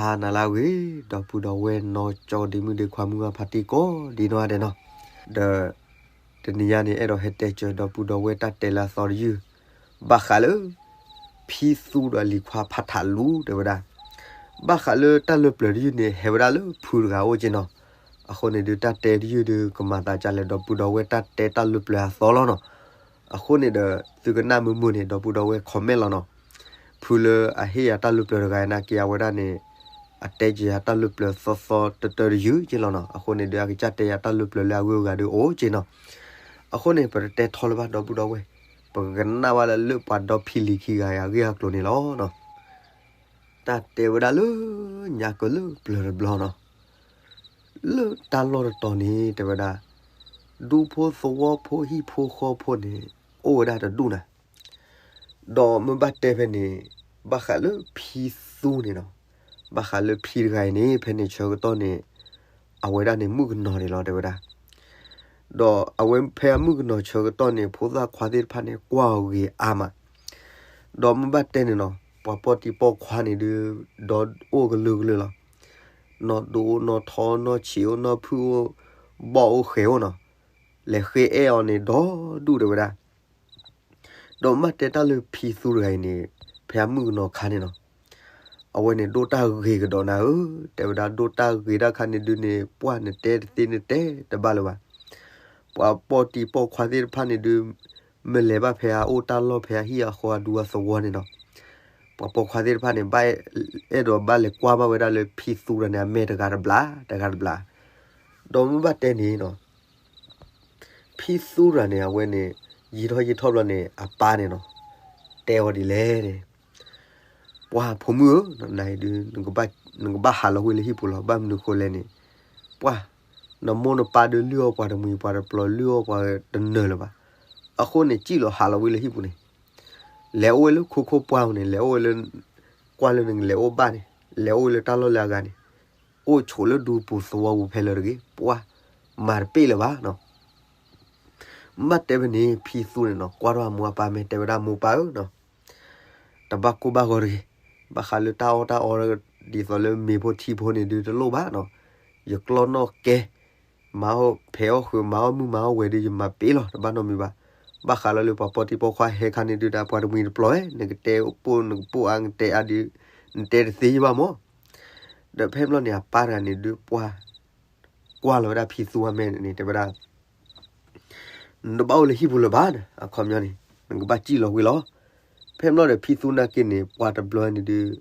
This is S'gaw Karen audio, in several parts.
ဟါနၤလၢအဂ့ၤ, ဒီပုၢ်ဒီဝဲၢ်နီၢ်ကၠီဒ့မုၣ်ဒ့ခွါမုၢ်ဂၤဖါတံၢ်ကိးဒံနီၢ်ဂၤဒဲးနီၤ, ဒီး တနံၤညါန့ၣ် အဲၣ်ဒိးဟဲတဲစၢၤဒီပုၢ်ဒီဝဲၢ်တၢ်တဲလၢအသီတယုၢ်, ဘၣ်ဃးလၢ ဖံသူဒီးလံၤခွါဖးထးလူတဲဝဲဒၣ်, ဘၣ်ဃးလၢတၢ်လၢပျၢၤတယုၢ်န့ၣ် ဟဲဝဲဒၣ်လၢဖုတဂၤအိၣ်က့နီၤ, အဃိန့ၣ်ဒုးတၢ်တဲတယုၢ်ဒုး ကမၤသးဒ်လဲၣ်ဒီပုၢ်ဒီဝဲၢ်တၢ်တဲတၢ်လၢပျၢၤအသီလီၤနီၤ, အဃိန့ၣ်ဒီး သုကနၣ်မုာ်မုာ်န့ၣ် ဒီပုၢ်ဒီဝဲၢ် comment လီၤနီၤ, ဖုလၢအဟ့ၣ်ယၤတၢ်လၢပျၢၤတဂၤအံၤ နာ်က့အဝဲဒၣ်န့ၣ် အတဲက့ၤယၤတၢ်လၢပျၢၤသီသီတတၢတယုၢ်က့လီၤနီၤ, အဃိန့ၣ်ဒုး အကစၢ်တဲယၤတၢ်လၢပျၢၤလၢအဂုၤအဂၤဒုးအိၣ်က့နီၤ, အဃိန့ၣ် ပတတဲထီလၢၤဘၣ်ဒီပုၢ်ဒီဝဲၢ်, ပကကနၣ်ဘၣ်လၢလၢပှၤဒီဖံလံၤခံဂၤအံၤအဂ့ၢ်အကျိၤန့ၣ်လီၤနီၤ, တၢ်တဲဝဲဒၣ်လၢ ညါကၢလၢပျၢၤတဘျီနီၤ, လၢတၢ်လီၢ်တတီၤန့ၣ် တဲဝဲဒၣ် ဒူဖိသဝီဖိဟံၣ်ဖိဃီဖိန့ၣ် အိၣ်ဝဲဒၣ်တဒူၣ်နၤ, ဒီးမ့ၢ်ဘၣ်တဲဖဲန့ၣ် ဘၣ်ဃးလၢဖံသူန့ၣ်နီၤ, ဘၣ်ဃးလၢဖံတဂၤအံၤန့ၣ် ဖဲန့ၣ်ဆၢကတီၢ်န့ၣ် အဝဲဒၣ်န့ၣ်မုၣ်ကနီၤန့ၣ်လီၤ တဲဝဲဒၣ်, ဒီးအဝဲဖဲအမုၣ်ကနီၤဆၢကတီၢ်န့ၣ် ဖိသၣ်ခွါသ့ၣ်တဖၣ်န့ၣ် ကွၢ်အီၤဂ့ၤအါမး, ဒီးမ့ၢ်ဘၣ်တဲန့ၣ်နီၤ ပှၤပိာ်တံၤပိာ်ခွါန့ၣ်ဒုး ဒီးအိၣ်ကလုာ်ကလုာ်လီၤ, နီၢ်ဒိၣ်အိၣ်နီၢ်ထီ နီၢ်ဆံးအိၣ် နီၢ်ဖုၣ်အိၣ် ဘီၣ်အိၣ်ဃဲၤအိၣ်နီၤ, လဲၤဃ့အဲၣ်အီၤန့ၣ် ဒီဒူၣ်တဲဝဲဒၣ်, ဒီးမ့ၢ်တဲတၢ်လၢဖံသူတဂၤအံၤန့ၣ် ဖဲအမုၣ်ကနီၤခါန့ၣ်နီၤ, အဝဲန့ၣ်ဒိၣ်တၢ်ဂ့ၤကဒီးနၤဧၢ, တဲဝဲဒၣ်ဒိၣ်တၢ်ဂ့ၤတၢ်ခါန့ၣ်ဒုးန့ၣ် ပှၢ်နတဲတသ့နတဲတဘၣ်လၢၤဘၣ်, ပှၤပိာ်တံၤပိာ်ခွါသ့ၣ်တဖၣ်န့ၣ်ဒုး မ့ၢ်လဲၤဘၣ်ဖဲအအိၣ်တၢ်လီၢ်ဖဲအဟံၣ်အဃီအဒူအသဝီန့ၣ်နီၤ, ပှၤပိာ်ခွါသ့ၣ်တဖၣ်န့ၣ် ဘၣ်အဲၣ်ဒိးဘၣ်လဲၤကွၢ်ဘၣ်ဝဲဒၣ်လၢဖံသူတဂၤန့ၣ် အမဲာ်တဂၤတဘျီ တဂၤတဘျီ, ဒီးမ့ၢ်ဘၣ်တဲန့ၣ်နီၤ ဖံသူတဂၤန့ၣ် အဝဲန့ၣ် ယံာ်ထီၣ်ယံာ်ထီၣ်ဘျီန့ၣ် အပၢ်န့ၣ်နီၤ တဲအီၤဒ်လဲၣ်န့ၣ်, ပှၢ်ဖိမုၣ်ဧၢ, နၤအံၤဒုး နကဘၣ်ဟးလီၤဝံၤလၢဟံၣ်ပူၤလီၤ, ဘၣ်မနုၤဃိလဲၣ်န့ၣ်, ပှၢ် နမိၢ်နပၢ်ဒုးလုၢ်အီၣ်ပှၤတမှံၤပှၤတပျီၤ လုၢ်အီၣ်ပှၤတနၢၤလၢၤဘၣ်, အဃိန့ၣ် စံၣ်လီၤဟးလီၤဝံၤလၢဟံၣ်ပူၤန့ၣ်, လဲၤအိၣ်ဝဲလၢခိခိၣ်ပှၢ်ပူၤန့ၣ် လဲၤအိၣ်ဝဲလၢ ကွၢ်လၢနကလဲၤအိၣ်ဘၣ်န့ၣ် လဲၤအိၣ်ဝဲလၢတၢ်လီၢ်လၢအဂၤန့ၣ်, အိၣ်ဆိးလၢဒူပူၤသဝီပူၤဖဲလၢတဂ့ၤ, ပှၢ် မၤတပ့ၢ်လၢၤဘၣ်နီၤ. မ့ၢ်ဘၣ်တဲဖဲန့ၣ် ဖံသူန့ၣ်နီၤ ကွၢ်ထီၣ်အမိၢ်အပၢ်မဲာ် တဲဝဲဒၣ်မိၢ်ပၢ်ဧၢနီၤ, တဘၣ်ကိၢ်ဘၣ်ဂီၤတဂ့ၤ, ဘၣ်ဃးလၢတၢ်အီၣ်တၢ်အီ ဒ်သိးလၢမ့ၤဖိထံဖိန့ၣ်ဒုးတလိၣ်ဘၣ်နီၤ, ယကျီၢ်နီၣ်ကဲ မၤအီၣ်ဖဲးအီၣ်ဃုာ် မၤအီၣ်မုၢ်မၤအီၣ်ဝဲၤဒုး ယမၤပ့ၢ်လီၤ တဘၣ်နီတမံၤဘၣ်. ဘၣ်ဃးလီၤလၢပှၤပိာ်တံၤပိာ်ခွါဟဲခါန့ၣ်ဒုး ဒီးပှၤတမှံၤတပျီၤဝဲ နကတဲပိၢ်နကပိၢ်အါ နတဲအါဒုး နတဲတသ့ယဘၣ်မး. ဒီးဖဲဘျီန့ၣ် အပၢ်တဂၤန့ၣ်ဒုး ပှၢ် ကွၢ်လီၤဝဲဒၣ်ဖံသူအမဲာ်န့ၣ် တဲဝဲဒၣ် နတဘၣ်အိၣ်လၢဟံၣ်ပူၤလၢၤဘၣ်, အခီပညီန့ၣ် နကဘၣ်စံၣ်လီၤဝံၤလီၤ. ဖဲဘျီဒီးဖံသူနာ်က့န့ၣ် ပှၢ်တဘျီန့ၣ်ဒုး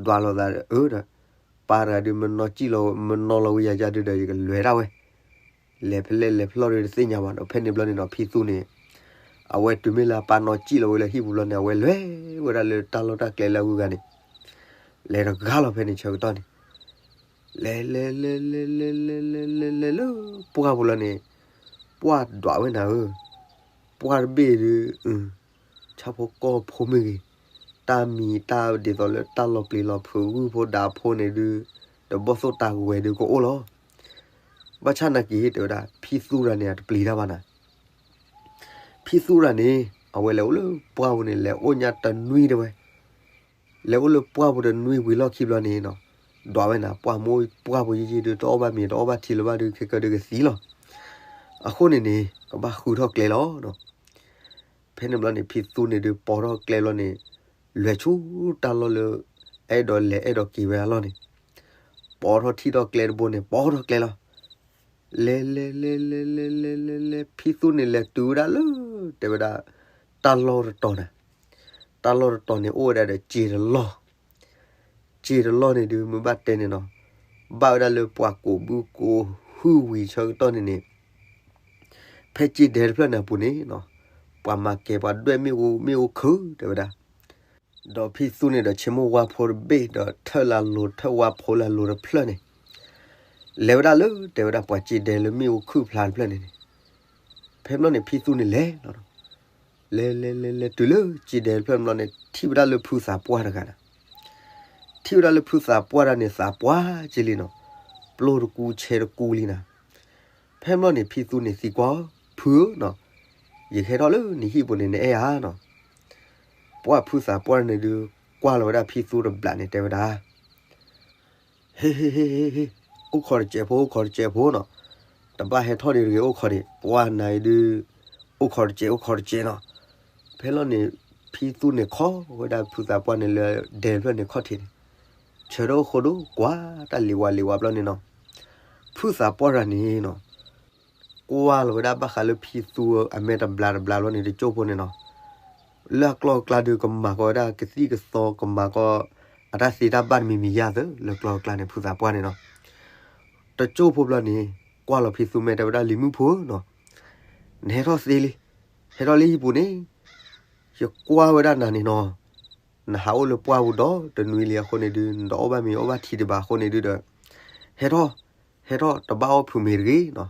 ဒွးလိာ်သးအၢဒီး ပၢ်တဂၤဒုး မနီၢ်စံၣ်လီၤ မနီၢ်လီၤဝံၤယၤယၤဒုးဒီး ယကလဲၤဒၣ်ဝဲ လဲၤဖဲလဲၣ်လဲၤဖျီၣ်ဒုးတသ့ၣ်ညါဘၣ်ဒီး ဖဲန့ၣ်ဘျီန့ၣ်ဒီး ဖံသူန့ၣ် အဝဲတုၤမ့ၢ်လၢအပၢ်နီၢ်စံၣ်လီၤဝံၤလၢဟံၣ်ပူၤဘျီန့ၣ် အဝဲလဲၤဝဲဒၣ်လၢတၢ်လီၢ်တၢ်ကျဲလၢအဂုၤအဂၤန့ၣ် လဲၤတဂၤလီၤဖဲန့ၣ်ဆၢကတီၢ်န့ၣ် လဲၤလဲၤလဲၤလဲၤလဲၤလဲၤလဲၤလဲၤလဲၤလၢ ပှၢ်ပူၤလီၤန့ၣ် ပှၢ်ဒွးဝဲနၤဧၢ, ပှၢ်တဘ့ၣ်ဒုး ဆၣ်ဖိကီၢ်ဖိမ့ၢ်ဂ့ၤ, တၢ်မံၤတၢ်ဒ်သိးလၢတၢ်လီၤပျံၤလီၤဖုးဂုၢ်ဖိဒးဖိန့ၣ်ဒုး တဘီၣ်သိၣ်တၢ်ကဝဲၤဒုးကအိၣ်လီၤ. ဘၣ်ဆၣ်နာ်က့တဲဝဲဒၣ် ဖံသူတဂၤန့ၣ် အတပျံၤတၢ်ဘၣ်နၤ ဖံသူတဂၤန့ၣ် အဝဲလဲၤအိၣ်လၢပှၢ်ပူၤန့ၣ် လဲၤအိၣ်ညါတနွံတဲဝဲ, လဲၤအိၣ်လၢပှၢ်ပူၤတနွံဝံၤလီၢ်ခံဘျီန့ၣ်နီၤ, ဒွးဝဲနၤ ပှၢ်မိၢ်ပှၢ်ပူၤယံာ်ယံာ်ဒုး တအီၣ်ဘၣ်မ့ၤတအီၣ်ဘၣ်ထံလၢၤဘၣ်ဒုး ခဲကၢဒုးကသံလီၤ. အဃိန့ၣ်န့ၣ် ကဘၣ်ဃုထီၣ်ကျဲလီၤ. ဖဲန့ၣ်ဘျီန့ၣ် ဖံသူန့ၣ်ဒုး ပိာ်ထီၣ်ကျဲဘျီန့ၣ် လဲၤဆူတၢ်လီၢ်လၢ အဲၣ်ဒိးလဲၤအဲၣ်ဒိးက့ၤဝဲဒၣ်လီၢ်န့ၣ် ပိာ်ထီၣ်ထံၣ်ထီၣ်ကျဲတဘိန့ၣ် ပိာ်ထီၣ်ကျဲလီၤ. လဲၤလဲၤလဲၤလဲၤလဲၤလဲၤလဲၤလဲၤ ဖံသူန့ၣ်လဲၤတုၤဝဲဒၣ်လၢ တဲဝဲဒၣ် တၢ်လီၢ်တတီၤန့ၣ်, တၢ်လီၢ်တတီၤန့ၣ် အိၣ်ဝဲဒၣ်ဒီးစ့တလီၢ်, စ့တလီၢ်န့ၣ်ဒုး မ့ၢ်ဘၣ်တဲန့ၣ်နီၤ, ဘၣ်ဝဲဒၣ်လၢပှၢ်ကိးဘုကိးဟုဝံၤဆၢကတီၢ်န့ၣ်န့ၣ် ဖဲစ့ဒဲတဖျၢၣ်န့ၣ်အပူၤန့ၣ်နီၤ, ပှၤမၤကဲၤပှၤဒွဲၣ်မ့ၣ်အူမ့ၣ်အူခုၣ်တဲဝဲဒၣ် ဒီးဖံသူန့ၣ်ဒီး ဆ့မိၣ်ဝါဖိတဘ့ၣ် ဒီးထၢၣ်လၢအလိၤထၢၣ်ဝါဖိလၢအလိၤတဖျၢၣ်န့ၣ်, လဲၤဝဲဒၣ်လၢ တဲဝဲဒၣ်ပှၤစ့ဒဲလၢမ့ၣ်အူခုၣ်ဖျါတဖျၢၣ်န့ၣ်န့ၣ်, ဖဲဘျီန့ၣ် ဖံသူန့ၣ်လဲၤလီၤ. လဲၤလဲၤလဲၤလဲၤတုၤလၢစ့ဒဲတဖျၢၣ်ဘျီန့ၣ် ထံၣ်ဝဲဒၣ်လၢဖုသးပှၢ်တဂၤနၤ ထံၣ်ဝဲဒၣ်လၢဖုသးပှၢ်တဂၤန့ၣ် သးပှၢ်က့လံနီၤ, ပျိၢ်တကူဆဲတကူလံနၤ. ဖဲဘျီန့ၣ် ဖံသူန့ၣ်သံကွၢ်အီၤ ဖုဧၢနီၤ, ယကဟဲထီၣ်လၢနဟံၣ်ပူၤန့ၣ် နအဲၣ်ဧါနီၤ. ပှၢ်ဖုသးပှၢ်တဂၤန့ၣ်ဒုး ကွၢ်လီၤဝဲဒၣ်ဖံသူတဘျီန့ၣ် တဲဝဲဒၣ် ဟ့ၣ် ဟ့ၣ် ဟ့ၣ် ဟ့ၣ် ဟ့ၣ် အိၣ်ခိးတစဲးဖိ အိၣ်ခိးတစဲးဖိနီၤ, တဘၣ်ဟဲထီၣ်ဒံးတဂ့ၤ အိၣ်ခိးဒံး ပှၢ်နၤအံၤဒုး အိၣ်ခိးတစဲး အိၣ်ခိးတစဲးနီၤ. ဖဲလီၤန့ၣ် ဖံသူန့ၣ်ခီဝဲဒၣ်ဖုသးပှၢ်န့ၣ်လၢဒဲဖျၢၣ်န့ၣ်ခီၣ်ထံးန့ၣ်, ဆၢထၢၣ်အိၣ်ဃိဒိၣ် ကွၢ်တၢ်လံၤဝါလံၤဝါဘျီန့ၣ်နီၤ, ဖုသးပှၢ်တဂၤန့ၣ်နီၤ ကွၢ်လီၤဝဲဒၣ်ဘၣ်ဃးလၢဖံသူအမဲာ်တဘျါတဘျါဘျီန့ၣ် တကၠိၢ်ဖိန့ၣ်နီၤ, လၢအကျီၢ်အကျါဒုးကမၤကီးဝဲဒၣ်ကသံၣ်ကသီ ကမၤကီး အတၢ်သ့တၢ်ဘၣ်တမံၤမံၤယါသၢ လၢကျီၢ်အကျါန့ၣ် ဖုသးပှၢ်န့ၣ်နီၤ. တကၠိၢ်ဖိဘျီန့ၣ် ကွၢ်လီၤဖံသူမဲာ်တဲဝဲဒၣ် လံၤမုၣ်ဖိနီၤ, နဟဲထီၣ်သ့လံ, ဟဲထီၣ်လၢဟံၣ်ပူၤန့ၣ်, ယကွၢ်ဝဲဒၣ်နၤန့ၣ်နီၤ, နဟးအိၣ်လၢပှၢ်ပူၤဒီတနွံလံအဃိန့ၣ်ဒုး နတအီၣ်ဘၣ်မ့ၤအီၣ်ဘၣ်ထံတဘၣ်အဃိန့ၣ်ဒုးဒီး ဟဲထီၣ် ဟဲထီၣ်တဘၣ်အီၣ်ဖုးမ့ၤတဂ့ၤနီၤ,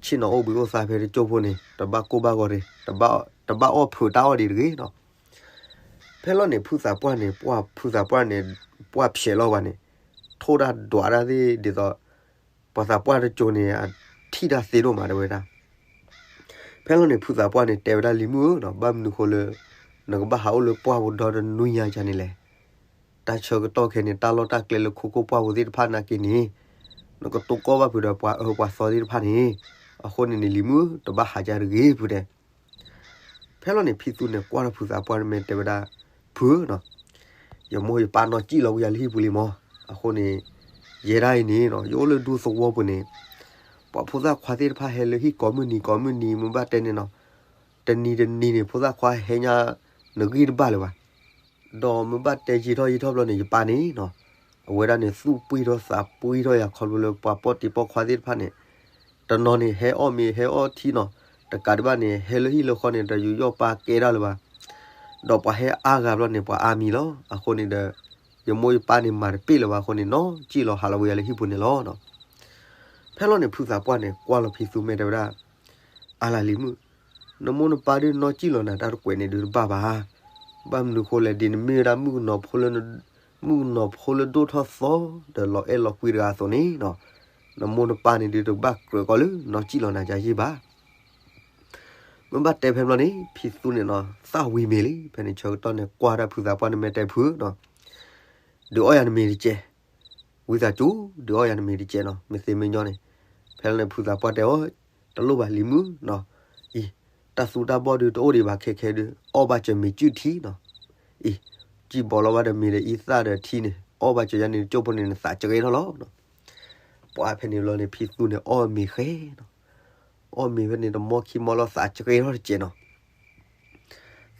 ဆ့ၣ်နီၤအိၣ်ဘှံးအိၣ်သါဖဲတကၠိၢ်ဖိန့ၣ် တဘၣ်ကိၢ်ဘၣ်ဂီၤတဂ့ၤ, တဘၣ်အီၣ်ဖုးတၢ်အီၣ်ဒံးတဂ့ၤနီၤ. ဖဲလီၤန့ၣ် ဖုသးပှၢ်န့ၣ် ပှၢ်ဖုသးပှၢ်န့ၣ် ပှၢ်ဖျဲးလီၤဘၣ်န့ၣ် ထိၣ်တၢ်ဒွးတၢ်သ့ၣ်ဒ်သိး ပှၤသးပှၢ်တကၠိၢ်န့ၣ် အထံၣ်တၢ်သ့ဒိၣ်မးတဲဝဲဒၣ်. ဖဲလီၤန့ၣ် ဖုသးပှၢ်န့ၣ် တဲဝဲဒၣ်လံၤမုၣ်ဧၢနီၤ, ဘၣ်မနုၤဃိလၢ နကဘၣ်ဟးအိၣ်လၢပှၢ်ပူၤဒီတနွံညါကန့ၣ်လဲၣ်. တၢ်ဆၢကတီၢ်ခဲန့ၣ် တၢ်လီၢ်တၢ်ကျဲလၢခိခိၣ်ပှၢ်ပူၤသ့ၣ်တဖၣ်နာ်က့န့ၣ် နကတိၢ်ကီၢ်ဘၣ်ဖုးဒီးပှၤအၢပှၤသီသ့ၣ်တဖၣ်န့ၣ်, အဃိန့ၣ်န့ၣ် လံၤမုၣ်ဧၢ တဘၣ်ဟးကါတဂ့ၤဖုတဲ ဖဲလီၤန့ၣ် ဖံသူန့ၣ် ကွၢ်ထီၣ်ဖုသးပှၢ်န့ၣ် မ့ၢ်တဲဝဲဒၣ်, ဖုဧၢနီၤ, ယမိၢ်ယပၢ်နီၢ်စံၣ်လီၤဝံၤယၤလၢဟံၣ်ပူၤလံမး, အဃိန့ၣ် ယဲဒၣ်အံၤန့ၣ်နီၤ ယအိၣ်လၢဒူသဝီပူၤန့ၣ်, ပှၤဖိသၣ်ခွါသ့ၣ်တဖၣ်ဟဲလၢဟံၣ်ကိးမုၢ်နံၤကိးမုၢ်နံၤ မ့ၢ်ဘၣ်တဲန့ၣ်နီၤ, တနံၤတနံၤန့ၣ် ဖိသၣ်ခွါဟဲညါ နဂံၢ်တဘၣ်လၢၤဘၣ် ဒီးမ့ၢ်ဘၣ်တဲယံာ်ထီၣ်ယံာ်ထီၣ်ဘျီန့ၣ် ယပၢ်န့ၣ်နီၤ, အဝဲဒၣ်န့ၣ် သူၣ်ပှံၢ်ထီၣ်သးပှံၢ်ထီၣ်ယၤခီဖျိလၢပှၤပိာ်တံၤပိာ်ခွါသ့ၣ်တဖၣ်န့ၣ်, တနီၤန့ၣ် ဟဲအီၣ်မ့ၤဟဲအီၣ်ထံနီၤ, တကးဒံးဘၣ်န့ၣ် ဟဲလၢဟံၣ်လၢဃီန့ၣ် တယူးယီၣ်ပာ်ကဲဒၣ်လၢၤဘၣ်, ဒီးပှၤဟဲအါဂၤဘျီန့ၣ် ပှၤအါမံၤလီၤ. အဃိန့ၣ်ဒီး ယမိၢ်ယပၢ်န့ၣ် မၤတပ့ၢ်လၢၤဘၣ်အဃိန့ၣ် နီၢ်စံၣ်လီၤဟးလီၤဝံၤယၤလၢဟံၣ်ပူၤန့ၣ်လီၤ. ဖဲလီၤန့ၣ် ဖုသးပှၢ်န့ၣ် ကွၢ်လီၤဖံသူမ့ၢ်တဲဝဲဒၣ်, အါလၢလံၤမုၣ်, နမိၢ်နပၢ်ဒုးနီၢ်စံၣ်လီၤနၤတၢ်တကွဲးန့ၣ်ဒုးတဘၣ်ဘၣ်. ဘၣ်မနုၤဃိလဲၣ် ဒ်နမ့ၢ်ဝဲဒၣ်မုၣ်ကနီၤဖိလၢ မုၣ်ကနီၤဖိလၢဒိၣ်ထီၣ်သီ ဒီးလီၤအဲၣ်လီၤကွံတဂၤအသိးန့ၣ်နီၤ, နမိၢ်နပၢ်န့ၣ်ဒုး တဘၣ်ကြၢးကီးလၢနီၢ်စံၣ်လီၤနၤယၤယ့ၢ်ဘၣ်. မ့ၢ်ဘၣ်တဲဖဲဘျီန့ၣ် ဖံသူန့ၣ်နီၤ သၣ်ဝံၤမ့ၤလံ. ဖဲန့ၣ်ဆၢကတီၢ်န့ၣ် ကွၢ်ဒၣ်ဖုသးပှၢ်န့ၣ်မ့ၢ်တဲဖုနီၤ, ဒုးအီၣ်ယၤနမ့ၤတကဲး, ဝံသးစူၤ ဒုးအီၣ်ယၤနမ့ၤတကဲးနီၤ မ့ၢ်သ့မ့ၢ်ညီန့ၣ်. ဖဲန့ၣ်ဖုသးပှၢ်တဲအီၤ, တလိၣ်ဘၣ်လံၤမုၣ်နီၤ, အံၤ တၢ်သူတၢ်ဘီၣ်ဒုးတအိၣ်ဒံးဘၣ်ခဲခဲဒုး အီၣ်ဘၣ်စၢၤမ့ၤစုၣ်ထံနီၤ, အံၤ စံၣ်ဘီလီၤဘၣ်ဒီးမ့ၤဒီးအံသၣ်ဒီးထံန့ၣ် အီၣ်ဘၣ်စၢၤယၤန့ၣ် ကၠိဖိန့ၣ် နသးစရဲထီၣ်လီၤ. ပှၤဖဲန့ၣ်ဘျီန့ၣ် ဖံသူန့ၣ်အီၣ်မ့ၤဃဲနီၤ, အီၣ်မ့ၤဖဲန့ၣ် တမီခံမီလီၤ သးစရဲထီၣ်တစဲးနီၤ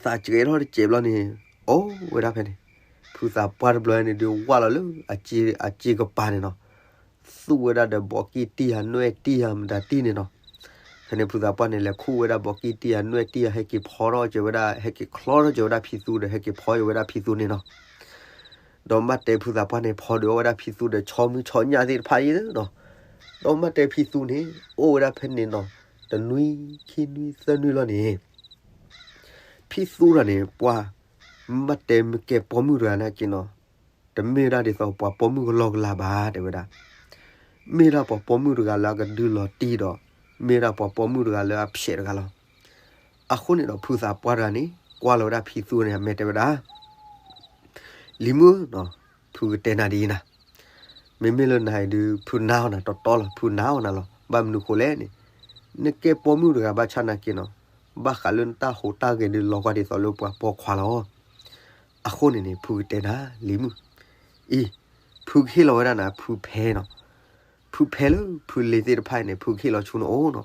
သးစရဲထီၣ်တစဲးဘျီန့ၣ် အိၣ်ဝဲဒၣ်ဖဲန့ၣ်, ဖုသးပှၢ်တဘျီန့ၣ်ဒုးဝၢ်လီၤလၢ အစ့ကပၤန့ၣ်နီၤ, သူၣ်ဝဲဒၣ်ဒီးဘီးကံၢ်တံၢ်ယၤ နွဲၣ်တံၢ်ယၤ မတၤတံၢ်န့ၣ်နီၤ. ဖဲန့ၣ်ဖုသးပှၢ်န့ၣ် လဲၤခူၣ်ဝဲဒၣ်ဘီးကံၢ်တံၢ်ယၤ နွဲၣ်တံၢ်ယၤ ဟဲက့ၤဖီထီၣ်စၢၤဝဲဒၣ် ဟဲက့ၤချီထီၣ်စၢၤဝဲဒၣ်ဖံသူဒီး ဟဲက့ၤဖီစၢၤဝဲဒၣ်ဖံသူန့ၣ်နီၤ. ဒီးမ့ၢ်တဲဖုသးပှၢ်န့ၣ် ဖီဒုးအီၣ်ဝဲဒၣ်ဖံသူဒီး ဆီမုၢ်ဆီညၣ်သ့ၣ်တဖၣ်အံၤနီၤ. ဒီးမ့ၢ်တဲဖံသူန့ၣ် အိၣ်ဝဲဒၣ်ဖဲန့ၣ်နီၤ တနွံ ခံနွံ သၢနွံလီၤန့ၣ် ဖံသူတဂၤန့ၣ် ပှၤ မ့ၢ်ဘၣ်တဲမ့ၢ်ကဲပိာ်မုၣ်တဂၤနာ်က့နီၤ, တမ့ၢ်ဒၣ်ဒ်သိးပှၤပိာ်မုၣ်ကလီကလီဘၣ် တဲဝဲဒၣ်. မ့ၢ်ဒၣ်ပှၤပိာ်မုၣ်တဂၤလၢအကဒုးလီၤတံၢ်ဒီး မ့ၢ်ဒၣ်ပှၤပိာ်မုၣ်တဂၤလၢအဖျဲးတဂၤလီၤ. အဃိန့ၣ်ဒီးဖုသးပှၢ်တဂၤန့ၣ် ကွၢ်လီၤဝဲဒၣ်ဖံသူန့ၣ် အမဲာ်တဲဝဲဒၣ် လံၤမုၣ်နီၤ, ဖုကတဲနၤဒ်အံၤနၤ, မ့မ့ၢ်လၢနၤအံၤဒုး ဖုနာ်အီၤနၤတီတီလီၤ, ဖုနာ်အီၤနၤလီၤ. ဘၣ်မနုၤဃိလဲၣ်န့ၣ်, နကဲပိာ်မုၣ်တဂၤဘၣ်ဆၣ်နာ်က့နီၤ, ဘၣ်ဃးလၢနတၢ်ဟူးတၢ်ဂဲၤဒုးလီၤကွၢ်ဒ်သိးလၢပှၤပိာ်ခွါလီၤ. အဃိန့ၣ်န့ၣ် ဖုကတဲနၤ လံၤမုၣ်, အံၤ ဖုကဟ့ၣ်လီၤဝဲဒၣ်နၤ ဖုဖဲနီၤ, ဖုဖဲလၢဖုလ့ၤသ့ၣ်တဖၣ်အံၤန့ၣ် ဖုကဟ့ၣ်လီၤဆူနအိၣ်နီၤ.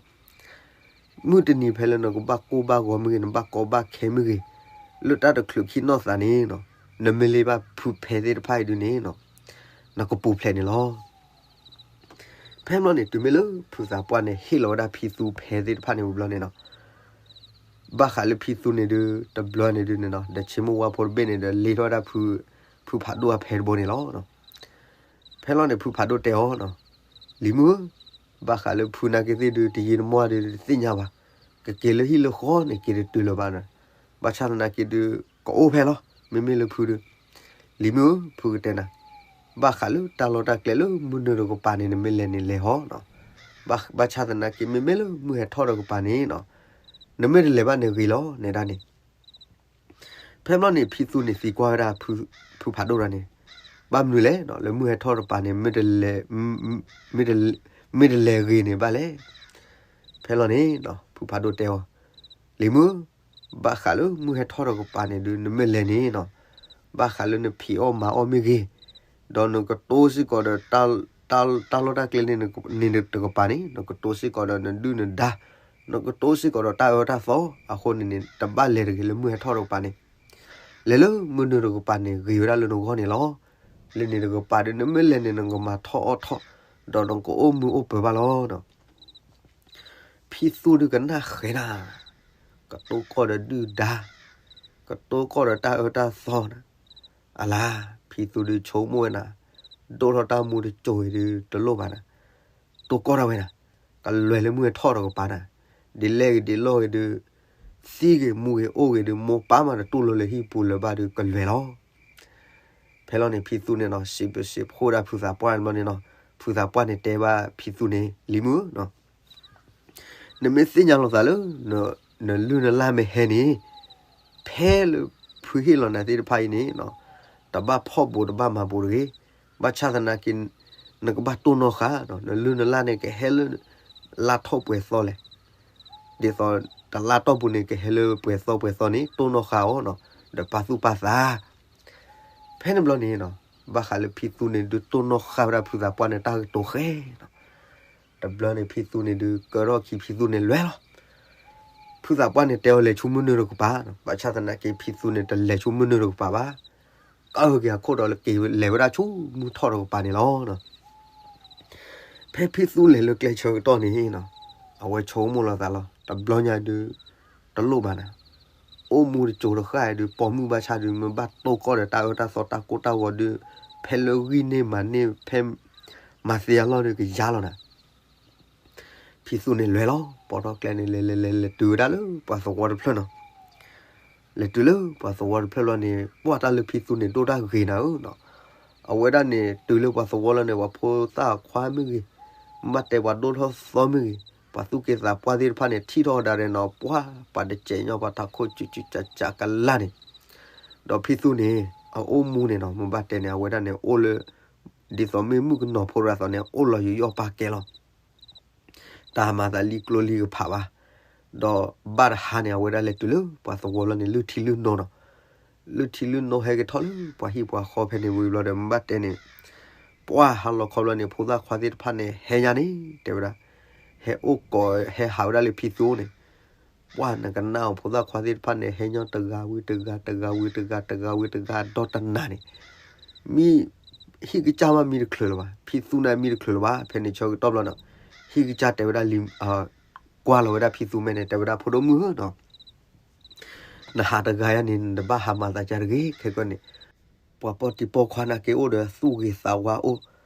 မုၢ်တနံၤဖဲလၢနကဘၣ်ကိၢ်ဘၣ်ဂီၤမ့ၢ်ဂ့ၤ နဘၣ်ကီဘၣ်ခဲမ့ၢ်ဂ့ၤ, လၢတၢ်တချုးခံနီၢ်သးန့ၣ်နီၤ, နမ့ၢ်လ့ၣ်ဘၣ်ဖုဖဲသ့ၣ်တဖၣ်အံၤဒုးန့ၣ်နီၤ, နကပူၤဖျဲးန့ၣ်လီၤ. ဖဲဘျီန့ၣ် တုၤမ့ၢ်လၢဖုသးပှၢ်န့ၣ် ဟ့ၣ်လီၤဝဲဒၣ်ဖံသူဖဲသ့ၣ်တဖၣ်န့ၣ်ဝံၤဘျီန့ၣ်နီၤ, ဘၣ်ဃးလၢဖံသူန့ၣ်ဒုး တဘျီန့ၣ်ဒုးန့ၣ်နီၤ, ဒီးဆ့မိၢ်ဝါဖိတဘ့ၣ်န့ၣ်ဒီး လ့ထီၣ်ဝဲဒၣ်ဖု ဖုဖးဒိၣ်အဖဲတဘိန့ၣ်လီၤ. ဖဲလီၤန့ၣ် ဖုဖးဒိၣ်တဲအီၤနီၤ, လံၤမုၣ်ဧၢ, ဘၣ်ဃးလၢဖုနာ်က့သ့ၣ်ဒုး တယံာ်တမီၢ်ဒုး တသ့ၣ်ညါဘၣ်, ကက့ၤလၢဟံၣ်လၢဃီန့ၣ် က့ၤတတုၤလၢၤဘၣ်နီၤ, ဘၣ်ဆၣ်သနာ်က့ဒုး ကအိၣ်ဖဲလီၤ, မ့မ့ၢ်လၢဖုဒုး လံၤမုၣ်ဧၢ, ဖုကတဲနၤ, ဘၣ်ဃးလၢတၢ်လီၢ်တၢ်ကျဲလၢမုၢ်နုာ်တကပၤန့ၣ် နမ့ၢ်လဲၤန့ၣ်လဲၤဟီနီၤ, ဘၣ်ဆၣ်သနာ်က့ မ့မ့ၢ်လၢမုၢ်ဟဲထီၣ်တကပၤန့ၣ်နီၤ, နမ့ၢ်တလဲၤဘၣ်န့ၣ်ဂ့ၤလီၤ နဲဒၣ်န့ၣ်. ဖဲဘျီန့ၣ် ဖံသူန့ၣ်သံကွၢ်ဝဲဒၣ် ဖုဖးဒိၣ်တဂၤန့ၣ်, ဘၣ်မနုၤလဲၣ်နီၤ လၢမုၢ်ဟဲထီၣ်တကပၤန့ၣ် မ့ၢ်တလဲၤ, မ့ၢ်တလဲၤဂ့ၤန့ၣ်ဘၣ်လဲၣ်. ဖဲလီၤန့ၣ်နီၤ ဖုဖးဒိၣ်တဲအီၤ, လံၤမုၣ်, ဘၣ်ဃးလၢမုၢ်ဟဲထီၣ်တကပၤန့ၣ်ဒုး နမ့ၢ်လဲၤန့ၣ်နီၤ, ဘၣ်ဃးလၢနဖံးအီၣ်မၤအီၣ်မ့ၢ်ဂ့ၤ, ဒီးနကတိစ့ၢ်ကီးဒီး တၢ်လီၢ်တၢ်ကျဲန့ၣ် န့ၣ်တကပၤန့ၣ် နကတိစ့ၢ်ကီးဒီးနဒုၣ်နဒါ, နကတိစ့ၢ်ကီးဒီးတၢ်အၢတၢ်သီ, အဃိန့ၣ်န့ၣ် တဘၣ်လဲၤတဂ့ၤလၢမုၢ်ဟဲထီၣ်တကပၤန့ၣ် လဲၤလၢမုၢ်နုာ်တကပၤန့ၣ် ဂ့ၤဝဲဒၣ်လၢနဂီၢ်န့ၣ်လီၤ. လၢန့ၣ်တကပၤဒီး နမ့ၢ်လဲၤန့ၣ် နကမၤထီၣ်အီၣ်ထီၣ်, ဒီးနကအိၣ်မုာ်အိၣ်ပၢၤဘၣ်လီၤ. ဖံသူဒုးကနၣ်ဃဲၤနၤ, ကတိၤကီၢ်ဒီးဒုၣ်ဒါ, ကတိၤကီၢ်ဒီးတၢ်အၢတၢ်သီနၤ, အလါ, ဖံသူဒုးဆိကမိၣ်ဝဲနၤ, ဒိၣ်ထီၣ်တၢ်မူတစိၤအံၤဒုးတလိၣ်ဘၣ်နၤ, တိၤကီၢ်ဒၣ်ဝဲနၤ, ကလွဲၤလၢမုၢ်ဟဲထီၣ်တကပၤနၤ, ဒ်လဲၣ်ဂ့ၤဒ်လဲၣ်ဂ့ၤဒုး, သံဂ့ၤမူဂ့ၤအိၣ်ဂ့ၤဒုး မိၢ်ပၢ်မးတတူၢ်လိာ်လၢဟံၣ်ပူၤလၢၤဘၣ်ဒုးကလွဲၤလီၤ. ဖဲလီၤန့ၣ် ဖံသူန့ၣ်နီၤ စံးဘျုးစံးဖှိၣ်ဒၣ်ဖုသးပှၢ်န့ၣ်ဘျီန့ၣ်နီၤ, ဖုသးပှၢ်န့ၣ်တဲဘၣ်ဖံသူန့ၣ် လံၤမုၣ်, နမ့ၢ်သ့ၣ်ညါလီၤသးလၢ နလုၢ်နလၢ်မ့ၢ်ဟဲန့ၣ်, ဖဲလၢဖုဟ့ၣ်လီၤနၤသ့ၣ်တဖၣ်အံၤန့ၣ်, တဘၣ်ဖီၣ်ဘူးတဘၣ်မၤဘူးတဂ့ၤ, ဘၣ်ဆၣ်သနာ်က့ နကဘၣ်တိၢ်နီၣ်ဃာ်, နလုၢ်နလၢ်န့ၣ်ကဟဲလၢ လါထီၣ်ပှဲၤသီလဲၣ်, ဒ်သိးတလါတီၢ်ပူၤန့ၣ် ကဟဲလၢပှဲၤသီပှဲၤသီန့ၣ် တိၢ်နီၣ်ဃာ်အီၤ, ဒီးပာ်သူၣ်ပာ်သး ဖဲန့ၣ်ဘျီန့ၣ်, ဘၣ်ဃးလၢဖံသူန့ၣ်ဒုးတိၢ်နီၣ်ဃာ်ဝဲဒၣ်ဖုသးပှၢ်န့ၣ်တၢ်ကတိၤဃဲၤနီၤ, တဘျီန့ၣ်ဖံသူန့ၣ်ဒုးကၢထီၣ်ခံဖံသူန့ၣ်လွဲၤလီၤ. ဖုသးပှၢ်န့ၣ်တဲအီၤလဲၤဆူမုၢ်နုာ်တကပၤ, ဘၣ်ဆၣ်သနာ်က့ဖံသူန့ၣ်တလဲၤဆူမုၢ်နုာ်တကပၤဘၣ်, ကၢက့ၤအခိၣ်ဒီးလၢက့ၤလဲၤဝဲဒၣ်ဆူမုၢ်ထီၣ်တကပၤန့ၣ်လီၤ. ဖဲဖံသူလဲၤလၢကျဲဆၢကတီၢ်န့ၣ်, အဝဲဆိကမိၣ်လီၤသးလီၤ, တဘျီညါဒုး တလိၣ်ဘၣ်နၤ, အိၣ်မူတစိၤတဃၣ်ဒုး ပိာ်မုၣ်ဘၣ်ဆၣ်ဒုး မ့ၢ်ဘၣ်တိၤကီၢ်ဒီးတၢ်အၢတၢ်သီတၢ်ကိၢ်တၢ်ဂီၤဒုး, ဖဲလၢဂံၢ်န့ၢ်မၤန့ၢ် ဖဲမၤသ့အလီၢ်ဒုးကယါလီၤနၤ. ဖံသူန့ၣ်လဲၤလီၤ, ပိာ်ထီၣ်ကျဲန့ၣ် လဲၤလဲၤလဲၤလဲၤတုၤဝဲဒၣ်လၢပှၤသဝီတဖျၢၣ်နီၤ. လဲၤတုၤလၢပှၤသဝီတဖျၢၣ်လီၤန့ၣ် ပှၢ်တၢ်လၢဖံသူန့ၣ်ဒိၣ်တၢ်ဂ့ၤနၤဧၢနီၤ. အဝဲဒၣ်န့ၣ်တုၤလၢပှၤသဝီလီၤန့ၣ် ပှၤဖိသၣ်ခွါမ့ၢ်ဂ့ၤ, မ့ၢ်ဘၣ်တဲပှၤဒိၣ်ထီၣ်သီမ့ၢ်ဂ့ၤ, ပှၤသူၣ်က့သးပှၢ်သ့ၣ်တဖၣ်န့ၣ် ထံၣ်ထီၣ်ဒၣ်ရဲၣ်နီၤ, ပှၢ်ပှၤတစဲးညီပှၤထးခိၣ်စူစူကကကလၢ်န့ၣ်, ဒီးဖံသူန့ၣ် အအိၣ်မူန့ၣ်နီၤ မ့ၢ်ဘၣ်တဲန့ၣ် အဝဲဒၣ်န့ၣ်အိၣ်လၢ ဒ်သိးမ့ၢ်မုၣ်ကနီၤဖိတဂၤအသိးန့ၣ် အိၣ်လီၤယူးယီၣ်ပာ်ကဲလီၤ. တၢ်မၤသးလံကျိလံကဖးဘၣ်. ဒီးဘၣ်တဟါန့ၣ်အဝဲဒၣ်လဲၤတုၤလၢပှၤသဝီလီၤန့ၣ် လုၢ်ထံလုၢ်နိနီၤ. လုၢ်ထံလုၢ်နိဟဲက့ၤထီၣ်လၢပှၤဟံၣ်ပှၤဃီဖဲန့ၣ်ဝံၤဘျီဒီး မ့ၢ်ဘၣ်တဲန့ၣ် ပှၢ်ဟါလီၤခီဘျီန့ၣ် ဖိသၣ်ခွါသ့ၣ်တဖၣ်န့ၣ် ဟဲညါန့ၣ် တဲဝဲဒၣ်, ဟဲအိၣ်ကိးဟဲဟးဝဲဒၣ်လၢဖံသူန့ၣ်, ပှၢ်နကနၣ်အီၤ ဖိသၣ်ခွါသ့ၣ်တဖၣ်န့ၣ် ဟဲညီတဂၤဝံၤတဂၤ တဂၤဝံၤတဂၤ တဂၤဝံၤတဂၤ ဒီတနၤန့ၣ်, မံ ဟံၣ်ကစၢ်မးမံတချုးလၢၤဘၣ်, ဖံသူန့ၣ်မံတချုးလၢၤဘၣ်. ဖဲန့ၣ်ဆၢကတီၢ်ဘျီနီၤ, ဟံၣ်ကစၢ်တဲဝဲဒၣ်လံ, ကွၢ်လီၤဝဲဒၣ်ဖံသူမဲာ်န့ၣ် တဲဝဲဒၣ် ဖိဒိၣ်မုၣ်ဧၢနီၤ, နဟးတဂၤယါန့ၣ် နတဘၣ်ဟးမၤသးကါတဂ့ၤ, ခဲကီန့ၣ် ပှၤပိာ်တံၤပိာ်ခွါနာ်က့ အိၣ်ဒီးသူၣ်ဂ့ၤသးဝါအိၣ်,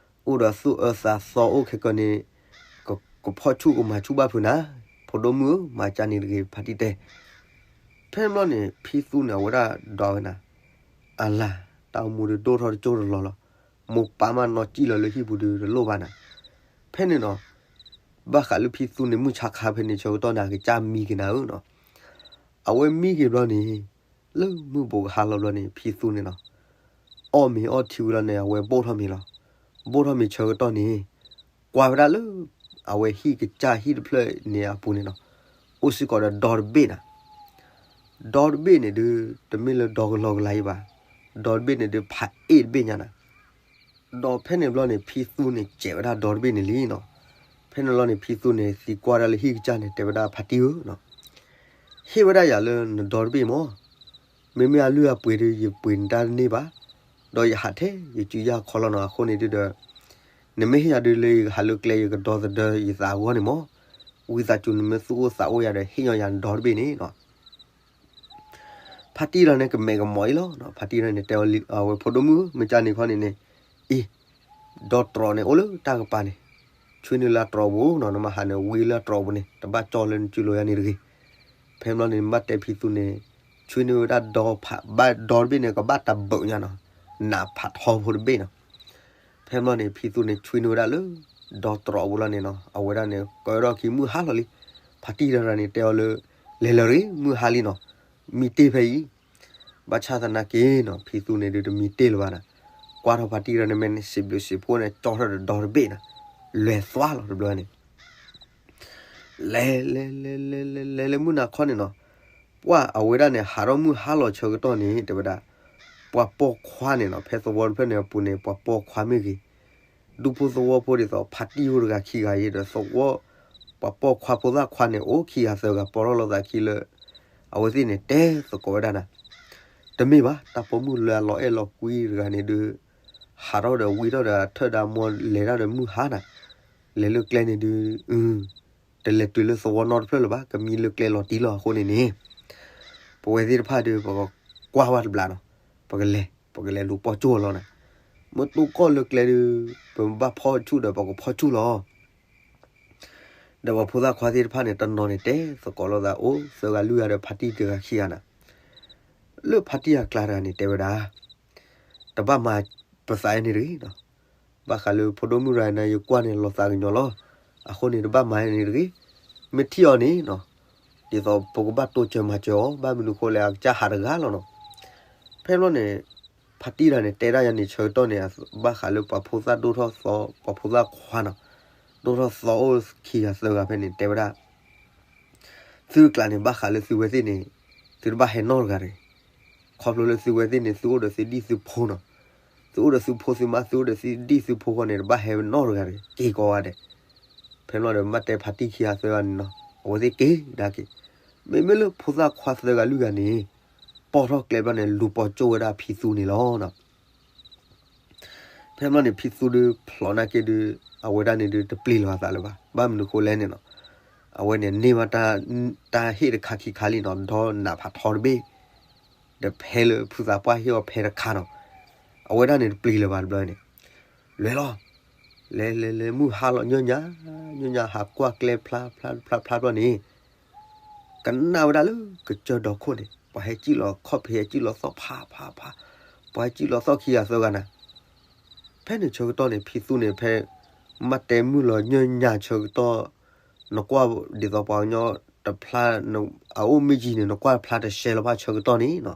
အိၣ်ဒီးသူၣ်အၢသးသီအိၣ် ခဲကီန့ၣ်, ကဖီၣ်ဆူၣ်ကမၤဆူၣ်ဘၣ်ဖုးနၤ, ဖိဒိၣ်မုၣ်ဧၢ မၤကါန့ၣ်တဂ့ၤ ဖါတံၢ်တဲ. ဖဲန့ၣ်ဘျီန့ၣ် ဖံသူန့ၣ် အဝဲဒၣ်ဒီးဝဲနၤ, အလၤ, တၢ်အိၣ်မူဒုးဒိၣ်ထီၣ်တကၠိၢ်တလီၤလီၤ, မိၢ်ပၢ်မးနီၢ်ကံၣ်လီၤလၢဟံၣ်ပူၤဒုးတလိၣ်ဘၣ်နၤ. ဖဲန့ၣ်နီၤ, ဘၣ်ဃးလၢဖံသူန့ၣ် မုၢ်ဆါခါဖဲန့ၣ်ဆၢကတီၢ်န့ၣ် အကစၢ်မံက့ၤနၤဧၢနီၤ. အဝဲမံက့ၤဘျီန့ၣ်, လၢမုၢ်ဘူးကဟါလီၤဘျီန့ၣ် ဖံသူန့ၣ်နီၤ, အီၣ်မ့ၤအီထံဝံၤလီၤန့ၣ် အဝဲဘိၣ်ထီၣ်မ့ၤလီၤ. ဘိၣ်ထီၣ်မ့ၤဆၢကတီၢ်န့ၣ်, ကွၢ်ဝဲဒၣ်လၢ အဝဲဟံၣ်ကစၢ်ဟံၣ်တဖျၢၣ်န့ၣ်အပူၤန့ၣ်နီၤ, အိၣ်စ့ၢ်ကီးဒီးဒီတဘ့ၣ်နၤ. ဒီတဘ့ၣ်န့ၣ်ဒုး တမ့ၢ်လၢဒီကလီကလီအံၤဘၣ်, ဒီတဘ့ၣ်န့ၣ်ဒုး ဖးအ့ၣ်တဘ့ၣ်ညါနၤ. ဒီးဖဲန့ၣ်ဘျီန့ၣ် ဖံသူန့ၣ်စဲးဝဲဒၣ်ဒီတဘ့ၣ်န့ၣ်လံနီၤ. ဖဲန့ၣ်ဘျီန့ၣ် ဖံသူန့ၣ်သံကွၢ်ဒၣ်လၢဟံၣ်ကစၢ်န့ၣ် တဲဝဲဒၣ် ဖါတံၢ်ဧၢနီၤ, ဟ့ၣ်ဝဲဒၣ်ယၤလၢနဒီတဘ့ၣ်မး, မ့မ့ၢ်အလုၢ်အပှ့ၤဒုး ယပှ့ၤနတၢ်တန့ၢ်ဘၣ်, ဒီးယဟးထဲယစုယၢ်ခီလီၤနီၤ. အဃိန့ၣ်ဒုးဒီး နမ့ၢ်ဟ့ၣ်ယၤဒုးလၢယကဟးလၢကျဲ ယကဒီသဒၢယသးအဂီၢ်န့ၣ်မး, ဝံသးစူၤနမ့ၢ်သူၣ်အိၣ်သးအိၣ်ယၤဒီး ဟ့ၣ်ညီယၤနဒီတဘ့ၣ်န့ၣ်နီၤ. ဖါတံၢ်လီၤန့ၣ် ကမဲာ်ကမီၤအံၤလီၤ. ဖါတံၢ်လီၤန့ၣ် တဲအီၤဝဲ ဖိဒိၣ်မုၣ်ဧၢ, မ့ၢ်ကန့ၣ်ခီန့ၣ်န့ၣ်, အံၤ, ဒီတြီးန့ၣ်အိၣ်လၢတၢ်ကပၤန့ၣ်, ဆွံနုာ်လၢအတြီးပူၤနီၤ, နမ့ၢ်ဟးန့ၣ် ဝံလၢအတြီးပူၤန့ၣ်, တဘၣ်ကၠီလၢနစုလိၤယါန့ၣ်တဂ့ၤ. ဖဲန့ၣ်ဘျီန့ၣ်မ့ၢ်ဘၣ်တဲဖံသူန့ၣ်, ဆွံနုာ်ဝဲဒၣ်ဒီဖး, ဘၣ်ဒီတဘ့ၣ်န့ၣ် ကဘၣ်တဘုးညါနီၤ, နးဖးထီဖိတဘ့ၣ်နီၤ. ဖဲန့ၣ်ဘျီန့ၣ် ဖံသူန့ၣ်ဆွံနုာ်ဝဲဒၣ်လၢ ဒီတြီးပူၤလီၤန့ၣ်နီၤ, အဝဲဒၣ်န့ၣ် ကၢထီၣ်ခံမုၢ်ဟါလီၤလံ. ဖါတံၢ်တဂၤန့ၣ် တဲအီၤလၢ လဲၤလၢၤတဂ့ၤ, မုၢ်ဟါလံနီၤ, မံတ့ၢ်ဖဲအံၤ. ဘၣ်ဆၣ်သနာ်က့နီၤ, ဖံသူန့ၣ်ဒုးတမံတ့ၢ်လၢၤဘၣ်နၤ, ကွၢ်ထီၣ်ဖါတံၢ်ဒီးန့ၣ်မ့ၢ်န့ၣ် စံးဘျုးစံးဖှိၣ်န့ၣ် ကၠီထီၣ်ဒီးဒီတဘ့ၣ်နီၤ, လဲၤသွါလီၤတဘျီန့ၣ် လဲၤလဲၤလဲၤလဲၤလဲၤလဲၤလၢမုၢ်နၤခီန့ၣ်နီၤ, ပှၢ်အဝဲဒၣ်န့ၣ် ဟးထီၣ်မုၢ်ဟါလီၤဆၢကတီၢ်န့ၣ် တဲဝဲဒၣ်, ပှၤပိာ်ခွါန့ၣ်နီၤ, ဖဲသဝီတဖျၢၣ်န့ၣ်အပူၤန့ၣ် ပှၤပိာ်ခွါမ့ၢ်ဂ့ၤ, ဒူဖိသဝီဖိဒ်သိးဖါတံၢ်အိၣ်တဂၤခံဂၤအံၤဒီးသဝီ, ပှၤပိာ်ခွါဖိသၣ်ခွါန့ၣ် အိၣ်ခံဂၤသၢဂၤ ပိာ်ထီၣ်လိာ်သးခံလၢ အဝဲသ့ၣ်န့ၣ် တဲသကိးဝဲဒၣ်နၤ, တမ့ၢ်ဘၣ် တၢ်ပိာ်မုၣ်လၢအလီၤအဲၣ်လီၤကွံတဂၤန့ၣ်ဒုး ဟးထီၣ်ဒီးဝံထီၣ်ဒီးထၢၣ်ဒီးမိၢ်လဲၤတၢ်ဒီးမုၢ်ဟါနၤ, လဲၤလၢကျဲန့ၣ်ဒုး တလဲၤတုၤလၢသဝီနီတဖျၢၣ်လၢၤဘၣ်, ကမံလၢကျဲလီၤတံၢ်လီၤအဃိန့ၣ်န့ၣ်, ပဝဲသ့ၣ်တဖၣ်ဒုး ပကကွၢ်ဝဲတဘျီနီၤ, ပကလဲၤ ပကလဲၤလူၤပိာ်ကၠိၣ်လီၤနၤ, မ့ၢ်တိၢ်ကီၢ်လၢကျဲဒုး ပဘၣ်ဖီၣ်ဆူၣ်ဒီးပကဖီၣ်ဆူၣ်လီၤ ဒီးပှၤဖိသၣ်ခွါသ့ၣ်တဖၣ်န့ၣ် တနီၤန့ၣ်တဲသကိးလိာ်သးအိၣ်သၢဂၤလွံၢ်ဂၤဒီးဖါတံၢ်တဂၤခံဂၤနၤ, လၢဖါတံၢ်အကျါတဂၤန့ၣ် တဲဝဲဒၣ်, တဘၣ်မၤပသးအန့ၣ်တဂ့ၤ, ဘၣ်ဃးလၢဖိဒိၣ်မုၣ်ရၤနၤ ယကွၢ်န့ၣ်လီၤသးကညီၤလီၤ, အဃိန့ၣ် တဘၣ်မၤန့ၣ်တဂ့ၤ, မ့ၢ်ထံၣ်အီၤန့ၣ်နီၤ, ဒ်သိးပကဘၣ်တိစၢၤမၤစၢၤအီၤ ဘၣ်မနုၤဃိလဲၣ် အကစၢ်ဟးတဂၤလီၤနီၤ, ဖဲဘျီန့ၣ် ဖါတံၢ်တဂၤန့ၣ် တဲဒၣ်ယၤန့ၣ်ဆၢကတီၢ်န့ၣ် ဘၣ်ဃးလၢပှၤဖိသၣ်ဒိၣ်ထီၣ်သီ ပှၤဖိသၣ်ခွါနီၤ, ဒိၣ်ထီၣ်သီအိၣ်ခံဂၤသၢဂၤဖဲန့ၣ် တဲဝဲဒၣ် သုတကျးန့ၣ် ဘၣ်ဃးလၢသုဝဲသ့ၣ်န့ၣ် သုတဘၣ်ဟဲနီတဂၤတဂ့ၤ, ခီဖျိလၢသုဝဲသ့ၣ်န့ၣ် သုအိၣ်ဒီးသုဒံၣ်သုဖိနီၤ, သုအိၣ်ဒီးသုဖိသုမါ သုအိၣ်ဒီးသုဒံၣ်သုဖိဃီန့ၣ် တဘၣ်ဟဲနီတဂၤတဂ့ၤ က့ၤကိးဂၤဒဲး, ဖဲဘျီဒီး မ့ၢ်တဲဖါတံၢ်ခံဂၤသၢဂၤန့ၣ်နီၤ အဝဲသ့ၣ်က့ၤဒၣ်က့ၤ, မ့မ့ၢ်လၢဖိသၣ်ခွါသၢဂၤလွံၢ်ဂၤန့ၣ် ပိာ်ထီၣ်ကျဲဘျီန့ၣ် လူၤပိာ်ကၠိၣ်ဝဲဒၣ်ဖံသူန့ၣ်လီၤနီၤ ဖဲဘျီန့ၣ် ဖံသူဒုးဖျိးနာ်က့ဒုး အဝဲဒၣ်န့ၣ်ဒုးတပျံၤလီၤအသးလၢၤဘၣ်, ဘၣ်မနုၤဃိလဲၣ်န့ၣ်နီၤ, အဝဲန့ၣ်န့ၢ်ဘၣ်တၢ်ဟ့ၣ်တခါခံခါလံနီၤ, ဒီးနးဖးထီတဘ့ၣ်, ဒီးဖဲလၢဖုသးပှၢ်ဟ့ၣ်အီၤဖဲတခါနီၤ, အဝဲဒၣ်န့ၣ်တပျံၤလၢၤဘၣ်တဘျီန့ၣ်, လဲၤလီၤ, လဲၤလဲၤလဲၤ မုၢ်ဟါလီၤညီနုၢ်ညီနုၢ် ဟးကွၢ်ကျဲဖျါဖျါဖျါဖျါဘျီန့ၣ် ကနၣ်ဝဲဒၣ်လၢကစၢၢ်ဒီခိၣ်န့ၣ် ပှၤဟဲစံၣ်လီၤခီၣ်ဖံး ဟဲစံၣ်လီၤသီၣ်ဖးဖးဖး, ပှၤဟဲစံၣ်လီၤသီၣ်ခံဂၤသၢဂၤနၤ, ဖဲန့ၣ်ဆၢကတီၢ်န့ၣ် ဖံသူန့ၣ် ဖဲ မ့ၢ်တဲမုၢ်လီၤညီနုၢ်ဆၢကတီၢ်, နကွၢ်ဒ်သိးပှၤကညီတဖျါ, အအိၣ်မ့ၢ်ယံၤန့ၣ် နကွၢ်ဖျါတရှဲလီၤဘၣ်ဆၢကတီၢ်န့ၣ်နီၤ,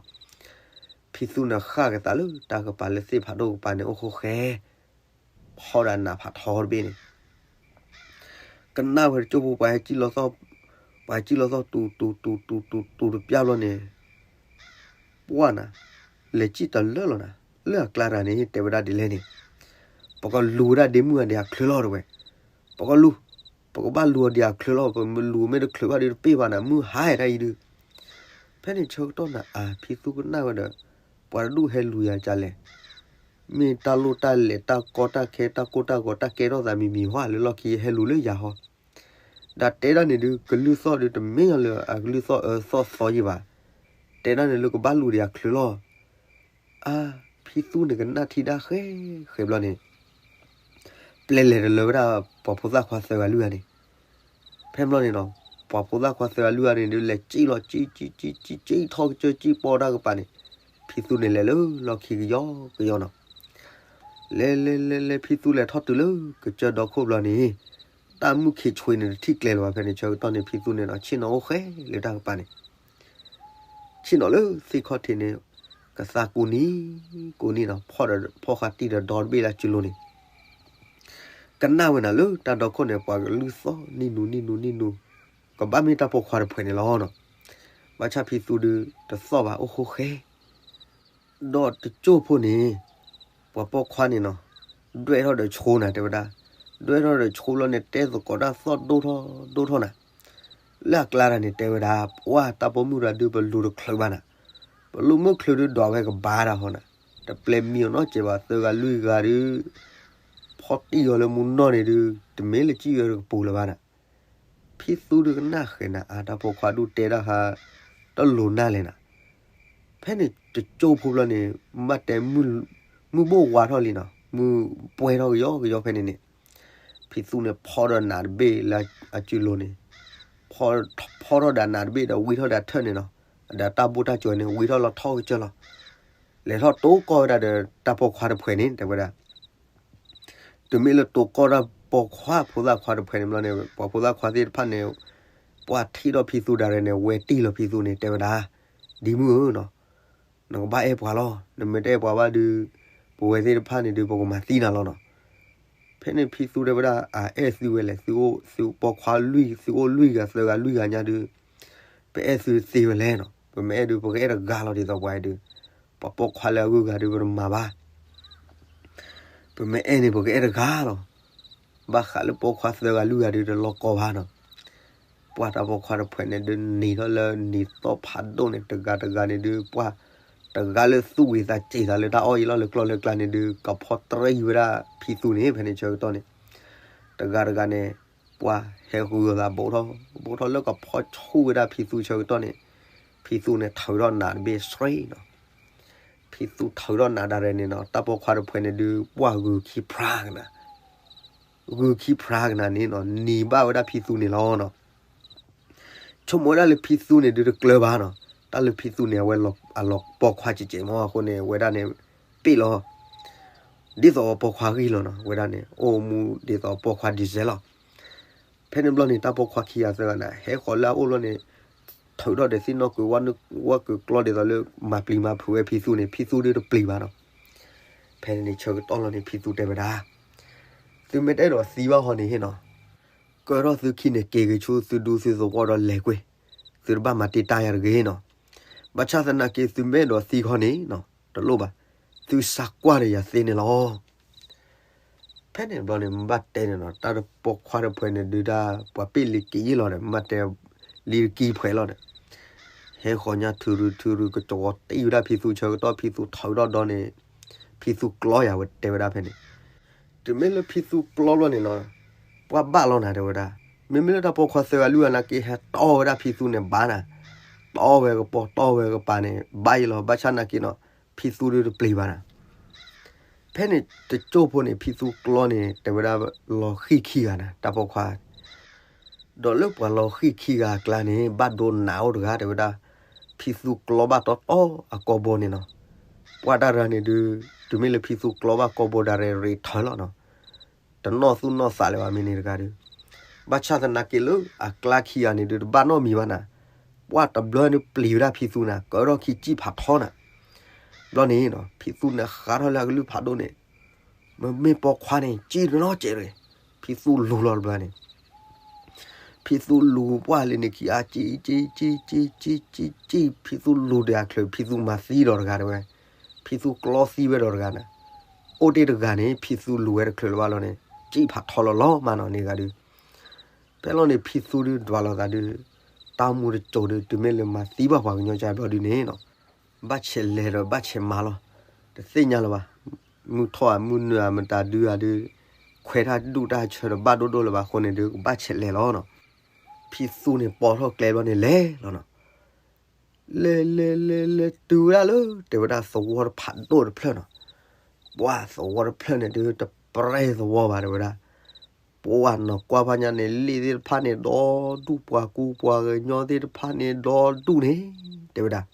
ဖံသူန့ၣ်ဃၣ်ကသးလၢတၢ်ကပၤလၢသ့ၣ်ဖးဒိၣ်ကပၤန့ၣ် အိၣ်ဃိဃဲ ဖီဒီးနးဖးထီတဘ့ၣ်န့ၣ် ကနၣ်ဝဲတကၠိၢ်ဖိ ပှၤဟဲစံၣ်လီၤသီၣ်, ပှၤဟဲစံၣ်လီၤသီၣ်တူတူတူတူတူတပျၢ်ဘျီန့ၣ်, ပှၢ်နၤ, လဲၤစံၣ်တလၢလီၤနၤ, လၢအကျါတဂၤန့ၣ် တဲဝဲဒၣ်ဒ်လဲၣ်န့ၣ်, ပကလူၤဝဲဒၣ်ဒ့မုၢ်ဂၤဒံးအချၢလီၤတဲဝဲ, ပကလူၤ, ပကဘၣ်လူၤအီၤဒံးအချၢလီၤ, ပမ့ၢ်လူၤမ့ၢ်တချုးဘၣ်ဒီးတပ့ၢ်ဘၣ်နၤ မုၢ်ဟါတၢ်အံၤဒုး, ဖဲန့ၣ်ဆၢကတီၢ်နၤအါ ဖံသူကနၣ်ဝဲဒီး, ပှၤတဒူၣ်ဟဲလူၤယၤကလဲၣ် မ့ၢ်တၢ်လိၣ်တၢ်လဲၤတၢ်ကီတၢ်ခဲတၢ်ကိၢ်တၢ်ဂီၤတၢ်ကဲထီၣ်သးမံၤမံၤဟီလၢလီၢ်ခံဟဲလူၤလၢယၤဟီ, ဒီးတဲဒၣ်န့ၣ်ဒုး ကလုၢ်သီၣ်ဒုးတမ့ၢ်လၢအကလုၢ်သီၣ်အၢသီၣ်သီယံၤဘၣ်, တဲဒၣ်န့ၣ်လၢကဘၣ်လူၤဒံးအချၢလီၤ အါ, ဖံသူန့ၣ်ကနၣ်ထံဒၣ်ဃဲဃဲဘျီန့ၣ်, ပျဲလဲၤတလၢဝဲဒၣ်ပှၤဖိသၣ်ခွါသၢဂၤလွံၢ်ဂၤန့ၣ်, ဖဲဘျီန့ၣ်နီၤ, ပှၤဖိသၣ်ခွါသၢဂၤလွံၢ်ဂၤန့ၣ်ဒုး လဲၤစံၣ်လီၤစံၣ်စံၣ်စံၣ်စံၣ်ထီၣ်ကစၢၢ်စံၣ်ပိာ်တၢ်ကပၤန့ၣ်, ဖံသူန့ၣ်လဲၤလၢလီၢ်ခံကယီကယီနီၤ လဲၤလဲၤလဲၤလဲၤ ဖံသူလဲၤထီၣ်တုၤလၢကစၢၢ်ဒီခိၣ်ဘျီန့ၣ်, တၢ်မုၢ်ခံးဆွ့န့ၣ်တထံၣ်ကျဲလၢၤဘၣ် ဖဲန့ၣ်ဆၢကတီၢ်န့ၣ် ဖံသူန့ၣ်ဒီး ဆ့ၣ်နီၤအိၣ်ဃဲလၢတၢ်ကပၤန့ၣ်, ဆ့ၣ်နီၤလၢသ့ၣ်ခီၣ်ထံးန့ၣ်, ကသါကူနံၤ, ကူနံၤနီၤ, ဖီၣ်ဃာ်တံၢ်ဒီးဒီတဘ့ၣ်လၢအစုလိၤန့ၣ် ကနၣ်ဝဲနၤလၢတၢ်ဒီခိၣ်န့ၣ် ပှၤကလုၢ်သီၣ်နံၣ်နူနံၣ်နူနံၣ်နူ, ကဘၣ်မ့ၢ်တၢ်ပိာ်ခွါတဖှဲးန့ၣ်လီၤနီၤ, ဘၣ်ဆၣ်ဖံသူဒုးတသီၣ်ဘၣ်အိၣ်ဃိဃဲ ဒီးတကၠိၢ်ဖိန့ၣ်, ပှၤပိာ်ခွါန့ၣ်နီၤ, ဒွဲၣ်ထီၣ်ဒီးဆိနၤတဲဝဲဒၣ်, ဒွဲၣ်ထီၣ်ဒီးဆိဘျီန့ၣ် တဲသကိးတၢ်သီၣ်ဒိၣ်ထီၣ်ဒိၣ်ထီၣ်နၤ, လၢအကျါတၢ်န့ၣ်တဲဝဲဒၣ်, ပှၢ်တၢ်ပိာ်မုၣ်တဂၤဒုးပလူၤတချုးဘၣ်နၤ, ပလူၤမုၢ်ချုးဒုးဒွးဝဲကဘၣ်တၢ်ဟီနၤ, တပျဲမံအီၤနီတစဲးဘၣ် သၢဂၤလွံၢ်ဂၤဒုး ဖီၣ်တံၢ်အီၤလၢမူနီၢ်န့ၣ်ဒုး တမ့ၢ်လၢစံၣ်ယွဲတကပူၤလၢၤဘၣ်နၤ ဖံသူဒုးကနၣ်ဃဲၤနၤအါ တၢ်ပိာ်ခွါဒုးတဲတၢ်ဟါ တလိၤနၢ်လဲၣ်နၤ, ဖဲန့ၣ်တကၠိၢ်ဖိဘျီန့ၣ် မ့ၢ်တဲ မုၢ်ဘိၣ်ဝါထီၣ်လံနီၤ မုၢ်ပှဲၤထီၣ်ကယီကယီဖဲန့ၣ်န့ၣ်, ဖံသူန့ၣ်ဖီၣ်ဒီးနးတဘ့ၣ်လၢအစုလိၤန့ၣ်, ဖီၣ်ထီၣ်ဒီးနးတဘ့ၣ်ဒီးဝံထီၣ်ဒီးထၢၣ်န့ၣ်နီၤ, ဒီးတၢ်ဘိၣ်တၢ်ကၠီၤန့ၣ် ဝံထီၣ်လီၤထီၣ်ကစၢၢ်လီၤ, လဲၤထီၣ်တိၢ်ကီၢ်ဝဲဒၣ်ဒီးတၢ်ပိာ်ခွါတဖှဲးန့ၣ် တဲဝဲဒၣ် တုၤမ့ၢ်လၢတိၢ်ကီၢ်တၢ်ပိာ်ခွါဖိသၣ်ခွါတဖှဲးန့ၣ်ဘျီန့ၣ် ပှၤဖိသၣ်ခွါသ့ၣ်တဖၣ်န့ၣ် ပှၤထံၣ်ဒီးဖံသူဒၣ်ရဲၣ်န့ၣ် ဝဲတံၢ်လီၤဖံသူန့ၣ် တဲဝဲဒၣ်, ဒ်မုၢ်ဧၢနီၤ, နကဘၣ်အဲၣ်ပှၤလီၤ, နမ့ၢ်တအဲၣ်ပှၤဘၣ်ဒုး, ပဝဲသ့ၣ်တဖၣ်န့ၣ်ဒုး ပကမၤသံနၤလီၤနီၤ. ဖဲန့ၣ်ဖံသူတဲဝဲဒၣ် အအဲၣ်သုဝဲလဲၣ်, သုအိၣ်သုပိာ်ခွါလွံၢ်, သုအိၣ်လွံၢ်ဂၤသၢဂၤလွံၢ်ဂၤညါဒုး ပအဲၣ်သုသ့ဝဲလဲၣ်နီၤ. ပမ့ၢ်အဲၣ်ဒုး ပကအဲၣ်တဂၤလီၤ. ဒ်သိးပှၤအံၤဒုး ပှၤပိာ်ခွါလၢအဂုၤအဂၤဒုး ပတမၤဘၣ်. ပမ့ၢ်အဲၣ်န့ၣ် ပကအဲၣ်တဂၤလီၤ. ဘၣ်ဃးလၢပိာ်ခွါသၢဂၤလွံၢ်ဂၤဒုး တလီၢ်ကီဘၣ်နီၤ. ပှၤတၢ်ပိာ်ခွါတဖုန့ၣ်ဒုး နံၤထီၣ်လၢနံၤသီၣ်ဖးဒိၣ်န့ၣ် တဂၤတဂၤန့ၣ်ဒုး ပှၤတဂၤလၢသူၣ်ဝံၤသးစဲၤသးလၢ တၢ်အီၣ်အံၤလီၢ်လၢကျီၢ်လၢကျါန့ၣ်ဒုး ကဖီတရံးဝဲဒၣ်ဖံသူန့ၣ်. ဖဲန့ၣ်ဆၢကတီၢ်န့ၣ် တဂၤတဂၤန့ၣ် ပှၤဟဲဃုာ်သးဘူးထီၣ်ဘူးထီၣ်လၢကဖီဆူၣ်ဝဲဒၣ်ဖံသူဆၢကတီၢ်န့ၣ် ဖံသူန့ၣ်ထုးထီၣ်နးတဘ့ၣ်ဆှံနီၤ. ဖံသူထုးထီၣ်နးဒၣ်ရဲၣ်န့ၣ်နီၤ တၢ်ပိာ်ခွါတဖုန့ၣ်ဒုး ပှၤဂုၤခံဖျါကနၤ ဂုၤခံဖျါကနၤန့ၣ်နီၤ နံၤဘၣ်ဝဲဒၣ်ဖံသူန့ၣ်လီၤနီၤ. ဆိကမိၣ်ဝဲဒၣ်လၢဖံသူန့ၣ်ဒုးတကျၢၤဘၣ်နီၤ. တၢ်လၢဖံသူန့ၣ် အဝဲအလီၤပိာ်ခွါကဲးကဲးမးအဃိန့ၣ် ဝဲဒၣ်န့ၣ် ပ့ၢ်လီၤ ဒ်သိးပိာ်ခွါဂံၢ်လီၤနီၤ. ဝဲဒၣ်န့ၣ် အိၣ်မူဒ်သိးပိာ်ခွါဒံးစဲးလီၤ. ဖဲန့ၣ်ဘျီန့ၣ် တၢ်ပိာ်ခွါခံဂၤသၢဂၤန့ၣ် ဟဲဃီၤလၢအအိၣ်လီၤန့ၣ် ထုးထီၣ်ဒီးသ့ၣ်နီၣ်ကုၤဝၣ်ကုၤကျီဒ်သိးလၢ မၤပျံၤမၤဖုးဝဲဖံသူန့ၣ် ဖံသူဒုးတပျံၤဘၣ်နီၤ. ဖဲန့ၣ်ဆၢကတီၢ်လီၤန့ၣ် ဖံသူတဲဝဲဒၣ် သုမ့ၢ်တအဲၣ်ဒိးသံဘၣ်ဟီန့ၣ်နီၤ ကၢထီၣ်သုခံန့ၣ် က့ၤက့ၤဆူသုဒူသုသဝီဒီးလဲၤကွံာ်, သုတဘၣ်မၤတ့ၢ်တၢ်ယၤတဂ့ၤနီၤ. ဘၣ်ဆၣ်သနာ်က့ သုမ့ၢ်အဲၣ်ဒိးသံခီန့ၣ်နီၤ တလိၣ်ဘၣ်, သုစးကွၢ်ဒီးယၤသ့န့ၣ်လီၤ. ဖဲန့ၣ်ဘျီန့ၣ် မ့ၢ်ဘၣ်တဲန့ၣ်နီၤ တၢ်ပိာ်ခွါတဖုန့ၣ်ဒုးဒၣ် ပှၤပ့ၢ်လံၤက့ၤယံာ်လီၤဒီး မ့ၢ်ဘၣ်တဲလံၤတကံဖှဲးလီၤဒီး ဟဲဃီၤညါထုးရုးထုးရုး ကကဝီၤတံၢ်ဝဲဒၣ်ဖံသူဆၢကတီၢ် ဖံသူထုးထီၣ်ဒီးန့ၣ် ဖံသူကျီယၤဝဲတဲဝဲဒၣ်ဖဲန့ၣ် တုၤမ့ၢ်လၢဖံသူကျီဘျီန့ၣ်နီၤ ပှၤဘၣ်လီၤနၤတဲဝဲဒၣ်, မ့မ့ၢ်လၢတၢ်ပိာ်ခွါသၢဂၤလွံၢ်ဂၤနာ်က့ ဟဲတီၢ်ဝဲဒၣ်ဖံသူန့ၣ်ဘၣ်နၤ, တီၢ်ဝဲကပီၤ တီၢ်ဝဲကပၤန့ၣ် ဘၣ်ယံၤလီၤ. ဘၣ်ဆၣ်နာ်က့နီၤ ဖံသူဒုးတပျံၤဘၣ်နၤ. ဖဲန့ၣ်တကၠိၢ်ဖိန့ၣ် ဖံသူကျီန့ၣ် တဲဝဲဒၣ်လီၤဃံၢ်ခံဂၤနၤ တၢ်ပိာ်ခွါ ဒီးလၢပှၤလီၤဃံၢ်ခံဂၤအကျါန့ၣ် ဘၣ်ဒိနးအိၣ်တဂၤတဲဝဲဒၣ်, ဖံသူကျီဘၣ်တီတီအကိာ်ဘိန့ၣ်နီၤ. ပှၤတၢ်တဂၤန့ၣ်ဒုး တုၤမ့ၢ်လၢဖံသူကျီဘၣ်ကိာ်ဘိဒၣ်ရဲၣ်ရဲၣ်ထၢၣ်လီၤနီၤ. တနီၣ်သူၣ်နီၣ်သးလၢၤဘၣ်မ့ၢ်န့ၣ်တဂၤဒုး, ဘၣ်ဆၣ်သနာ်က့လၢအကျါခံဂၤန့ၣ်ဒုး တဘၣ်နီတမံၤဘၣ်နၤ. ပှၤတဘျီန့ၣ်ပျံၤဝဲဒၣ်ဖံသူနၤ ကၢထီၣ်ခံစံၣ်ဖးထီနၤ. ဘျီန့ၣ်နီၤ ဖံသူန့ၣ်ဃးထီၣ်လၢအကလုၢ်ဖးဒိၣ်န့ၣ် မ့မ့ၢ်ပိာ်ခွါန့ၣ် စံၣ်တနီၤစဲးရ့ၣ်, ဖံသူလူၤလီၤတဘျီန့ၣ် ဖံသူလူၤပှၢ်လၢန့ၣ်ခံဂၤ စံၣ်စံၣ်စံၣ်စံၣ်စံၣ်စံၣ် ဖံသူလူၤဒီးအချုး ဖံသူမၤသံဒီးတဂၤတဲဝဲ, ဖံသူကျီသံဝဲဒီးတဂၤနၤ, အိၣ်တ့ၢ်တဂၤန့ၣ် ဖံသူလူၤဝဲတချုးလၢၤဘၣ်လီၤန့ၣ် စံၣ်ဖးထီလီၤလီၤမးနီၤန့ၣ်တဂၤဒုး, ဖဲလီၤန့ၣ် ဖံသူဒုးဒွးလိာ်သးဒုး, တၢ်မူတစိၤဒုး တုၤမ့ၢ်လၢမၤသံဘၣ်ပှၤကညီကါဘျီဒုးန့ၣ်နီၤ ဘၣ်ဆဲးလဲၤဒီးဘၣ်ဆဲးမၤလီၤ. တသ့ၣ်ညါလၢၤဘၣ်, မုၢ်ထီၣ်ဧါ မုၢ်နုာ်ဧါ မတၤဒုဧါဒုး, ခွဲးတၢ်ဒူၣ်တၢ်ဆၢဒီးဘၣ်ဒိၣ်ဒိၣ်လၢၤဘၣ်အဃိန့ၣ်ဒုး ကဘၣ်ဆဲးလဲၤလီၤနီၤ. ဖံသူန့ၣ်ပိာ်ထီၣ်ကျဲဘျီန့ၣ်လဲၤလီၤနီၤ. လဲၤလဲၤလဲၤလဲၤတုၤဝဲဒၣ်လၢ တဲဝဲဒၣ်သဝီတဖးဒိၣ်တဖျၢၣ်နီၤ. ပှၤသဝီတဖျၢၣ်န့ၣ်ဒုး တပြဲၢ်သဝီဘၣ်တဲဝဲဒၣ်, ပှၤနီၢ်ကွၢ်ဖးညါန့ၣ် လ့ၣ်သ့ၣ်တဖၣ်န့ၣ်ဒီဒူၣ် ပှၤကူပှၤကညီသ့ၣ်တဖၣ်န့ၣ်ဒီဒူၣ်န့ၣ် တဲဝဲဒၣ်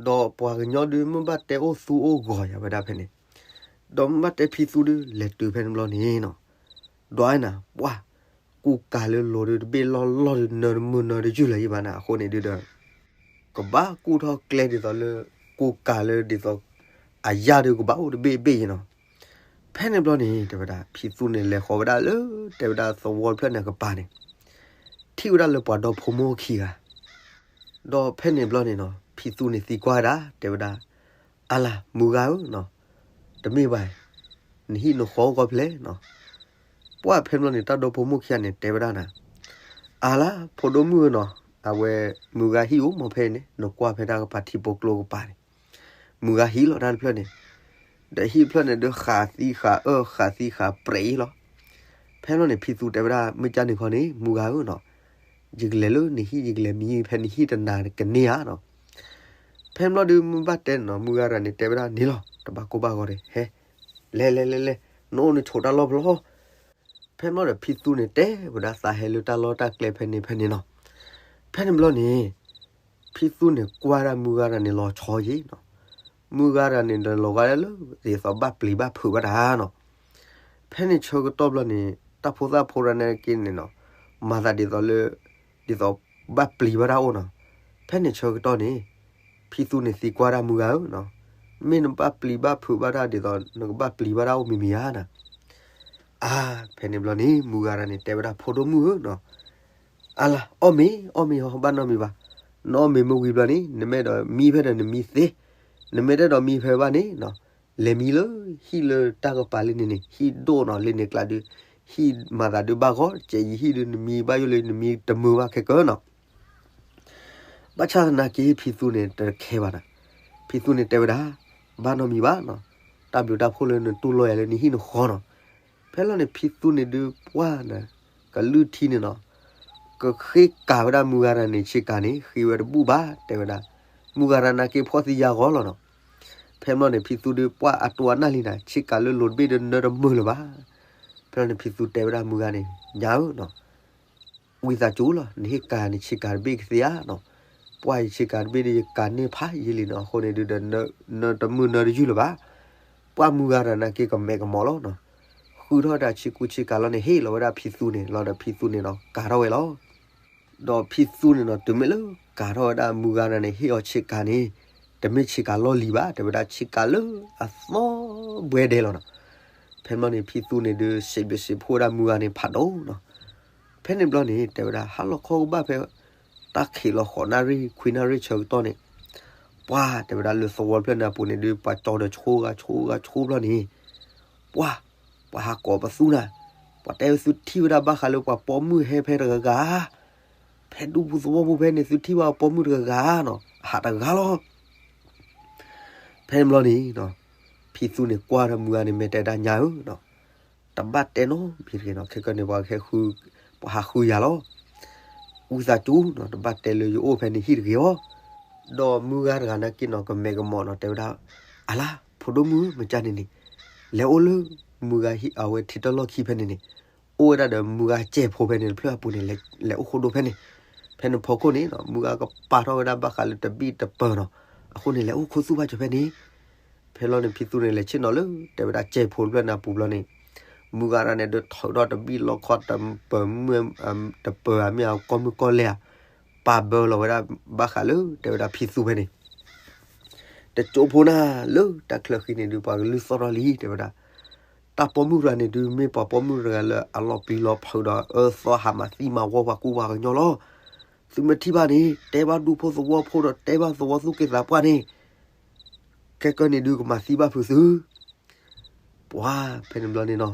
ဒီးပှၤကညီဒုးမ့ၢ်ဘၣ်တဲအိၣ်သူအိၣ်ဂီၤယၤဝဲဒၣ်ဖဲန့ၣ်, ဒီးမ့ၢ်ဘၣ်တဲဖံသူဒုး လဲၤတုၤဖဲန့ၣ်ဘျီန့ၣ်နီၤ, ဒီးနၤ ပှၤ ကူကၤလၢလိၤဒုး တဘ့ၣ်လီၢ်လီၢ်ဒုး နၢတမုာ်နၢတယုၢ်လၢၤယံၤဘၣ်နၤ အဃိန့ၣ်ဒုးဒီး ကဘၣ်ကူၣ်ထီၣ်ကျဲဒ်သိးလၢ ကူကၤလၢဒ်သိး အယၢ်ဒုးကဘၣ်အိၣ်တဘ့ၣ်ဘ့ၣ်ယံၤနီၤ. ဖဲန့ၣ်ဘျီန့ၣ် တဲဝဲဒၣ် ဖံသူန့ၣ်လဲၤဃီၤဝဲဒၣ်လၢ တဲဝဲဒၣ်သဝီတဖျၢၣ်န့ၣ်ကပၤန့ၣ် ထံၣ်ဝဲဒၣ်လၢပှၤဒီဖိမိၢ်ခံဂၤ, ဒီးဖဲန့ၣ်ဘျီန့ၣ်နီၤ ဖံသူန့ၣ်သံကွၢ်ဝဲဒၣ် တဲဝဲဒၣ် အါလၢ် မုၢ်ဂၤဧၢနီၤ, တမ့ၢ်ဘၣ်, နဟံၣ်နဃီအိၣ်ကီၢ်ဖဲလဲၣ်နီၤ. ပှၢ်ဖဲန့ၣ်ဘျီန့ၣ် တၢ်ဒီဖိမိၢ်ခံဂၤန့ၣ် တဲဝဲဒၣ်နၤ, အါလၢ် ဖိဒိၣ်မုၣ်ဧၢနီၤ, အဝဲ မုၢ်ဂၤဟံၣ်အိၣ်မ့ၢ်ဖဲန့ၣ် နကွၢ်ဖဲတၢ်ကပၤထံဖိကျိကပၤန့ၣ် မုၢ်ဂၤဟံၣ်လီၤတၢ်တဖျၢၣ်န့ၣ်, ဒီးဟံၣ်တဖျၢၣ်န့ၣ်ဒုး ဃးသံဃးအၢ ဃးသံဃးပြဲးအံၤလီၤ. ဖဲန့ၣ်ဘျီန့ၣ် ဖံသူတဲဝဲဒၣ် မုၢ်ကၢ်န့ၣ်ခီန့ၣ် မုၢ်ဂၤဧၢနီၤ, ယကလဲၤလၢနဟံၣ် ယကလဲၤမံဖဲနဟံၣ်တနၤကန့ၢ်ဧါနီၤ. ဖဲန့ၣ်ဘျီဒုး မုၢ်ဘၣ်တဲနီၤ မုၢ်ဂၤတဂၤန့ၣ် တဲဝဲဒၣ်န့ၣ်လီၤ တဘၣ်ကိၢ်ဘၣ်ဂီၤဒီး ဟဲ လဲၤလဲၤလဲၤလဲၤ နအိၣ်နဆိးတၢ်လီၢ်ဖဲလီၤ. ဖဲန့ၣ်ဘျီဒီး ဖံသူန့ၣ်တဲဝဲဒၣ်သးဟဲလၢတၢ်လီၢ်တၢ်ကျဲဖဲန့ၣ်ဖဲန့ၣ်နီၤ. ဖဲန့ၣ်ဘျီန့ၣ် ဖံသူန့ၣ်ကွၢ်ဒၣ်မုၢ်ဂၤတဂၤန့ၣ်လီၤဆီယံၤနီၤ. မုၢ်ဂၤတဂၤန့ၣ်ဒီးလီၤဂာ်ဒၣ်လၢ ဒ်သိးဘၣ်ပျံၤဘၣ်ဖုးဘၣ်တၢ်နီၤ. ဖဲန့ၣ်ဆၢကတီၢ်ဘျီန့ၣ် တၢ်ဖိသၣ်ဖိတဂၤန့ၣ်က့န့ၣ်နီၤ မၤသးဒ်သိးလၢ ဒ်သိးဘၣ်ပျံၤဘၣ်တၢ်အိၣ်နီၤ. ဖဲန့ၣ်ဆၢကတီၢ်န့ၣ် ဖံသူန့ၣ်သံကွၢ်ဒၣ်မုၢ်ဂၤဧၢနီၤ, မ့ၢ်နဘၣ်ပျံၤဘၣ်ဖုးဘၣ်တၢ်ဒ်သိး နကဘၣ်ပျံၤဘၣ်တၢ်အိၣ်မံၤမံၤဧါနီၤ. အါ, ဖဲန့ၣ်ဘျီန့ၣ် မုၢ်ဂၤတဂၤန့ၣ် တဲဝဲဒၣ် ဖိဒိၣ်မုၣ်ဧၢနီၤ, အါလါ အီၣ်မ့ၤ အီၣ်မ့ၤဟီ ဘၣ်နီတမံၤဘၣ်. နအီၣ်မ့ၤမ့ၢ်ဝံၤဘျီန့ၣ် နမ့ၢ်အဲၣ်ဒိးမံဖဲဒီးနမံသ့, နမ့ၢ်တအဲၣ်ဒိးမံဖဲဘၣ်န့ၣ်နီၤ, လဲၤမံလၢဟံၣ်လၢတၢ်ကပၤလၢန့ၣ်န့ၣ် ဟံၣ်ဒိၣ်နီၤ လၢန့ၣ်ကျါဒုး, ဟံၣ်မၤသးဒုးဘၣ်ဂီၤ ကဲယဟံၣ်ဒုး နမံဘၣ်ယိၣ်လၢနမံတမုာ်ဘၣ်ခဲကၢနီၤ. ဘၣ်ဆၣ်သနာ်က့ ဖံသူန့ၣ်တခဲဘၣ်နီၤ. ဖံသူန့ၣ်တဲဝဲဒၣ်, ဘၣ်နီတမံၤဘၣ်နီၤ, တၢ်ဘျုးတၢ်ဖှိၣ်လၢနတူၢ်လိာ်ယၤလၢနဟံၣ်နဃီနီၤ. ဖဲလီၤန့ၣ် ဖံသူန့ၣ်ဒုးပှၢ်န့ၣ် ကလုၢ်ထံန့ၣ်နီၤ, ကဃ့ကၤဝဲဒၣ်မုၢ်ဂၤတဂၤန့ၣ် ဆ့ကၤန့ၣ် ဃ့ဝဲတဘူၣ်ဘၣ် တဲဝဲဒၣ်, မုၢ်ဂၤတဂၤနာ်က့ဖှီၣ်သံယာ်ဂီၤလီၤနီၤ. ဖဲမီၢ်န့ၣ် ဖံသူဒုးပှၢ်အတိၢ်အနၢ်လံနီၤ ဆ့ကၤလၢလိၤတဘ့ၣ်ဒုးနၢတမုာ်လၢၤဘၣ်. ဖဲလီၤန့ၣ် ဖံသူတဲဝဲဒၣ်မုၢ်ဂၤန့ၣ် ညါဧၢနီၤ, ဝံသးစူၤလီၤ နဟ့ၣ်ကၤန့ၣ် ဆ့ကၤတဘ့ၣ်ကသ့ဧါနီၤ, ပှၢ်ယဆ့ကၤတဘ့ၣ်ဒုး ယကၤန့ၢ်ဖးယံာ်လံနီၤ အဃိန့ၣ်ဒုးဒီး နၢတမုာ်နၢတယုၢ်လၢၤဘၣ်. ပှၢ်မုၢ်ဂၤတဂၤနာ်က့ကမဲာ်ကမီၤလီၤနီၤ, ဃုထီၣ်ဝဲဒၣ်ဆ့ကူဆ့ကၤလီၤန့ၣ် ဟ့ၣ်လီၤဝဲဒၣ်ဖံသူန့ၣ် လီၤဒီးဖံသူန့ၣ်နီၤ ကၤထီၣ်ဝဲလီၤ. ဒီးဖံသူန့ၣ်နီၤ တုၤမ့ၢ်လၢကၤထီၣ်ဝဲဒၣ်မုၢ်ဂၤတဂၤန့ၣ် ဟ့ၣ်အီၤဆ့ကၤန့ၣ် တမ့ၢ်ဆ့ကၤလီၢ်လံၤဘၣ် တဲဝဲဒၣ်ဆ့ကၤလၢအသီဘှဲဒဲးလီၤနီၤ. ဖဲမီၢ်န့ၣ် ဖံသူန့ၣ်ဒုး စံးဘျုးစံးဖှိၣ်ဝဲဒၣ်မုၢ်ဂၤန့ၣ်ဖးဒိၣ်နီၤ. ဖဲန့ၣ်ဘျီန့ၣ် တဲဝဲဒၣ် ဟါလီၤခီကဘၣ်ဖဲ တၢ်ခံးလီၤဃိးနၣ်ရံၣ် ခွံနၣ်ရံၣ်ဆၢကတီၢ်န့ၣ်, ပှၢ်တဲဝဲဒၣ်လၢသဝီဖျၢၣ်န့ၣ်အပူၤန့ၣ်ဒုး ပှၤကၠီဒီးဆိဂၤဆိဂၤဆိဘျီန့ၣ်, ပှၢ်, ပှၤဟးကိးပသူနၤ, ပှၤတဲဝဲသုထံၣ်ဝဲဒၣ်ဘၣ်ဃးလၢပှၤပိာ်မုၣ်ဟဲဖဲတဂၤဂၤ, ဖဲဒူပူၤသဝီပူၤဖဲန့ၣ် သုထံၣ်ဘၣ်ပိာ်မုၣ်တဂၤဂၤနီၤ အဟးတဂၤလီၤ. ဖဲန့ၣ်ဘျီန့ၣ် ဖံသူန့ၣ်ကွၢ်ဒီးမုၢ်ဂၤန့ၣ် မဲာ်တဲဒၣ်ညါဧၢနီၤ, တဘၣ်တဲနီတမံၤတဂ့ၤနီၤ, ခဲကနံၣ်ပှၤဟဲဃု, ပှၤဟးဃုယၤလီၤ. ဝံသးစူၤနီၤ, တဘၣ်တဲလၢယအိၣ်ဖဲန့ၣ်ဟံၣ်တဂ့ၤအီၤ. ဒီးမုၢ်ဂၤတဂၤနာ်က့နီၤ ကမဲာ်ကမီၤနီၤ တဲဝဲဒၣ်, အလါ ဖိဒိၣ်မုၣ်ဧၢ မ့ၢ်ကန့ၣ်န့ၣ်, လဲၤအိၣ်လၢမုၢ်ဂၤဟံၣ်အဝဲထံတၢ်လီၢ်ခံဖဲန့ၣ်န့ၣ်, အိၣ်ဝဲဒၣ်ဒီးမုၢ်ဂၤစဲးဖိဖဲန့ၣ်တဖျၢၣ်အပူၤန့ၣ် လဲၤအိၣ်ဃိဒိၣ်ဖဲန့ၣ်, ဖဲန့ၣ်ဖီခိၣ်န့ၣ်နီၤ မုၢ်ဂၤကပာ်ထီၣ်ဝဲဒၣ်ဘၣ်ဃးလၢတဘံၣ်တပၢၤနီၤ, အဃိန့ၣ် လဲၤအိၣ်ခူသူၣ်ဘၣ်စၢၤဖဲန့ၣ်. ဖဲလီၤန့ၣ် ဖံသူန့ၣ် လဲၤဆ့ၣ်နီၤလၢ တဲဝဲဒၣ်စဲးဖိတဖျၢၣ်န့ၣ်အပူၤဘျီန့ၣ်, မုၢ်ဂၤတဂၤန့ၣ် ဒုးထုးထီၣ်တဘံၣ်လီခီတပၢၤမုၢ်, တပၢၤဧါ မ့ၢ်အကီၢ်မုၢ်ကီၢ်လဲၢ်ဧါ, ပာ်ဘၢလီၤဝဲဒၣ်ဘၣ်ဃးလၢ တဲဝဲဒၣ်ဖံသူဖဲန့ၣ်, တကၠိဖိနၤလၢတၢ်ချၢဃံန့ၣ်ဒုး ပှၤကလုၢ်သီၣ်ထီၣ်လံ တဲဝဲဒၣ်, တၢ်ပိာ်မုၣ်တဂၤန့ၣ်ဒုး မ့ၢ်ပှၤပိာ်မုၣ်တဂၤလၢအလီၤပျံၤလီၤဖုးဒီး အၢသီဟးမၤသံမၤဝီပှၤကူပှၤကညီလီၤ. သုမ့ၢ်ထံၣ်ဘၣ်န့ၣ် တဲဘၣ်ဒူဖိသဝီဖိဒီးတဲဘၣ်သဝီသူၣ်က့သးပှၢ်န့ၣ်, ခဲကနံၣ်ဒုးကမၤသံဘၣ်ဖုးသု. ပှၢ်ဖဲန့ၣ်ဘျီန့ၣ်နီၤ,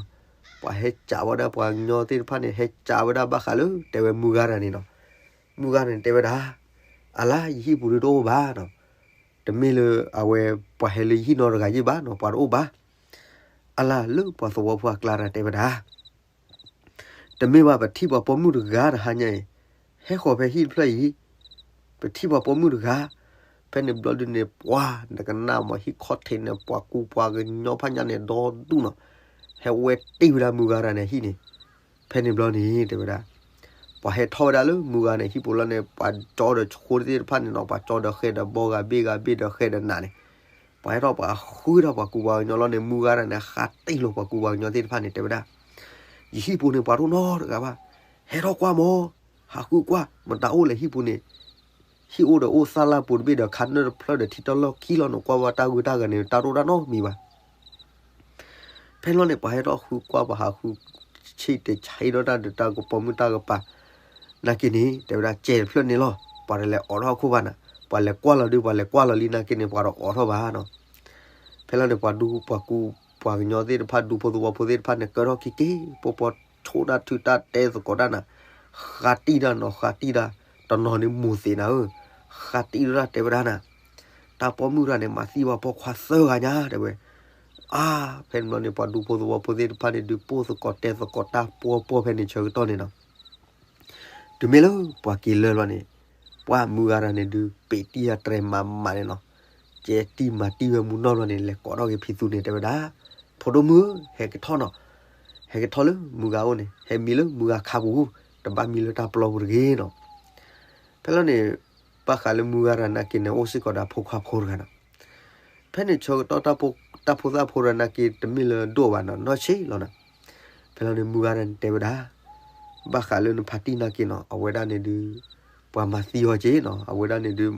ပှၤဟဲစးဝဲဒၣ်ပှၤကညီသ့ၣ်တဖၣ်န့ၣ် ဟဲစးဝဲဒၣ်ဘၣ်ဃးလၢ တဲဝဲမုၢ်ဂၤတဂၤန့ၣ်နီၤ, မုၢ်ဂၤန့ၣ်တဲဝဲဒၣ်, အလါ ယဟံၣ်ပူၤဒုးတအိၣ်ဘၣ်နီၤ, တမ့ၢ်လၢအဝဲ ပှၤဟဲလၢယဟံၣ်နီတဂၤယ့ၢ်ဘၣ်နီၤ, ပှၤတအိၣ်ဘၣ်. အလါ လၢပှၤသဝီဖိအကျါတဂၤတဲဝဲဒၣ် တမ့ၢ်ဘၣ် ပထံၣ်ပှၤပိာ်မုၣ်တဂၤတဟါညါအံၤ, ဟဲဃီၤဖဲဟံၣ်တဖျၢၣ်အံၤ, ပထံၣ်ပှၤပိာ်မုၣ်တဂၤ, ဖဲန့ၣ်ဘျီဒုန့ၣ် ပှၤနကနၣ်မး ဟံၣ်ခီၣ်ထံးန့ၣ် ပှၤကူပှၤကညီဖးညါန့ၣ် ဒီဒူၣ်နီၤ, ဟဲဝဲတ့ၢ်ဝဲဒၣ်မုၢ်ဂၤတဂၤန့ၣ်ဟံၣ်န့ၣ်, ဖဲန့ၣ်ဘျီန့ၣ် တဲဝဲဒၣ်, ပှၤဟဲထီၣ်ဝဲဒၣ်လၢမုၢ်ဂၤန့ၣ် ဟံၣ်ပူၤလီၤန့ၣ် ပှၤကၠီဒီးဆိသ့ၣ်တဖၣ်န့ၣ်နီၤ ပှၤကၠီဒီးဃဲဒီးဘီဂၤဘ့ၣ်ဂၤဘ့ၣ်ဒီးဃဲဒီးနးန့ၣ် ပှၤဟဲထီၣ်ပှၤဃုထီၣ်ပှၤကူပှၤကညီလီၤန့ၣ် မုၢ်ဂၤတဂၤန့ၣ် ဃးတ့ၢ်လီၤပှၤကူပှၤကညီသ့ၣ်တဖၣ်န့ၣ် တဲဝဲဒၣ်, ယဟံၣ်ပူၤန့ၣ် ပှၤတအိၣ်နီတဂၤဘၣ်, ဟဲထီၣ်ကွၢ်မး, ဟးဃုကွၢ် မတၤအိၣ်လဲၣ်ဟံၣ်ပူၤန့ၣ်, ဟံၣ်အိၣ်ဒီးအိၣ်သၣ်လၢပူၤတဘ့ၣ်ဒီးခါနၢၣ်တဖျၢၣ်ဒီးထံတၢ်လီၢ်ခံလီၤန့ၣ် ကွၢ်ဝဲတၢ်ဂုၤတၢ်ဂၤန့ၣ် တၢ်တအိၣ်တၢ်နီတမံၤဘၣ်. ဖဲလီၤန့ၣ် ပှၤဟဲထီၣ်ဃုကွၢ် ပှၤဟးဃုဆံးတဆံးဒီးတၢ်ဒုးတၢ်ကပိာ်မုၣ်တၢ်ကပၤ, နာ်က့န့ၣ် တဲဝဲဒၣ်စဲးတဖျၢၣ်န့ၣ်လီၤ, ပှၤတလဲၤအိးထီၣ်ခိၣ်ဘၣ်နၤ, ပှၤလဲၤကွၢ်လီၤဒုး ပှၤလဲၤကွၢ်လီၤလံနာ်က့န့ၣ် ပှၤတအိးထီၣ်ဘၣ်နီၤ. ဖဲလီၤန့ၣ် ပှၤဒူပှၤကူ ပှၤကညီသ့ၣ်တဖၣ် ဒူဖိသဝီဖိသ့ၣ်တဖၣ်န့ၣ် ကၢထီၣ်ခံက့ၤ ပီပီဆိတၢ်ထုတၢ်တဲသကိးတၢ်နၤ, ဃးတံၢ်တၢ်နီၤ ဃးတံၢ်တၢ်, တနီၤန့ၣ်မိၢ်သ့ၣ်နၤဧၢ, ဃးတံၢ်တၢ်တဲဝဲဒၣ်နၤ, တၢ်ပိာ်မုၣ်တဂၤန့ၣ် မၤသံပှၤပိာ်ခွါသၢဂၤညါ တဲဝဲ အါ, ဖဲန့ၣ်ဘျီန့ၣ် ပှၤဒူဖိသဝီဖိသ့ၣ်တဖၣ်န့ၣ် ဒုးပိၢ်သကိးတဲသကိးတၢ်ပှီၢ်ပှီၢ်ဖဲန့ၣ်ဆၢကတီၢ်န့ၣ်နီၤ. တုၤမ့ၢ်လၢပှၤက့ၤလၢာ်လီၤန့ၣ်, ပှၢ်မုၢ်ဂၤတဂၤန့ၣ်ဒုး ပ့းတံၢ်အတြဲၤမးမးန့ၣ်နီၤ, ကဲတံၢ်မၤတံၢ်ဝဲမုၢ်နီၢ်ဘျီန့ၣ် လဲၤကိးထီၣ်က့ၤဖံသူန့ၣ် တဲဝဲဒၣ်, ဖိဒိၣ်မုၣ်ဧၢ, ဟဲက့ၤထီၣ်နီၤ, ဟဲက့ၤထီၣ်လၢမုၢ်ဂၤအိၣ်န့ၣ်, ဟဲမံလၢမုၢ်ဂၤခါပူၤ, တဘၣ်မံလၢတၢ်ပျီပူၤတဂ့ၤနီၤ. ဖဲလီၤန့ၣ် ဘၣ်ဃးလၢမုၢ်ဂၤတဂၤနာ်က့န့ၣ် အိၣ်စ့ၢ်ကီးဒီးဖိခွါဖိတဂၤနီၤ. ဖဲန့ၣ်ဆၢကတီၢ် တၢ်ဖိသၣ်ဖိတဂၤနာ်က့ တမ့ၢ်လၢဒိၣ်ဘၣ်နီၤ, နီၢ်ဆံးလီၤနီၤ. ဖဲလီၤန့ၣ် မုၢ်ဂၤတဂၤန့ၣ်တဲဝဲဒၣ်, ဘၣ်ဃးလၢနဖါတံၢ်နာ်က့နီၤ, အဝဲဒၣ်န့ၣ်ဒုး ပှၤမၤသံအီၤက့နီၤ, အဝဲဒၣ်န့ၣ်ဒုး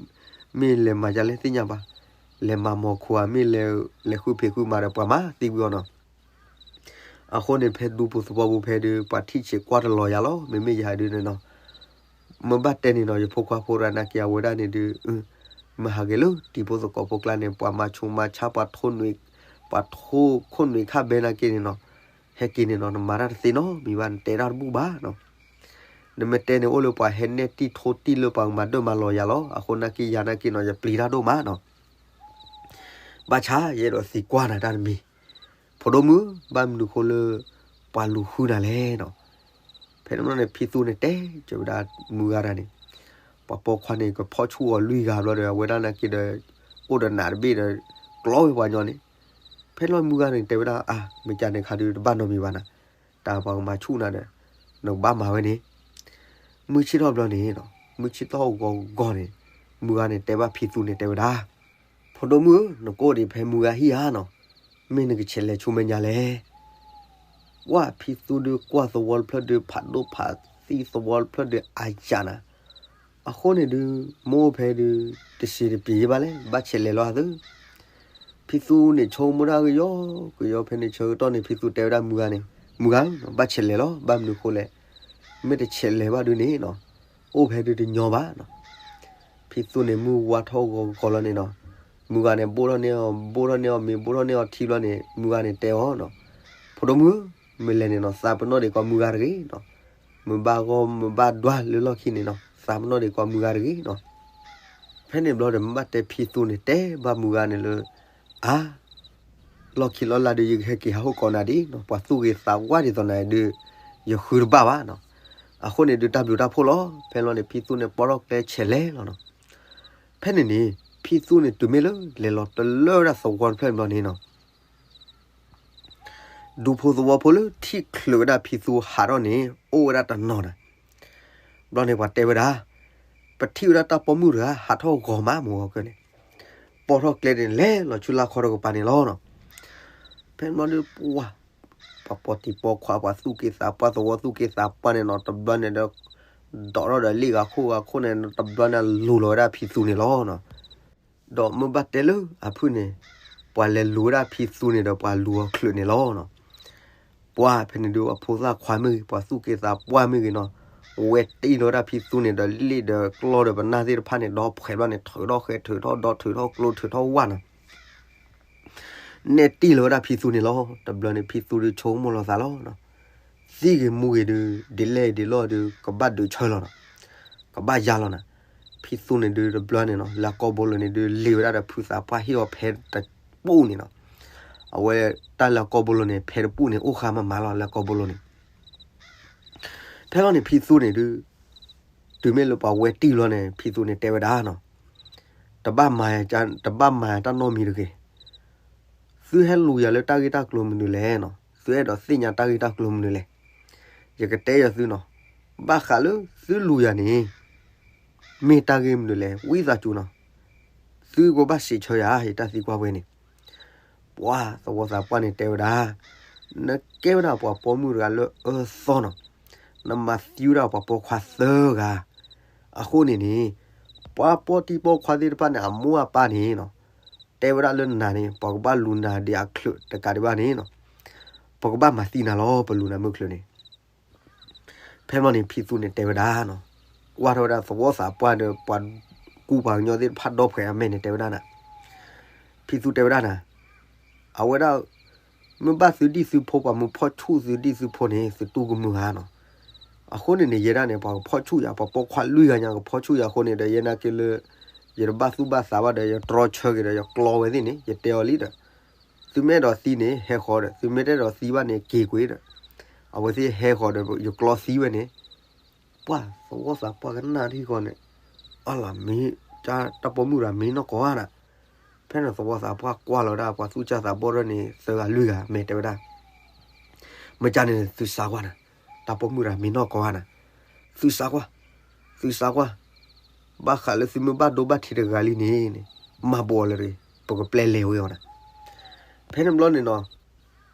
မ့ၢ်လဲၤမၤဒ်လဲၣ်သ့ၣ်ညါဘၣ်. လဲၤမၤမီၤခိၣ်ဧါ မ့ၢ်လဲၤဃုဖံးဃုမၤဒီး ပှၤမၤသံကွံာ်အီၤနီၤ. အဃိန့ၣ် ဖဲဒူဖိသဝီဖိဖဲဒုး ပှၤထံၣ်ဆံးကွၢ်တလီၤယၤလီၤ. မ့မ့ၢ်ယၤဒုးန့ၣ်နီၤ, မ့ၢ်ဘၣ်တဲန့ၣ်နီၤ, ယဖိခွါဖိရၤနာ်က့ အဝဲဒၣ်န့ၣ်ဒုး မ့ၢ်ဟးဂ့ၤလၢတံၤဖိသကိးဖိကျါန့ၣ် ပှၤမၤဆူးမၤဆါ ပှၤထိၣ်နွံ, ပှၤထိၣ်ခိၣ်နွံခါဘဲနာ်က့န့ၣ်နီၤ, ဟဲက့ၤန့ၣ်နီၤ နမၤတၢ်တသ့နီတမံၤဘၣ်, နတဲတၢ်တဘူၣ်ဘၣ်နီၤ. နမ့ၢ်တဲန့ၣ် အိၣ်လၢပှၤဟဲနဲၣ်တံၢ်ထိတံၢ်လၢပှၤကမၤဒၢၣ်မၤလီၤယၤလီၤ. အဃိနာ်က့ယၤနာ်က့နီၤ ယပျံၤတၢ်ဒိၣ်မးနီၤ. ဘၣ်ဆၣ်ယအဲၣ်ဒိးသံကွၢ်နၤတၢ်တမံၤ, ဖိဒိၣ်မုၣ်, ဘၣ်မနုၤဃိလၢ ပှၤလူၤဃုနၤလဲၣ်နီၤ. ဖဲန့ၣ်ဘျီန့ၣ် ဖံသူန့ၣ်တဲက့ၤဝဲဒၣ် မုၢ်ဂၤတဂၤန့ၣ်, ပှၤပိာ်ခွါန့ၣ် ကဖီၣ်ဆူၣ်အီၤလွံၢ်ဂၤဘျီဒီး အဝဲဒၣ်နာ်က့ဒီး အိၣ်ဒီးနးတဘ့ၣ်ဒီး ကျီဝဲပှၤညီန့ၣ်. ဖဲလီၤမုၢ်ဂၤန့ၣ် တဲဝဲဒၣ် အါ မ့ၢ်ကန့ၣ်ခါဒုးတဘၣ်နီတမံၤဘၣ်နၤ, တၢ်ပှၤကမၤဆူၣ်နၤဒီး နကဘၣ်မၤဝဲန့ၣ်. မုၢ်ဆ့ၣ်ထီၣ်ဘျီန့ၣ်, မုၢ်ဆ့ၣ်ထီၣ်ဂီၤဂီၤန့ၣ်, မုၢ်ဂၤန့ၣ် တဲဘၣ်ဖံသူန့ၣ် တဲဝဲဒၣ် ဖိဒိၣ်မုၣ်ဧၢ, နကအိၣ်ဒံးဖဲမုၢ်ဂၤဟံၣ်ဧါနီၤ, မ့ၢ်နကဆဲးလဲၤဆူမဲာ်ညါလဲၣ်. ဝဲဖံသူဒုးကွၢ်သဝီတဖျၢၣ်ဒုး ဖးဒိၣ်ဖးသံသဝီတဖျၢၣ်ဒုးအယၤနၤ, အဃိန့ၣ်ဒုး မ့ၢ်အိၣ်ဖဲဒုး တစံးတပျံၤယဘၣ်လဲၣ်, ဘၣ်ဆဲးလဲၤလီၤသၢ. ဖံသူန့ၣ် ဆိကမိၣ်တၢ်ကယီကယီဖဲန့ၣ်ဆၢကတီၢ်န့ၣ် ဖံသူတဲဝဲဒၣ်မုၢ်ဂၤန့ၣ်, မုၢ်ဂၤ, ဘၣ်ဆဲးလဲၤလီၤ, ဘၣ်မနုၤဃိလဲၣ်, မ့ၢ်တဆဲးလဲၤဘၣ်ဒုးန့ၣ်နီၤ, အိၣ်ဖဲဒုးတညီဘၣ်နီၤ. ဖံသူန့ၣ် မုၢ်ဝါထီၣ်ဂီၤဂီၤလီၤန့ၣ်နီၤ, မုၢ်ဂၤန့ၣ် ဘိၣ်ထီၣ်န့ၢ်အီၤ, ဘိၣ်ထီၣ်န့ၢ်အီၤမ့ၤ, ဘိၣ်ထီၣ်န့ၢ်အီၤထံဘျီန့ၣ် မုၢ်ဂၤန့ၣ်တဲအီၤနီၤ, ဖိဒိၣ်မုၣ်, မ့ၢ်လဲၤန့ၣ်နီၤ သးပ့ၤနီၣ်ဒံးကိးမုၢ်ဂၤတဂ့ၤနီၤ, မ့ၢ်ဘၣ်ဂီၢ်မ့ၢ်ဘၣ်ဒွးလၢလီၢ်ခံန့ၣ်နီၤ သးပ့ၤနီၣ်ဒံးကိးမုၢ်ဂၤတဂ့ၤနီၤ. ဖဲန့ၣ်ဘျီဒီး မ့ၢ်ဘၣ်တဲဖံသူန့ၣ် တဲဘၣ်မုၢ်ဂၤန့ၣ်လၢ အါ လီၢ်ခံလီၢ်လၢ်ဒီး ယကဟဲက့ၤဟးဟီၣ်ကိးနၤဒ်နီၤ, ပှၤသူၣ်ဂ့ၤသးဝါဒ်သိးနၤဒုး ယဃုတဘၣ်ဘၣ်နီၤ. အဃိန့ၣ်ဒုး တၢ်ဘျုးတၢ်ဖှိၣ်လီၤ. ဖဲလီၤန့ၣ် ဖံသူန့ၣ် ပိာ်ထီၣ်ကျဲဆဲးလဲၤလီၤနီၤ. ဖဲန့ၣ်န့ၣ် ဖံသူန့ၣ် တုၤမ့ၢ်လၢလဲၤလီၤတလၢဝဲဒၣ်သဝီတဖျၢၣ်န့ၣ်ဘျီန့ၣ်နီၤ ဒူဖိသဝီဖိလၢထံၣ်ချုးဝဲဒၣ်ဖံသူဟးထီၣ်န့ၣ် အိၣ်ဝဲဒၣ်တနီၤနၤ. ဘျီန့ၣ်ပှၤတဲဝဲဒၣ်, ပထံၣ်ဝဲဒၣ်တၢ်ပိာ်မုၣ်တဂၤ ဟးထီၣ်ဂီၤမးမုၢ်ဂီၤကၢန့ၣ်, ပိာ်ထီၣ်ကျဲန့ၣ် လဲၤလီၤဆူလၢခီတကပၤန့ၣ်လီၤနီၤ. ဖဲန့ၣ်ဘျီဒီး ပှၤ ပှၤပိာ်တံၤပိာ်ခွါ ပှၤသူၣ်က့သးပှၢ် သဝီသူၣ်က့သးပှၢ်န့ၣ်နီၤ တဘျီန့ၣ်ဒီး ဒိးထီၣ်ဒီးလ့ၣ်ဂၤခိၣ်ဂၤခိၣ်န့ၣ် တဘျီန့ၣ်လူၤလီၤဝဲဒၣ်ဖံသူန့ၣ်လီၤနီၤ. ဒီးမ့ၢ်ဘၣ်တဲလၢအဖုၣ်န့ၣ်, ပှၤလဲၤလူၤဝဲဒၣ်ဖံသူန့ၣ်ဒီး ပှၤလူၤအီၤချုးန့ၣ်လီၤနီၤ. ပှၤဖဲန့ၣ်ဒုး အဖိသၣ်ခွါမ့ၢ်ဂ့ၤ ပှၤသူၣ်က့သးပှၢ်မ့ၢ်ဂ့ၤနီၤ, ဝဲတံၢ်လီၤဝဲဒၣ်ဖံသူန့ၣ်ဒီး လ့ၣ်ဒီးကျီဒီးပနၢ်သ့ၣ်တဖၣ်န့ၣ် ဒီဖှဲးဘျီန့ၣ် ထုးထီၣ်ဃဲ ထုးထီၣ်ဒီ ထုးထီၣ်ကျိ ထုးထီၣ်ဝၣ်နီၤ. နဲၣ်တံၢ်လီၤဝဲဒၣ်ဖံသူန့ၣ်လီၤ. တဘျီန့ၣ် ဖံသူဒုးဆိကမိၣ်လီၤသးလီၤ. သံဂ့ၤမူဂ့ၤဒုး ဒ်လဲၣ်ဒ်လဲၣ်ဒုး ကဘၣ်ဒုးဆၢလီၤနီၤ, ကဘၣ်ယါလီၤနီၤ. ဖံသူန့ၣ်ဒုးတဘျီန့ၣ်နီၤ လၢအကိာ်ဘိလိၤန့ၣ်ဒုး လ့ၤဝဲဒၣ်ဒီးဖုသးပှၢ်ဟ့ၣ်အီၤဖဲတပူၣ်န့ၣ်နီၤ. အဝဲတၢ်လၢအကိာ်ဘိလိၤန့ၣ် ဖဲတပူၣ်န့ၣ် အိၣ်ဃာ်မးမးလီၤ လၢအကိာ်ဘိလိၤန့ၣ်. ဖဲလီၤန့ၣ် ဖံသူန့ၣ်ဒုး တုၤမ့ၢ်လၢပှၤဝဲတံၢ်လီၤန့ၣ် ဖံသူန့ၣ်တဲဝဲဒၣ်နီၤ, တဘၣ်မၤယၤ တဘၣ်မၤယၤတၢ်နီတမံၤတဂ့ၤ. သုဟဲလူၤယၤလၢတၢ်ဂ့ၢ်တၢ်ကျိၤမနုၤလဲၣ်နီၤ, သုအဲၣ်ဒိးသ့ၣ်ညါတၢ်ဂ့ၢ်တၢ်ကျိၤမနုၤလဲၣ်. ယကတဲယၤသုနီၤ, ဘၣ်ဃးလၢသုလူၤယၤန့ၣ် မ့ၢ်တၢ်ဂ့ၢ်မနုၤလဲၣ် ဝံသးစူၤနီၤ, သုကဘၣ်စံးဆၢယၤ ယတၢ်သံကွၢ်ဝဲန့ၣ်. ပှၤသဝီသးပှၢ်န့ၣ်တဲဝဲဒၣ်, နကဲဝဲဒၣ်ပှၤပိာ်မုၣ်တဂၤလၢအၢသီနီၤ, နမၤသံဝဲဒၣ်ပှၤပိာ်ခွါသၢဂၤ. အဃိန့ၣ်န့ၣ် ပှၤပိာ်တံၤပိာ်ခွါသ့ၣ်တဖၣ်န့ၣ် အမိၢ်အပၢ်န့ၣ်နီၤ, တဲဝဲဒၣ်လၢနၤန့ၣ် ပှၤကဘၣ်လူၤနၤဒ်အချုးတကးဒံးဘၣ်န့ၣ်နီၤ, ပကဘၣ်မၤသံနၤလီၤ ပလူၤနၤမုၢ်ချုးန့ၣ်. ဖဲမီၢ်န့ၣ် ဖံသူန့ၣ်တဲဝဲဒၣ်နီၤ, ကွၢ်ထီၣ်ဝဲဒၣ်သဝီသးပှၢ်ဒီး ပှၤကူပှၤကညီသ့ၣ်တဖၣ်ဒီဖှဲးအမဲာ်န့ၣ် တဲဝဲဒၣ်နၤ, ဖံသူတဲဝဲဒၣ်နၤ, အဝဲဒၣ် မ့ၢ်ဘၣ်သုဒံၣ်သုဖိ ပှၤမ့ၢ်ဖီၣ်ဆူၣ်သုဒံၣ်သုဖိန့ၣ် သုတူၢ်ကမုာ်ဧါနီၤ. အဃိန့ၣ်န့ၣ် ယဲဒၣ်န့ၣ် ပှၤကဖီၣ်ဆူၣ်ယၤ ပှၤပိာ်ခွါလွံၢ်ဂၤညါကဖီၣ်ဆူၣ်ယၤအဃိန့ၣ်ဒီး ယဲနာ်က့လၢ ယတဘၣ်သူၣ်ဘၣ်သးဘၣ်ဒီး ယတြီဆၢက့ၤဒီး ယကျီဝဲသ့ၣ်န့ၣ် ယတဲအီၤလံဒီး သုမ့ၢ်အဲၣ်ဒိးသံန့ၣ် ဟဲဃီဒီး သုမ့ၢ်တအဲၣ်ဒိးသံဘၣ်န့ၣ် က့ၤကွံာ်ဒီး အဝဲသ့ၣ်ဟဲဃီဒီး ယကျီသံဝဲန့ၣ် ပှၤသဝီသးပှၢ်ကနၣ်ထံဃီန့ၣ် အလၢမ့ၢ် တၢ်ပိာ်မုၣ်တဂၤမ့ၢ်နီၢ်ကီၢ်ဧါနၤ. ဖဲန့ၣ်သဝီသးပှၢ်ကွၢ်လီၤဝဲဒၣ် ပှၤသူၣ်စၢ်သးဘီၣ်ထီၣ်န့ၣ် သၢဂၤလွံၢ်ဂၤ မဲာ်တဲဝဲဒၣ် မ့ၢ်ကန့ၣ် သုစးကွၢ်နၤ, တၢ်ပိာ်မုၣ်တဂၤမ့ၢ်နီၢ်ကီၢ်ဧါနၤ. သုစးကွၢ်, သုစးကွၢ်, ဘၣ်ဃးလၢသုမ့ၢ်ဘၣ်ဒိဘၣ်ထံးတဂၤလံန့ၣ် မၤဘူးအီၤလၢၤတဂ့ၤ, ပကပျဲလဲၤဝဲအီၤနၤ. ဖဲန့ၣ်ဘျီန့ၣ်နီၤ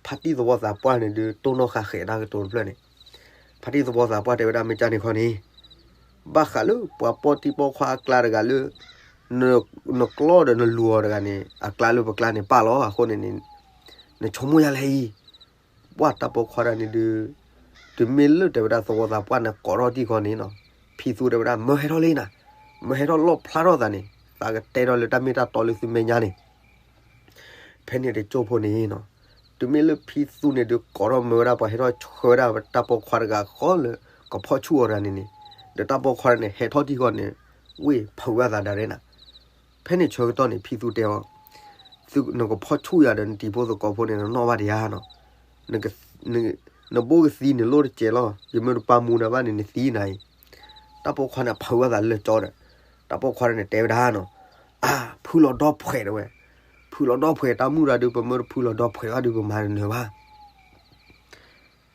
ဖါတံၢ်သဝီသးပှၢ်န့ၣ်ဒုး တိၢ်နီၣ်ဃာ်ဃဲးတၢ်ကတိၤတဖျၢၣ်န့ၣ်, ဖါတံၢ်သဝီသးပှၢ်တဲဝဲဒၣ် မ့ၢ်ကန့ၣ်ခီန့ၣ် ဘၣ်ဃးလၢပှၤပိာ်တံၤပိာ်ခွါအကျါတဂၤလၢ နကျီဒီးနလူၤအီၤတဂၤန့ၣ် အကျါလၢပကျါန့ၣ်ပာ်လီၤ. အဃိန့ၣ်န့ၣ် နဆိကမိၣ်ယၤလဲၣ်အံၤ. ပှၢ်တၢ်ပိာ်ခွါတဂၤန့ၣ်ဒုး တုၤမ့ၢ်လၢတဲဝဲဒၣ်သဝီသးပှၢ်န့ၣ် ကိးထီၣ်တံၢ်ဃီန့ၣ်နီၤ, ဖံသူတဲဝဲဒၣ် မၢဟဲထီၣ်လံနၤ, မၢဟဲထီၣ်လီၣ်ဖျါထီၣ်သးန့ၣ် သးကတဲထီၣ်လၢတၢ်မ့ၢ်တၢ်တီလၢသုမဲာ်ညါန့ၣ် ဖဲန့ၣ်တကၠိဖိန့ၣ်နီၤ, တုၤမ့ၢ်လၢဖံသူန့ၣ်ဒုး ကိးထီၣ်မၢဝဲဒၣ် ပှၤဟဲထီၣ်ဆှၢဝဲဒၣ်တၢ်ပိာ်ခွါတဂၤဃီလၢ ကဖီၣ်ဆူၣ်အီၤတဂၤန့ၣ်န့ၣ်, ဒီးတၢ်ပိာ်ခွါန့ၣ် ဟဲထီၣ်တံၢ်ဃီန့ၣ် ဝ့ၢ်ဖုးဘၣ်သးဒၣ်ရဲၣ်နၤ. ဖဲန့ၣ်ဆၢကတီၢ်န့ၣ် ဖံသူတဲအီၤ, သုနကဖီၣ်ဆူၣ်ယၤဒီးနတံၤဖိသကိးဖိန့ၣ် နနီၣ်ဘၣ်တယါနီၤ, နဘိကသံန့ၣ်လိၣ်တစဲးလီၤ, ယမ့ၢ်တပာ်မူနၤဘၣ်န့ၣ် နသံနၤအံၤ. တၢ်ပိာ်ခွါန့ၣ် ဖုးဘၣ်သးလၢကၠီဒီး တၢ်ပိာ်ခွါန့ၣ်တဲဝဲဒၣ်နီၤ, အါ ဖုလီၤဒီဖှဲးတဲဝဲ, ဖုလီၤဒီဖှဲး တၢ်မုၣ်တဂၤဒုး ပမ့ၢ်တဖုလီၤဒီဖှဲးဘၣ်ဒုး ပမၤတနၢၤဘၣ်.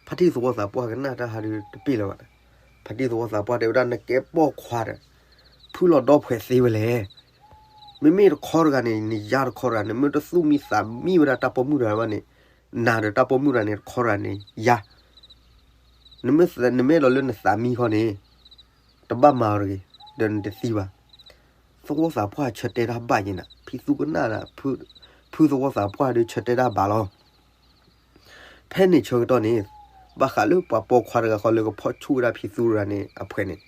ဖါတံၢ်သဝီသးပှၢ်ကနၣ်တၢ်ဟးဒုးတပ့ၢ်လၢၤဘၣ်. ဖါတံၢ်သဝီသးပှၢ်တဲဝဲဒၣ် နကဲပိာ်ခွါဒီး ဖုလီၤဒီဖှဲးသ့ဝဲလဲၣ်. မ့မ့ၢ်တခီတဂၤန့ၣ် နယါတခီတဂၤ, နမ့ၢ်တသူၣ်မံသးမံဝဲဒၣ်တၢ်ပိာ်မုၣ်တဂၤဘၣ်န့ၣ်, နၤဒီးတၢ်ပိာ်မုၣ်တဂၤန့ၣ် တခီတဂၤန့ၣ်ယါ, နမ့ၢ်အဲၣ်ဒိးလၢနသးမံခီန့ၣ် တဘၣ်မၤအီၤတဂ့ၤ, ဒီးနတသံဘၣ်. သဝီသးပှၢ်ဆၢတဲတၢ်ဘၣ်ယဲနၤ, ဖံသူကနၣ်ဒၣ်, ဖုသဝီသးပှၢ်ဒုးဆၢတဲတၢ်ဘၣ်လီၤ. ဖဲန့ၣ်ဆၢကတီၢ်န့ၣ်, ဘၣ်ဃးလၢပှၤပိာ်ခွါတဂၤဃီလၢကဖီၣ်ဆူၣ်ဝဲဒၣ်ဖံသူတဂၤန့ၣ်အဖှဲးန့ၣ်,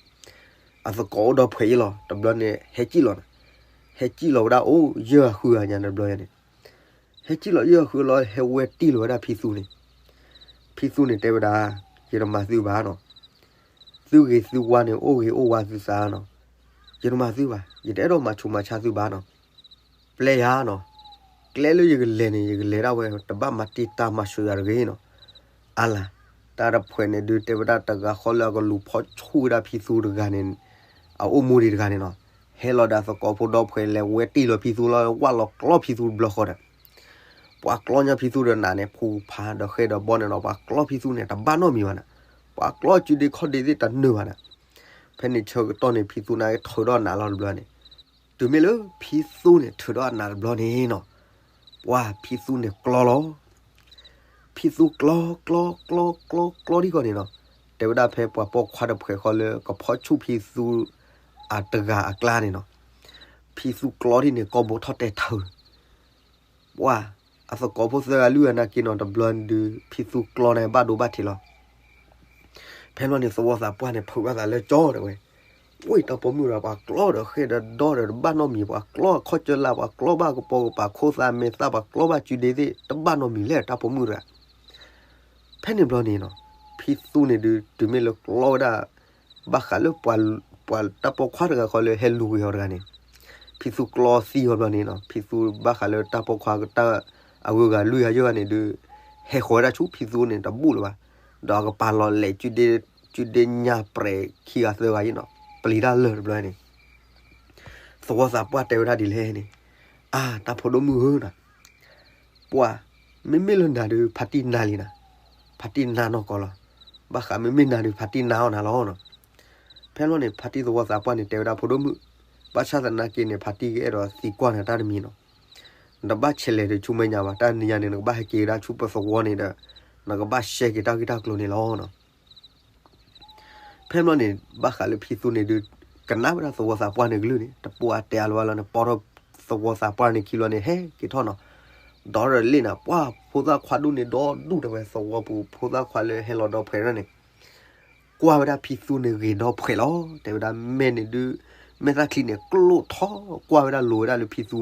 အသကိးအိၣ်ဒီဖှဲးအံၤလီၤ. တဘျီန့ၣ် ဟဲစံၣ်လီၤနၤ, ဟဲစံၣ်လီၤဝဲဒၣ်အိၣ်ယဲၢ်ဂၤဃုဂၤညါတဘျီန့ၣ်, ဟဲစံၣ်လီၤယဲၢ်ဂၤဃုဂၤလီၤ ဟဲဝဲတံၢ်လီၤဝဲဒၣ်ဖံသူန့ၣ်. ဖံသူန့ၣ်တဲဝဲဒၣ်, ယတမၤသုဘၣ်နီၤ, သုဂ့ၤသုဝါန့ၣ် အိၣ်ဂ့ၤအိၣ်ဝါသုသးနီၤ, ယတမၤသုဘၣ်, ယတအဲၣ်ဒိးမၤဆူးမၤဆါသုဘၣ်နီၤ. ပျဲယၤနီၤ, ကျဲလၢယကလဲၤန့ၣ် ယကလဲၤဒၣ်ဝဲ တဘၣ်မၤတံာ်တာ်မၤစၢၤယၤတဂ့ၤနီၤ. အါလၢ်, တၢ်တဖှဲးန့ၣ်ဒုးတဲဝဲဒၣ်တဂၤဃီလၢအကလူၤဖီၣ်ဆူၣ်ဝဲဒၣ်ဖံသူတဂၤန့ၣ်, အအိၣ်မူဒံးတဂၤန့ၣ်နီၤ, ဟဲလီၤဒီးသကိးဖိဒီဖှဲးလဲၤဝဲတံၢ်လီၤဖံသူလီၤ ဝၣ်လီၤကျီဖံသူတဘျီဃီဒီး ပှၤကျီညါဖံသူဒီးနးန့ၣ် ဖူဖးဒီးဃဲဒီးဘီန့ၣ်နီၤ, ပှၤကျီဖံသူန့ၣ် တဘၣ်နီတမံၤဘၣ်နၤ, ပှၤကျီစုဒ့ခီၣ်ဒ့သ့ၣ်တနၢၤဘၣ်နၤ. ဖဲန့ၣ်ဆၢကတီၢ်န့ၣ် ဖံသူန့ၣ်ထုးဒီးနးလီၤတဘျီန့ၣ်, တုၤမ့ၢ်လၢဖံသူန့ၣ်ထုးဒီးနးတဘျီန့ၣ်နီၤ, ပှၤဖံသူန့ၣ်ကျီလီၤ. ဖံသူကျီ ကျီ ကျီ ကျီ ကျီဒ်ဃီန့ၣ်နီၤ, တဲဝဲဒၣ်ဖဲပှၤပိာ်ခွါတဖှဲးဃီလၢကဖီၣ်ဆူၣ်ဖံသူအတဂၤအကျါန့ၣ်နီၤ, ဖံသူကျီဒ်န့ၣ် ကိာ်ဘိထီၣ်တဲထၢၣ် ပှၤအသကိးဖိသၢဂၤလွံၢ်ဂၤနာ်က့နီၤ, တဘျီဒုး ဖံသူကျီန့ၣ်ဘၣ်ဒိဘၣ်ထံးလီၤ. ဖဲဘျီန့ၣ် သဝီသးပှၢ်န့ၣ် ဖုးဘၣ်သးလၢကၠီတဲဝဲ, ဝ့ၢ်တၢ်ပိာ်မုၣ်ဒီး ပှၤကျီဒီးဃဲဒီးဒီဒီးတဘၣ်နီတမံၤ, ပှၤကျီအခီၣ်ကၢလၢ်, ပှၤကျီဘၣ်ကပိာ်ကပၤခိၣ်သးမဲာ်သၣ်, ပှၤကျီဘၣ်စုဒ့သ့ၣ် တဘၣ်နီတမံၤလဲၣ် တၢ်ပိာ်မုၣ်တဂၤ. ဖဲန့ၣ်ဘျီန့ၣ်နီၤ, ဖံသူန့ၣ်ဒုး တုၤမ့ၢ်လၢကျီဝဲဒၣ် ဘၣ်ဃးလၢ ပှၤတၢ်ပိာ်ခွါတဂၤဃီလၢဟဲလူၤဂ့ၤအီၤတဂၤန့ၣ်, ဖံသူကျီသံဃီဘျီန့ၣ်နီၤ, ဖံသူဘၣ်ဃးလၢတၢ်ပိာ်ခွါတၢ်အဂုၤအဂၤလွံၢ်ဂၤယဲၢ်ဂၤန့ၣ်ဒုး ဟဲဃီၤဝဲဒၣ်ဆူဖံသူန့ၣ်တဘူၣ်လၢၤဘၣ်, ဒီးအကပာ်လီၤလဲၤ စုဒ့ညါပြဲးခံဂၤသၢဂၤအံၤနီၤ, ပျံၤတၢ်လၢာ်တဘျီန့ၣ် သဝီသးပှၢ်တဲဝဲဒၣ်ဒ်လဲၣ်န့ၣ်, အါ တၢ်ဖိဒိၣ်မုၣ်ဧၢနီၤ, ပှၤ မ့မ့ၢ်လၢနၤဒုး ဖါတံၢ်နါလံနၤ, ဖါတံၢ်နါနီၢ်ကီၢ်လီၤ. ဘၣ်ဃးမ့မ့ၢ်နၤဒုး ဖါတံၢ်နါအီၣ်နၤလီၤနီၤ. ဖဲလီၤန့ၣ် ဖါတံၢ်သဝီသးပှၢ်န့ၣ် တဲဝဲဒၣ်ဖိဒိၣ်မုၣ်, ဘၣ်ဆၣ်သနာ်က့န့ၣ် ဖါတံၢ်ကအဲၣ်ဒိးသံကွၢ်နၤတၢ်တမံၤနီၤ. နတဘၣ်ဆဲးလဲၤဒုးဆူမဲာ်ညါဘၣ်, တၢ်နံၤညါန့ၣ် နကဘၣ်ဟဲက့ၤဝဲဒၣ်ဆူပသဝီန့ၣ်ဒီး နကဘၣ်ရှဲက့ၤတၢ်ဂ့ၢ်တၢ်ကျိၤန့ၣ်လီၤနီၤ. ဖဲဘျီန့ၣ် ဘၣ်ဃးလၢဖံသူန့ၣ်ဒုး ကနၣ်ဝဲဒၣ်သဝီသးပှၢ်န့ၣ်ကလုၢ်န့ၣ် တပိာ်အတဲအါလၢၤဘၣ်လီၤန့ၣ် ပိာ်ထီၣ်သဝီသးပှၢ်န့ၣ်ခံဘျီန့ၣ် ဟဲက့ၤထီၣ်နီၤ. ဒီးလ့ၣ်နၤ ပှၢ်ဖိသၣ်ခွါဒူၣ်န့ၣ် ဒီဒူၣ်တဲဝဲသဝီပူၤ ဖိသၣ်ခွါလၢဟဲလီၤဒီဖှဲးန့ၣ် ကွၢ်ဝဲဒၣ်ဖံသူန့ၣ်ဂ့ၤဒီဖှဲးလီၤ. တဲဝဲဒၣ်မဲာ်န့ၣ်ဒုး မဲာ်သၣ်ချံန့ၣ် ကျိၣ်ထီၣ် ကွၢ်ဝဲဒၣ်လိၤဝဲဒၣ်လၢဖံသ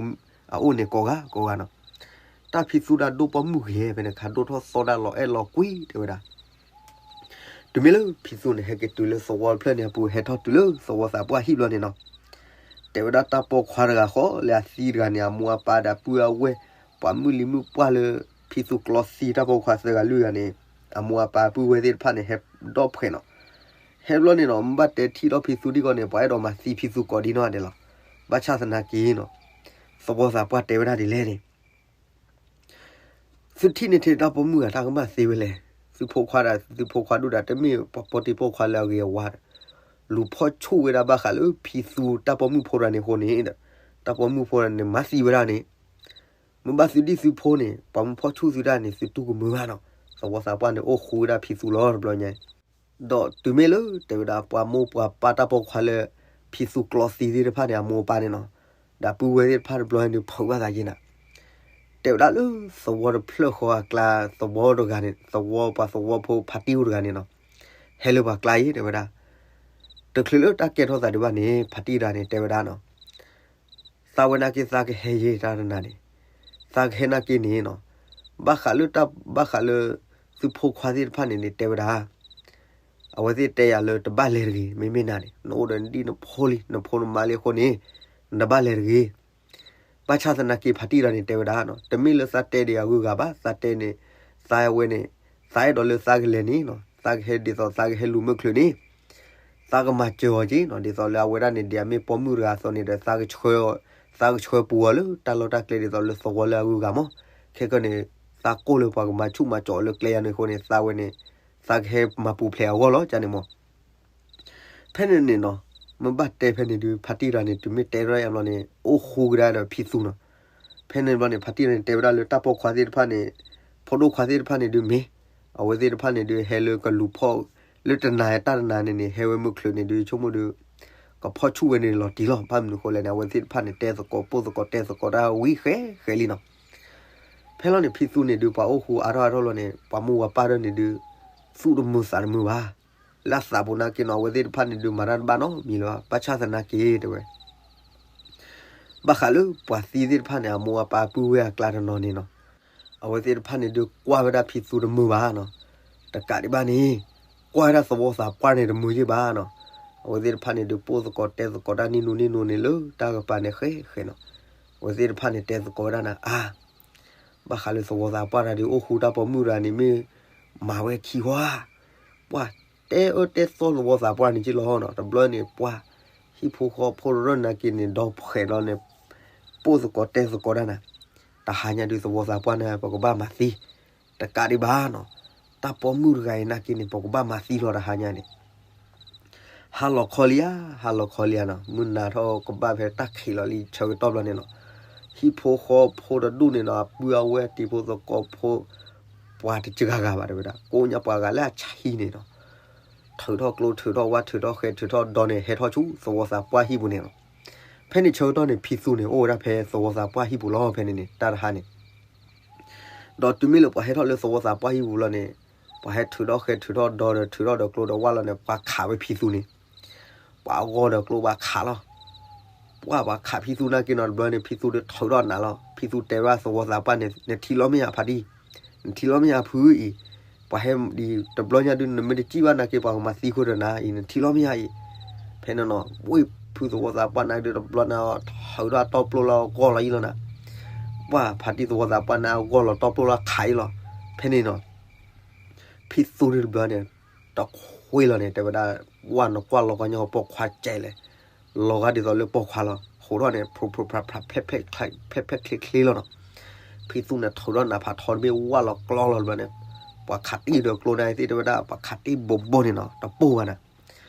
ူအအိၣ်န့ၣ်ကိးဂၤကိးဂၤနီၤ. တၢ်ဖံသူဒၣ်ဒိၣ်ပိာ်မုၣ်ဂ့ၤ ဖဲန့ၣ်ခါဒိၣ်ထီၣ်သီဒၣ်လီၤအဲၣ်လီၤကွံတဲဝဲဒၣ်. တုၤမ့ၢ်လၢဖံသူန့ၣ် ဟဲက့ၤတုၤလၢသဝီတဖျၢၣ်န့ၣ်အပူၤ ဟဲထီၣ်တုၤလၢသဝီသးပှၢ်ဟံၣ်ဘျီန့ၣ်နီၤ. တဲဝဲဒၣ်တၢ်ပိာ်ခွါတဂၤဃီလၢအသံတဂၤန့ၣ် အမိၢ်အပၢ်ဒီးပုၢ်အဝဲၢ် ပှၤမုၢ်လံၤမုၢ်ပှၢ်လၢ ဖံသူကျီသံတၢ်ပိာ်ခွါသၢဂၤလွံၢ်ဂၤန့ၣ် အမိၢ်အပၢ်ပုၢ်ဝဲၢ်သ့ၣ်တဖၣ်န့ၣ် ဟဲဒီဖှဲးနီၤ. ဟဲဘျီန့ၣ်နီၤ မ့ၢ်ဘၣ်တဲထံၣ်ထီၣ်ဖံသူဒ်ဂီၢ်န့ၣ် ပှၤအဲၣ်ဒိးမၤသံဖံသူကိးဒံနီၢ်ဒဲးလီၤ. ဘၣ်ဆၣ်သနာ်က့နီၤ သဝီသးပှၢ်တဲဝဲဒၣ်ဒ်လဲၣ်န့ၣ် သုထံၣ်န့ၢ်ထဲတၢ်ပိာ်မုၣ်ဂၤ တၢ်ကမၣ်သ့ဝဲလဲၣ်. သုဖိခွါဒီးသုဖိခွါဒူၣ်ဒီး တမ့ၢ်ပှၤပိာ်တံၤပိာ်ခွါလၢအဂ့ၤအဝါဒီး လူၤဖီၣ်ဆူၣ်ဝဲဒၣ်ဘၣ်ဃးလၢဖံသူတၢ်ပိာ်မုၣ်ဖိတဂၤန့ၣ်အဃိန့ၣ်ဒီး တၢ်ပိာ်မုၣ်ဖိတဂၤန့ၣ် မၤသံဝဲဒၣ်န့ၣ် မ့ၢ်ဘၣ်သုဒ်သုဖိန့ၣ် ပှၤမုၢ်ဖီၣ်ဆူၣ်သုတၢ်န့ၣ် သုတူၢ်ကမၢဘၣ်နီၤ. သဝီသးပှၢ်န့ၣ် အိၣ်ဃူဝဲဒၣ်ဖံသူလီၤတဘျီညါ ဒီးတုၤမ့ၢ်လၢတဲဝဲဒၣ်ပှၤမိၢ်ပှၤပၢ်တၢ်ပိာ်ခွါလၢ ဖံသူကျီသံသ့ၣ်တဖၣ်န့ၣ် အမိၢ်အပၢ်န့ၣ်နီၤ, ဒီးအပုၢ်ဝဲၢ်သ့ၣ်တဖၣ်တဘျီန့ၣ်ဒုး ဖုးဘၣ်သးက့ၤနၤ, တဲဝဲဒၣ်လၢသဝီတဖျၢၣ်ဃီအကျါ သဝီတဂၤန့ၣ် သဝီပှၤသဝီဖိဖါတံၢ်အိၣ်တဂၤန့ၣ်နီၤ, ဟဲလၢပှၤကျါအံၤ တဲဝဲဒၣ်, တချုးလၢတၢ်ကဲထီၣ်သးဒံးဘၣ်န့ၣ် ဖါတံၢ်တဂၤန့ၣ် တဲဝဲဒၣ်နီၤ, သးဝဲနာ်က့ သးကဟဲယဲတၢ်တနၤန့ၣ်, သးကဟဲနာ်က့န့ၣ်နီၤ, ဘၣ်ဃးလၢတၢ် ဘၣ်ဃးလၢ သုဖိခွါသ့ၣ်တဖၣ်န့ၣ်န့ၣ် တဲဝဲဒၣ် အဝဲသ့ၣ်တဲယၤလၢတဘၣ်လဲၤတဂ့ၤ, မ့မ့ၢ်နၤန့ၣ် နအိၣ်ဒီးနဒံၣ်နဖိလံ နဖိနမါလံအဃိန့ၣ် နတဘၣ်လဲၤတဂ့ၤ. ဘၣ်ဆၣ်သနာ်က့ ဖါတံၢ်တဂၤန့ၣ် တဲဝဲဒၣ်နီၤ, တမ့ၢ်လၢသးတဲဒံးအဂုၤအဂၤဘၣ်, သးတဲန့ၣ် သးဝဲန့ၣ် သးအဲၣ်ဒိးလၢသးကလဲၤန့ၣ်နီၤ, သးကဟဲဒ်သိးသးကဟဲလူၤမုၢ်ချုးန့ၣ် သးကမၤစၢၤအီၤက့နီၤ, ဒ်သိးလၢအဝဲဒၣ်န့ၣ် ဒ်အမ့ၢ်ပိာ်မုၣ်တဂၤအသိးန့ၣ်ဒီး သးကဆှၢ သးကဆှၢပူၤအီၤလၢတၢ်လီၢ်တၢ်ကျဲဒ်သိးလၢသဝီလၢအဂုၤအဂၤမး, ခဲကနံၣ်န့ၣ် သးကိၢ်လၢပှၤကမၤဆူၣ်မၤစီၤအီၤလၢကျဲယၤန့ၣ်အဃိန့ၣ် သးဝဲန့ၣ် သးကဟဲမၤပူၤဖျဲးအဂီၢ်လီၤ ကန့ၣ်မး ဖဲန့ၣ်န့ၣ်နီၤ, မ့ၢ်ဘၣ်တဲဖဲန့ၣ်ဒုး ဖါတံၢ်တဂၤန့ၣ် တုၤမ့ၢ်တဲထီၣ်အဘျီန့ၣ် အိၣ်ဃူကဒါဒီးဖံသူနီၤ. ဖဲန့ၣ်ဘျီန့ၣ် ဖါတံၢ်တဂၤန့ၣ် တဲဝဲဒၣ်လၢတၢ်ပိာ်ခွါသ့ၣ်တဖၣ်န့ၣ် ဖိဒိၣ်ခွါသ့ၣ်တဖၣ်န့ၣ်ဒုးမ့ၢ် အဝဲသ့ၣ်တဖၣ်န့ၣ်ဒုး ဟဲလၢကလူၤဖီၣ် လၢတနၤတၢ်တနၤန့ၣ်န့ၣ် ဟဲဝဲမုၢ်ချုးန့ၣ်ဒုး ဆိကမိၣ်ဒုး ကဖီၣ်ဆူၣ်ဝဲန့ၣ်လီၤတံၢ်လီၤ. ဘၣ်မနုၤဃိလဲၣ်န့ၣ် အဝဲသ့ၣ်တဖၣ်န့ၣ် တဲသကိးပိၢ်သကိးတဲသကိးတၢ်ဝံၤဃဲဃဲလံနီၤ. ဖဲလီၤန့ၣ် ဖံသူန့ၣ်ဒုး ပှၤအိၣ်ဃူအါထီၣ်အါထီၣ်လီၤန့ၣ် ပှၤမိၢ်ပၢ်ဒၢန့ၣ်ဒုး သူၣ်တမုာ်သးတမုာ်ဘၣ်. လၢအသးပူၤနာ်က့နီၤ အဝဲသ့ၣ်တဖၣ်န့ၣ်ဒုး မၤတၢ်တဘၣ်နီတမံၤလၢၤဘၣ်. ဘၣ်ဆၣ်သနာ်က့တဲဝဲ ဘၣ်ဃးလၢပှၤသံသ့ၣ်တဖၣ်န့ၣ် အမိၢ်အပၢ်ပုၢ်ဝဲၢ်အကျါတနီၤန့ၣ်နီၤ, အဝဲသ့ၣ်တဖၣ်န့ၣ်ဒုး ကွၢ်ဝဲဒၣ်ဖံသူတမုာ်ဘၣ်နီၤ. တကးဒံးဘၣ်န့ၣ် ကွၢ်ဝဲဒၣ်သဝီသးပှၢ်န့ၣ်တမုာ်ယ့ၢ်ဘၣ်နီၤ. အဝဲသ့ၣ်တဖၣ်န့ၣ်ဒုး ပိၢ်သကိးတဲသကိးတၢ်နံၣ်နူနံၣ်နူန့ၣ်လၢတၢ်ကပၤန့ၣ်ဃဲဃဲနီၤ. အဝဲသ့ၣ်တဖၣ်န့ၣ် တဲသကိးဝဲဒၣ်နၤအါ ဘၣ်ဃးလၢသဝီသးပှၢ်တၢ်ဒုး အိၣ်ဃူတၢ်ပိာ်မုၣ်တဂၤန့ၣ်မ့ၢ် မၤဝဲခံဝါ ပှၤတဲအၢတဲသီသဝီသးပှၢ်န့ၣ်က့လီၤနီၤ. တဘျီန့ၣ် ပှၤဟံၣ်ဖိဃီဖိတရၢၢ်နာ်က့န့ၣ် ဒီဖှဲးလီၤန့ၣ် ပိၢ်သကိးတဲသကိးဒၣ်နၤ, တဟါညါဒုးသဝီသးပှၢ်န့ၣ် ပကဘၣ်မၤသံ, တကးဒံးဘၣ်နီၤ, တၢ်ပိာ်မုၣ်တဂၤအံၤနာ်က့န့ၣ် ပကဘၣ်မၤသံလီၤတဟါညါန့ၣ် ဟါလီၤခီလံဧါ, ဟါလီၤခီလံဧါနီၤ, မုၢ်နၤထီၣ်ကဘၣ်ဖဲတၢ်ခံးလီၤလံဆၢကတီၢ်ဘျီန့ၣ်နီၤ, ဟံၣ်ဖိဃီဖိတဒူၣ်န့ၣ်နီၤ အပုၢ်အဝဲၢ်တံၤဖိသကိးဖိ ပှၤတစှၤဂၤဘၣ်တဲဝဲဒၣ် ကိးညါပှၤဂၤလၢအဆံးန့ၣ်နီၤ, ထုးထီၣ်ကျိထုးထီၣ်ဝၣ်ထုးထီၣ်ဃဲထုးထီၣ်ဒီန့ၣ် ဟဲထီၣ်ဆူသဝီသးပှၢ်ဟံၣ်ပူၤန့ၣ်လီၤ. ဖဲန့ၣ်ဆၢကတီၢ်န့ၣ် ဖံသူန့ၣ် အိၣ်ဝဲဒၣ်ဖဲသဝီသးပှၢ်ဟံၣ်ပူၤလီၤ ဖဲန့ၣ်န့ၣ် တၢ်တဟါန့ၣ် ဒီးတုၤမ့ၢ်လၢပှၤဟဲထီၣ်လၢသဝီသးပှၢ်ဟံၣ်ပူၤလီၤန့ၣ်, ပှၤဟဲထုးထီၣ်ဃဲထုးထီၣ်ဒီဒီးထုးထီၣ်ဒီးကျိဒီးဝၣ်လီၤန့ၣ် ပှၤခးဝဲဖံသူန့ၣ်, ပှၤအဂီၢ်ဒီးကျိပှၤခးလီၤ. ပှၤပှၤခးဖံသူနာ်က့နီၤ တဘျီန့ၣ် ဖံသူဒီးထုးထီၣ်နးလီၤ. ဖံသူတဲဘၣ်သဝီသးပှၢ်န့ၣ် နထံၣ်လီၤမ့ၢ်ဧါဖါတံၢ်, နထံၣ်လီၤမ့ၢ်ဧါဖုအံၤ, ပှၤဟဲဒ်တဘျီညါဒုး နမ့ၢ်တစံၣ်ဘၣ်နာ်က့ ပှၤကမၤသံဃုာ်ဒီးနၤအံၤ နထံၣ်လီၤမ့ၢ်ဧါအံၤ, ဖဲန့ၣ်နီၤ ဝ့ၢ်ဖုသဝီသးပှၢ်နာ်က့ဒီးတဘျီန့ၣ် ထုးထီၣ်တီၢ်ပျိၢ်လၢအဂီၢ်လီၤအံၤလီၤနၤ, ပှၤဖါတံၢ်သဝီသးပှၢ်န့ၣ် အဂီၢ်လီၤတီၢ်ပျိၢ်လၢခးအံၤလီၤ. ဖဲန့ၣ်နီၤ ဖံသူန့ၣ်တဘျီန့ၣ် တခွ့လီၤန့ၣ် တဲဝဲဒၣ် ဝၣ်နကွၢ်လီၤကီညါပိာ်ခွါကဲလဲၣ်, လီၤဂာ်ဒ်သိးလၢပိာ်ခွါလီၤ. ဃိးထီၣ်န့ၣ် ဖျိဖျိဖျါဖျါ ဖဲဖဲချ့ချ့လီၤနီၤ. ဖံသူန့ၣ်ထုးထီၣ်နးဖးထီတဘ့ၣ် ဝၣ်လီၤကျီလီၤတဘျီန့ၣ်, ပှၤခးတံၢ်ဒီးကျိန့ၣ်သ့ၣ်တဲဝဲဒၣ် ပှၤခးတံၢ်ဘိးဘိန့ၣ်နီၤ တပိၢ်ဘၣ်နၤ,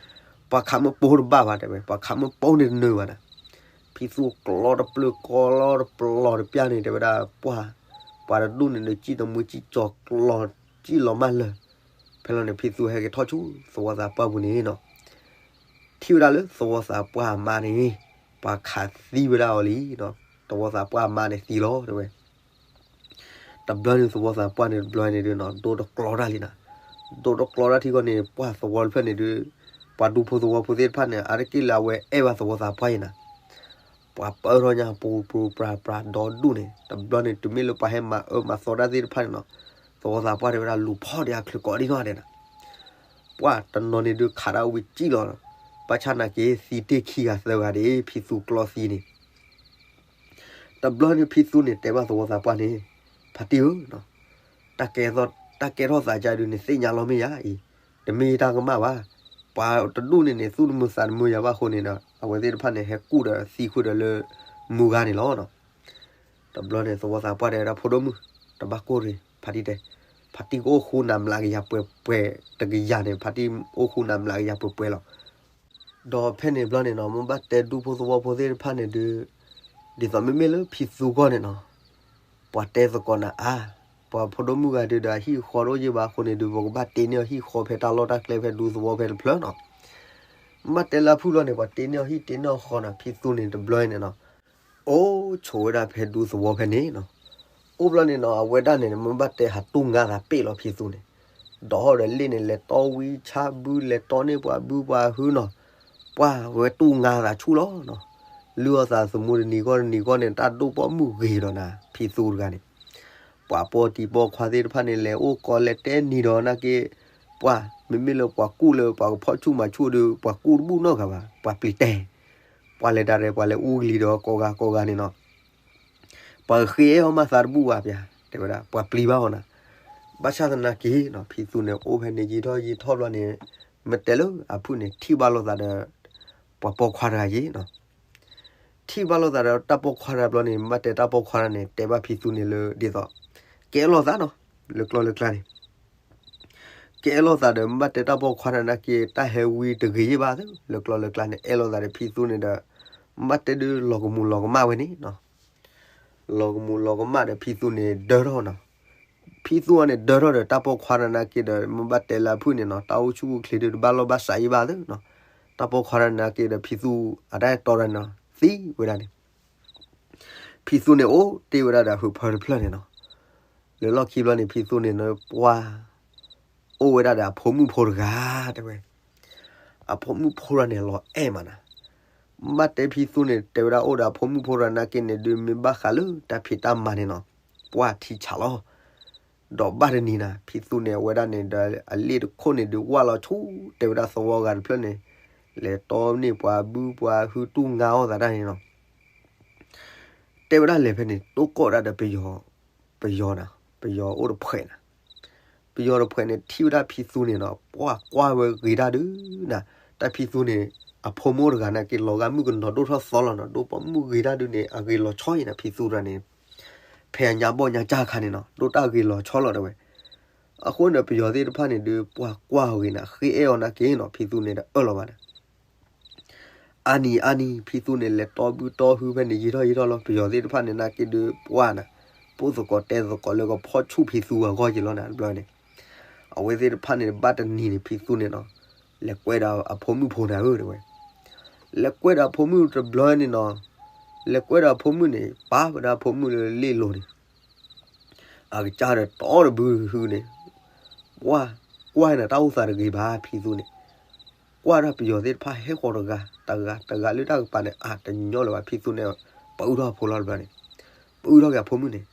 ပှၤခးမ့ၢ်ပိၢ်တဘၣ်ဘၣ်တဲဝဲ ပှၤခးမ့ၢ်ပိၢ်န့ၣ်တနၢၤဘၣ်နၤ. ဖံသူကျီတပျၢၤကီလီၤတပျီၤတပျၢ်န့ၣ် တဲဝဲဒၣ် ပှၤ ပှၤတဒူၣ်န့ၣ်ဒီး စံၣ်တမုာ်စံၣ်ကၠီၤကျီ စံၣ်လီၤမၢ်လၢာ်. ဖဲလီၤန့ၣ် ဖံသူဟဲက့ၤထီၣ်ဆူသဝီသးပှၢ်ပူၤန့ၣ်နီၤ, ထံၣ်ဝဲဒၣ်လၢသဝီသးပှၢ်အမါန့ၣ် ပှၤခးသံဝဲဒၣ်အီၤလံနီၤ. သဝီသးပှၢ်အမါန့ၣ်သံလီၤတဲဝဲ တဘျီန့ၣ် သဝီသးပှၢ်န့ၣ် တဘျီန့ၣ်ဒုးနီၤ ဒိတကျီတၢ်လံနၤ. ဒိတကျီတၢ်ထံကီၢ်န့ၣ် ပှၤသဝီတဖျၢၣ်န့ၣ်ဒုး ပှၤဒူဖိသဝီဖိသ့ၣ်တဖၣ်န့ၣ် အါတက့ၢ်လၢအဝဲအဲၣ်ဘၣ်သဝီသးပှၢ်အံၤနၤ. ပှၤပၢထီၣ်ညါပူၤပူၤပြၤပြၤဒီဒူၣ်န့ၣ် တဘျီန့ၣ် တုၤမ့ၢ်လၢပှၤဟဲမၤအၢမၤသီတၢ်သ့ၣ်တဖၣ်န့ၣ်နီၤ သဝီသးပှၢ်တဲဝဲဒၣ်လူၤဖီၣ်ဒံးအချုးကိးဒံနီၢ်ဒဲးနၤ. ပှၤတနီၤန့ၣ်ဒုးခးဒၣ်ဝံၤစံၣ်လီၤ. ဘၣ်ဆၣ်နာ်က့ၤသံတ့ၢ်ခံဂၤသၢဂၤဒၣ် ဖံသူကျီသံန့ၣ် တဘျီန့ၣ်ဖံသူန့ၣ်တဲဘၣ်သဝီသးပှၢ်န့ၣ် ဖါတံၢ်ဧၢ, တၢ်ကဲထီၣ်သးကါဒုးန့ၣ်သ့ၣ်ညါလီၤမ့ၢ်ယၤအံၤ, တမ့ၢ်တၢ်ကမၣ်ဘၣ်. ပှၤတဒူၣ်န့ၣ်န့ၣ် သူၣ်တမုာ်သးတမုာ်ယၤဘၣ်အဃိန့ၣ်ဒီး အဝဲသ့ၣ်တဖၣ်န့ၣ် ဟဲကူၣ်ဒီးသံဃုာ်ဒီးလၢမုၢ်ဂၤန့ၣ်လီၤ. တဘျီန့ၣ် သဝီသးပှၢ်တဲဝဲဒၣ် ဖိဒိၣ်မုၣ် တဘၣ်ကိၢ်တဂ့ၤ ဖါတံၢ်တဲ, ဖါတံၢ်ကအိၣ်ဃူနၤမျးကယၤပှဲၤပှဲၤတကယၤန့ၣ် ဖါတံၢ်အိၣ်ဃူနၤမျးကယၤပှဲၤပှဲၤလီၤ. ဒီးဖဲန့ၣ်တဘျီန့ၣ်နီၤ မ့ၢ်ဘၣ်တဲဒူဖိသဝီဖိသ့ၣ်တဖၣ်န့ၣ်ဒုး ဒ်သိးမ့မ့ၢ်လၢဖံသူဂီၢ်န့ၣ်နီၤ ပှၤတဲသကိးနၤအါ, ပှၤဖိဒိၣ်မုၣ်ဂၤဒုးဒီးအဟံၣ်အဃီတအိၣ်ယ့ၢ်ဘၣ်အဃိန့ၣ်ဒုး ပကဘၣ်တ့န့ၢ်အီၤဟံၣ်ဃီဖဲတၢ်လီၢ်တၢ်ကျဲဖဲဒူသဝီဖဲတဖျၢၣ်နီၤ. မ့ၢ်ဘၣ်တဲလၢအဖုၣ်လီၤန့ၣ် ပှၤတ့န့ၢ်အီၤဟံၣ်တ့န့ၢ်အီၤဃီနီၤ ဖံသူန့ၣ်တဘျီန့ၣ်နီၤ အိၣ်ဆိးဝဲဒၣ်ဖဲဒူသဝီဖဲန့ၣ်နီၤ. အိၣ်ဘျီန့ၣ်နီၤ အဝဲဒၣ်န့ၣ် မ့ၢ်ဘၣ်တဲဟးတူၢ်ငါသးပ့ၣ်လီၤဖံသူန့ၣ်, ဒီးဟီၣ်ဒီးလ့ၣ်န့ၣ် လဲၤတီဝံဆါဘု လဲၤတီန့ၢ်ပှၤဘုပှၤဟုနီၤ, ပှၢ်ဝဲတူၢ်ငါသးဆူၣ်လီၤနီၤ. လုၢ်အီၣ်သးသမူတနံၤဂီၢ်တနံၤဂီၢ်န့ၣ် တၢ်ဒိၣ်ပိာ်မုၣ်ဂ့ၤဒီးနၤ ဖံသူတဂၤန့ၣ် ပှၤပိာ်တံၤပိာ်ခွါသ့ၣ်တဖၣ်န့ၣ် လဲၤအိၣ်ကီလဲၤတဲနံၤဒီးနာ်က့, ပှၢ် မ့မ့ၢ်လၢပှၤကူၣ်လၢပှၤကဖီၣ်ဆူၣ်မၤဆူၣ်ဒီး ပှၤကူၣ်တဘူၣ်နီတဂၤဘၣ်, ပှၤပျံၤတဲာ်, ပှၢ်လဲၤတၢ်ရဲၣ်ပှၤလဲၤအူကလံၤဒီးကိးဂၤကိးဂၤန့ၣ်နီၤ, ပှၤဃ့အဲၣ်အီၤမၤသးတဘူၣ်ဘၣ်ပျၢ်, တဲဝဲဒၣ် ပှၤပျံၤဘၣ်အီၤနၤ. ဘၣ်ဆၣ်သနာ်က့နီၤ ဖံသူန့ၣ် အိၣ်ဖဲန့ၣ်ယံာ်ထီၣ်ယံာ်ထီၣ်ဘျီန့ၣ်, မ့ၢ်တဲလၢအဖုၣ်န့ၣ် ထံၣ်ဘၣ်လိာ်သးဒီး ပှၤပိာ်ခွါတဂၤယ့ၤနီၤ. ထံၣ်ဘၣ်လိာ်သးဒီးတၢ်ပိာ်ခွါတဂၤဘျီန့ၣ် မ့ၢ်တဲတၢ်ပိာ်ခွါတဂၤန့ၣ် တဲဘၣ်ဖံသူန့ၣ်လၢဒ်သိး ကအဲၣ်လိာ်သးနီၤ, လၢကျီၢ်လၢကျါန့ၣ် ကအဲၣ်လိာ်သးဒီး မ့ၢ်ဘၣ်တဲတၢ်ပိာ်ခွါတဂၤနာ်က့ တၢ်ဟဲဝံတဂ့ၤယ့ၢ်ဘၣ်သ့ လၢကျီၢ်လၢကျါန့ၣ် အဲၣ်လိာ်သးဒီးဖံသူန့ၣ်ဒီး မ့ၢ်ဘၣ်တဲဒုးလီၤကမူၤလီၤကမၣ်ဝဲန့ၣ်နီၤ. လီၤကမူၤလီၤကမၣ်ဒီးဖံသူန့ၣ်ဒၢထီၣ်နီၤ. ဖံသူအံၤန့ၣ်ဒၢထီၣ်ဒီးတၢ်ပိာ်ခွါတဂၤနာ်က့ဒီး မ့ၢ်ဘၣ်တဲလၢအဖုၣ်န့ၣ်နီၤ တၢ်အိၣ်ဆူၣ်အိၣ်ချ့ဒုးတဘၣ်လိာ်ဘၣ်စးယ့ၢ်ဘၣ်သ့နီၤ. တၢ်ပိာ်ခွါတဂၤနာ်က့ဒီးဖံသူအတၢ်အဲၣ်တီတဂၤန့ၣ်နီၤ သံဝဲဒၣ်န့ၣ် ဖံသူန့ၣ်အိၣ်တ့ၢ်ဝဲဒၣ်ဒီးဟုးဖၢတဖျၢၣ်န့ၣ်နီၤ. လၢလီၢ်ခံဘျီန့ၣ် ဖံသူန့ၣ်နီၤ ပှၢ် အိၣ်ဝဲဒၣ်ဒီးအဖိမုၣ်ဖိတဂၤ တဲဝဲ. အဖိမုၣ်ဖိတဂၤန့ၣ် လီၤအဲၣ်မးနၤ. ဘၣ်တဲဖံသူန့ၣ် တဲဝဲဒၣ်အိၣ်ဒီးအဖိမုၣ်ဖိတဂၤနာ်က့န့ၣ်ဒုး မ့ၢ်ဘၣ်ဃးလၢတၢ်ဖံးတၢ်မၤန့ၣ်နီၤ ပှၢ်ထံဆးလီၤ. ဒီးဘၣ်တနံၤနၤ ဖံသူန့ၣ် အဝဲဒၣ်န့ၣ်ဒီး အလ့ၣ်တခိၣ်န့ၣ်ဒုးဝၢ်လီၤဆူ တဲဝဲဒၣ်သဝီဂၤတဖျၢၣ်န့ၣ် လဲၤတီန့ၢ်ပှၤဘုပှၤဟုတူၢ်ငါအီၣ်သးတၢ်န့ၣ်နီၤ. တဲဝဲဒၣ်လဲၤဖဲန့ၣ် တိၢ်ကီၢ်ဒၣ်ဒီးပယီၤ, ပယီၤနၤ, ပယီၤအိၣ်တဖှဲးနၤ. ပယီၤတဖှဲးန့ၣ် ထံၣ်ဝဲဒၣ်ဖံသူန့ၣ်နီၤ ပှၢ်ကွၢ်ဝဲဂ့ၤတၢ်ဒုးနၤ. တၢ်ဖံသူန့ၣ် အဖိမုၣ်တဂၤနာ်က့ လီၤဂာ်မုၣ်ကနီၤဒိၣ်ထီၣ်သီလီၤနီၤ ဒိၣ်ပိာ်မုၣ်ဂ့ၤတၢ်ဒုးန့ၣ် အဂ့ၤလီၤဆီအံၤနၤ ဖံသူတဂၤန့ၣ် ဖဲအညါဘီၣ်ညါကၢ်ခါန့ၣ်နီၤ ဒိၣ်တၢ်ဂ့ၤလီၤဆီလီၤတဲဝဲ. အဃိန့ၣ် ပယီၤသ့ၣ်တဖၣ်န့ၣ်ဒုး ပှၢ်ကွၢ်အီၤဂ့ၤနၤ ဃ့အဲၣ်အီၤနာ်က့နီၤ ဖံသူန့ၣ်ဒီးအၢၣ်လီၤဘၣ်နၤ. အါနံၤအါနံၤ ဖံသူန့ၣ် လဲၤတီဘုတီဟုဖဲန့ၣ် ယံာ်ထီၣ်ယံာ်ထီၣ်လီၤ ပယီၤသ့ၣ်တဖၣ်န့ၣ်နာ်က့ဒုး ပှၢ်နၤ ပိၢ်သကိးတဲသကိးလၢကဖီၣ်ဆူၣ်ဖံသူအဂီၢ်က့ၤလီၤနၤ တဘျီန့ၣ်. အဝဲသ့ၣ်တဖၣ်န့ၣ် ဘၣ်တနံၤန့ၣ် ဖံသူန့ၣ်နီၤ လဲၤကွဲဒီးအဖိမုၣ်ဖိနၤဧၢ တဲဝဲ. လဲၤကွဲဒီးအဖိမုၣ်တဘျီန့ၣ်နီၤ လဲၤကွဲဒီးအဖိမုၣ်န့ၣ် ပာ်ဝဲဒၣ်အဖိမုၣ်လၢလ့ၣ်လိၤန့ၣ် အကစၢ်ဒီးတီတဘုဟုန့ၣ် ပှၢ်ကွၢ်နၤ တၢ်အိၣ်သးတဂ့ၤဘၣ် ဖံသူန့ၣ် ကွၢ်ဒၣ်ပယီၤသ့ၣ်တဖၣ်ဟဲဃီၤတဂၤ တဂၤ တဂၤလၢတၢ်ကပၤန့ၣ် အတညီလၢၤဘၣ် ဖံသူန့ၣ် ပအုၣ်ထီၣ်အဖိလီၤတဘျီန့ၣ် ပအုၣ်ထီၣ်က့ၤအဖိမုၣ်န့ၣ်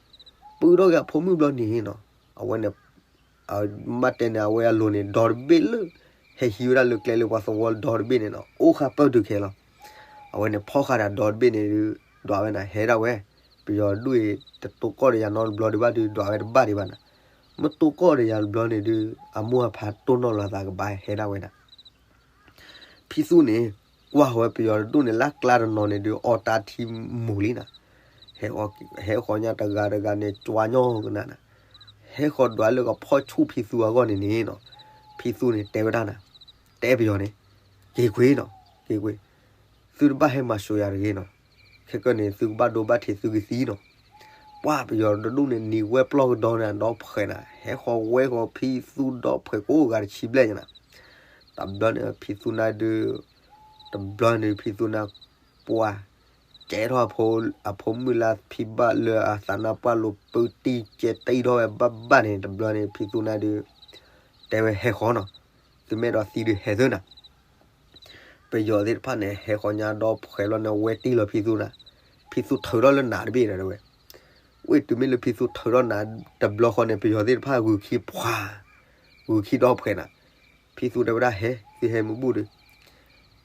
ပအုၣ်ထီၣ်က့ၤအဖိမုၣ်ဘျီန့ၣ်နီၤ အဝဲန့ၣ် မ့ၢ်တဲန့ၣ် အဝဲအလိၤန့ၣ် ဒီတဘ့ၣ်လၢ ဟဲဟံးဝဲဒၣ်လၢကျဲလၢပှၤသဝီလၢဒီတဘ့ၣ်န့ၣ်နီၤ အိၣ်ဃာ်ပၢၢ်တုၤခဲလီၤ. အဝဲန့ၣ်ဖီၣ်ဃာ်ဒီးဒီတဘ့ၣ်န့ၣ်ဒုး ဒွးဝဲနၤ ဟဲဒၣ်ဝဲ ပယီၤဒူၣ်အံၤ တတိၢ်ကီၢ်ဒီးယၤနီတဘျီဒံးဘၣ်ဒုး ဒွးဝဲတဘၣ်ဒံးဘၣ်နၤ. မ့ၢ်တိၢ်ကီၢ်ဒီးယၤတဘျီန့ၣ်ဒုး အမိၢ်အဖါတိၢ်နီၣ်လီၤသးကဘၣ်ဟဲဒၣ်ဝဲနၤ ဖံသူန့ၣ် ကွၢ်ဝဲပယီၤတဒူၣ်န့ၣ် လၢကျါတနီၤန့ၣ်ဒုး အီၣ်တၢ်ထံမူၤလံနၤ. ဟဲဃီၤညါတဂၤတဂၤန့ၣ် ကွၢ်ညီကနၤနၤ. ဟဲဃီၤဒွးလၢကဖီၣ်ဆူၣ်ဖံသူအဂီၢ်န့ၣ်န့ၣ်နီၤ, ဖံသူန့ၣ်တဲဝဲဒၣ်နၤ, တဲပယီၤန့ၣ်, က့ၤကွံာ်နီၤ, က့ၤကွံာ်, သုတဘၣ်ဟဲမၤစၢၤယၤတဂ့ၤနီၤ. ခဲကနံၣ်န့ၣ် သုကဘၣ်ဒိဘၣ်ထံးသုကသံနီၤ. ပှၢ်ပယီၤတဒူၣ်န့ၣ် နံၤဝဲပျီၢ်ကဒီးန့ၣ် ဒီဖှဲးနၤ, ဟဲဃီၤဝဲဃီၤဖံသူဒီဖှဲးကိးဂၤတဆံဘျဲၣ်ညါနၤ. တဘျီန့ၣ် ဖံသူနၤဒုး, တဘျီန့ၣ် ဖံသူနၤ ပှၢ် ကဲထီၣ်အဖိမုၣ်လၢဖံဘၣ်လၢအသးနါပှၢ်လိာ် ပုၢ်တံၢ်ကဲတံၢ်ထီၣ်ဝဲဘၣ်ဘၣ်န့ၣ် တဘျီန့ၣ် ဖံသူနၤဒုး တဲဝဲဟဲဃီၤနီၤ, သုမ့ၢ်အဲၣ်ဒိးသံဒုးဟဲသုနၤ. ပယီၤသ့ၣ်တဖၣ်န့ၣ် ဟဲဃီၤညါဒီဖှဲးလီၤန့ၣ် ဝဲတံၢ်လီၤဖံသူနၤ, ဖံသူထုးထီၣ်လၢနးတဘ့ၣ်ဒီးတဲဝဲ, ဝ့ၢ်တုၤမ့ၢ်လၢဖံသူထုးထီၣ်နးတဘျီဃီန့ၣ် ပယီၤသ့ၣ်တဖၣ်ဂုာ်ခံပှၤ, ဂုာ်ခံဒီဖှဲးနၤ. ဖံသူတဲဝဲဒၣ်ဟဲ, သုဟဲမုၢ်ဘူၣ်ဒီး,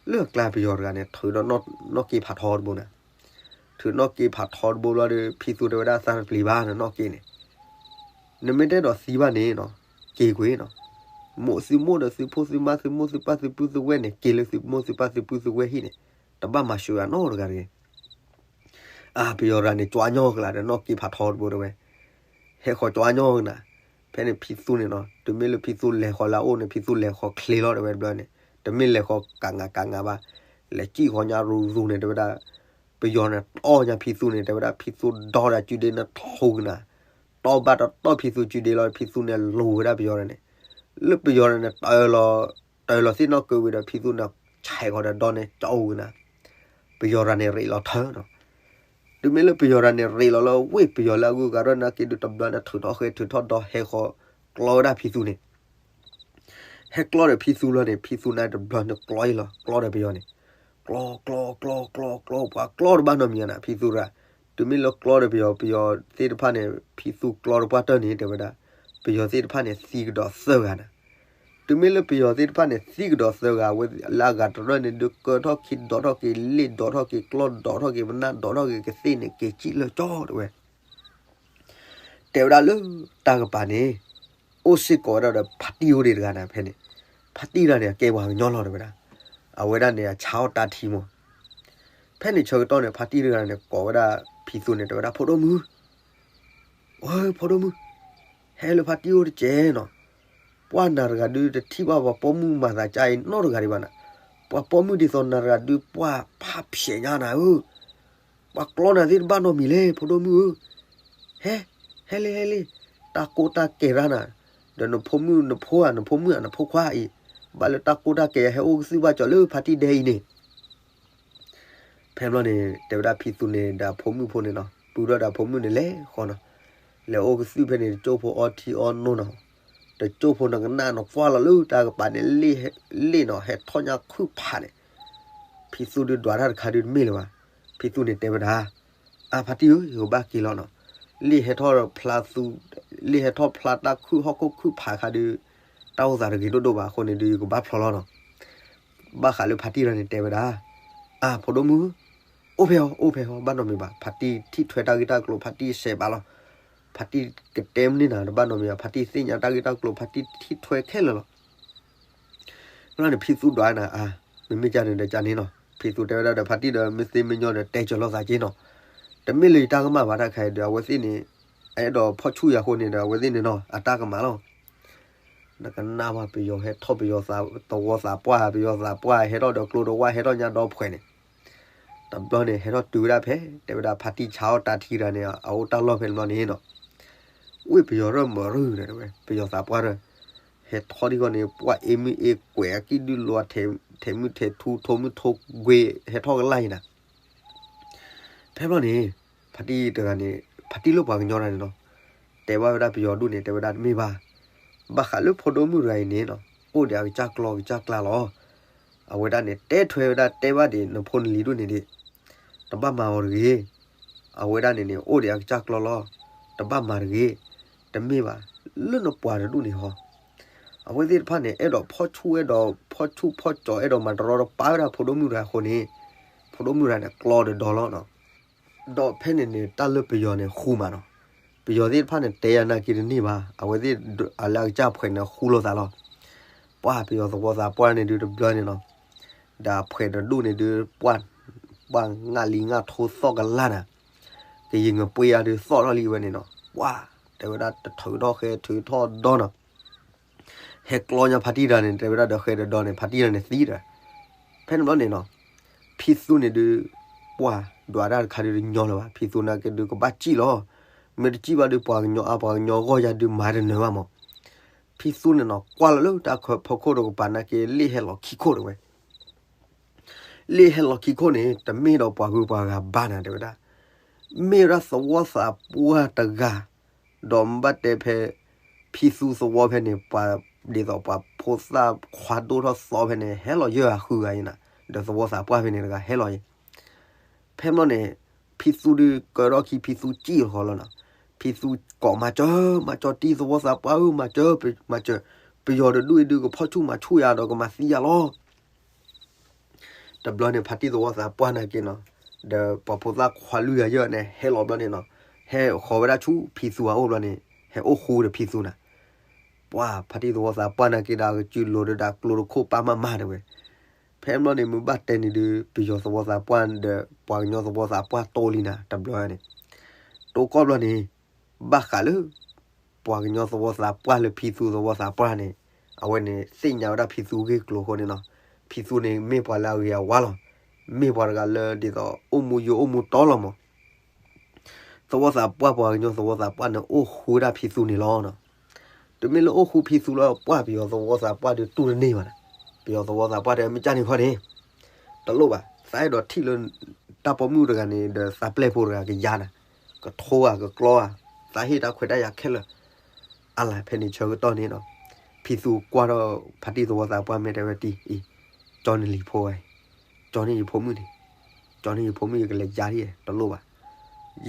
လၢအကျါပယီၤတဂၤန့ၣ် ထုးဒီးနီၣ်က့ဖးထီတဘိနၤ. ထုးနီၣ်က့ဖးထီတဘိဘျီဒီး ဖံသူတဲဝဲဒၣ်သးတပျံၤဘၣ်နနီၣ်က့န့ၣ်, နမ့ၢ်တအဲၣ်ဒိးသံဘၣ်န့ၣ်နီၤ, က့ၤကွံာ်နီၤ. မိၢ်သုမိၢ်ဒီးသုဖိသုမါသုမိၢ်သုပၢ်သုပုၢ်သုဝဲၢ်န့ၣ် က့ၤလၢသုမိၢ်သုပၢ်သုပုၢ်သုဝဲၢ်ဟံၣ်န့ၣ်, တဘၣ်မၤစၢၤယၤနီတဂၤတဂ့ၤ. အါ ပယီၤတဂၤန့ၣ် ကွၢ်ညီကလၤဒီးနီၣ်က့ဖးထီတဘိတဲဝဲ, ဟဲဃီၤကွၢ်ညီကနၤ. ဖဲန့ၣ်ဖံသူန့ၣ်နီၤ, တုၤမ့ၢ်လၢဖံသူလဲၤဃီၤလၢအအိၣ်န့ၣ် ဖံသူလဲၤဃီၤချ့လီၤတဲဝဲတဘျီန့ၣ်, တမ့ၢ်လဲၤဃီၤကးငးကးငးဘၣ်, လဲၤစံၣ်ဃီၤညါရူၤရူၤန့ၣ်တဲဝဲဒၣ်, ပယီၤန့ၣ်တီၢ်ညါဖံသူန့ၣ် တဲဝဲဒၣ်ဖံသူဒီးဒီးစုဒ့နထူကနၤ, တီၢ်ဘၣ်တတီၢ်ဖံသူစုဒ့လီၤ ဖံသူန့ၣ်လူၤဝဲဒၣ်ပယီၤတဂၤန့ၣ်, လၢပယီၤတဂၤန့ၣ် တၢၤလီၤသ့ၣ်နီၣ်က့ဝံၤဒီး ဖံသူန့ၣ်ဆဲးဃီၤဒီးဒီန့ၣ် ကၠီကနၤ. ပယီၤတဂၤန့ၣ်ရ့းလီၤထၢနီၤ. တုၤမ့ၢ်လၢပယီၤတဂၤန့ၣ် ရ့လီၤလၢဝ့ၢ်ပယီၤလၢအဂုၤအဂၤဒီးနာ်က့ဒုး တဘျီန့ၣ်ထုးထီၣ်ဃဲ ထုးထီၣ်ဒီးဟဲဃီၤကျီဝဲဒၣ်ဖံသူန့ၣ်, ဟဲကျီဒီးဖံသူလီၤန့ၣ် ဖံသူန့ၣ်တဘျီန့ၣ်ကျီအံၤလီၤ ကျီဒီးပယီၤန့ၣ်, ကျီ ကျီ ကျီ ကျီ ကျီ ပှၤကျီတဘၣ်နီတမံၤနၤ ဖံသူတဂၤ, တုၤမ့ၢ်လၢကျီဒီးပယီၤ ပယီၤသ့ၣ်တဖၣ်န့ၣ် ဖံသူကျီတပှၢ်တၢၢ်န့ၣ် တဲဝဲဒၣ်, ပယီၤသ့ၣ်တဖၣ်န့ၣ်သံကဒီးသၢဂၤနၤ တုၤမ့ၢ်လၢပယီၤသ့ၣ်တဖၣ်န့ၣ် သံကဒီးသၢဂၤ အဝဲလၢအဂၤတရၢၢ်န့ၣ် ဒုးကၢထီၣ်က့ၤဒိးထီၣ်က့ၤ လ့ၣ်ဒိးထီၣ်က့ၤ ကျီဒိးထီၣ်က့ၤ ပနၢ်ဒိးထီၣ်က့ၤ ကသ့ၣ်န့ၣ် က့ၤစံၣ်လၢကၠီတဲဝဲ, တဲဝဲဒၣ်လၢတၢ်ကပၤန့ၣ် အိၣ်စ့ၢ်ကီးဝဲဒၣ်ဒီးဖါတံၢ်အိၣ်ဒံးတဂၤနၤဖဲန့ၣ်, ဖါတံၢ်တဂၤန့ၣ် အကဲပှၤကညီလီၤတဲဝဲဒၣ်, အဝဲဒၣ်န့ၣ် အဆါအီၣ်တၢ်ထံမး, ဖဲန့ၣ်ဆၢကတီၢ်န့ၣ် ဖါတံၢ်တဂၤန့ၣ် ကိးဝဲဒၣ်ဖံသူန့ၣ် တဲဝဲဒၣ် ဖိဒိၣ်မုၣ် ဝဲဖိဒိၣ်မုၣ်, ဟဲလၢဖါတံၢ်အိၣ်တက့ၢ်နီၤ, ပှၢ်နၤတဂၤဒုးတထံၣ်ဘၣ်ပှၤပိာ်မုၣ်မၤသးကါအံၤနီတဂၤဒံးဘၣ်နၤ, ပှၤပိာ်မုၣ်ဒ်သိးနၤတဂၤဒုးပှၢ်ဖးဖျဲးညါနၤဧၢ, ပှၤကျီနၤသ့ၣ်တဘၣ်နီတမံၤလဲၣ် ဖိဒိၣ်မုၣ်ဧၢ, ဟဲ, ဟဲလံ ဟဲလံ, တၢ်ကိၢ်တၢ်ကဲၤရၣ်နၤ, ဒီးနဖိမုၣ်နဖိဧါ နဖိမုၣ်ဧါ နဖိခွါအံၤ, ဘၣ်လၢတၢ်ကိၢ်တၢ်ကဲၤ ဟဲအိၣ်ကသုၣ်ဘၣ်ကၠီၤလၢဖါတံၢ်ဒဲအံၤန့ၣ် ဖဲဘျီန့ၣ် တဲဝဲဒၣ်ဖံသူန့ၣ် ဒီးအဖိမုၣ်ဖိန့ၣ်နီၤ ပုၢ်ဒီးဒီးအဖိမုၣ်န့ၣ်လဲၤဃီနီၤ, လဲၤအိၣ်ကသုၣ်ဖဲန့ၣ် တကၠိၢ်ဖိအီထံအီနိနီၤ, တကၠိၢ်ဖိနကနၣ်နကွၢ်လီၤလၢတၢ်ကပၤန့ၣ် လ့ၣ်နီၤ ဟဲထီၣ်ညါခုၣ်ဖးန့ၣ်, ဖံသူဒုးဒွးတၢ်တခါဒုးတမ့ၢ်လၢၤဘၣ်, ဖံသူန့ၣ်တဲဝဲဒၣ် အါဖါတံၢ်ဧၢ ယကဘၣ်က့ၤလီၤနီၤ, လ့ၣ်ဟဲထီၣ်ဖျါသူ, လ့ၣ်ဟဲထီၣ်ဖျါတၢ်ခုၣ်ဟီၣ်ခိၣ်ခုၣ်ဖးခါဒုး, တၢ်အိၣ်သးတဂ့ၤဒိၣ်ဒိၣ်ဘၣ်အဃိန့ၣ်ဒုး ယကဘၣ်ဖျီလီၤနီၤ, ဘၣ်ဃးလၢဖါတံၢ်တဂၤန့ၣ်တဲဝဲဒၣ်, အါဖိဒိၣ်မုၣ်, အိၣ်ဖဲအီၤ အိၣ်ဖဲအီၤ ဘၣ်နီတမံၤဘၣ်, ဖါတံၢ်ထံၣ်ထွဲတၢ်ဂ့ၢ်တၢ်ကျိၤ ဖါတံၢ်စဲးဘၣ်လီၤ, ဖါတံၢ်ကတဲမနုၤနၤတဘၣ်နီတမံၤဘၣ်, ဖါတံၢ်သ့ၣ်ညါတၢ်ဂ့ၢ်တၢ်ကျိၤ ဖါတံၢ်ထံၣ်ထွဲခဲလၢာ်လီၤ ဖဲန့ၣ်ဖံသူဒွးနၤ အါ, မ့မ့ၢ်ကန့ၣ်ဒီးကန့ၣ်နီၤ, ဖံသူတဲဝဲဒၣ်ဒီးဖါတံၢ်ဒီး မ့ၢ်သ့မ့ၢ်ညီဒီးတဲကၢၤလိာ်သးက့နီၤ, တမ့ၢ်လၢယတၢ်ကမၣ်ဘၣ်တၢ်ခါအံၤဒီး အဝဲသ့ၣ်န့ၣ်, အဲၣ်ဒိးဖီၣ်ဆူၣ်ယၤအဃိန့ၣ်ဒီး အဝဲသ့ၣ်န့ၣ်နီၤ အတၢ်ကမၣ်လီၤ နကနၣ်ဘၣ်ပယီၤဟဲထီၣ်ပယီၤသဝီသးပှၢ် ပယီၤသးပှၢ် ဟဲထီၣ်ဒီးကျိတဝၢ် ဟဲထီၣ်ညါဒီဖှဲးန့ၣ်, တဘျီန့ၣ် ဟဲထီၣ်တုၤဝဲဒၣ်ဖဲ တဲဝဲဒၣ်ဖါတံၢ်ဆါအီၣ်တၢ်ထံတဂၤန့ၣ် အအိၣ်တၢ်လီၢ်ဖဲန့ၣ်ဘျီန့ၣ်နီၤ, ဝ့ၢ်ပယီၤရၢၢ်မၤရူၢ်ဒီး ပယီၤသးပှၢ်ရၢၢ်, ဟဲထီၣ်ဒ်ဂီၢ်န့ၣ် ပှၢ်အ့မုၢ်အ့ကွဲး အကံၣ်ဒုၣ်လီၤ ထဲးမုၢ်ထဲးထူ ထိးမုၢ်ထိးကွ့ ဟဲထီၣ်ကလၢ်အံၤနၤ ဖဲဘျီန့ၣ် ဖါတံၢ်တဂၤန့ၣ် ဖါတံၢ်လၢပှၤကညီတဂၤန့ၣ်နီၤ, တဲဘၣ်ဝဲဒၣ်ပယီၤဒူၣ်န့ၣ် တဲဝဲဒၣ်တမ့ၢ်ဘၣ်, ဘၣ်ဃးလၢဖိဒိၣ်မုၣ်တဂၤအံၤန့ၣ်နီၤ အိၣ်ဒီးအကစၢ်ကျီကစၢ်ကျါလီၤ, အဝဲဒၣ်န့ၣ် တဲထွဲဝဲဒၣ်တဲဘၣ်ဒံးနဖိနလံၤဒူၣ်န့ၣ်ဒံး, တဘၣ်မၤအီၤတဂ့ၤ, အဝဲဒၣ်န့ၣ်န့ၣ် အိၣ်ဒီးအကစၢ်ကျီလီၤ, တဘၣ်မၤတဂ့ၤ, တမ့ၢ်ဘၣ်, လၢနပှၤတဒူၣ်န့ၣ်ဟီ အဝဲသ့ၣ်တဖၣ်န့ၣ် အဲၣ်ဒိးဖီၣ်ဆူၣ် အဲၣ်ဒိးဖီၣ်ဆူၣ်ဖီၣ်ကၠီ အဲၣ်ဒိးမၤတရီတပါဝဲဒၣ်ဖိဒိၣ်မုၣ်တဂၤအဃိန့ၣ်, ဖိဒိၣ်မုၣ်တဂၤန့ၣ် ကျီဒီးဒီလီၤနီၤ, ဒီးဖဲန့ၣ်န့ၣ် တၢ်လၢပယီၤန့ၣ်ဃူမးနီၤ, ပယီၤသ့ၣ်တဖၣ်န့ၣ် တဲယၤနာ်က့တန့ၢ်ဘၣ်, အဝဲသ့ၣ်အလၢအကစၢ်ဖှဲးန့ၣ်ဃူလိာ်သးလီၤ, ပှၢ်ပယီၤသဝီသးပှၢ်န့ၣ်ဒုးတဘျီန့ၣ်နီၤ, ဒီးအဖှဲးတဒူၣ်န့ၣ်ဒုး ပှၢ် ပှၢ်ငၣ်လံငၣ်ထိသီၣ်ကလၢ်နၤ, ကယံာ်ငပှ့ၤအါဒုးသီၣ်ထီၣ်လံဝဲန့ၣ်နီၤ, ပှၢ် တဲဝဲဒၣ်တထုးထီၣ်ဃဲထုးထီၣ်ဒီနီၤ ဟဲကျီညါဖါတံၢ်တဂၤန့ၣ် တဲဝဲဒၣ်ဒီးဃဲဒီးဒီန့ၣ် ဖါတံၢ်တဂၤန့ၣ်သံဒီး, ဖဲန့ၣ်ဘျီန့ၣ်နီၤ, ဖံသူန့ၣ်ဒုး, ပှၢ်ဒွးတၢ်တခါဒုးတညီလၢၤဘၣ်, ဖံသူနာ်က့ဒုးကဘၣ်စံၣ်လီၤ, မ့ၢ်တစံၣ်ဘၣ်ဒုးပှၤကညီအါပှၤကညီအဂီၢ်ယၤဒုးမၤတနၢၤဘၣ်မး, ဖံသူန့ၣ်နီၤ ကွၢ်လီၤလၢတၢ်ခၢဖီခိၣ်တကပၤနာ်က့ လ့ၣ်ဟဲလီၤခံခိၣ်တဝဲ လ့ၣ်ဟဲလီၤခံခိၣ်န့ၣ် တမ့ၢ်ဒီးပှၤဂုၤပှၤဂၤဘၣ်နၤတဲဝဲဒၣ်, မ့ၢ်ဝဲဒၣ်သဝီသးပှၢ်တဂၤ, ဒီးမ့ၢ်ဘၣ်တဲဖဲ ဖံသူသဝီဖဲန့ၣ် ပှၤဒ်သိးပှၤဖိသၣ်ခွါဒိၣ်ထီၣ်သီဖဲန့ၣ် ဟဲလီၤယၢၢ်အဃုဂၤအံၤနၤ, ဒီးသဝီသးပှၢ်ဖဲန့ၣ်တဂၤဟဲလီၤယဲ ဖဲဘျီန့ၣ် ဖံသူဒုးကၢထီၣ်ခံဖံသူစံၣ်ဃီလီၤနီၤ, ဖံသူကိးမၤစၢၤ မၤစၢၤတံၤသဝီသးပှၢ်ဧၢ မၤစၢၤ မၤစၢၤ, ပယီၤတဒူၣ်အံၤဒုးကဖီၣ်ဆူၣ်မၤဆူၣ်ယၤဒီးကမၤသံယၤလီၤ တဘျီန့ၣ် ဖါတံၢ်သဝီသးပှၢ်နာ်က့နီၤ, ဒီးပှၤဖိသၣ်ခွါလွံၢ်ဂၤယဲၢ်န့ၣ် ဟဲလီၤဘျီန့ၣ်နီၤ, ဟဲဃီၤဝဲဒၣ်ဆူဖံသူအအိၣ်ဘျီန့ၣ် ဟဲအိၣ်ဃူဒီးဖံသူနၤ, ပှၢ်ဖါတံၢ်သဝီသးပှၢ်နာ်က့ဒီး ကစုလိၤဒီးဒၣ်ကျိတခိၣ်ပာ်မၤမၤတဝဲ, ဖဲဘျီန့ၣ် မ့ၢ်ဘၣ်တဲန့ၣ်ဒုး ပယီၤသဝီသးပှၢ်ဒီးပှၤကညီသဝီသးပှၢ်တိၢ်လံနၤ တဘျီန့ၣ်, တိၢ်ကီၢ်ဘျီန့ၣ် ဘၣ်ဃးလၢ ပှၤကညီသဝီသးပှၢ်လၢဖံသူသဝီသးပှၢ်န့ၣ်, အဝဲန့ၣ်သ့ၣ်ညါဝဲဒၣ်ဖံသူဂ့ၢ်ကျိၤအဃိန့ၣ်နီၤ, ဖံသူန့ၣ်မ့ၢ်ပှၤလၢအဂ့ၤအဝါလီၤ, မ့ၢ်ပှၤတဂၤလၢဒ်သိးအိၣ်မူယိာ်အိၣ်မူတီလီၤမး, သဝီသးပှၢ်ပှၤကညီသဝီသးပှၢ်န့ၣ်အိၣ်ဃူဝဲဒၣ်ဖံသူန့ၣ်လီၤနီၤ, တမ့ၢ်လၢအိၣ်ဃူဖံသူလၢပှၢ်ပယီၤသဝီသးပှၢ်ဒုးတူၢ်တန့ၢ်ဘၣ်နၤ, ပယီၤသဝီသးပှၢ်တဲမ့ၢ်ကန့ၣ်ခီန့ၣ်, တလိၣ်ဘၣ် သးအဲၣ်ဒိးထံၣ်လၢ တ တၢ်ပိာ်မုၣ်တဂၤန့ၣ်ဒီးသးပျဲၢ်ဖိတဂၤကယၤနၤ, ကထိဧါ ကကျီဧါ, သးဟ့ၣ်တၢ်ခွဲးတၢ်ယာ်ခဲလၢာ်. အါလၢ် ဖဲန့ၣ်ဆၢကတီၢ်န့ၣ်နီၤ, ဖံသူကွၢ်ထီၣ်ဖါတံၢ်သဝီသးပှၢ် မ့ၢ်တဲဝဲတံၢ်အံၤ, ကၠီန့ၣ်လံၤဖိဝဲ, ကၠီန့ၣ်ယဖိမုၣ်န့ၣ်, ကၠီန့ၣ်ယဖိမုၣ် ယကလဲၤယါဒ်အံၤ တလိၣ်ဘၣ်.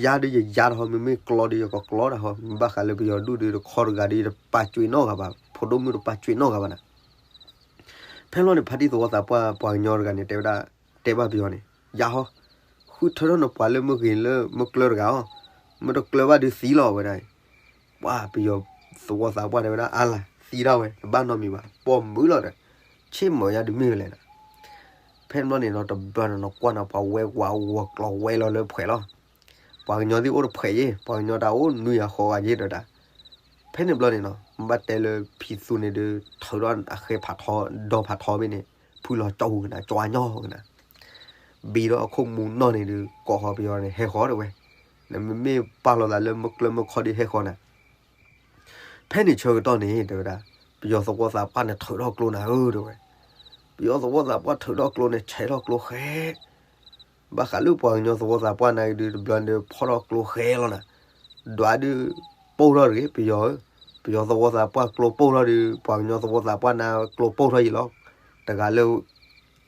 ယါဒီးယယါတၢ်ဟီ, မ့မ့ၢ်ကျီဒီးယကကျီတၢ်ဟီ, မ့ၢ်ဘၣ်ဃးလၢပယီၤဒူၣ်ဒီးတခီတဂၤဒီး ယတပာ်ကွံာ်နီတဂၤဘၣ်, ဖိဒိၣ်မုၣ်တပာ်ကွံာ်နီတဂၤဘၣ်နၤ. ဖဲလီၤန့ၣ် ဖါတံၢ်သဝီသးပှၢ် ပှၤကညီတဂၤန့ၣ် တဲဝဲဒၣ်, တဲဘၣ်ပယီၤန့ၣ်, ယါဟီ, ဃုထၢထီၣ်နပှၤလၢမုၢ်ဂ့ၤလၢမုၢ်ကျၢၢ်တဂၤအီၤ, မ့ၢ်တကျၢၢ်ဘၣ်ဒီးသံလီၤဝဲဒၣ်. ပှၤပယီၤသဝီသးပှၢ်တဲဝဲဒၣ် အါလၢ် သံဒၣ်ဝဲ တဘၣ်နီတမံၤဘၣ်, ပိာ်မုၣ်လီၤဒီး, ဆ့ၣ်မီၤယါဒုးမ့ၢ်ဝဲလဲၣ်နၤ. ဖဲန့ၣ်ဘျီန့ၣ်နီၤ တဘျီန့ၣ်နီၤ ကွၢ်နၤ ပှၤဝဲဝးဝီၤကျိၤဝဲလီၤလၢဖှဲးလီၤ. ပှၤကညီသ့ၣ်အိၣ်တဖှဲးယ့ၣ်, ပှၤကညီတၢ်အိၣ်နွံဂၤဃိးဂၤယ့ၣ်ဒီးတၢ်. ဖဲန့ၣ်ဘျီန့ၣ်နီၤ ဘၣ်တဲလၢဖံသူန့ၣ်ဒုး ထုးထီၣ်အဃဲဖးထီ ဒီဖးထီဘ့ၣ်န့ၣ် ဖုလီၤကၠီၣ်ကနၤ ကၠီညီၣ်ကနၤ ဘံဒီးအခိၣ်မူနီၢ်န့ၣ်ဒုး ကိးဃီၤပယီၤန့ၣ် ဟဲဃီၤတဲဝဲ, နမ့မ့ၢ်ပာ်လီၤသးလၢမုၢ်ကျၢၢ်မုၢ်ခီဒီးဟဲဃီၤနၤ. ဖဲန့ၣ်ဆၢကတီၢ်န့ၣ် တဲဝဲဒၣ်, ပယီၤသဝီသးပှၢ်န့ၣ်ထုးထီၣ်ကျိနၤဧၢ တဲဝဲ, ပယီၤသဝီသးပှၢ်ထုးထီၣ်ကျိန့ၣ် ဆဲးထီၣ်ကျိဃဲ ဘၣ်ဃးလၢပှၤကညီသဝီသးပှၢ်န့ၣ်ဒုး တဘျီဒုးဖီၣ်ထီၣ်ကျိဃဲလီၤနၤ, ဒွးဒုး ပိၢ်ထီၣ်တဂ့ၤ ပယီၤဧၢ, ပယီၤသဝီသးပှၢ်ကျိပိၢ်ထီၣ်ဒီး ပှၤကညီသဝီသးပှၢ်န့ၣ်ကျိပိၢ်ထီၣ်ယံာ်လီၤ, တဂၤလၢ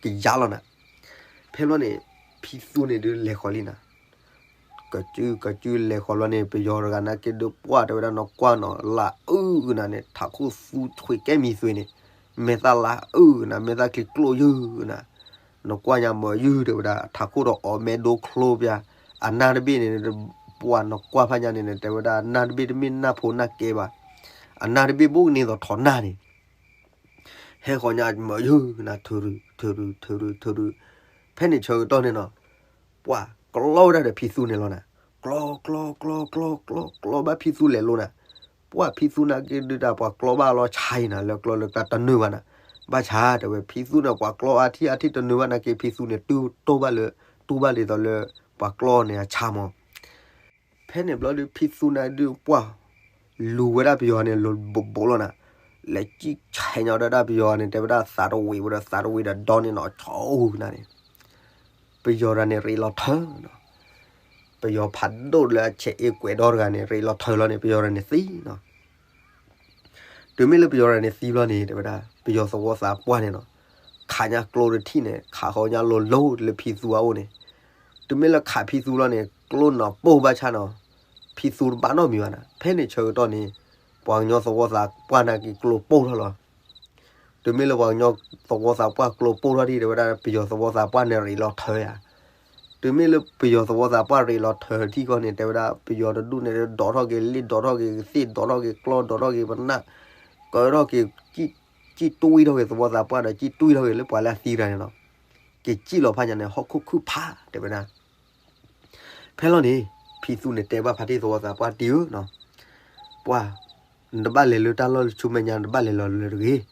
ကယါလီၤနၤ. ဖဲဘျီန့ၣ် ဖံသူန့ၣ်ဒုးလဲၤဃီၤလံနၤ ကစုကစုလဲၤဃီၤလီၤန့ၣ် ပယီၤတဂၤန့ၣ်က့ဒုးပှၢ်တဲဝဲဒၣ် နကွၢ်နီၤ လါအုၣ်ကနၤန့ၣ် ထးခိၣ်သူထွံၣ်ကဲမံၤသွံးန့ၣ်, မဲာ်သၣ်လါအုၣ်ကနၤ မဲာ်သၣ်ချံကျိၣ်ယုၢ်ကနၤ, နကွၢ်ညါမၢယုၢ်တဲဝဲဒၣ် ထးခိၣ်ဒီးအီၣ်မဲဒိချိပျၢ်, အနၢ်တဘ့ၣ်န့ၣ် ပှၢ်နကွၢ်ဖးညါန့ၣ် တဲဝဲဒၣ် အနၢ်တဘ့ၣ်တမ့ၢ်နၢ်ဖိနၢ်ကဲဘၣ်, အနၢ်တဘ့ၣ်ဘိၣ်ကန့ၢ်သိးထီးနၢ်န့ၣ် ဟဲဃီၤညါမၢယုၢ်ကနၤ ထုးရုး ထုးရုး ထုးရုး ထုးရုး, ဖဲန့ၣ်ဆၢကတီၢ်န့ၣ်နီၤ ပှၢ်ကျီဝဲဒၣ်ဒီးဖံသူန့ၣ်လီၤနၤ, ကျီ ကျီ ကျီ ကျီ ကျီ ကျီဘၣ်ဖံသူလဲၤလိၤနၤ, ပှၢ်ဖံသူန့ၣ်က့ဒုးတၢ်ပှၤကျီဘၣ်လီၤဆါအံၤနၤ လၢကျီလၢကျါတနုာ်ဘၣ်နၤ, ဘၣ်ဆါတဲဝဲ ဖံသူန့ၣ် ပှၤကျီအါထံၣ်အါထံၣ်တနုာ်ဘၣ်နၤက့ ဖံသူန့ၣ် တူၢ်တိၢ်ဘၣ်လၢ တူၢ်ဘၣ်ဒ်သိးလၢ ပှၤကျီန့ၣ်အဆါမး ဖဲန့ၣ်ဘျီဒုး ဖံသူန့ၣ်ဒုးပှၢ် လူၤဝဲဒၣ်ပယီၤန့ၣ် လိၤဘိးဘိးလီၤနၤ, လဲၤကံၣ်ဆဲးညီဒီးဒၣ်ပယီၤန့ၣ် တဲဝဲဒၣ်သးတဝံၤဝဲဒီး သးတဝံၤဒီးဒီန့ၣ်နီၤ ဆိကနၤန့ၣ်, ပယီၤတဂၤန့ၣ် ရ့လီၤထၢနီၤ, ပယီၤဖးဒိၣ်လၢအဆဲးအ့ကွဲးဒီတဂၤန့ၣ် ရ့လီၤထၢလီၤန့ၣ် ပယီၤတဂၤန့ၣ်သံနီၤ တုၤမ့ၢ်လၢပယီၤတဂၤန့ၣ်သံဘျီန့ၣ် တဲဝဲဒၣ် ပယီၤသဝီသးပှၢ်န့ၣ်နီၤ, ခးညါကျိတထံၣ်န့ၣ် ခးဃီညါလိၤလိၤလၢဖံသူအအိၣ်န့ၣ်, တုၤမ့ၢ်လၢခးဖံသူလီၤန့ၣ် ကျိနီၤပိၢ်ဘၣ်ဆၣ်နီၤ, ဖံသူတဘၣ်နီတမံၤဘၣ်နၤ, ဖဲန့ၣ်ဆၢကတီၢ်န့ၣ် ပှၤကညီသဝီသးပှၢ်န့ၣ်က့ၤကျိပိၢ်ထီၣ်လီၤ တုၤမ့ၢ်လၢပှၤကညီသဝီသးပှၢ်ကျိပိၢ်ထီၣ်ဒံး တဲဝဲဒၣ် ပယီၤသဝီသးပှၢ်န့ၣ်ရ့လီၤထၢယၤ, တုၤမ့ၢ်လၢပယီၤသဝီသးပှၢ်ရ့လီၤထၢထံၣ်ဃီန့ၣ် တဲဝဲဒၣ် ပယီၤတဒူၣ်န့ၣ် ဒိးထီၣ်က့ၤလ့ၣ် ဒိးထီၣ်က့ၤသ့ၣ် ဒိးထီၣ်က့ၤကျီ ဒိးထီၣ်က့ၤပနၢ်, ကၢထီၣ်က့ၤ ကံၣ်တွံထီၣ်က့ၤသဝီသးပှၢ်ဒီး ကံၣ်တွံထီၣ်က့ၤလၢပှၤလၢအသံတဂၤန့ၣ်လီၤ. က့ၤကံၣ်လီၤဖးညါန့ၣ် ဟီၣ်ခိၣ်ခုၣ်ဖးတဲဝဲဒၣ် ဖဲလီၤန့ၣ် ဖံသူန့ၣ်တဲဘၣ်ဖါတံၢ်သဝီသးပှၢ်တံၢ်ဧၢနီၤ, ပှၢ် နတဘၣ်လဲၤလၢတၢ်လီၢ်လၢဆူမဲာ်ညါ နတဘၣ်လဲၤလီၤလၢတဂ့ၤ,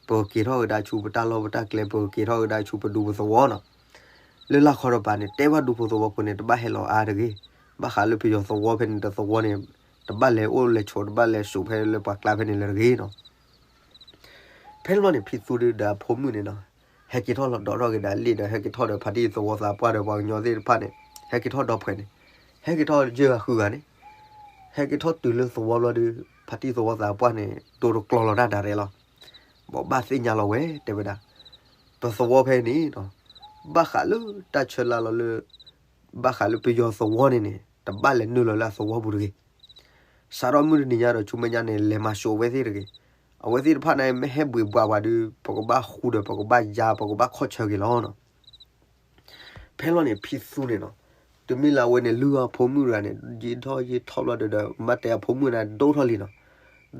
ပကက့ၤထီၣ်ကဒါဆူပတၢ်လီၢ်ပတၢ်ကျဲ ပကက့ၤထီၣ်ကဒါဆူပဒူပသဝီနီၤ, လၢလၢခီတပၤန့ၣ် တဲဘၣ်ဒူဖိသဝီဖိန့ၣ် တဘၣ်ဟဲလီၤအါတဂ့ၤ, ဘၣ်ဃးလၢပယီၤသဝီဖဲန့ၣ်တသဝီန့ၣ် တဘၣ်လဲၤအိၣ်လဲၤဆိး တဘၣ်လဲၤစိာ်ဖဲလၢပှၤကျါဖဲန့ၣ်လၢတဂ့ၤနီၤ ဖဲန့ၣ်ဘျီန့ၣ် ဖံသူဒီးအဖိမုၣ်န့ၣ်နီၤ, ဟဲက့ၤထီၣ်လီၤဒိးထီၣ်က့ၤဒီးလ့ၣ်ဒီး ဟဲက့ၤထီၣ်ဒီးဖါတံၢ်သဝီသးပှၢ်ဒီးပှၤကညီသ့ၣ်တဖၣ်န့ၣ်, ဟဲက့ၤထီၣ်ဒီဖှဲးန့ၣ်, ဟဲက့ၤထီၣ်ယဲၢ်ဂၤဃုဂၤန့ၣ်, ဟဲက့ၤထီၣ်တုၤလၢသဝီဘျီဒီး ဖါတံၢ်သဝီသးပှၢ်န့ၣ် ဒိတကျီလီၤတၢ်ဒၣ်ရဲၣ်လီၤ. ဘိးဘၣ်သ့ၣ်ညါလီၤဝဲ တဲဝဲဒၣ်, ပသဝီဖဲန့ၣ်နီၤ, ဘၣ်ဃးလၢတၢ်ဆၢလၢလီၤလၢ ဘၣ်ဃးလၢပယီၤသဝီန့ၣ်န့ၣ် တဘၣ်လဲၤနုာ်လီၤလၢအသဝီပူၤတဂ့ၤ စးထီၣ်မုၢ်တနံၤညါဒီး ဆူမဲာ်ညါန့ၣ် လဲၤမၤစိာ်အဝဲသ့ၣ်တဂ့ၤ. အဝဲသ့ၣ်တဖၣ်န့ၣ် မ့ၢ်ဟဲဘှံးဘှးပှၤဒီး ပကဘၣ်ဃူဒီး ပကဘၣ်ယါ ပကဘၣ်ခီၣ်ဆၢက့ၤလီၤနီၤ. ဖဲလီၤန့ၣ် ဖံသူန့ၣ်နီၤ, တုၤမ့ၢ်လၢအဝဲန့ၣ် လုၢ်အဖိမုၣ်တဂၤန့ၣ် ယံာ်ထီၣ်ယံာ်ထီၣ်ဘျီဒီး မ့ၢ်တဲအဖိမုၣ်န့ၣ် ဒိၣ်ထီၣ်လံနီၤ.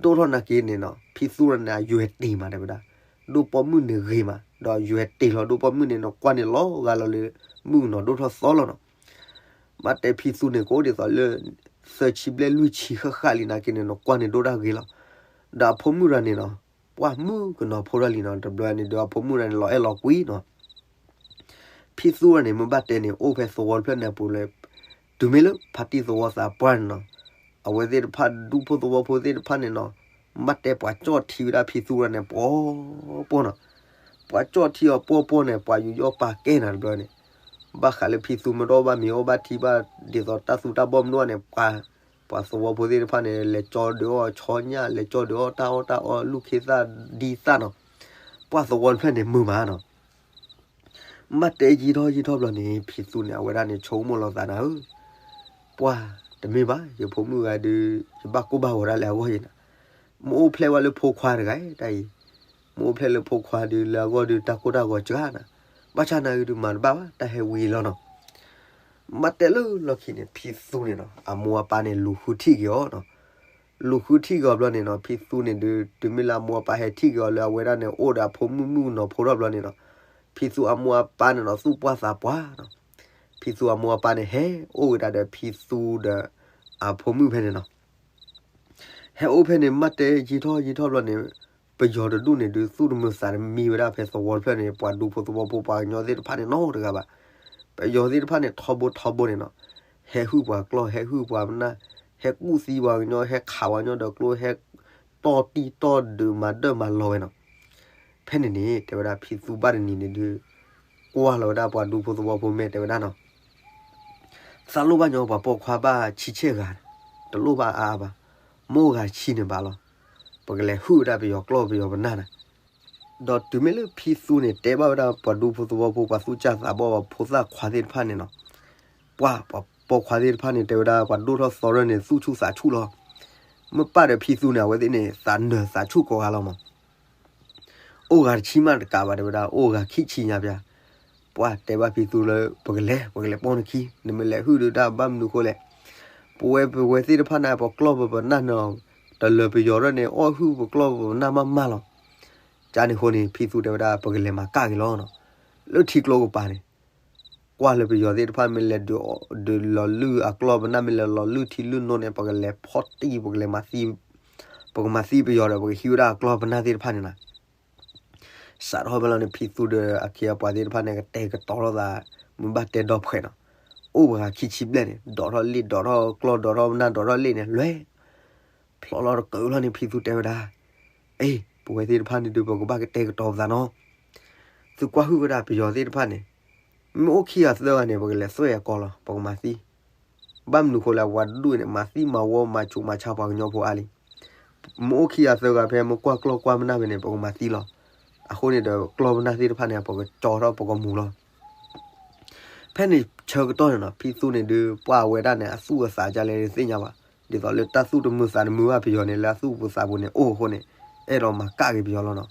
ဒိၣ်ထီၣ်နာ်က့န့ၣ်နီၤ ဖံသူန့ၣ် အယွဲတ့ၢ်မးတဲဝဲဒၣ်, ဒိၣ်ပိာ်မုၣ်န့ၣ်ဂ့ၤမး ဒီးယွဲတ့ၢ်လီၤ ဒိၣ်ပိာ်မုၣ်န့ၣ်နီၤ ကွၢ်န့ၣ်လီၤဂာ်လီၤလၢ မုၣ်ကနီၤဒိၣ်ထီၣ်သီလီၤနီၤ. ဘၣ်တဲဖံသူန့ၣ် ကအိၣ်ဒ်သိးလၢ သၢဆံဘျဲၣ်လွံၢ်ဆံဃၣ်ဃၣ်လံနာ်က့န့ၣ်နီၤ ကွၢ်န့ၣ်ဒိၣ်တၢ်ဂ့ၤလီၤ. ဒီးအဖိမုၣ်တဂၤန့ၣ်နီၤ ပှၢ်မုၣ်ကနီၤဖိထီၣ်လံနီၤ တဘျီန့ၣ်ဒီးအဖိမုၣ်တဂၤန့ၣ် လီၤအဲၣ်လီၤကွံနီၤ. ဖံသူတဂၤန့ၣ် မ့ၢ်ဘၣ်တဲန့ၣ် အိၣ်ဖဲသဝီတဖျၢၣ်န့ၣ်အပူၤလၢ တုၤမ့ၢ်လၢဖါတံၢ်သဝီသးပှၢ်န့ၣ်နီၤ အဝဲသ့ၣ်တဖၣ် ဒူဖိသဝီဖိသ့ၣ်တဖၣ်န့ၣ်နီၤ ဘၣ်တဲပှၤကၠီၣ်ထံဝဲဒၣ်ဖံသူတဂၤန့ၣ် ပှီၢ်ပှီၢ်နီၤ. ပှၤကၠီၣ်ထံအီၤပှီၢ်ပှီၢ်န့ၣ် ပှၤယူးယီၣ်ပာ်ကဲနၤတဘျီန့ၣ် ဘၣ်ဃးလၢဖံသူမ့ၢ်တအီၣ်ဘၣ်မ့ၤအီၣ်ဘၣ်ထံဘၣ် ဒ်သိးတၢ်သူတၢ်ဘီၣ်မနုၤန့ၣ် ပှၤ ပှၤသဝီဖိသ့ၣ်တဖၣ်န့ၣ် လဲၤကၠီဒုးအီၣ်ဆီညၣ် လဲၤကၠီဒုးအီၣ်တၢ်အီၣ်တၢ်အီ လူၢ်ခ့သၣ်ဒံသၣ်နီၤ, ပှၤသဝီတဖျၢၣ်န့ၣ်မုာ်မးနီၤ. မ့ၢ်တဲယံာ်ထီၣ်ယံာ်ထီၣ်ဘျီန့ၣ် ဖံသူန့ၣ် အဝဲဒၣ်န့ၣ် ဆိကမိၣ်လီၤသးနၤဧၢ, ပှၤတမ့ၢ်ဘၣ် ယဖိမုၣ်ဂၤဒုး ယဘၣ်ကိၢ်ဘၣ်ဂီၤဒၣ်လၢအဂီၢ်ယဲနၤ, မ့ၢ်အိၣ်ဖျဲၣ်ဝဲလၢဖိခွါတဂၤတၢ်အံၤ, မ့ၢ်အိၣ်ဖျဲၣ်လၢဖိခွါဒုးလၢအဂီၢ်ဒုးတၢ်ကိၢ်တၢ်ဂီၤစှၤနၤ, ဘၣ်ဆၣ်နၤဂ့ၤဒုးမၤတဘၣ်ဘၣ် တၢ်ဟဲဝံၤလီၤနီၤ. မ့ၢ်တဲလၢလီၢ်ခံန့ၣ် ဖံသူန့ၣ်နီၤ အမိၢ်အပၢ်န့ၣ် လူၤဃုထံၣ်က့ၤအီၤနီၤ. လူၤဃုထံၣ်က့ၤအီၤဘျီန့ၣ်နီၤ ဖံသူန့ၣ်ဒုး တုၤမ့ၢ်လၢအမိၢ်အပၢ်ဟဲထံၣ်က့ၤအီၤလၢအဝဲဒၣ်န့ၣ် အိၣ်ဒီးအဖိမုၣ်မုၣ်ကနီၤဖိထီၣ်ဘျီန့ၣ်နီၤ, ဖံသူအမိၢ်အပၢ်န့ၣ်နီၤ သူၣ်ပှၢ်သးပှၢ်နီၤ. ဖံသူအမိၢ်အပၢ်န့ၣ် ဟဲအိၣ်ဝဲဒၣ်ဒီးဖံသူဒီး အဖိမုၣ်ဖဲန့ၣ်နီၤ. ဟဲအိၣ်ဖဲန့ၣ် မ့ၢ်တဲယံာ်ထီၣ်ယံာ်ထီၣ်ဘျီန့ၣ် ပယီၤတဒူၣ်န့ၣ်ဒုး သူၣ်တမုာ်သးတမံဝဲဒၣ်ဖဲသဝီတဖျၢၣ်န့ၣ် ပှၤဒူဖိသဝီဖိပှၤကညီသ့ၣ်တဖၣ်န့ၣ်နီတဂၤဘၣ်. ပယီၤသ့ၣ်တဖၣ်န့ၣ် ထီဘိထီဘိန့ၣ်နီၤ, ဟဲဟုၣ်ပှၤကျီၢ် ဟဲဟုၣ်ပှၤပနၢ်, ဟဲကူၣ်သံပှၤကညီ ဟဲခးပှၤကညီဒီးကျိ ဟဲတီၢ်တံၢ်တီၢ်ဒုး မၤဒၢၣ်မၤလီၤဝဲနီၤ. ဖဲန့ၣ်န့ၣ် တဲဝဲဒၣ်ဖံသူဘၣ်တနံၤန့ၣ်ဒုး ကွၢ်လီၤဝဲဒၣ်ပှၤဒူဖိသဝီဖိမဲာ်တဲဝဲဒၣ်နီၤ, သးလိၣ်ဘၣ်ညီပှၤပိာ်ခွါဘၣ်ဆံဆဲၣ်ဂၤ, တလိၣ်ဘၣ်အါအါဘၣ်, မိၢ်ဂၤဆံန့ၣ်ဘၣ်လီၤ. ပကလဲၤဟုၣ်ဝဲဒၣ်ပယီၤကျီၢ်ပယီၤပနၢ်နၤ. ဒီးတုၤမ့ၢ်လၢဖံသူန့ၣ် တဲဘၣ်ဝဲဒၣ်ပှၤဒူဖိသဝီဖိ ပှၤသူၣ်စၢ်သးဘီၣ် ပှၤဖိသၣ်ခွါသ့ၣ်တဖၣ်န့ၣ်နီၤ, ပှၤ ပှၤပိာ်ခွါသ့ၣ်တဖၣ်န့ၣ် တဲဝဲဒၣ်ပှၤဒိၣ်ထီၣ်သီထီၣ်န့ၣ် သူၣ်ဆူၣ်သးဆူၣ်လီၤ. မ့ၢ်ပၢ်ဒီးဖံသူန့ၣ် အဝဲသ့ၣ်န့ၣ် သးနၢၤသးဆူၣ်ကိးဂၤလီၤမး. အိၣ်ဂၤတဆံမးတကးဘၣ် တဲဝဲဒၣ် အိၣ်ဂၤခံဆံညါပျၢ်. ပှၤတဲဘၣ်ဖံသူလၢ ပကလဲၤ ပကလဲၤပိာ်နခံ, နမ့ၢ်လဲၤဟုၣ်ဒုးတၢ်ဘၣ်မနုၤဃိလဲၣ်. ပဝဲပဝဲသ့ၣ်တဖၣ်န့ၣ် ပကျီၢ်ပပနၢ်န့ၣ် တလၢပယီၤဒၣ်န့ၣ် အီၣ်ဟုၣ်ပကျီၢ်ပပနၢ်မးမးလီၤ. ကန့ၣ်အဃိန့ၣ် ဖံသူတဲဝဲဒၣ် ပကလဲၤမၤကၣ်က့ၤလီၤနီၤ. လၢထံကျိကပၤန့ၣ် ကွၢ်လၢပယီၤသ့ၣ်တဖၣ်မ့ၢ်လဲၤဒုးလီၤလုၢ်အကျီၢ်ပနၢ် မ့ၢ်လဲၤလီၤလုၢ်ထံလုၢ်နိန့ၣ် ပကလဲၤဖီၣ်တံၢ် ပကလဲၤမၤသံ, ပကမၤသံပယီၤဒီး ပကဟံးဝဲဒၣ်အကျီၢ်ပနၢ်သ့ၣ်တဖၣ်န့ၣ်နီၤ. စးထီၣ်ဖဲလီၤန့ၣ် ဖံသူဒီးအခ့အပှၤသ့ၣ်တဖၣ်န့ၣ် ကတဲာ်ကတီၤလိာ်သး, မ့ၢ်ဘၣ်တဲဒီဖှဲးနီၤ. အိၣ်ပှၤဂၤခံဆံဘျဲၣ်န့ၣ် ဒိးထီၣ်လ့ၣ် ဒိးထီၣ်ကျီၢ် ဒိးထီၣ်ပနၢ် ဒိးထီၣ်လ့ၣ်န့ၣ် လွဲၢ် ဖျိလီၤတကၢၢ်လီၤန့ၣ် ဖံသူတဲဝဲဒၣ်, အ့ ပဝဲသ့ၣ်တဖၣ်န့ၣ်ဒုး ပကဘၣ်ကတဲာ်ကတီၤပသးနီၤ. သုကွၢ်ဟုၣ်ဝဲဒၣ်ပယီၤသ့ၣ်တဖၣ်န့ၣ် မ့ၢ်အိၣ်ခံဂၤသၢဂၤန့ၣ် ပကလဲၤသွဲၣ်အကီၢ်လီၤ ပကမၤသံ. ဘၣ်မနုၤဃိလၢပှၤဒူၣ်န့ၣ် မၤသံမၤဝီမၤဆူးမၤဆါပှၤကညီဖိအါလံ. မ့ၢ်အိၣ်ခံဂၤသၢဂၤဖဲမ့ၢ်ကွၢ်ကျီၢ်ကွၢ်ပနၢ်ဖဲန့ၣ် ပကမၤသံလီၤ. အဃိန့ၣ်ဒီးကျီၢ်ပနၢ်သ့ၣ်တဖၣ်န့ၣ် ပကကၠီထီၣ်ပကမူၤလီၤ. ဖဲန့ၣ်ဆၢကတီၢ်န့ၣ်နီၤ ဖံသူန့ၣ်ဒုး ပှၤဝဲဒၣ်န့ၣ် အသူၣ်အသးဒ်လဲၣ်တသ့ၣ်ညါဘၣ်. ဒ်သိးလၢတၢ်သူၣ်တမုာ်သးတမုာ်ဘၣ်ပယီၤန့ၣ် လၢအသူၣ်ပူၤသးပူၤန့ၣ် အိၣ်အဃိန့ၣ် အဲၣ်ဒိးမၤကၣ်က့ၤပယီၤလီၤနီၤ.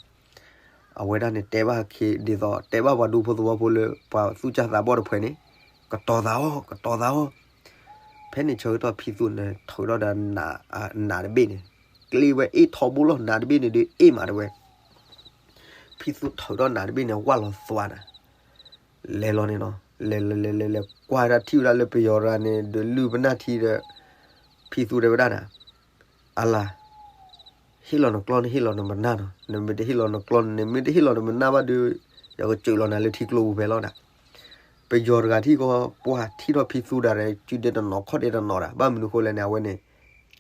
အဝဲဒၣ်န့ၣ် တဲဘၣ်ခ့ ဒ်သိးတဲဘၣ်ပှၤဒူဖိသဝီဖိလၢ ပှၤသူၣ်စၢ်သးဘီၣ်တဖှဲးန့ၣ် ကတီၤသးအီၤ ကတီၤသးအီၤ. ဖဲန့ၣ်ဆၢကတီၢ်ဖံသူန့ၣ် ထုးထီၣ်ဒီးနးတဘ့ၣ်န့ၣ် ကျ့ဝဲအ့ၣ်ထီဘိလီၤ နးတဘ့ၣ်န့ၣ်ဒုးအ့ၣ်မးတဝဲ. ဖံသူထုးထီၣ်နးတဘ့ၣ်န့ၣ် ဝၢ်လီၤသွါနၤ လဲၤလီၤန့ၣ်နီၤ လဲၤလဲၤလဲၤလဲၤလဲၤ ကွၢ်ဒၣ်ထံၣ်ဝဲဒၣ်လၢပယီၤတဂၤန့ၣ် ဒုးလုၢ်ပနၢ်ထံဒီး ဖံသူတဲဝဲဒၣ်နၤ အလၤ ဟ့ၣ်လီၤနကျီၢ်န့ၣ် ဟ့ၣ်လီၤနပနၢ်နီၤ နမ့ၢ်တဟ့ၣ်လီၤနကျီၢ်န့ၣ် နမ့ၢ်တဟ့ၣ်လီၤနပနၢ်ဘၣ်ဒုး ယကစၢးလီၤနၤလၢထံကျိပူၤဖဲလီၤနၤ. ပယီၤတဂၤထံၣ်ကီး ပှၤထံၣ်ထီၣ်ဖံသူဒၣ်ဒီး စုဒဲတနီၤခီၣ်ဒဲတနီၤဒၣ် ဘၣ်မနုၤဃိလဲၣ်န့ၣ် အဝဲန့ၣ်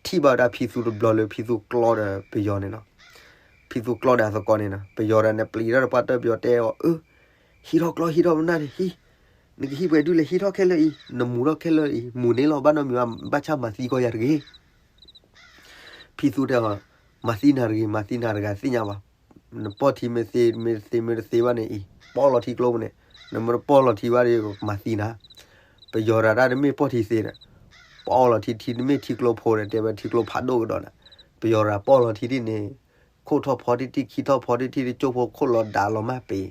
ထံၣ်ဘၣ်ဝဲဒၣ်ဖံသူတဘျီလၢဖံသူကျီဒီးပယီၤန့ၣ်နီၤ ဖံသူကျီဒီးအသကိးန့ၣ်နီၤ ပယီၤတဂၤန့ၣ် ပျံၤထီၣ်တပှၢ်တၢၢ်ပယီၤတဲအီၤ အၢ ဟံးထီၣ်ကျီၢ်ဟံးထီၣ်ပနၢ်န့ၣ်ဟံး နကဟံးပှဲၤဒုလဲၣ် ဟံးထီၣ်ခဲလၢာ်အံၤ နမူၤထီၣ်ခဲလၢာ်အံၤ မူၤန့ၣ်လီၤ ဘၣ်နီတမံၤဘၣ် ဘၣ်ဆၣ်မၤသံကီးယၤတဂ့ၤ ဖံသူတဲအီၤ မၤသံနၤတဂ့ၤ မၤသံနၤတဂၤသ့ၣ်ညါဘၣ် နပီၢ်ထံမ့ၢ်သ့ မ့ၢ်တသ့မ့ၢ်တသ့ဘၣ်န့ၣ်အံၤ ပီၢ်လီၤထံကျိပူၤန့ၣ် နမ့ၢ်တပီၢ်လီၤထံဘၣ်ဒီး မၤသံနၤ ပယီၤတဂၤတၢ်တမ့ၢ်ပီၢ်ထံသ့ဒီး ပီၢ်လီၤထံထံတမ့ၢ်ထံကျိဖိဒီး တဲဝဲထံကျိဖးဒိၣ်ကဒီးနၤ ပယီၤတဂၤပီၢ်လီၤထံဒ်န့ၣ် ခိၣ်ထီၣ်ဖီတံၢ်တံၢ် ခံထီၣ်ဖီတံၢ်တံၢ် တကၠိဖိခိၣ်လီၤဒးလီၤမၢ်ပ့ၤ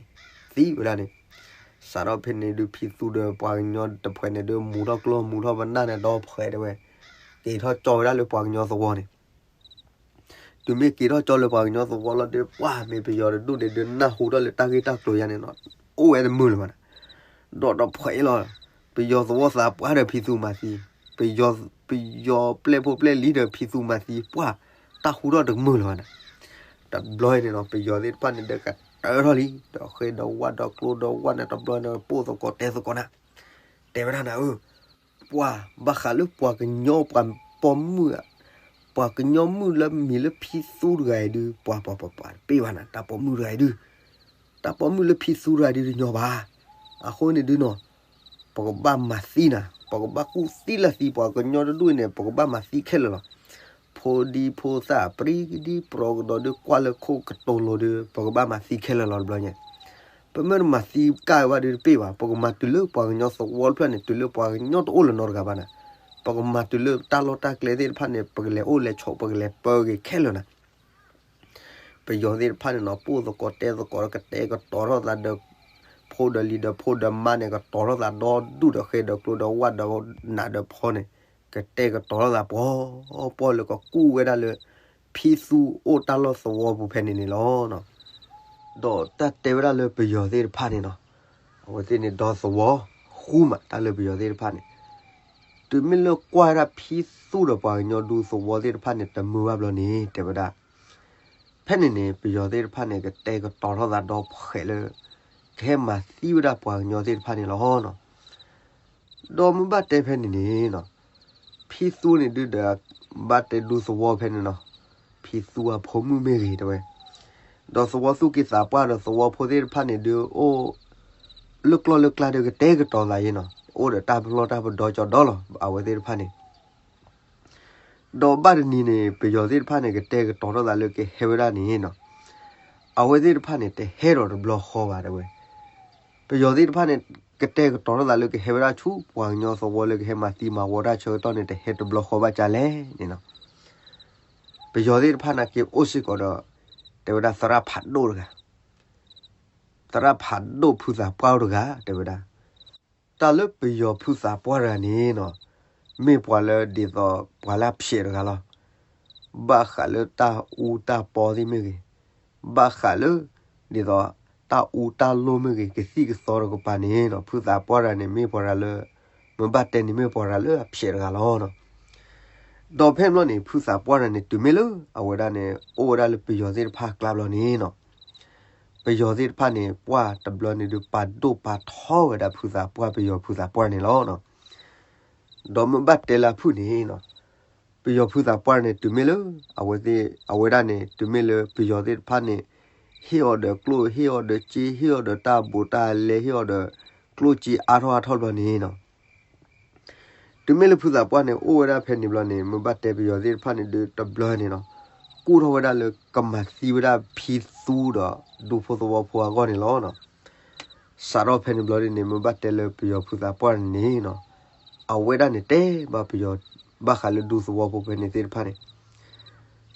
သံဝဲဒၣ်န့ၣ် စးထီၣ်ဖဲန့ၣ်ဒုး ဖံသူဒီးပှၤကညီတဖှဲးန့ၣ်ဒုး မူၤထီၣ်ကျီၢ်မူၤထီၣ်ပနၢ်န့ၣ် ဒီဖှဲးတဲဝဲ က့ၤထီၣ်ကၠီဝဲဒၣ်လၢပှၤကညီသဝီန့ၣ် တုၤမ့ၢ်က့ၤထီၣ်ကၠီလၢပှၤကညီသဝီလီၤဒီး ပှၢ်မ့ၢ်ပယီၤတဒူၣ်န့ၣ်ဒုး နၢ်ဟူထီၣ်လၢတၢ်ဂ့ၢ်တၢ်ကျိၤယါန့ၣ်နီၤ အိၣ်ဝဲတမုာ်လၢၤဘၣ်နၤ ဒီးဒီဖှဲးလီၤ ပယီၤသဝီသးပှၢ်ဒီးဖံသူမၤသံ ပယီၤ ပယီၤပျဲၢ်ဖိပျဲၢ်လံၤဒီးဖံသူမၤသံ ပှၢ်တၢ်ဟူထီၣ်တမုာ်လၢၤဘၣ်နၤ တဘျီအံၤန့ၣ်နီၤ ပယီၤသ့ၣ်တဖၣ်န့ၣ်ဒီးကတၢၢ်ထီၣ်လံ ဒီးဃ့ဒီးဝၣ်ဒီးကျိဒီးဝၣ်န့ၣ် တဘျီန့ၣ် ပိၢ်သကိးတဲသကိးနၤ တဲဝဲဒၣ်နၤဧၢ ပှၤဘၣ်ဃးလၢပှၤကညီပှၤပိာ်မုၣ် ပှၤကညီမုၣ်လၢမံၤလၢဖံသူတဂၤအံၤဒုး ပှၤပှၤပှၤပှၤတပ့ၢ်ဘၣ်နၤ တၢ်ပိာ်မုၣ်တဂၤအံၤဒုး တၢ်ပိာ်မုၣ်လၢဖံသူတဂၤအံၤဒုးတညီဘၣ် အဃိန့ၣ်ဒုးနီၤ ပကဘၣ်မၤသံနၤ, ပကဘၣ်ကူၣ်သံလၢသံ ပှၤကညီတဒူၣ်အံၤန့ၣ် ပကဘၣ်မၤသံခဲလၢာ်လီၤ. ဖိဒံဖိသၣ် ပြံကဒံ ပျီကဒီးဒုး ကွၢ်လၢခိၣ်ကတိၤလိၤဒုး ပကဘၣ်မၤသံခဲလၢာ်လီၤတဘျီညါ. ပမ့ၢ်တမၤသံကၢ်ဝဲဘၣ်ဒုးတပ့ၢ်ဘၣ်, ပကမၤတုၤလၢပှၤကညီသဝီတဖျၢၣ်န့ၣ် တုၤလၢပှၤကညီတအိၣ်လၢၤနီတဂၤဘၣ်နၤ. ပကမၤတုၤလၢတၢ်လီၢ်တၢ်ကျဲသ့ၣ်တဖၣ်န့ၣ် ပကလဲၤအိၣ်လဲၤဆိး ပကလဲၤပၢဂ့ၤခဲလၢာ်နၤ. ပယီၤသ့ၣ်တဖၣ်န့ၣ်နီၤ ပိၣ်သကိးတဲသကိး ကတဲာ်ကတီၤထီၣ်သးဒီး ဖိဒီးလံၤဒီးဖိဒီးမါန့ၣ် ကတီၤထီၣ်သးဒီဒူၣ်ဒီးဃဲဒီးကျိဒီးဝၣ်ဒီးနးဒီးဖီန့ၣ် ကတဲာ်ကတီၤထီၣ်သးပှီၤပှီၤလၢကကူၣ်ဝဲဒၣ်လၢ ဖံသူအိၣ်တၢ်လီၢ်သဝီပူၤဖဲန့ၣ်န့ၣ်လီၤ. ဒီးတၢ်တဲဝဲဒၣ်လၢပယီၤသ့ၣ်တဖၣ်န့ၣ်နီၤ အဝဲသ့ၣ်န့ၣ်ဒီသဝီဃူမး တၢ်လၢပယီၤသ့ၣ်တဖၣ်န့ၣ် တုၤမ့ၢ်လၢကွၢ်ဝဲဒၣ်ဖံသူဒီးပှၤကညီဒူသဝီသ့ၣ်တဖၣ်န့ၣ် တမုာ်ဘၣ်ဘျီန့ၣ် တဲဝဲဒၣ် ဖဲန့ၣ်န့ၣ် ပယီၤသ့ၣ်တဖၣ်န့ၣ် ကတဲာ်ကတီၤထီၣ်သးဒီဖှဲးလၢ ကဟဲမၤသံဝဲဒၣ်ပှၤကညီသ့ၣ်တဖၣ်န့ၣ်လီၤ. ဒီးမ့ၢ်ဘၣ်တဲဖဲန့ၣ်န့ၣ်နီၤ ဖံသူန့ၣ်ဒုးဒီး ဘၣ်တဲဒူသဝီဖဲန့ၣ်နီၤ ဖံသူအဖိမုၣ်မ့ၢ်ဂ့ၤတဲဝဲ ဒီးသဝီသူၣ်က့သးပှၢ်ဒီးသဝီဖိသ့ၣ်တဖၣ်န့ၣ်ဒုးအိၣ် လၢကျီၢ်လၢကျါဒီးကတဲာ်ကတီၤသးယ့နီၤ အိၣ်ဒီးတၢ်ပလီၢ်တၢ်ပဒီကၠီဒီလီၤ အဝဲသ့ၣ်တဖၣ်န့ၣ် ဒီးဘၣ်တနံၤန့ၣ် ပယီၤသ့ၣ်တဖၣ်န့ၣ် ကတဲာ်ကတီၤထီၣ်သးလၢကဟဲဝဲဒၣ်န့ၣ်နီၤ အဝဲသ့ၣ်တဖၣ်န့ၣ် တဟဲဒီးတဘျီဃီဘၣ်တဲဝဲ ပယီၤသ့ၣ်တဖၣ်န့ၣ် ကတဲာ်ကတီၤထီၣ်သးလၢကဟဲဝဲဒၣ်ဆူပှၤကညီသဝီလၢကဟဲမၤသံမၤဝီတၢ်ဆၢကတီၢ်န့ၣ် တဟဲတဘျီဃီဘၣ်ကလဲၣ်န့ၣ်နီၤ ပယီၤသ့ၣ်တဖၣ်န့ၣ်က့ၤအိၣ်စ့ၢ်ကီးဒီး တဲဝဲဒၣ်သရၣ်ဖးဒိၣ်တဂၤ သရၣ်ဖးဒိၣ်ဖုသးပှၢ်တဂၤ တဲဝဲဒၣ် တၢ်လၢပယီၤဖုသးပှၢ်တဂၤန့ၣ်နီၤ မ့ၢ်ပှၤလၢဒ်သိးပှၤလၢအဖျဲးတဂၤလီၤ. ဘၣ်ဃးလၢတၢ်အူတၢ်ပီသ့ၣ်မ့ၢ်ဂ့ၤ, ဘၣ်ဃးလၢ ဒ်သိးတၢ်အူတၢ်လိၣ်မ့ၢ်ဂ့ၤ ကသံၣ်ကသီတကပၤန့ၣ်နီၤ ဖုသးပှၢ်တဂၤန့ၣ် မ့ၢ်ပှၤတဂၤလၢ မ့ၢ်ဘၣ်တဲန့ၣ်မ့ၢ်ပှၤတဂၤလၢအဖျဲးတဂၤလီၤ. ဒီးဖဲန့ၣ်ဘျီန့ၣ် ဖုသးပှၢ်တဂၤန့ၣ် တုၤမ့ၢ်လၢအဝဲဒၣ်န့ၣ် အိၣ်ဝဲဒၣ်လၢပယီၤသ့ၣ်တဖၣ်အကျါဘျီန့ၣ်နီၤ ပယီၤသ့ၣ်တဖၣ်န့ၣ် ပှၢ်တဘျီန့ၣ်ဒုး ပာ်ဒိၣ်ပာ်ထီဝဲဒၣ်ဖုသးပှၢ် ပယီၤဖုသးပှၢ်န့ၣ်လီၤ. ဒီးမ့ၢ်ဘၣ်တဲလၢအဖုၣ်န့ၣ်နီၤ ပယီၤဖုသးပှၢ်န့ၣ် တုၤမ့ၢ်လၢ အဝဲသ့ၣ် အဝဲဒၣ်န့ၣ် တုၤမ့ၢ်လၢပယီၤသ့ၣ်တဖၣ်န့ၣ် ဟ့ၣ်အီၤဒီးကျိၣ် ဟ့ၣ်အီၤဒီးစ့ ဟ့ၣ်အီၤဒီးတၢ်ဘူးတၢ်လဲ ဟ့ၣ်အီၤဒီးကျိၣ်စ့အါထီၣ်အါထီၣ်ဘျီန့ၣ်နီၤ တုၤမ့ၢ်လၢဖုသးပှၢ်န့ၣ် အိၣ်ဝဲဒၣ်ဖဲန့ၣ်ဘျီန့ၣ် မ့ၢ်ဘၣ်တဲပယီၤသ့ၣ်တဖၣ်န့ၣ်ဒုးတဘျီန့ၣ်နီၤ ကူၣ်ထီၣ်ဝဲဒၣ်လၢကမၤသံဝဲဒၣ်ဖံသူဒီးဒူဖိသဝီဖိအဂီၢ်န့ၣ်လီၤ. စးထီၣ်ဖဲန့ၣ်ဘျီန့ၣ် မ့ၢ်ဘၣ်တဲလၢပယီၤဖုသးပှၢ်န့ၣ်နီၤ အဝဲဒၣ်န့ၣ်တဲဘၣ်ပယီၤ ဘၣ်ဃးလၢဒူသဝီဖိဖဲန့ၣ်သ့ၣ်တဖၣ်န့ၣ်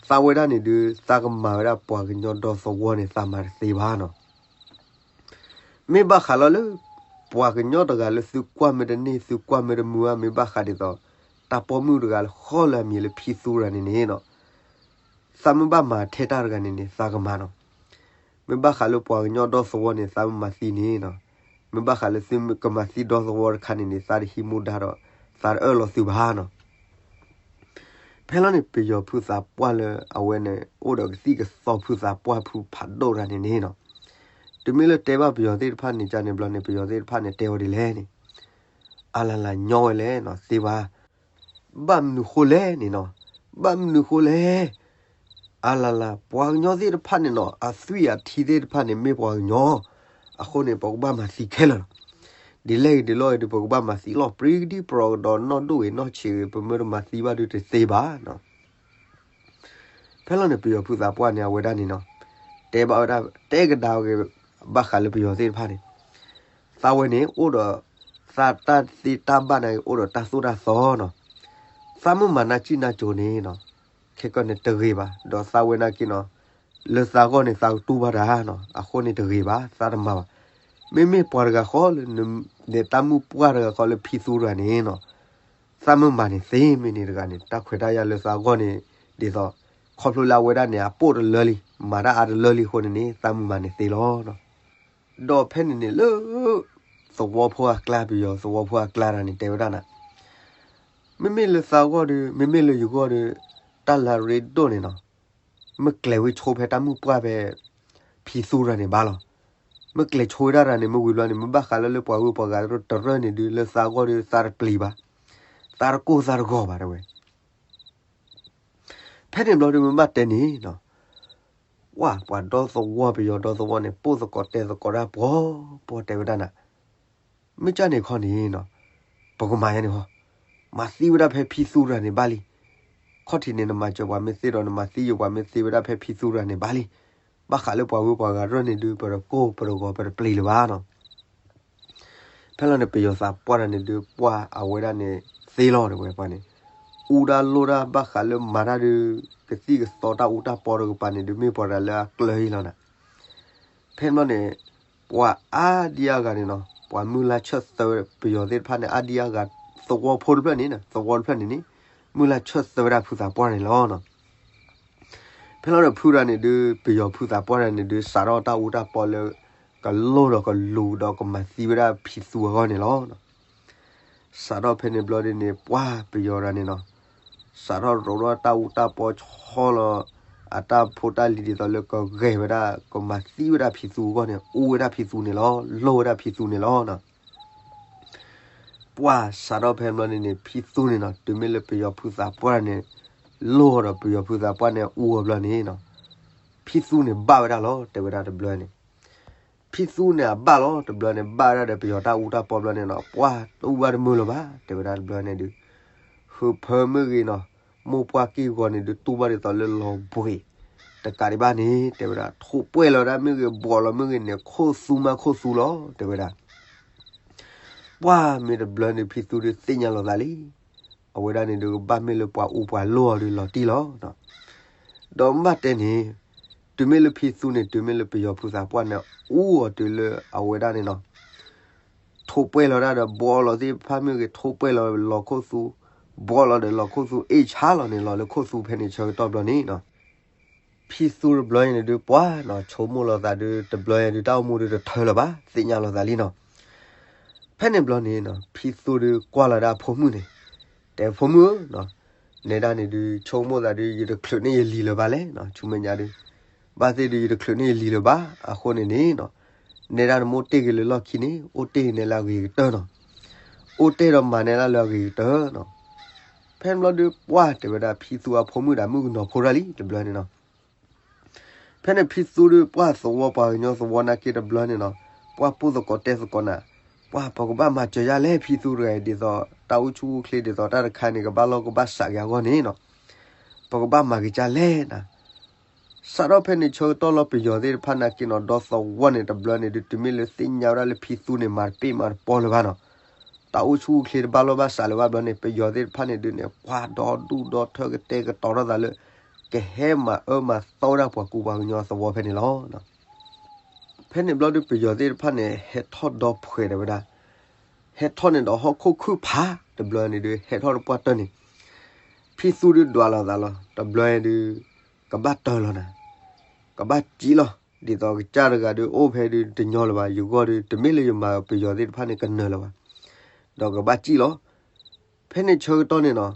သးဝဲဒၣ်န့ၣ်ဒုး သးကမၤဝဲဒၣ်ပှၤကညီဒီသဝီန့ၣ် သးမၤတသ့ဘၣ်နီၤ မ့ၢ်ဘၣ်ဃးလီၤလၢ ပှၤကညီတဂၤလၢသုကွၢ်မ့ၢ်တန့ၢ် သုကွၢ်မ့ၢ်တမုာ်ဘၣ် မ့ၢ်ဘၣ်ဃးဒ်သိး တၢ်ပိာ်မုၣ်တဂၤလၢဃီလၢအမံၤလၢဖံသူတဂၤန့ၣ်န့ၣ်နီၤ သးမ့ၢ်ဘၣ်မၤထဲတၢ်တဂၤန့ၣ်န့ၣ် သးကမၤနီၤ မ့ၢ်ဘၣ်ဃးလၢပှၤကညီဒီသဝီန့ၣ် သးမ့ၢ်မၤသံန့ၣ်နီၤ မ့ၢ်ဘၣ်ဃးလၢသုကမၤသံဒီသဝီတခါန့ၣ်န့ၣ် သးတဟံးမူဒါဒီး သးတအၢၣ်လီၤသုဘၣ်နီၤ ဖဲလီၤန့ၣ် ပယီၤဖုသးပှၢ်လၢအဝဲန့ၣ် အိၣ်ဒီးကသံၣ်ကသီဖုသးပှၢ်ဖုဖးဒိၣ်တဂၤန့ၣ်န့ၣ်နီၤ တုၤမ့ၢ်လၢတဲဘၣ်ပယီၤသ့ၣ်တဖၣ်န့ၣ် ကန့ၣ်ဘျီန့ၣ် ပယီၤသ့ၣ်တဖၣ်န့ၣ် တဲဝဲဒ်လဲၣ်န့ၣ် အလၢ်လၢ်ညီဝဲလဲၣ်နီၤ သ့ဘၣ် ဘၣ်မနုၤဃိလဲၣ်န့ၣ်နီၤ ဘၣ်မနုၤဃိလဲၣ် အလၢ်လၢ် ပှၤကညီသ့ၣ်တဖၣ်န့ၣ်နီၤ အသွံၣ်အထံသ့ၣ်တဖၣ်န့ၣ် မ့ၢ်ပှၤကညီ အဃိန့ၣ် ပကဘၣ်မၤသံခဲလၢာ်လီၤ. ဒ်လဲၣ်ဂ့ၤဒ်လဲၣ်ဂ့ၤဒီး ပကဘၣ်မၤသံလီၤ ပြံကဒံ ပျီကဒီးနီၢ်ဒိၣ်ဂ့ၤနီၢ်ဆံးဂ့ၤ ပမ့ၢ်တမၤသံဘၣ်ဒုးတသ့ဘၣ်နီၤ ဖဲလီၤန့ၣ် ပယီၤဖုသးပှၢ်န့ၣ် အဝဲဒၣ်န့ၣ်နီၤ တဲဘၣ်ဝဲဒၣ် တဲကဒါဝဲ ဘၣ်ဃးလၢပယီၤသ့ၣ်တဖၣ်န့ၣ် သးဝဲန့ၣ် အိၣ်ဒီး သးတၢ်သ့တၢ်ဘၣ်န့ၣ် အိၣ်ဒီးတၢ်သိၣ်တၢ်သီနီၤ သးမ့ၢ်မၤနၢ်စံၣ်နၢ်ကိၤန့ၣ်နီၤ ခဲကီၢ်န့ၣ်တဂ့ၤဘၣ် ဒီးသးဝဲနာ်က့နီၤ လၢသးဂီၢ်န့ၣ် သးကတူၢ်ဘၣ်တၢ်နီၤ အဃိန့ၣ်တဂ့ၤဘၣ် သးတမၤဘၣ်. မ့မ့ၢ်ပှၤတဂၤဃီလၢ နတၢ်မုၣ်ပှၢ်တဂၤဃီလၢဖံသူတဂၤန့ၣ်နီၤ သးမ့ၢ်မၤန့ၣ်သ့မ့ၢ်န့ၣ်တဂၤန့ၣ် တၢ်ခွဲးတၢ်ယာ်လၢသးဂီၢ်န့ၣ် ဒ်သိး ခီဖျိလၢအဝဲဒၣ်န့ၣ် အပိာ်တလၢလံ မၤတၢ်အါတလၢလံအဃိန့ၣ်န့ၣ် သးမ့ၢ်မၤန့ၣ်သ့လီၤ. ဒီးဖဲန့ၣ်န့ၣ်လၢ သဝီဖိအကျါ ပယီၤသဝီဖိအကျါတဂၤန့ၣ် တဲဝဲဒၣ်နၤ မ့မ့ၢ်လၢသးဂီၢ်ဒီး မ့မ့ၢ်လၢယဂီၢ်ဒီး တၢ်လၢအရ့ဒိၣ်န့ၣ်နီၤ မ့ၢ်ကျဲၤဝဲဆိဖဲတၢ်မုၣ်ပှၢ်ဖဲ ဖံသူတဂၤန့ၣ်ဘၣ်လီၤ. မ့ၢ်ကျဲၤဆိဝဲဒၣ်တဂၤန့ၣ် မ့ၢ်ဝံၤဘျီန့ၣ် မ့ၢ်ဘၣ်ဃးလၢလၢပှၤဂုၤပှၤဂၤတရၢန့ၣ်ဒုး လၢသးဂီၢ်ဒီးသးတပျံၤဘၣ်, သးတကိၢ်သးတဂီၤဘၣ်တဲဝဲ ဖဲန့ၣ်ဘျီဒီးမ့ၢ်ဘၣ်တဲန့ၣ်နီၤ, ဝဲပှၤဒီသဝီပယီၤဒီသဝီန့ၣ် ပိၢ်သကိးတဲသကိးတၢ်ပှီၤပှီၤတဲဝဲဒၣ်နၤ, မ့ၢ်ကၢ်န့ၣ်ခီန့ၣ်နီၤ, ပကမၤယါန့ၣ်ဟီ, မၤသံဝဲဒၣ်ဖဲဖံသူတဂၤန့ၣ်ဘၣ်လံ. ခီၣ်ထံးန့ၣ် နမၤစၢၤပှၤမ့ၢ်သ့ဒီး နမၤသံယိာ်ပှၤမ့ၢ်သ့ဝဲဒၣ်ဖဲဖံသူတဂၤန့ၣ်ဘၣ်လံ. ဘၣ်ဃးလၢပှၤဝ့ပှၤဂၤရၢၢ်န့ၣ်ဒုး ပတကိၢ်ပတဂီၤပတပျံၤလၢၤဘၣ်နီၤ. ဖဲလီၤန့ၣ် ပယီၤသးပှၢ်တဂၤန့ၣ်ဒုး ပှၢ်အဝဲဒၣ်န့ၣ်သ့လီၤ တဲဝဲပှၢ်န့ၣ်, အူဒၣ်လိၣ်ဒၣ်ဘၣ်ဃးလၢမၤတၢ်ဒုး ကသံၣ်ကသီတၢ်အူတၢ်ပီတကပၤန့ၣ်ဒုး မ့ၢ်ပှၤတဂၤလၢအကျၢၤအံၤလီၤနၤ. ဖဲန့ၣ်ဘျီန့ၣ် ပှၤအါဒံအါဂၤန့ၣ်နီၤ ပှၤမုၢ်လၢ်ဆၢၣ်သၢဝဲ ပယီၤသ့ၣ်တဖၣ်န့ၣ် အါဒံအါဂၤ သဝီဖိတဖျၢၣ်န့ၣ် သဝီတဖျၢၣ်န့ၣ်န့ၣ် မုၢ်လၢ်ဆၢၣ်သၢဝဲဒၣ်ဖုသးပှၢ်န့ၣ်လီၤနီၤ. ဖဲလီၤဒီးဖုတဂၤန့ၣ်ဒုး ပယီၤဖုသးပှၢ်တဂၤန့ၣ်ဒုး စးထီၣ်တၢ်အူတၢ်ပီလၢ ကလိၢ်ဒီးကလူၤဒီးကမၤသံဝဲဒၣ်ဖံသူအဂီၢ်န့ၣ်လီၤ. စးထီၣ်ဖဲန့ၣ်ဘျီဒ်န့ၣ် ပှၢ်ပယီၤတဂၤန့ၣ်နီၤ စးထီၣ်ရိးထီၣ်တၢ်အူတၢ်ပီဆီလီၤ အတၢ်ဖိတၢ်လံၤဒ်သိးလၢကဂဲၤဝဲဒၣ် ကမၤသံဝဲဒၣ်ဖံသူအဂီၢ်န့ၣ် အူဝဲဒၣ်ဖံသူန့ၣ်လီၤ လိၢ်ဝဲဒၣ်ဖံသူန့ၣ်လီၤနီၤ. ပှၢ်စးထီၣ်ဖဲန့ၣ်ဘျီန့ၣ်န့ၣ် ဖံသူန့ၣ်နီၤ တုၤမ့ၢ်လၢပယီၤဖုသးပှၢ်န့ၣ် လိၢ်အီၤဒီးပယီၤဖုသးပှၢ်န့ၣ်အူအီၤဘျီန့ၣ်နီၤ ဖံသူန့ၣ်ဘၣ်ဝဲဒၣ်လီၤ တဲဝဲဒၣ်တဘျီန့ၣ်. ဖံသူန့ၣ်အဘၣ်လီၤ တဘျီန့ၣ် ဘၣ်ဝဲဒၣ်ဒီးပယီၤတၢ်အူတၢ်ပီဘျီန့ၣ်နီၤ ပှၢ်တူၢ်ဘၣ်တမုာ်လၢၤဘၣ် တဲဝဲဒၣ်တဘျီန့ၣ်ဒုး ဟုးဖၢမ့ၢ်ဂ့ၤနီၤ မိၢ်ပှၢ်က့ၢ်ဂီၤန့ၣ်ဒုး တူၢ်ဘၣ်ဒ်သိးလၢလီၤဘှံး တကးဒံးဘၣ်န့ၣ် တဲဝဲဒၣ် ထိၣ်ပှဲၢ်လီၤဒၣ်မ့ၢ်ဂ့ၤ ဘှီးလီၤမ့ၢ်ဂ့ၤန့ၣ် ခိၣ်သူမးခိၣ်သူလီၤ တဲဝဲဒၣ်. ပှၢ်မ့ၢ်တဘျီန့ၣ် ဖံသူဒုးသ့ၣ်ညါလီၤသးလံ အဝဲဒၣ်န့ၣ်ဒုးကဘၣ်မ့ၢ်လၢပှၤအူပှၤလိၢ်အီၤဒုးလီၤတံၢ်လီၤ. ဒီးမ့ၢ်ဘၣ်တဲန့ၣ် တုၤမ့ၢ်လၢဖံသူန့ၣ် တုၤမ့ၢ်လၢပယီၤဖုသးပှၢ်န့ၣ် အူအီၤတုၤလၢအဝဲဒၣ်န့ၣ်နီၤ ထိၣ်ပှဲၢ်လီၤဒၣ်ဒီး ဘှီးလီၤသ့ၣ်တဖၣ်မ့ၢ်ဂ့ၤ ထိၣ်ပှဲၢ်လီၤလီၤခိၣ်သူ ဘှီးလီၤဒီးလီၤခိၣ်သူ အ့ၣ်ဆါလီၤန့ၣ်လီၤလၢခိၣ်သူဖဲန့ၣ်ဆၢကတီၢ်ဘျီန့ၣ်နီၤ ဖံသူတဘျီန့ၣ်ဒုးပှၢ်နီၤ ဆိကမိၣ်လီၤသးဒုး တဘျီန့ၣ်ဒုးတၢ်အိၣ်မူဒုးတထၢလၢၤဘၣ် သ့ၣ်ညါလီၤသးလံနီၤ. ဖဲန့ၣ်ဘျီန့ၣ်နီၤ ဖံသူဒုးကွၢ်လီၤဒၣ်အဖိမုၣ်န့ၣ် တဲဖိမုၣ်ဧၢနီၤ နဲဒၣ်န့ၣ်ဒုး ဆိကမိၣ်သးဒုး ယတချုးန့ၢ်ယလံၤလၢၤဘၣ်လဲၣ်နီၤ ဆူမဲာ်ညါဒုး ဘၣ်သ့ၣ်ဒုး ယတချုးန့ၢ်ယလံၤလၢၤဘၣ် အဃိန့ၣ်န့ၣ်နီၤ နဲဒၣ်နမ့ၢ်အိၣ်တ့ၢ်က့ၤလၢလီၢ်ခံန့ၣ် အိၣ်တ့ၢ်နဲလၢအဂ့ၤကတၢၢ်နီၤ အိၣ်တ့ၢ်ဒီးမၤနဲဒၣ်လၢအဂ့ၤကတၢၢ်နီၤ. ဖဲန့ၣ်ဘျီဒုးပှၢ်တဲဝဲဒၣ် ဖံသူအဖိမုၣ်ဒီးမုၣ်ကနီၤဖိတၢ်လံ တဘျီန့ၣ်နီၤ. ဖဲန့ၣ်ဖံသူဒုးပှၢ်သဝီပှၤကညီသဝီနာ်က့တဘျီန့ၣ်နီၤ ပှၢ်ပိၢ်သကိးတဲသကိးနၤ ပှၢ်ပကဘၣ်မၤစၢၤယၤလဲၣ်ဖံသူတဂၤအံၤ ဒ်သိးတၢ်အိၣ်ဆူၣ်အိၣ်ချ့ဒ်သိးတၢ်တခါန့ၣ် ကဘၣ်လီၢ်ကဘၣ်စးက့ၤအဂီၢ်န့ၣ်နီၤ ပကဘၣ်မၤက့ၤကၢ်လဲၣ်နၤ စးထီၣ်ဖဲန့ၣ်ဆၢကတီၢ်လီၤ ပယီၤသ့ၣ်တဖၣ်နာ်က့နီၤ ဒီသဝီန့ၣ်တဘျီန့ၣ်ဒုး တုၤမ့ၢ်လၢသ့ၣ်ညါဝဲဒၣ်လၢဖံသူန့ၣ် မၤတပ့ၢ်မၤတပီလၢၤဘၣ်နီၤ တၢ်အိၣ်ဆူၣ်အိၣ်ချ့တဘၣ်လီၢ်ဘၣ်စးလၢၤဘၣ်ဘျီန့ၣ် ပယီၤသ့ၣ်တဖၣ်န့ၣ်ဒုးန့ၣ် ပှၤဒီဒူၣ်ဒီထၢကတဲာ်ကတီၤထီၣ်သးလၢ ကဟဲမၤအၢမၤသီဝဲဒၣ်ပှၤကူပှၤကညီသဝီဖဲန့ၣ်လီၤ. ဖဲန့ၣ်ဘျီဒုးပယီၤသ့ၣ်တဖၣ်န့ၣ် ဟဲထီၣ်ဒီဖှဲးတဲဝဲဒၣ် ဟဲထီၣ်န့ၣ်ဒီးဟီၣ်ခိၣ်ခုၣ်ဖး တဘျီန့ၣ်ဒုး ဟဲထီၣ်တပှၢ်တၢၢ်န့ၣ် ဖံသူဒုးဒွးလီၤသးလီၤ တဘျီဒုး ကဘၣ်တၢၢ်လီၤနၤ ကဘၣ်စံၣ်လီၤ ဒ်သိးကစၢ်တဂၤဒုးအိၣ်ဖဲဒုးတညီလၢၤဘၣ် ယဂီၢ်ဒုး တမ့ၢ်လၢယမၤပယီၤသ့ၣ်တဖၣ်န့ၣ်ကနၢၤလၢၤဘၣ် ဒီးကဘၣ်စံၣ်လီၤ ဖဲန့ၣ်ဆၢကတီၢ်န့ၣ်နီၤ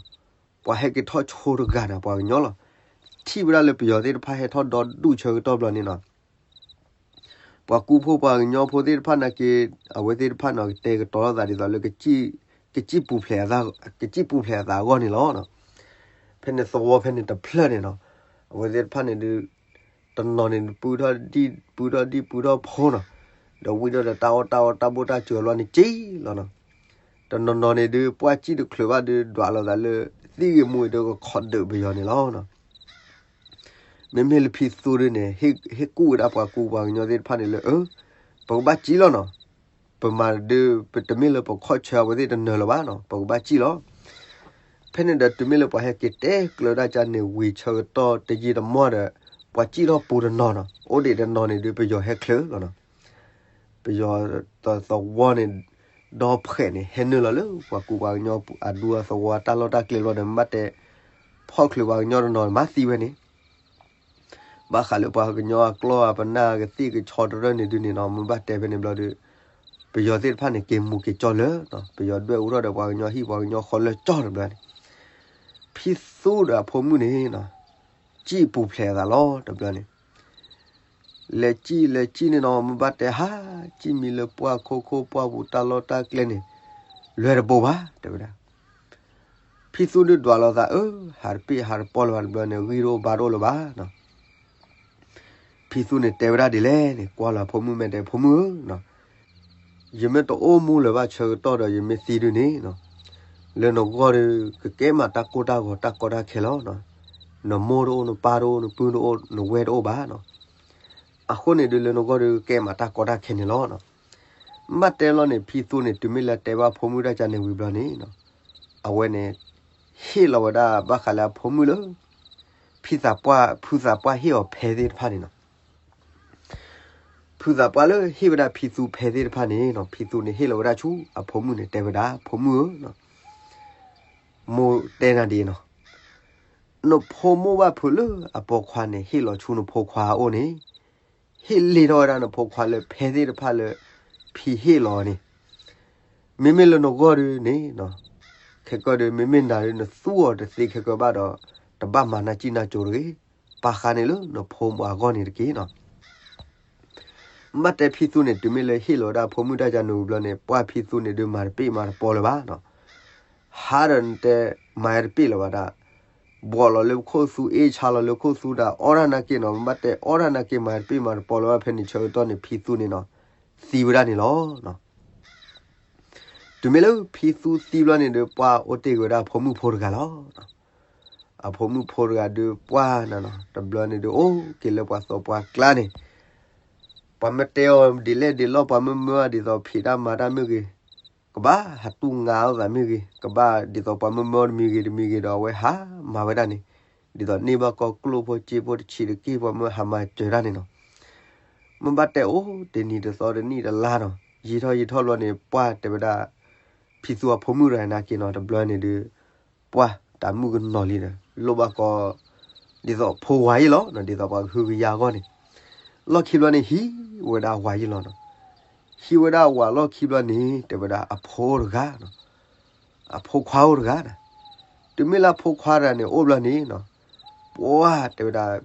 ပှၤဟဲက့ၤထီၣ်ဆိတဂၤန့ၣ် ပှၤကညီလီၤ. ထံၣ်ဝဲဒၣ်လၢပယီၤသ့ၣ်တဖၣ်ဟဲထီၣ်ဒီဒူၣ်ဆၢကတီၢ်ဘျီန့ၣ်နီၤ ပှၤကူဖိပှၤကညီဖိသ့ၣ်တဖၣ်နာ်က့ အဝဲသ့ၣ်တဖၣ်န့ၣ် ကတဲာ်ကတီၤထီၣ်သးဒ်သိးလၢ ကစံၣ်ပူၤဖျဲးအသး ကစံၣ်ပူၤဖျဲးအသးအဂီၢ်န့ၣ်လီၤ. ဖဲန့ၣ်သဝီဖဲန့ၣ်တဖျၢၣ်န့ၣ်နီၤ အဝဲသ့ၣ်တဖၣ်န့ၣ်ဒုး တနီၤန့ၣ် ပူထီၣ်ဒံၣ် ပူထီၣ်ဒံၣ် ပူထီၣ်ဖိနီၤ ဒီးဝံၤဒီးတၢ်အီၣ်တၢ်အီတၢ်ဘိၣ်တၢ်စၢၤအလီၢ်န့ၣ်က့လီၤနီၤ. တနီၤနီၤန့ၣ်ဒုး ပှၢ်စံၣ်တချုးဘၣ်ဒုး ဒွးလီၤသးလၢ သံၣ်ဂ့ၤမူဂ့ၤဒီးကခိးဒုးပယီၤန့ၣ်လီၤ. မ့မ့ၢ်လၢဖံသူဒုးန့ၣ် ဟ့ၣ်ကူၣ်ဝဲဒၣ်ပှၤကူပှၤကညီသ့ၣ်တဖၣ်န့ၣ်လၢ အၢ ပကဘၣ်စံၣ်လီၤနီၤ. ပမၤဒုး ပတမ့ၢ်လၢပခိးဆၢအဝဲသ့ၣ်တနၢၤလၢၤဘၣ်နီၤ ပကဘၣ်စံၣ်လီၤ. ဖဲန့ၣ်ဒီးတုၤမ့ၢ်လၢပှၤဟဲက့ၤတဲကျၢၤဒၣ်ကန့ၣ်ဝံၤဆၢကတီၢ်တယံာ်တမီၢ်ဒီး ပှၤစံၣ်ထီၣ်ပူၤတနီၤနီၤ အိၣ်ဒံးတနီၤန့ၣ်ဒုး ပယီၤဟဲချုးလီၤနီၤ. ပယီၤသဝီန့ၣ် ဒီဖှဲးန့ၣ် ဟဲနုာ်လီၤလၢပှၤကူပှၤကညီအဒူအသဝီတၢ်လီၢ်တၢ်ကျဲဘျီဒီး မ့ၢ်ဘၣ်တဲ ဖီၣ်ချုးပှၤကညီတနီၤမၤသံဝဲန့ၣ် ဘၣ်ဃးလၢပှၤကညီအကျီၢ်အပနၢ်ကသံၣ်ကဆီတရၢၢ်န့ၣ်ဒုးန့ၣ်နီၤ မ့ၢ်ဘၣ်တဲဖဲန့ၣ်ဘျီဒီး ပယီၤသ့ၣ်တဖၣ်န့ၣ် က့ၤမူၤက့ၤကၠီလၢာ်နီၤ ပယီၤဒွဲၣ်အူထီၣ်ဒီးပှၤကညီဟံၣ်ပှၤကညီဃီလၢာ်ကၠီတဘျီန့ၣ် ဖံသူဒီးအဖိမုၣ်န့ၣ်နီၤ စံၣ်ပူၤဖျဲးအသးလီၤတဘျီန့ၣ် လဲၤစံၣ်လဲၤစံၣ်န့ၣ်နီၤ မ့ၢ်ဘၣ်တဲဟး စံၣ်မံၤလၢပှၢ်ခိခိၣ်ပှၢ်ပူၤတၢ်လီၢ်တၢ်ကျဲန့ၣ် လွဲတဘိဘၣ် တဲဝဲဒၣ်. ဖံသူဒုးဒွးလီၤသး အၢ ဟးတပ့ၢ်ဟးတပီလၢၤဘၣ်တဘျီန့ၣ် ဂံၢ်တအိၣ်ဘါတအိၣ်လၢၤဘၣ်နီၤ. ဖံသူန့ၣ်တဲဝဲဒၣ်ဒ်လဲၣ်န့ၣ် ကွၢ်လီၤအဖိမုၣ်မဲာ်တဲ ဖိမုၣ်ဧၢနီၤ ယမ့ၢ်တအိၣ်မူလၢၤဘၣ်ဆၢကတီၢ်ဒီး ယမ့ၢ်သံဒုးန့ၣ်နီၤ လၢနဂီၢ်ဒီး ကကဲမးတၢ်ကိၢ်တၢ်ဂီၤတၢ်ကီတၢ်ခဲလီၤ. နမိၢ်တအိၣ် နပၢ်တအိၣ် နပုၢ်တအိၣ် နဝဲၢ်တအိၣ်ဘၣ်နီၤ. အဃိန့ၣ်ဒီး လၢနဂီၢ်ဒီး ကဲမးတၢ်ကီတၢ်ခဲန့ၣ်လီၤ. ဘၣ်တဲလီၤန့ၣ် ဖံသူန့ၣ် တုၤမ့ၢ်လၢတဲဘၣ်ဖိမုၣ်တၢ်ကန့ၣ်ဝံၤဘျီန့ၣ် အဝဲန့ၣ် ဟ့ၣ်လီၤဝဲဒၣ်ဘၣ်ဃးလၢအဖိမုၣ်လၢ ဖံသးပှၢ် ဖုသးပှၢ်ဟ့ၣ်အီၤဖဲသ့ၣ်တဖၣ်န့ၣ်နီၤ. ဖုသးပှၢ်လၢဟ့ၣ်ဝဲဒၣ်ဖံသူဖဲသ့ၣ်တဖၣ်န့ၣ်နီၤ ဖံသူန့ၣ်ဟ့ၣ်လီၤဝဲဒၣ်ဆူအဖိမုၣ်န့ၣ် တဲဝဲဒၣ် ဖိမုၣ်ဧၢ, မိၢ်တဲနၤဒ်အံၤနီၤ, နဖိမိၢ်ဘၣ်ဖုးလၢအပိာ်ခွါန့ၣ် ဟ့ၣ်လီၤဆူနဖိခွါအအိၣ်န့ၣ် ဟ့ၣ်လ့ၣ်ထီၣ်ဝဲဒၣ်နဖိခွါလၢဖဲသ့ၣ်တဖၣ်လၢ ဖံဟ့ၣ်လီၤန့ၣ်, မ့မ့ၢ်လၢနဂီၢ်ဒုးန့ၣ် ခဲကၢဒီး မ့မ့ၢ်နၤဒုး နသူအီၤတသ့ခဲကၢဘၣ်ဒီး တဘၣ်မၤနၢ်ကံၣ်နၢ်ကၠိတဂ့ၤ, ပာ်ဃါန့ၣ်လၢနဖိမုၣ်အဂီၢ်န့ၣ်တက့ၢ်နီၤ. ဘၣ်တဲဖံသူန့ၣ် တုၤမ့ၢ်လၢဟ့ၣ်လီၤဝဲဒၣ်ဖိမုၣ်တၢ်ကန့ၣ်ဝံၤဘျီန့ၣ် ပှၢ်ဖံသူန့ၣ်ဒုး မၤတပ့ၢ်မၤတပီလၢၤဘၣ်နီၤ. ဟါဒီးနတဲ မၤတပ့ၢ်လၢၤဘၣ်ဒၣ်, ဘှီးလီၤလၢခိၣ်သူ အ့ၣ်ဆါလီၤလၢခိၣ်သူဒၣ် အီၣ်တၢ်နာ်က့နီၤ, ဘၣ်တဲအီၣ်တၢ်နာ်က့ မၤတပ့ၢ်မၤတပီလၢၤဘၣ်, ဖဲန့ၣ်ဆၢကတီၢ်န့ၣ် ဖံသူန့ၣ်နီၤ သံဝဲဒၣ်န့ၣ်လီၤ. တုၤမ့ၢ်လၢဖံသူသံဘျီန့ၣ်ဒီး ပှၢ်အိၣ်တ့ၢ်က့ၤဝဲဒၣ်အဖိမုၣ်ဖိတဂၤလီၤ. အဖိမုၣ်ဖိတဂၤဒုး ပှၢ်နၤနီၤ တဘျီန့ၣ်ဒုး အိၣ်က့ၤလၢပှၤသီပှၢ်ကျါန့ၣ် ပှၤမ့ၢ်တဲအီၤဒ်လဲၣ်ဒ်လဲၣ် ပှၤမ့ၢ်မၢအီၤဒ်သိးဖံးတၢ်မၤတၢ်မ့ၢ်ဂ့ၤ, ကဘၣ်ဟးတူၢ်ငါအီၣ်သးမ့ၢ်ဂ့ၤ, ကဘၣ်ဒ်သိးပှၤမၢမၢအီၤတမံၤဂ့ၤတမံၤဂ့ၤဒီး အဝဲဟးမၤဝဲဒၣ်န့ၣ်, ဒ်သိးန့ၢ်ဘၣ်ကီၢ်ကျိၣ်ဖိစ့ဖိတဆံးတက့ၢ် ပှၤမၢဟးမၤစၢၤတၢ်န့ၣ်နီၤ. မ့ၢ်ဘၣ်တဲအိၣ်တနံၤတသီတနံၣ်တလါနီၤ ယံာ်ထီၣ်ယံာ်ထီၣ်ဘျီန့ၣ် ပှၢ်တဲဝဲဒၣ် ဖံသူအဖိမုၣ်တဂၤနာ်က့နီၤ တဘျီန့ၣ်ဒုး ပှၢ်တၢ်မုၣ်ကနီၤလံဒီး လိၣ်ဘၣ်ကီ ဒ်သိးဖိဝၤယံၤလီၤနီၤ ဒ်သိးပှၤကဟုကယာ်အဂီၢ်န့ၣ်, လီၢ်ခံဘျီန့ၣ် ဟံးဝဲဒၣ်ဝၤယံၤလီၤနီၤ. ဟံးဝဲဒၣ်ဝၤလီၢ်ခံဘျီန့ၣ် တဲဝဲဒၣ်အဖိတဂၤနီၤ, အဖိခွါအိၣ်တဂၤနီၤ. တုၤမ့ၢ်လၢအဖိခွါတဂၤန့ၣ် အိၣ်ဘျီန့ၣ်နီၤ ပှၢ်တဲဝဲဒၣ်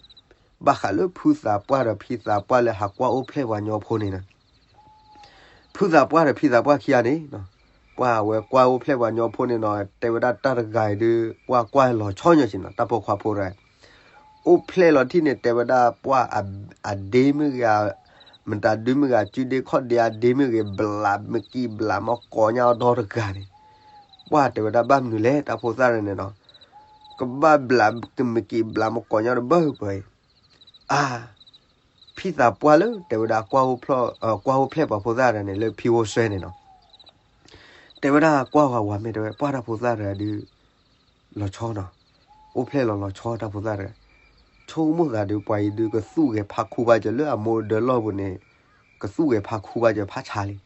ဘၣ်ဃးလၢဖုသးပှၢ်ဒီးဖံသးပှၢ်လၢဟးကွၢ်အိၣ်ဖျဲၣ်ပှၤညီဖိန့ၣ်နီၤ ဖုသးပှၢ်ဒီးဖံသးပှၢ်ခံဂၤန့ၣ်နီၤ ပှၢ်အဝဲကွၢ်အိၣ်ဖျဲၣ်ပှၤညီဖိန့ၣ်နီၤ တဲဝဲဒၣ်တၢ်တဂၤအံၤဒုး ကွၢ်ကွၢ်လီၤဆီညီဆ့နီၤ တၢ်ပိာ်ခွါဖိတဂၤ အိၣ်ဖျဲၣ်လီၤတံၢ်န့ၣ် တဲဝဲဒၣ်ပှၢ်အဒ့မ့ၢ်ဂ့ၤ, မတၤဒုမ့ၢ်ဂ့ၤ စုဒ့ခီၣ်ဒ့အဒ့မ့ၢ်ဂ့ၤ ဘျးမ့ၢ်ကံၣ်ဘျးမ့ၢ်ကိးညါအီၤဒီတဂၤန့ၣ်, ပှၢ်တဲဝဲဒၣ်ဘၣ်မနုၤလဲၣ် တၢ်ဖိသၣ်တဂၤန့ၣ်နီၤ, ကဘၣ်ဘျးကမ့ၢ်ကံၣ်ဘျးမ့ၢ်ကိးညါတဘၣ်ပှၤအံၤ အါ ဖံသးပှၢ်လၢ တဲဝဲဒၣ် ကွၢ်အိၣ်ဖျဲၣ်ပှၤဖိသၣ်တဂၤန့ၣ် လၢဖံအိၣ်စွဲန့ၣ်နီၤ, တဲဝဲဒၣ်ကွၢ်ဝၤဝၤမ့ၢ်တဲဝဲ ပှၢ်တၢ်ဖိသၣ်တဂၤဒုး လီၤဆီနီၤ, အိၣ်ဖျဲၣ်လီၤလီၤဆီတၢ်ဖိသၣ်တဂၤ, ဆိကမိၣ်သးဒုး ပှၤအံၤဒုး ကသူၣ်ဂဲၤဖးခူဘၣ်စၢၤလၢအမိၢ်ဒၢလီၢ်ပူၤန့ၣ်, ကသူၣ်ဂဲၤဖးခူဘၣ်စၢၤဖးဆါလံ,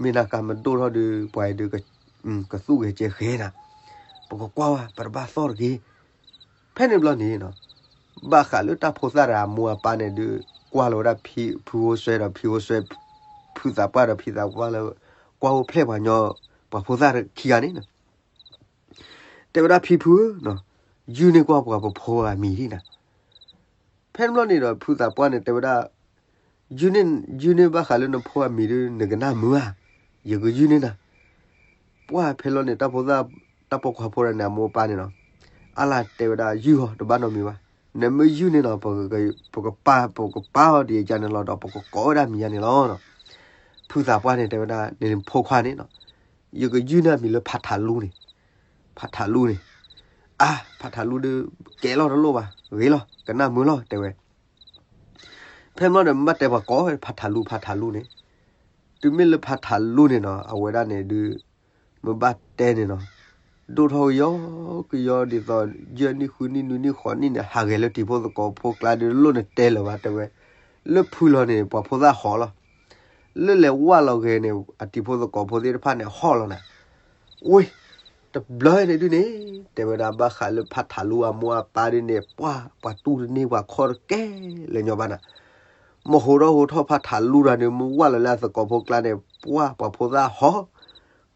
မ့ၢ်နကမၤဒိၣ်ထီၣ်ဒုး ပှၤအံၤဒုး ကသူၣ်ဂဲၤစဲဃဲနၤ, ပကကွၢ်ဝဲ ပတဘၣ်သီၣ်တဂ့ၤ ဖဲန့ၣ်ဘျီန့ၣ်နီၤ, ဘၣ်ဃးလၢတၢ်ဖိသၣ်တဂၤအမိၢ်အပၢ်န့ၣ်ဒုး ကွၢ်လီၤဝဲဒၣ်ဖံ ဖုအိၣ်စွဲဒီးဖံအိၣ်စွဲ ဖုသးပှၢ်ဒီးဖံသးပှၢ်လၢ ကွၢ်အိၣ်ဖျဲၣ်ပှၤညီ ပှၤဖိသၣ်ခံဂၤန့ၣ်နီၤ, တဲဝဲဒၣ်ဖံဖုဧၢ, ယုၢ်န့ၢ်ကွၢ်ပှၤပဖိအမံၤဒ်နၤ, ဖဲန့ၣ်ဘျီန့ၣ်ဒီး ဖုသးပှၢ်န့ၣ်တဲဝဲဒၣ် ယုၢ်န့ၢ် ယုၢ်န့ၢ်ဘၣ်ဃးလၢနဖိအမံၤဒုး နကနၣ်မုာ်ဧါ, ယကယုၢ်န့ၢ်နၤ, ပှၢ်ဖဲလီၤန့ၣ် တၢ်ဖိသၣ် တၢ်ပိာ်ခွါဖိတဂၤန့ၣ် အမိၢ်အပၢ်န့ၣ်နီၤ, အါလၢတဲဝဲဒၣ် ယုၢ်အီၤတဘၣ်နီတမံၤဘၣ်, နမ့ၢ်ယုၢ်န့ၢ်နီၤ ပကပာ် ပကပာ်အီၤဒ်အံၤန့ၣ်လီၤဒီး ပကကိးဝဲဒၣ်မံၤယါန့ၣ်လီၤ. ဖုသးပှၢ်န့ၣ်တဲဝဲဒၣ် နဖိခွါန့ၣ်နီၤ, ယကယုၢ်န့ၢ်အမံၤလၢဖးထးလူန့ၣ်, ဖးထးလူန့ၣ်, အါ ဖးထးလူဒီး ကဲလီၤတလိၣ်ဘၣ် ဂ့ၤလီၤ ကနၣ်မုာ်လီၤ တဲဝဲ ဖဲမ့ၢ်ဒီး မ့ၢ်ဘၣ်တဲပှၤကိးဝဲ ဖးထးလူ ဖးထးလူန့ၣ်, တုၤမ့ၢ်လၢဖးထးလူန့ၣ်နီၤ အဝဲဒၣ်န့ၣ်ဒုး မ့ၢ်ဘၣ်တဲန့ၣ်နီၤ, ဒိၣ်ထီၣ်ကယီကယီဒ်သိး ယဲၢ်နံၣ်ဃုနံၣ်နွံနံၣ်ဃိးနံၣ်န့ၣ် ဟးဂဲၤလၢတံၤဖိသကိးဖိကျါဒီး လိၣ်နတဲလၢၤဘၣ်တဲဝဲ, လၢဖုလီၤန့ၣ် ပှၤဖိသၣ်ဟီၣ်လီၤ, လၢလဲၤဝၢ်လီၤဂဲၤန့ၣ် အတံၤဖိသကိးဖိသ့ၣ်တဖၣ်န့ၣ် ဟီၣ်လီၤနၤ ဝ့ၢ် တဘျီန့ၣ်ဒုးန့ၣ် တဲဝဲဒၣ်ဘၣ်ဃးလၢဖးထးလူအမိၢ်အပၢ်ဒုးန့ၣ် ပှၢ် ပှၤတူၢ်တန့ၢ်ပှၤခီၣ်တကဲလၢၤညီဘၣ်နၤ, မ့ၢ်ဟိးထီၣ်ဟိးထီၣ်ဖးထးလူတဂၤန့ၣ် မ့ၢ်ဝၢ်လီၤလၢအသကိးဖိကျါန့ၣ် ပှၢ် ပှၤဖိသၣ်ဟီၣ်,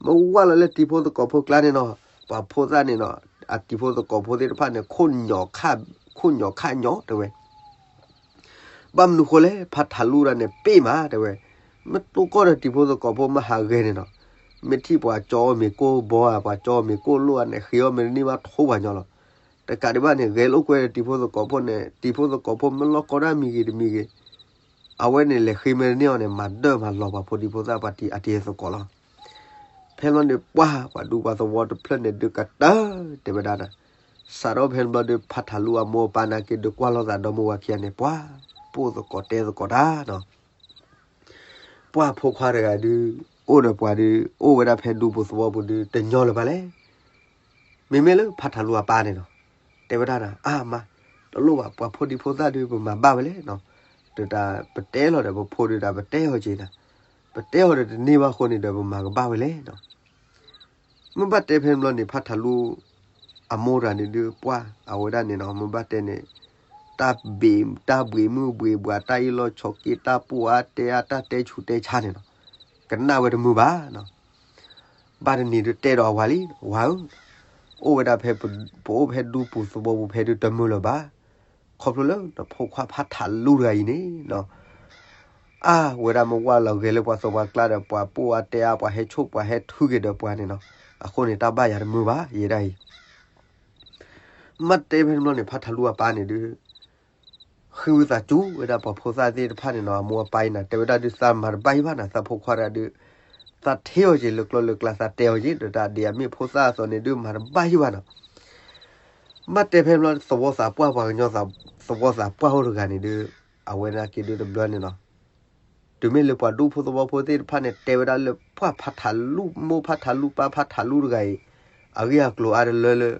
မ့ၢ်ဝၢ်လီၤလၢတံၤဖိသကိးဖိကျါန့ၣ်နီၤ ပှၤဖိသၣ်န့ၣ်နီၤ အတံၤဖိသကိးဖိသ့ၣ်တဖၣ်န့ၣ် ခိၣ်ညီၣ်ခၣ်ညီၣ်တဲဝဲ ဘၣ်မနုၤဃိလဲၣ် ဖးထးလူတဂၤန့ၣ် ပ့ၢ်မးတဲဝဲ, မ့ၢ်တိၢ်ကီၢ်ဒီးတံၤဖိသကိးဖိမ့ၢ်ဟးဂဲၤန့ၣ်နီၤ, မ့ၢ်ထံၣ်ပှၤကၠီအီၣ်မ့ၤကိၢ်ဘီဧါ ပှၤကၠီအီၣ်မ့ၤကိၢ်လိၣ်ဧါန့ၣ် ဃ့အီၣ်မ့ၤတန့ၢ်ဘၣ်ထိပှၤညီလီၤ. တကးဒံးဘၣ်န့ၣ် ဂဲၤလိာ်ကွဲတံၤဖိသကိးဖိန့ၣ် တံၤဖိသကိးဖိမ့ၢ်လီၢ်ကီတၢ်မံၤဂ့ၤတမံၤဂ့ၤ အဝဲန့ၣ်လဲၤဃ့မ့ၢ်တန့ၢ်အီၤန့ၣ် မၤဒၢၣ်မၤလီၤပှၤဖိဒံဖိသၣ်ပှၤတံၤအတံၤသကိးလီၤ. ဖဲန့ၣ်ဘျီန့ၣ် ပှၢ်ပှၤဒူပှၤသဝီတဖျၢၣ်န့ၣ်ဒုးကတၢၢ်တဲဝဲဒၣ်နၤ, စးထီၣ်ဖဲန့ၣ်ဘျီဒီး ဖးထးလူအမိၢ်အပၢ်နာ်က့ဒုးကွၢ်လိာ်သးဒီမါဝၤခံဂၤန့ၣ် ပှၢ်ပိၢ်သကိးတဲသကိးတၢ်နီၤ. ပှၢ်ဖိခွါတဂၤဒုး အိၣ်ဒီးပှၤဒုး အိၣ်ဝဲဒၣ်ဖဲဒူပူၤသဝီပူၤဒုး တညီလၢၤဘၣ်လဲၣ်. မ့မ့ၢ်လၢဖးထးလူအပၢ်န့ၣ်နီၤ တဲဝဲဒၣ်နၤ အါမါ, တလိၣ်ဘၣ် ပှၤဖိဒံဖိသၣ်ဒုး ပမၤဘၣ်ဝဲလဲၣ်နီၤ. ဒီးတၢ်ပတဲလီၤဒီးပဖိဒုး တၢ်ပတဲအီၤက့ၤနၤ, ပတဲအီၤဒီးတန့ၢ်ဘၣ်အဃိန့ၣ်ဒီး ပမၤကဘၣ်ဝဲလဲၣ်နီၤ. မ့ၢ်ဘၣ်တဲဖဲန့ၣ်ဘျီန့ၣ် ဖးထးလူ အမိၢ်တဂၤန့ၣ်ဒုး ပှၢ်အဝဲဒၣ်န့ၣ်နီၤ မ့ၢ်ဘၣ်တဲန့ၣ် တၢ်ဘှံးမုၢ်ဘှံးဘှး တၢ်အ့ၣ်လိာ်ဆိးက့ တၢ်ပိၢ်အါတဲအါ တၢ်တဲဆူးတဲဆါန့ၣ်နီၤ ကနၣ်ဝဲတမုာ်ဘၣ်နီၤ. ဘၣ်တနံၤဒုးတဲဒီးအဝၤလံ ဝၤဧၢ, အိၣ်ဝဲဒၣ်ဖဲ ပအိၣ်ဖဲဒူပူၤသဝီပူၤဖဲဒုးတမုာ်လၢၤဘၣ်. ခီဖျိလၢနဖိခွါဖးထးလူတဂၤအံၤန့ၣ်နီၤ အါ ဝဲဒၣ်မ့ၢ်ဝဲလီၤဂဲၤလၢပှၤသိးပှၤကျါဒီး ပှၤပိၢ်အါတဲအါ ပှၤဟဲဆိၣ်ပှၤဟဲထုက့ၤဒီးပှၤန့ၣ်နီၤ. အဃိန့ၣ် တၢ်ဘၣ်ယၤတမုာ်ဘၣ် ယဲဒၣ်အံၤ. မ့ၢ်တဲဖဲန့ၣ်ဘျီန့ၣ် ဖးထးလူအပၢ်န့ၣ်ဒုး ဃ့ဝံသးစူၤဝဲဒၣ်ပှၤဖိသၣ်သ့ၣ်တဖၣ်န့ၣ်နီၤ အမိၢ်အပၢ်အံၤနၤ တဲဝဲဒၣ်ဒုး သးမၤတဘၣ်ဟံၣ်ဘၣ်နၤ သးဖိခွါတဂၤဒုး သးထ့အီၤက့ၤလၢကျိလၢကျါ သးတဲအီၤက့ၤ ဒီးတၢ်ဒ်အမ့ၢ်ဖိသၣ်အသိးန့ၣ်ဒုး မၤတဘၣ်ဟံၣ်ဘၣ်နီၤ. မ့ၢ်တဲဖဲန့ၣ်ဘျီ သဝီသးပှၢ် ပှၤကညီသဝီသးပှၢ်အိၣ်တဂၤန့ၣ်ဒုး အဝဲနာ်က့ဒုးတဘျီန့ၣ်နီၤ တုၤမ့ၢ်လၢပှၤဒူဖိသဝီဖိသ့ၣ်တဖၣ်န့ၣ် တဲဝဲဒၣ်လၢပှၢ်ဖးထးလူ မိၢ်ဖးထးလူ ပၢ်ဖးထးလူတဂၤအံၤ အဂ့ၢ်အကျိၤအါတလၢလၢ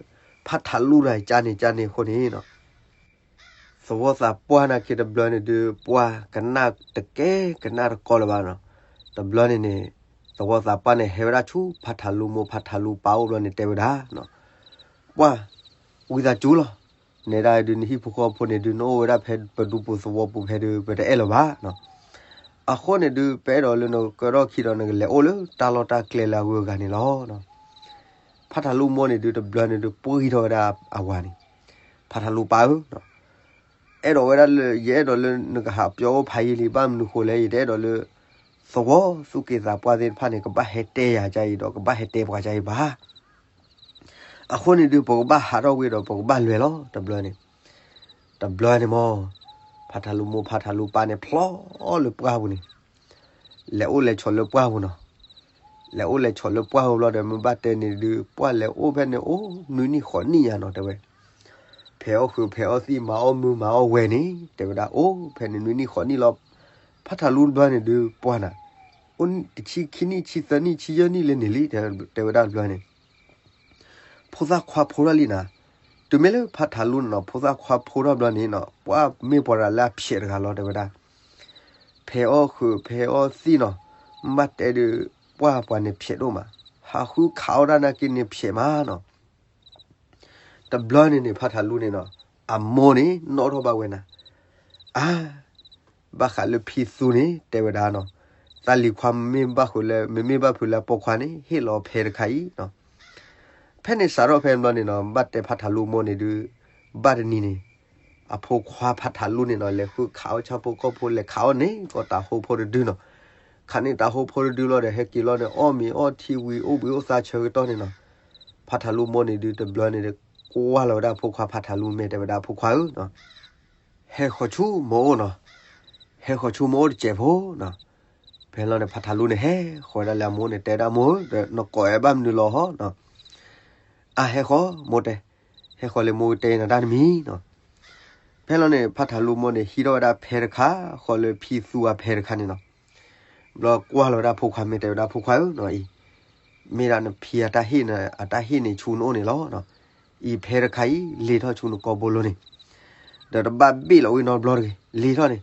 ဖးထးလူတဂၤအံၤ ကန့ၣ်ကန့ၣ်အဃိန့ၣ်နီၤ သဝီသးပှၢ်နာ်က့တဘျီန့ၣ်ဒုး ပှၢ်ကနၣ်တကဲကနၣ်တကီလၢၤဘၣ်နီၤ. တဘျီန့ၣ်န့ၣ် သဝီသးပှၢ်န့ၣ် ဟဲဝဲဒၣ်ဆူဖးထးလူမိၢ်ဖးထးလူပၢ်အိၣ်ဘျီန့ၣ် တဲဝဲဒၣ် ပှၢ် ဝံသးစူၤလီၤ. နဲဒၣ်ဒုး နဟံၣ်ဖိဃီဖိန့ၣ်ဒုး နအိၣ်ဝဲဒၣ်ဖဲပဒူပူၤသဝီပူၤဖဲဒုး ပတအဲၣ်လၢၤဘၣ်နီၤ. အဃိန့ၣ်ဒုး ပအဲၣ်ဒိးလၢနကကၢထီၣ်ခံဒီး နကလဲၤအိၣ်လၢတၢ်လီၢ်တၢ်ကျဲလၢအဂုၤအဂၤန့ၣ်လီၤ. ဖးထးလူမိၢ်န့ၣ်ဒုး တဘျီန့ၣ်ဒုး ပှံၢ်ထီၣ်ဝဲဒၣ်အဝၤန့ၣ်, ဖးထးလူပၢ်ဧၢ, အဲၣ်ဒိးဝဲဒၣ်လၢ ယအဲၣ်ဒိးလၢနကဟးပျီအိၣ်ဖးယံာ်လံ ဘၣ်မနုၤဃိလဲၣ် ယတအဲၣ်ဒိးလၢ သဝီသူၣ်က့သးပှၢ်သ့ၣ်တဖၣ်န့ၣ် ကဘၣ်ဟဲတဲယၤကါအံၤဒီး ကဘၣ်ဟဲတဲပှၤကါအံၤဘၣ်. အဃိန့ၣ်ဒုး ပကဘၣ်ဟးထီၣ်ဝံၤဒီး ပကဘၣ်လဲၤလီၤ တဘျီန့ၣ်. တဘျီန့ၣ်မ့ၢ် ဖးထးလူမိၢ်ဖးထးလူပၢ်န့ၣ် ဖျီလၢပှၢ်ပူၤန့ၣ် လဲၤအိၣ်လဲၤဆိးလၢပှၢ်ပူၤနီၤ. လဲၤအိၣ်လဲၤဆိးလၢပှၢ်ပူၤဘျီဒီး မ့ၢ်ဘၣ်တဲန့ၣ်ဒုး ပှၢ်လဲၤအိၣ်ဖဲန့ၣ်အိၣ်နွံနံၣ်ဃိးနံၣ်ညါနီၤ တဲဝဲ. ဖဲးအီၣ်ဃုာ်ဖဲးအီၣ်သံၣ် မၤအီၣ်မုာ်မၤအီၣ်ဝဲန့ၣ် တဲဝဲဒၣ် အိၣ်ဖဲန့ၣ်နွံနံၣ်ဃိးနံၣ်လီၤ. ဖးထးလူတဘျီန့ၣ်ဒုး ပှၢ်နၤ အိၣ်တဆံခံနံၣ် ဆံသၢနံၣ် ဆံယဲၢ်နံၣ်လၢန့ၣ်လံ တဲဝဲဒၣ်တဘျီန့ၣ် ဖိသၣ်ခွါဖိထီၣ်လံနၤ. တုၤမ့ၢ်လၢဖးထးလူန့ၣ်နီၤ ဖိသၣ်ခွါဖိထီၣ်ဘျီန့ၣ်နီၤ ပှၢ်မ့ၢ်ပှၤတဂၤလၢအဖျဲးတဂၤလီၤ တဲဝဲဒၣ်. ဖဲးအီၣ်ဃုာ်ဖဲးအီၣ်သံၣ်နီၤ မ့ၢ်ဘၣ်တဲဒုး ပှၢ်ပှၤန့ၣ်ဖျဲးဒိၣ်မး, ဟးဃုခးအီၣ်တၢ်နာ်က့န့ၣ်ဖျဲးမးနီၤ. တဘျီန့ၣ်န့ၣ် ဖးထးလူန့ၣ်နီၤ အမိၢ်န့ၣ် နီၣ်ထီၣ်ဘၣ်ဝဲနၤ အါ ဘၣ်ဃးလၢဖံသူန့ၣ် တဲဝဲဒၣ်နီၤ သးလံၤခွါမ့ၢ်ဘၣ်ဃုာ်လၢ မ့မ့ၢ်ဘၣ်ဖုးလၢအပိာ်ခွါန့ၣ် ဟ့ၣ်လီၤဖဲတခါအံၤနီၤ. ဖဲန့ၣ်စးထီၣ်ဖဲန့ၣ်ဘျီန့ၣ်နီၤ ဘၣ်တဲဖးထးလူမိၢ်န့ၣ်ဒုး ဘၣ်တနံၤန့ၣ် အဖိခွါဖးထးလူန့ၣ်နီၤ လဲၤဃုခးအီၣ်ဆၣ်ဖိကီၢ်ဖိ လဲၤခးအီၣ်န့ၣ်ကီးတၤဟိဖိတဒုနီၤ. ခးန့ၢ်တၤဟိဖိတဒုလီၤဒီး ဟဲက့ၤလီၤန့ၣ် အီၣ်မ့ၤအီထံဝံၤ အိၣ်ဘှံးအိၣ်သါဆၢကတီၢ်န့ၣ်နီၤ. ဖးထးလူမိၢ်န့ၣ်ဒုး တဘျီန့ၣ် ကွၢ်လီၤဝဲဒၣ်ဖိခွါဖးထးလူ မ့ၢ်တဲဝဲဒၣ်ဖိခွါဧၢနီၤ ဟဲဃီၤဆူမိၢ်အိၣ်နီၤ, ဟဲဃီၤဆူမိၢ်အိၣ်တစဲးဖိနီၤ. ဖဲလီၤန့ၣ် ဖးထးလူန့ၣ် ဟဲဃီၤဝဲဒၣ်လၢအမိၢ်န့ၣ် တဲဒၣ်မိၢ်ဧၢ ဒီးနကိးအဲၣ်ဘၣ်မနုၤလီၤဟီနီၤ. အါ ဟဲဃီၤ မိၢ်တဲ, ဟဲဃီၤလၢမိၢ်ကတဲနၤတၢ်တမံၤနီၤ. ဖဲလီၤန့ၣ် ဖးထးလူမိၢ်န့ၣ် ဟံးထီၣ်ဝဲဒၣ်ဖဲတခါ ဃီၤလၢဖံသူအဖဲတခါန့ၣ်နီၤ. ဘျီကွၢ်လီၤဝဲဒၣ်ဖိခွါ မ့ၢ်တဲဝဲဒၣ်ဖိခွါဧၢနီၤအံၤ မ့ၢ်ဒၣ်နဖံအတၢ်ဟ့ၣ်န့ၣ် အတၢ်ဟ့ၣ်န့ၣ်ဆူနအိၣ်န့ၣ်လီၤ. အံၤဖဲတခါအံၤ လ့ၤထီၣ်ဆူနကိာ်ဘိလိၤန့ၣ် ဒီးတဘၣ်ဘ့ၣ်လီၤဝံၤနီတဘျီတဂ့ၤ လ့ၤထီၣ်န့ၣ်,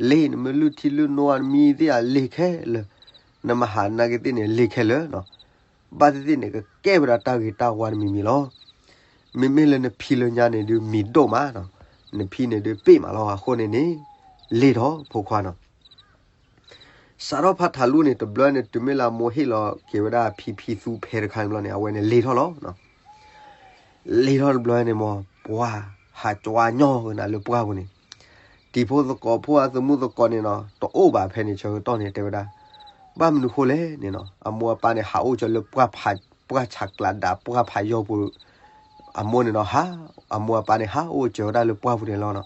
လ့ၤနမ့ၢ်လုၢ်ထံလုၢ်နိအမံၤသ့ၣ်ဧါ လ့ၤခဲလၢာ်, နမဟးနာ်က့သ့ၣ်န့ၣ် လ့ၤခဲလၢာ်နီၤ. ဘၣ်သ့ၣ်သ့ၣ်န့ၣ် ကကဲဝဲဒၣ်တၢ်ဂ့ၤတၢ်ဝါတမံၤမံၤလီၤ. မ့မ့ၢ်လၢနဖံလၢညါန့ၣ်ဒုး မံၤဒိၣ်မးနီၤ, နဖံန့ၣ်ဒုးပ့ၢ်မးလီၤ. အဃိန့ၣ်န့ၣ် လ့ၤထီၣ်ဖိခွါနီၤ. စးထီၣ်ဖးထးလူန့ၣ် တဘျီန့ၣ် တုၤမ့ၢ်လၢအမိၢ်ဟ့ၣ်လီၤက့ၤဝဲဒၣ်ဖံဖံသူဖဲတခါန့ၣ်ဘျီန့ၣ် အဝဲန့ၣ်လ့ၤထီၣ်လီၤ. လ့ၤထီၣ်တဘျီန့ၣ်မ့ၢ် ပှၢ်ဟးကွၢ်ညီဝဲနၤလၢပှၢ်ပူၤန့ၣ်, တံၤဖိသကိးဖိအသမူသကိးန့ၣ်နီၤ တအိၣ်ဘၣ်ဖဲန့ၣ်ဆၢကတီၢ်န့ၣ် တဲဝဲဒၣ်. ဘၣ်မနုၤဃိလဲၣ်န့ၣ်နီၤ အမိၢ်အပၢ်န့ၣ် ဟးအိၣ်ကၢလၢပှၢ်ဖး, ပှၢ်ဆးကျးဒး ပှၢ်ဖးယီၢ်ပူၤ, အမိၢ်န့ၣ်နီၤ ဟး, အမိၢ်အပၢ်န့ၣ် ဟးအိၣ်ကၢဝဲဒၣ်လၢပှၢ်ပူၤန့ၣ်လီၤနီၤ.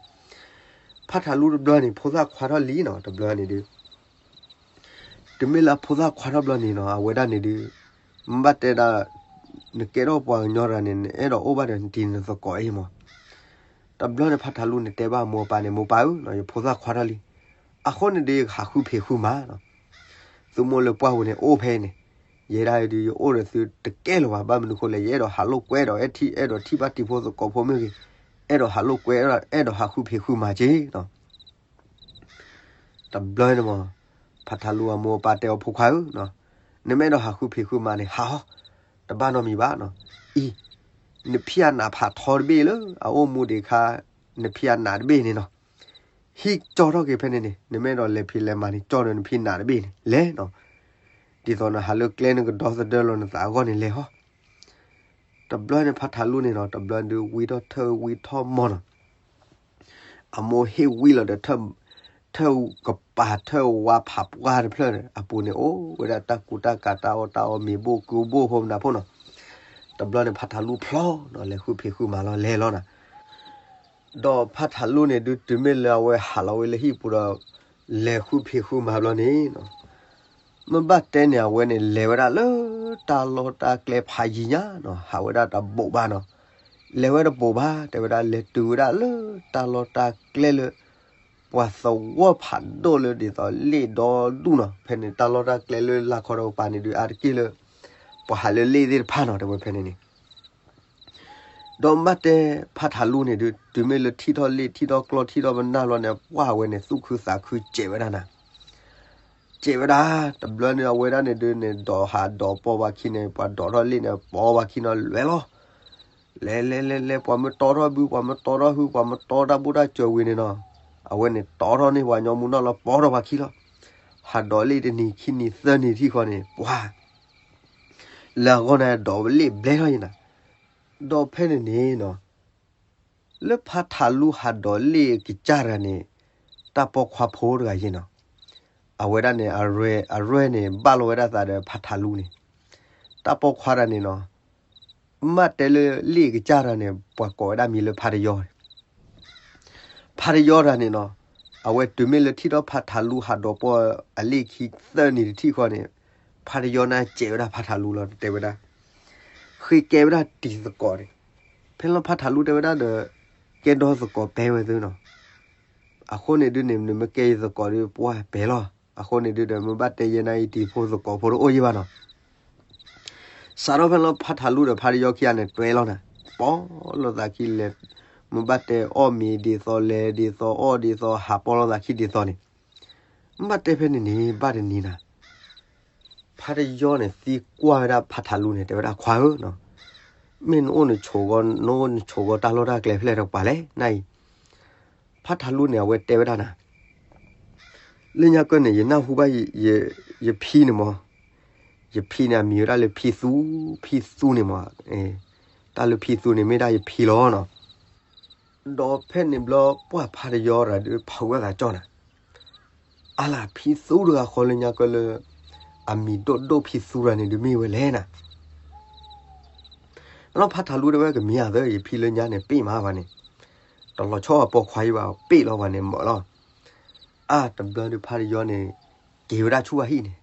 ဖးထးလူတဘျီန့ၣ် ဖိသၣ်ခွါထီၣ်လံနီၤ တဘျီန့ၣ်ဒုး တုၤမ့ၢ်လၢအဖိသၣ်ခွါထီၣ်ဘျီန့ၣ်နီၤ အဝဲဒၣ်န့ၣ်ဒုး မ့ၢ်ဘၣ်တဲဒၣ် နကဲထီၣ်ပှၤကညီတဂၤန့ၣ် နအဲၣ်ဒိးအိၣ်ဘၣ်ဒီးနတံၤနသကိးအံၤမး. တဘျီန့ၣ်ဖါထးလူန့ၣ်တဲဘၣ်အမိၢ်အပၢ်န့ၣ် မိၢ်ပၢ်ဧၢ, ယဖိသၣ်ခွါထီၣ်လံ. အဃိန့ၣ်ဒီးယကဟးဃုဖံးဃုမၤနီၤ. သုမိၢ်လၢပှၢ်ပူၤန့ၣ်အိၣ်ဖဲအံၤန့ၣ်, ယဲဒၣ်ဒုးယအိၣ်ဒီးသုတကဲလၢၤဘၣ်, ဘၣ်မနုၤအဃိလဲၣ်, ယအဲၣ်ဒိးဟးလိာ်ကွဲဒီး အဲၣ်ဒိးထံၣ်ဘၣ်တံၤဖိသကိးဖိမ့ၢ်ဂ့ၤ, အဲၣ်ဒိးဟးလိာ်ကွဲ, အဲၣ်ဒိးဟးဃုဖံးဃုမၤက့ၤနီၤ. တဘျီန့ၣ်မး ဖါထးလူအမိၢ်အပၢ်တဲအီၤ ဖိခွါဧၢ, နမ့ၢ်အဲၣ်ဒိးဟးဃုဖံးဃုမၤန့ၣ် ဟးအီၤ, တဘၣ်နီတမံၤဘၣ်နီၤ. အံၤ နဖံးအနးဖးထီတဘ့ၣ်လၢအအိၣ်မူဒံးအခါ, နဖံးအနးတဘ့ၣ်န့ၣ်နီၤ, ဟံးကၠီထီၣ်က့ၤဖဲန့ၣ်န့ၣ်, နမ့ၢ်အဲၣ်ဒိးလဲၤဖံးလဲၤမၤန့ၣ် ကၠီဒီးနဖံးနးတဘ့ၣ်န့ၣ် လဲၤနီၤ. ဒ်သိးနဟးလၢကျဲနကဒီသဒၢလီၤနသးအဂီၢ်န့ၣ်လဲၤဟီ. တဘျီန့ၣ်ဖါထးလူန့ၣ်ဒီး တဘျီဒုးဝံထီၣ်ထၢၣ်ဝံထီၣ်မီၢ်နီၤ. အမိၢ်ဟ့ၣ်ဝံလီၤဒီး ထၢၣ်ကပၤထၢၣ်ဝါဖးပှၢ်တဖျၢၣ်န့ၣ် အပူၤန့ၣ် အိၣ်ဝဲဒၣ်တၢ်ကူတၢ်ကၤ တၢ်အီၣ်တၢ်အီမ့ၤဘိၣ်ကုဘိၣ်ဖိမနၤဖိနီၤ. တဘျီန့ၣ်ဖါထးလူဖျီနီၤ လဲၤဃုဖံးဃုမၤလီၤ လဲၤလီၤနီၤ. ဒီးဖါထးလူန့ၣ်ဒုးတုၤမ့ၢ်လၢအဝဲဟးလီၤဝဲလၢဟံၣ်ပူၤဒီး လဲၤဃုဖံးဃုမၤဘျီန့ၣ်နီၤ, မ့ၢ်ဘၣ်တဲန့ၣ် အဝဲန့ၣ် လဲၤဝဲဒၣ်လၢတၢ်လီၢ်တၢ်ကျဲဖးယံၤညါနီၤ, ဟးဝဲဒၣ်တဘူးဘၣ်နီၤ. လဲၤဝဲတဘူးဘၣ်, တဲဝဲဒၣ်လဲၤတုၤဝဲဒၣ်လၢတၢ်လီၢ်တၢ်ကျဲလၢ ပှၤသဝီဖးဒိၣ်လၢဒ်သိးလ့ၣ်ဒီဒူၣ်နီၤ. ဖဲန့ၣ်တၢ်လီၢ်တၢ်ကျဲလၢလၢခီဒီးပၤန့ၣ်ဒုး အါတက့ၢ်လၢ ပှၤဟးလၢလ့ၣ်သ့ၣ်တဖၣ်နီၤ, တဲဝဲဖဲန့ၣ်န့ၣ် ဒီးမ့ၢ်ဘၣ်တဲဖါထးလူန့ၣ်ဒုး တုၤမ့ၢ်လၢထံၣ်ထီၣ်လ့ၣ် ထံၣ်ထီၣ်ကျီၢ် ထံၣ်ထီၣ်ပနၢ်ဘျီန့ၣ် ပှၢ်ဝဲန့ၣ် သူၣ်ခုသးခုစဲးဝဲဒၣ်နၤ, စဲးဝဲဒၣ်. တဘျီန့ၣ် အဝဲဒၣ်န့ၣ်ဒုးန့ၣ် ဒိးဟးဒိးပိာ်ပှၤခံန့ၣ် ပှၤဒိးထီၣ်လ့ၣ်န့ၣ် ပိာ်ပှၤခံနီၤ လဲၤလီၤ. လဲၤလဲၤလဲၤလဲၤ ပှၤမ့ၢ်တီထီၣ်ဘု ပှၤမ့ၢ်တီထီၣ်ဟု ပှၤမ့ၢ်တီတၢ်ဘူၣ်တၢ်စၢၤဝံၤန့ၣ်နီၤ, အဝဲန့ၣ်တီထီၣ်န့ၢ်ပှၤညီမူနီၢ်လီၤ ပိာ်ထီၣ်ပှၤခံလီၤ. ဟးဒိးလ့ၣ်တနံၤခံနံၤသၢနံၤထံၣ်ဃီန့ၣ် ပှၤ လၢအဂီၢ်န့ၣ် ဒိးလ့ၣ်ဘျဲထီၣ်ယံၤနၤ. ဒီးဖဲန့ၣ်န့ၣ်နီၤ လၢဖါထးလူဟးဒိးလ့ၣ်ကစၢ်တဂၤန့ၣ် တၢ်ပိာ်ခွါဖိတဂၤယံၤနီၤ, အဝဲဒၣ်န့ၣ် အရဲၣ်န့ၣ် ဘၣ်လီၤဝဲဒၣ်သးဒီးဖါထးလူန့ၣ်, တၢ်ပိာ်ခွါတဂၤန့ၣ်နီၤ, မ့ၢ်ဘၣ်တဲလၢလ့ၣ်ကစၢ်တဂၤန့ၣ် ပှၤကိးဝဲဒၣ်မံၤလၢဖါတယီန့ၣ် ဖါတယီတဂၤန့ၣ်နီၤ, အဝဲတုၤမ့ၢ်လၢထံၣ်ထီၣ်ဖါထးလူဟးဒိးပိာ်အလ့ၣ်ခံသၢနံၤတထံၣ်ဃီန့ၣ်, ဖါတယီန့ၣ်စဲးဝဲဒၣ်ဖါထးလူလီၤ တဲဝဲဒၣ်, ဃ့ကဲဝဲဒၣ်တံၤသကိးန့ၣ်, ဖဲလီၤဖါထးလူတဲဝဲဒၣ်ဒီး ကဲဒီသကိးပဲဝဲသုနီၤ, အဃိန့ၣ်ဒုးန့ၣ် နမ့ၢ်ကဲယသကိးဒီးပှၢ်ပဲလီၤ, အဃိန့ၣ်ဒုးဒီး မ့ၢ်ဘၣ်တဲယဲနၤအံၤတံၤဖိသကိးဖိတအိၣ်ယံၤဘၣ်နီၤ စးထီၣ်ဖဲလီၤဖါထးလူဒီးဖါတယီခံဂၤန့ၣ် တွဲလီၤနၤ, ပိာ်လိာ်သးခံလဲၤ, မ့ၢ်ဘၣ်တဲအီၣ်မ့ၤဒ်သိး လဲၤဒ်သိး အီၣ်ဒ်သိး ဟးပိာ်လိာ်သးခံဒ်သိးန့ၣ်, မ့ၢ်ဘၣ်တဲဖဲန့ၣ်န့ၣ် ဘၣ်တနံၤနၤ, ဖါတယီန့ၣ် သံကွၢ်ဝဲဒၣ်ဖါထးလူန့ၣ် တဲဝဲဒၣ်ခွါဧၢ, မ့ၢ်နအိၣ်နဆိးဂီၤ နအိၣ်နဆိးဂီၤတၢ်လီၢ်တၢ်ကျဲဖဲလဲၣ်တကပၤလဲၣ် နၤအံၤ, ဖါထးလူန့ၣ် အဝဲတဲဝဲဒၣ်နၤ လၢညါကၢန့ၣ် ယနၢ်ဟူဘၣ် ယဖံန့ၣ်မး, ယဖံန့ၣ် အမံၤဝဲဒၣ်လၢဖံသူ, ဖံသူန့ၣ်မး, တၢ်လၢဖံသူန့ၣ် မ့ၢ်ဒၣ်ယဖံလီၤနီၤ, ဒီးဖဲန့ၣ်ဘျီ ပှၢ်ဖါတယီတဂၤဒုး ဖးဝဲသးကၠီနၤ, အလၢဖံသူတဂၤဃီလၢညါကၢလၢ အမံၤဒိၣ်ဒိၣ်ဖံသူတဂၤန့ၣ်ဒုးမ့ၢ်ဝဲလဲၣ်နၤ လီၤဖါထးလူတဲဝဲကမံၤအသၢ ယဖံလၢညါန့ၣ် ပ့ၢ်မးပှၤန့ၣ်, တလီၤဆီအပိာ်ခွါအံၤဘၣ် ပ့ၢ်လီၤပှၤန့ၣ်မၢလီၤ. အါ တဘျီဒုးဖါတယီန့ၣ် က့ၤဝဲဒၣ်ဆူအဟံၣ်န့ၣ်,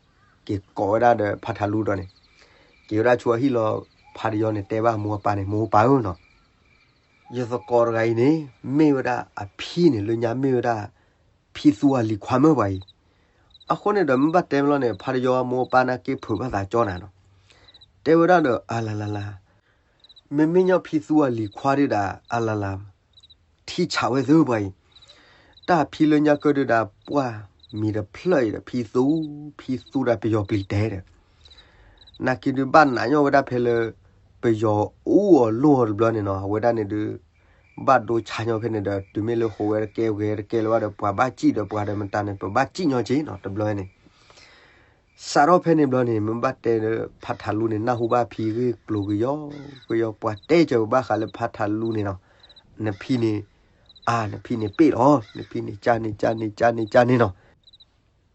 က့ၤကိးဝဲဒၣ်ဒီးဖါထးလူဒီးန့ၣ်, က့ၤဝဲဒၣ်ဆူအဟံၣ်လီၤ, ဖါတယီန့ၣ်တဲဘၣ်မိၢ်အပၢ်န့ၣ် မိၢ်ပၢ်ဧၢနီၤ, ယသကိးတဂၤအံၤန့ၣ် မ့ၢ်ဝဲဒၣ်အဖံန့ၣ် လၢညါမ့ၢ်ဝဲဒၣ် ဖံသူအလံၤခွါမၢပှၤအံၤ, အဃိန့ၣ်ဒီးမ့ၢ်ဘၣ်တဲမ့ၢ်လီၤန့ၣ် ဖါတယီမိၢ်ပၢ်နာ်က့ဖုးဘၣ်သးကၠီနၤနီၤ, တဲဝဲဒၣ်ဒီး အလၤလၤလၤ, မ့မ့ၢ်ညီဖံသူအလံၤခွါဒုးဒၣ် အလၤလၤ, ထံဆးဝဲသ့ၣ်ပှၤအံၤ, တၢ်ဖံလၢညါကၢဒုးဒၣ် ပှၢ်မံၤတဖျၢၣ်အံၤဒီး ဖံသူ, ဖံသူဒၣ်ပယီၤပျံၤတဲဒီး နာ်က့ဒုးဘၣ်နးညီၣ်ဝဲဒၣ်ဖဲလၢ ပယီၤအူအီၤလိၣ်အီၤတဘျီန့ၣ်နီၤ, အဝဲဒၣ်န့ၣ်ဒုး ဘၣ်ဒိဆါညီဖဲန့ၣ်ဒီး တုၤမ့ၢ်လၢဟိးဝဲတကဲဂဲၤတကဲလၢၤဘၣ်ဒီး ပှၤဘၣ်စံၣ်ဒီးပှၤဒီးမတၤန့ၣ် ပဘၣ်စံၣ်ညီက့နီၤ တဘျီန့ၣ်, စးထီၣ်ဖဲန့ၣ်ဘျီန့ၣ် မ့ၢ်ဘၣ်တဲလၢဖါထးလူန့ၣ် နၢ်ဟူဘၣ်ဖံဂ့ၢ်ကျိၤကယီကယီ ပှၤတဲစၢၤဘၣ်ဃးလၢဖါထးလူန့ၣ်နီၤ, နဖံန့ၣ်, အါ နဖံန့ၣ်ပ့ၢ်လီၤ, နဖံန့ၣ်ကၢန့ၣ်ကၢန့ၣ်ကၢန့ၣ်ကၢန့ၣ်နီၤ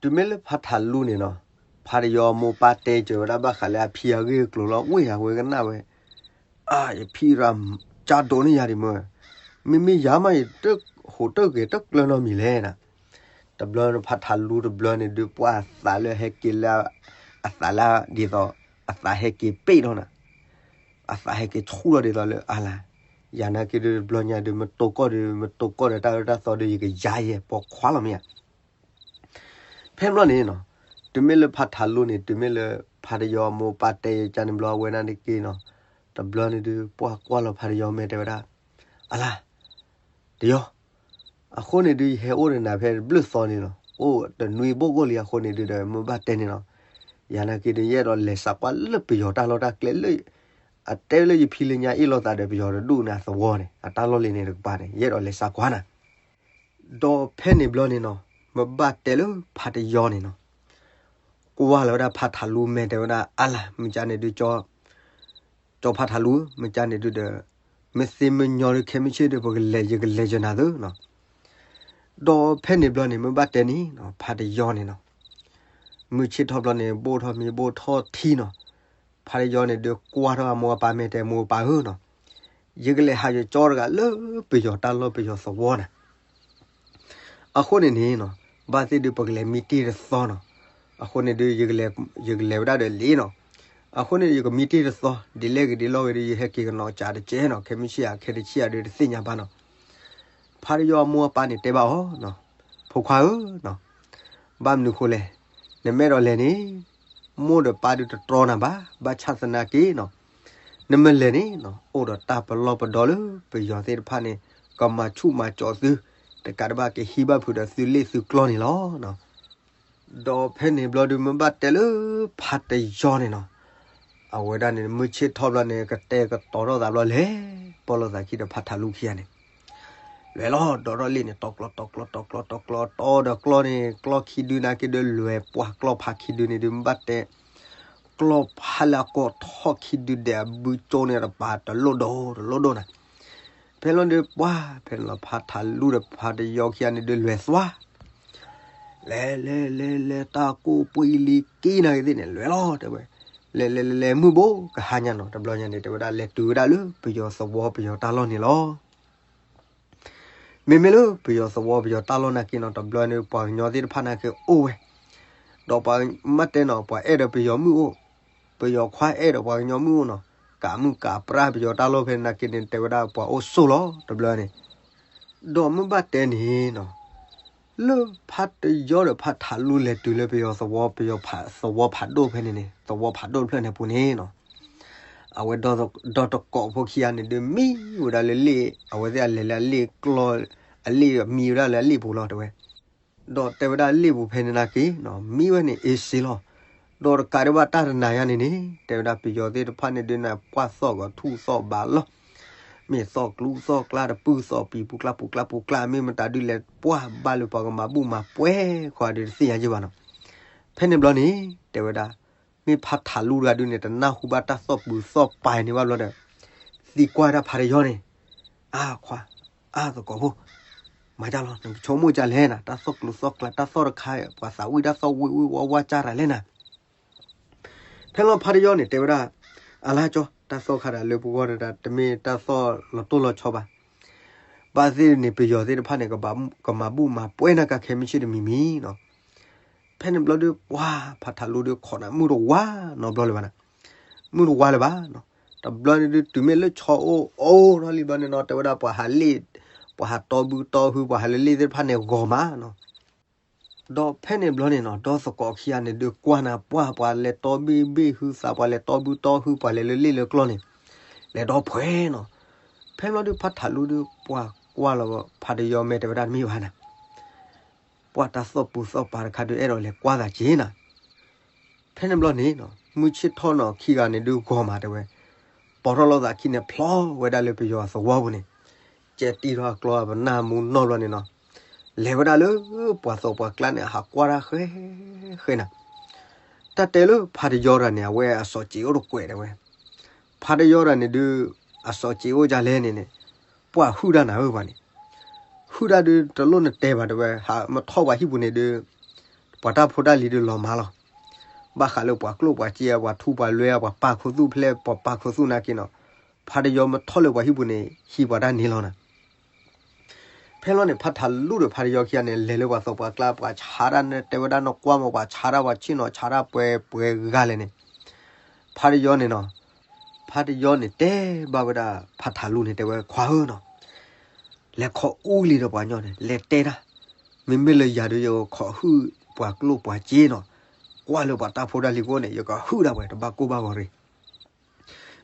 တုၤမ့ၢ်လၢဖါထးလူန့ၣ်နီၤ, ဖါတယီမိၢ်ပၢ်တဲစၢၤဝဲဒၣ်ဘၣ်ဃးလၢအဖံအဂ့ၢ်အကျိၤလီၤ, ဝ့ၢ်ယၤဝဲကနၣ်ဝဲ, အါ ယဖံရၤကၢဒိးန့ၢ်ယၤဒံးမၢ, မ့မ့ၢ်ယၤမး ယတဟူးတဂဲၤတကျၢၤနီတမံၤလဲၣ်နၤ, တဘျီဖါထးလူတဘျီန့ၣ်ဒုး ပှၢ်အသးလၢဟဲက့ၤလၢ အသးလၢဒ်သိး အသးဟဲက့ၤပ့ၣ်ထီၣ်နၤ, အသးဟဲက့ၤဆူၣ်ထီၣ်ဒ်သိးလၢအါလၢ်, ယၤနာ်က့ဒုးတဘျီညါဒုး မတိၢ်ကီၢ်ဒုး မတိၢ်ကီၢ်ဒီးတၢ်အၢတၢ်သီဒုး ယကယၤယဲၢ်ပိာ်ခွါလီၤမ့ၢ်ဧါ. ဖဲဘျီန့ၣ်နီၤ, တုၤမ့ၢ်လၢဖါထးလူန့ၣ် တုၤမ့ၢ်လၢဖါတယီအမိၢ်ပၢ်တဲယကန့ၣ်ဘျီ အဝဲဒၣ်န့ၣ်က့နီၤ, တဘျီန့ၣ်ဒုး ပှၢ်ကွၢ်လီၤဖါတယီမဲာ်တဲဝဲဒၣ်, အလါ, တယီ, အဃိန့ၣ်ဒုး ယဟဲအိၣ်ဒီးနၤဖဲတဘျုးသီန့ၣ်လီၤ. အိၣ်တနွံဘိၣ်ကိၣ်လံအဃိန့ၣ်ဒုးဒီး မ့ၢ်ဘၣ်တဲန့ၣ်နီၤ, ယၤနာ်က့ဒုး ယအဲၣ်ဒိးလဲၤစးကွၢ်လၢပယီၤတၢ်လီၢ်တၢ်ကျဲလၢ အတဲလၢယဖံလၢညါအ့ၣ်လိာ်သးဒီးပယီၤတဒူၣ်န့ၣ်အသဝီန့ၣ် အတၢ်လီၢ်လံန့ၣ်တကပၤန့ၣ် ယအဲၣ်ဒိးလဲၤစးကွၢ်နၤ ဒီးဖဲန့ၣ်ဘျီန့ၣ်နီၤ, မ့ၢ်ဘၣ်တဲလၢဖါတယီန့ၣ်နီၤ, ကွၢ်လီၤဝဲဒၣ်ဖါထးလူမဲာ်တဲဝဲဒၣ် အါလါ မုၢ်ကၢန့ၣ်ဒုး ကၠီဖါထးလူဧၢ, မုၢ်ကၢန့ၣ်ဒုးဒီး မ့ၢ်သ့မ့ၢ်ညီဒီး ခဲမုၢ်ဆ့ၣ်ဒီး ပကလဲၤ ယကလဲၤယနၤသုနီၤ. ဒီးဖဲန့ၣ်ဘျီန့ၣ် မ့ၢ်ဘၣ်တဲန့ၣ်နီၤ, ဖါတယီန့ၣ်နီၤ, မုၢ်ဆ့ၣ်ထီၣ်ဘျီန့ၣ် ဘိၣ်ထီၣ်မ့ၤဘိၣ်ထီၣ်ထံနီၤ, ဖါတယီန့ၣ်ဒုးကွၢ်ထီၣ်အမိၢ်အပၢ်မဲာ်တဲ မိၢ်ပၢ်ဧၢနီၤ, ယကလဲၤဟးယကၠီတဂၤလၢပယီၤတၢ်လီၢ်ပယီၤသဝီနၤ အဃိန့ၣ်န့ၣ်နီၤ, ဘၣ်သ့ၣ်ဒုးပကလဲၤမံတ့ၢ်တသီနီၤ, အဃိန့ၣ်ဒုး ယကလဲၤဝဲဒၣ်ဒီးလံနီၤ, အဃိန့ၣ် ယကမံတ့ၢ်တသီ ဒ်လဲၣ်ဂ့ၤဒ်လဲၣ်ဂ့ၤဒီး ယဟဲက့ၤကနီၤကးတကဲနီၤ, ခဲမုၢ်ဆ့ၣ်ဧါ ခဲတဆံၣ်ဧါဒုးတသ့ၣ်ညါဘၣ်နီၤ. ဖါတယီအမိၢ်အပၢ်န့ၣ်တဲဘၣ်အီၤ, ဖိခွါဧၢနီၤ, ဘၣ်မနုၤဃိလဲၣ်, နမ့ၢ်အဲၣ်ဒိးလဲၤန့ၣ် မိၢ်ဒီးပၢ်ဒုးတတြီနၤဘၣ်, ဘၣ်ဆၣ်သနာ်က့နီၤ, နမ့ၢ်လဲၤန့ၣ်နီၤ အိၣ်ဒီးတၢ်ပလီၢ်ပဒီလၢပယီၤသ့ၣ်တဖၣ်န့ၣ် ကမၤဆူၣ်မၤကၠီသု, တကးဒံးဘၣ်ကဟံးဘၣ်ဖုးဒီးသုလ့ၣ်သုကျီန့ၣ်လီၤ. ဒီးဖဲန့ၣ်ဘျီဒုး မ့ၢ်ဘၣ်တဲလၢဖါတယီန့ၣ်နီၤ, အဝဲဒၣ်န့ၣ် မုၢ်ဆ့ၣ်ထီၣ်ဘျီန့ၣ် ကတဲာ်ကတီၤထီၣ်သးဘျီလဲၤ ပီၣ်လိာ်သးခံဒီးဖါထးလူခံဂၤန့ၣ် လဲၤလီၤဒီးထီၣ်လ့ၣ်န့ၣ် တီကျီတီကျီတီကျီတီကျီတီဒီးကျီန့ၣ် ကျီခံဒုနာ်က့ဒုး လဲၤပှၢ်ကျီဖးခံဒုန့ၣ်ဒုး မ့ၢ်ဘၣ်တဲ ကျီဖးလၢအကိးထီၣ်ခံဒုဒဲး အဘုကၠိန့ၣ်တပၤ တလိၣ်ဒိၣ်တလိၣ်ဒိၣ်နၤ. ဖဲလီၤဒုးပှၢ် ဖဲန့ၣ်လီၤ ဖါထးလူဒီးဖါတယီခံဂၤန့ၣ်ဒုး လဲၤသွါ လဲၤလဲၤလဲၤလဲၤ တၢ်ကိၢ်ပှံၤလံက့ၤနာ်က့သ့ၣ်န့ၣ် လဲၤလီၤတဲဝဲ, လဲၤလဲၤလဲၤလဲၤ မုၢ်ဘိကဟါညါနီၤ တဘျီညါန့ၣ် တဲဝဲဒၣ် လဲၤတုၤဝဲဒၣ်လၢပယီၤသဝီ ပယီၤတၢ်လီၢ်န့ၣ်လီၤ. မ့မ့ၢ်လၢပယီၤသဝီ ပယီၤတၢ်လီၢ်နာ်က့နီၤ တဘျီန့ၣ် ပှၤကညီသ့ၣ်တဖၣ်နာ်က့အိၣ်ဝဲ, ဒီးပှၤမ့ၢ်တဲနီၤ ပှၤအဲၣ်ဒိးပယီၤမုၣ်အိၣ်, ပယီၤခွါအဲၣ်ဒိးပှၤကညီမုၣ်အိၣ်နီၤ, ကးမုၢ်ကးပြၢ်ပယီၤတၢ်လီၢ်ဖဲနာ်က့န့ၣ် တဲဝဲဒၣ်ပှၤအိၣ်ဆိးလီၤ တဘျီန့ၣ် ဒီးမ့ၢ်ဘၣ်တဲန့ၣ်နီၤ, လၢဖါတယီဒီးဖါထးလူလဲၤတုၤလၢပယီၤသဝီ ပယီၤဖး သဝီဖးဒိၣ်ဖဲန့ၣ်န့ၣ် သဝီဖးဒိၣ်တဖျၢၣ်န့ၣ်ပူၤန့ၣ်နီၤ, အဝဲဒီတကိးဖိခံဂၤန့ၣ်ဒုး မံဝဲဒၣ်လၢလ့ၣ် အဝဲသ့ၣ်အလဲၤလၢအလ့ၣ်ကျီ, အလ့ၣ်မံဝဲဒၣ်လၢအလ့ၣ်ပူၤလီၤတဲဝဲ ဒီးတဲဝဲဒၣ်လ့ၣ်ပူၤဖဲန့ၣ်နာ်က့နီၤ မံဝဲန့ၣ်အ့စ့လီၤ. ဒီးတကးဒံးဘၣ်တၢ်တနၤညါန့ၣ်န့ၣ် တဲဝဲဒၣ်ပယီၤသ့ၣ်တဖၣ်န့ၣ်ဒုးန့ၣ် ပှၢ်သီၣ်ကထူၣ်သီၣ်ဘးလီၤ. မ့ၢ်သီၣ်ကျူသီၣ်ကျါတပုၢ်သီၣ်ပံၤပူၤကျါပူၤကျါပူၤကျါ မ့ၢ်မတၤဒုးလဲၤပှၢ်ဘၣ်လၢပှၤကမၤဘူၣ်မၤပှဲၤခီဒုးတသ့ၣ်ညါယဲၢ်ဘၣ်နီၤ. ဖဲန့ၣ်ဘျီန့ၣ် တဲဝဲဒၣ် မ့ၢ်ဖါထးလူတဂၤဒုးန့ၣ် တနၢ်ဟူဘၣ်တၢ်သီၣ်ပူၤသီၣ်ပာ်န့ၣ်ဘၣ်ဘျီဒီး သံကွၢ်တၢ်ဖါတယီန့ၣ် အါခွါ အါသကိးဖိ မၤဒ်လဲၣ် နကဆိကမိၣ်ဒ်လဲၣ်နၤ တၢ်သီၣ်ကျူသီၣ်ကျါ တၢ်သီၣ်တခါ ပှၤသးဝံၣ်တၢ်သီၣ်ဝံၣ်ဝံၣ်ဝါဝါကၢ်တၢ်လဲၣ်နၤ. ဖဲလီၤဖါတယီန့ၣ် တဲဝဲဒၣ် အလါကၠီ တၢ်သီၣ်ခါဒၣ်လၢပဂီၢ်တဒၣ် တမ့ၢ်တၢ်သီၣ်လီၤတိၢ်လီၤဆီဘၣ်. ဘၣ်သ့ၣ်န့ၣ် ပယီၤသ့ၣ်တဖၣ်န့ၣ် ကမၤဘူၣ်မၤပှဲၤနၤကခဲမုၢ်ဆ့ၣ်တမံၤမံၤနီၤ. ဖဲန့ၣ်ဘျီဒုး ပှၤဖါထးလူဒုးခိးနၤ မုၢ်တဝါနီတဘျီလၢၤဘၣ်နၤ. မုၢ်တဝါလၢၤဘၣ်နီၤ. တဘျီန့ၣ်ဒုး တုၤမ့ၢ်လၢဆီအိၣ်အိၣ်ထီၣ်လံဘျီန့ၣ်နီၤ တဲဝဲဒၣ်ပှၤဟးလ့ၣ်, ပှၤဟးတီဘုတီဟု ပှၤဟးလၢလ့ၣ်သ့ၣ်တဖၣ်န့ၣ် ဂီၤမးနီၤ. ဒီးဖဲန့ၣ်ဘျီန့ၣ်နီၤ ဒီသကိးခံဂၤန့ၣ်ဒုးကွၢ်နၤ ပှၢ် ပှၤလဲၤတီဘ့ၣ်ဘ့ၣ်ဟုသး ပှၤလဲၤတီဘုတီဟု ပှၤလဲၤလၢလ့ၣ်လၢကျီန့ၣ် လဲၤဒီဖှဲနီၤ. ဖဲလီၤဒုးဖါထးလူဒုး ပှၤကွၢ်လီၤဖါတယီမဲာ်တဲဝဲဒၣ်တမ့ၢ်ဘၣ်နၤ ပှၤတၢ်သီၣ်ပူၤသီၣ်ပာ်တခါဒုး အဲၣ်ဒိးလဲၤကွၢ်သးက့ၤနၤ. ဖဲန့ၣ်ဘျီန့ၣ်နီၤ မုၢ်ဆ့ၣ်ထီၣ်နီၤ ခံဂၤန့ၣ်ဒုးဂီၤမးတဲဝဲ, ပိာ်ထီၣ်လိာ်သးခံန့ၣ် ဖျီဝဲဒၣ်လၢပယီၤသဝီပူၤန့ၣ်, ကဲတံၢ်ထီၣ်အကျီအပနၢ်မူနီၢ်ဘျီန့ၣ်နီၤ, လဲၤဝဲဒၣ်လၢပှၤသီၣ်ပှၤကျါန့ၣ် အဟးကွၢ်တၢ်ဃဲဃဲနၤ. တၢ်တဲလၢဖါတယီတဂၤန့ၣ် အဝဲအစီၤစ့းအိၣ်တကွဲးတဲဝဲ, ဖါတယီတဂၤန့ၣ်ဒုး အစီၤစ့းအိၣ်ဒ်လဲၣ်န့ၣ်န့ၣ်, ပှၤဟုၣ်တၢ်နၤဧၢပှၤန့ၣ် ဟုၣ်တၢ်ဒုးတလိၣ်နတဲဘၣ်တဲဝဲ, ဟးမထီၣ်ပှၤဟံၣ်ပူၤန့ၣ်ဒုး, ပှၤတၢ်ဖိတၢ်လံၤဒုးလီၤမးလီၤ. ဘၣ်ဃးလၢပှၤကျိၣ်ပှၤစ့ ပှၤထူပှၤလွဲ ပှၤပာ်ခူသူၣ်ဖဲလဲၣ် ပှၤပာ်ခူသူၣ်နာ်က့နီၤ, ဖါတယီမထီၣ်လၢပှၤဟံၣ်ပူၤန့ၣ် ဟံးပှၤတၢ်န့ၣ်လီၤနၤ. ဖဲလီၤန့ၣ် ဖါထးလူဒီးဖါတယီခံဂၤန့ၣ် လဲၤလၢပှၤသီၣ်ပှၤကျါ ပှၤဆါတၢ်န့ၣ် တဲဝဲဒၣ်နကွၢ်မး ပှၤဆါတၢ် ပှၤဆ့ၣ်နီၤဆါတၢ်ပှဲၤပှဲၤဂၤလဲၣ်န့ၣ်, ဖါတယီန့ၣ်နီၤ, ဖါတယီန့ၣ်တဲဘၣ်ဝဲဒၣ်ဖါထးလူန့ၣ် တဲဝဲခွါဧၢနီၤ, လဲၤခိးအူလံၤဒီးပှၤညီန့ၣ် လဲၤတဲတၢ်, မ့မ့ၢ်လၢယၤဒီးယကခိးဟုၣ်ပှၤကျိၣ်ပှၤစ့နီၤ, ကွၢ်လၢပှၤတၢ်ဖိတၢ်လံၤကိးန့ၣ် ယကဟုၣ်ဒၣ်ဝဲ တဘၣ်ကိၢ်ဘၣ်ဂီၤရ့ၣ်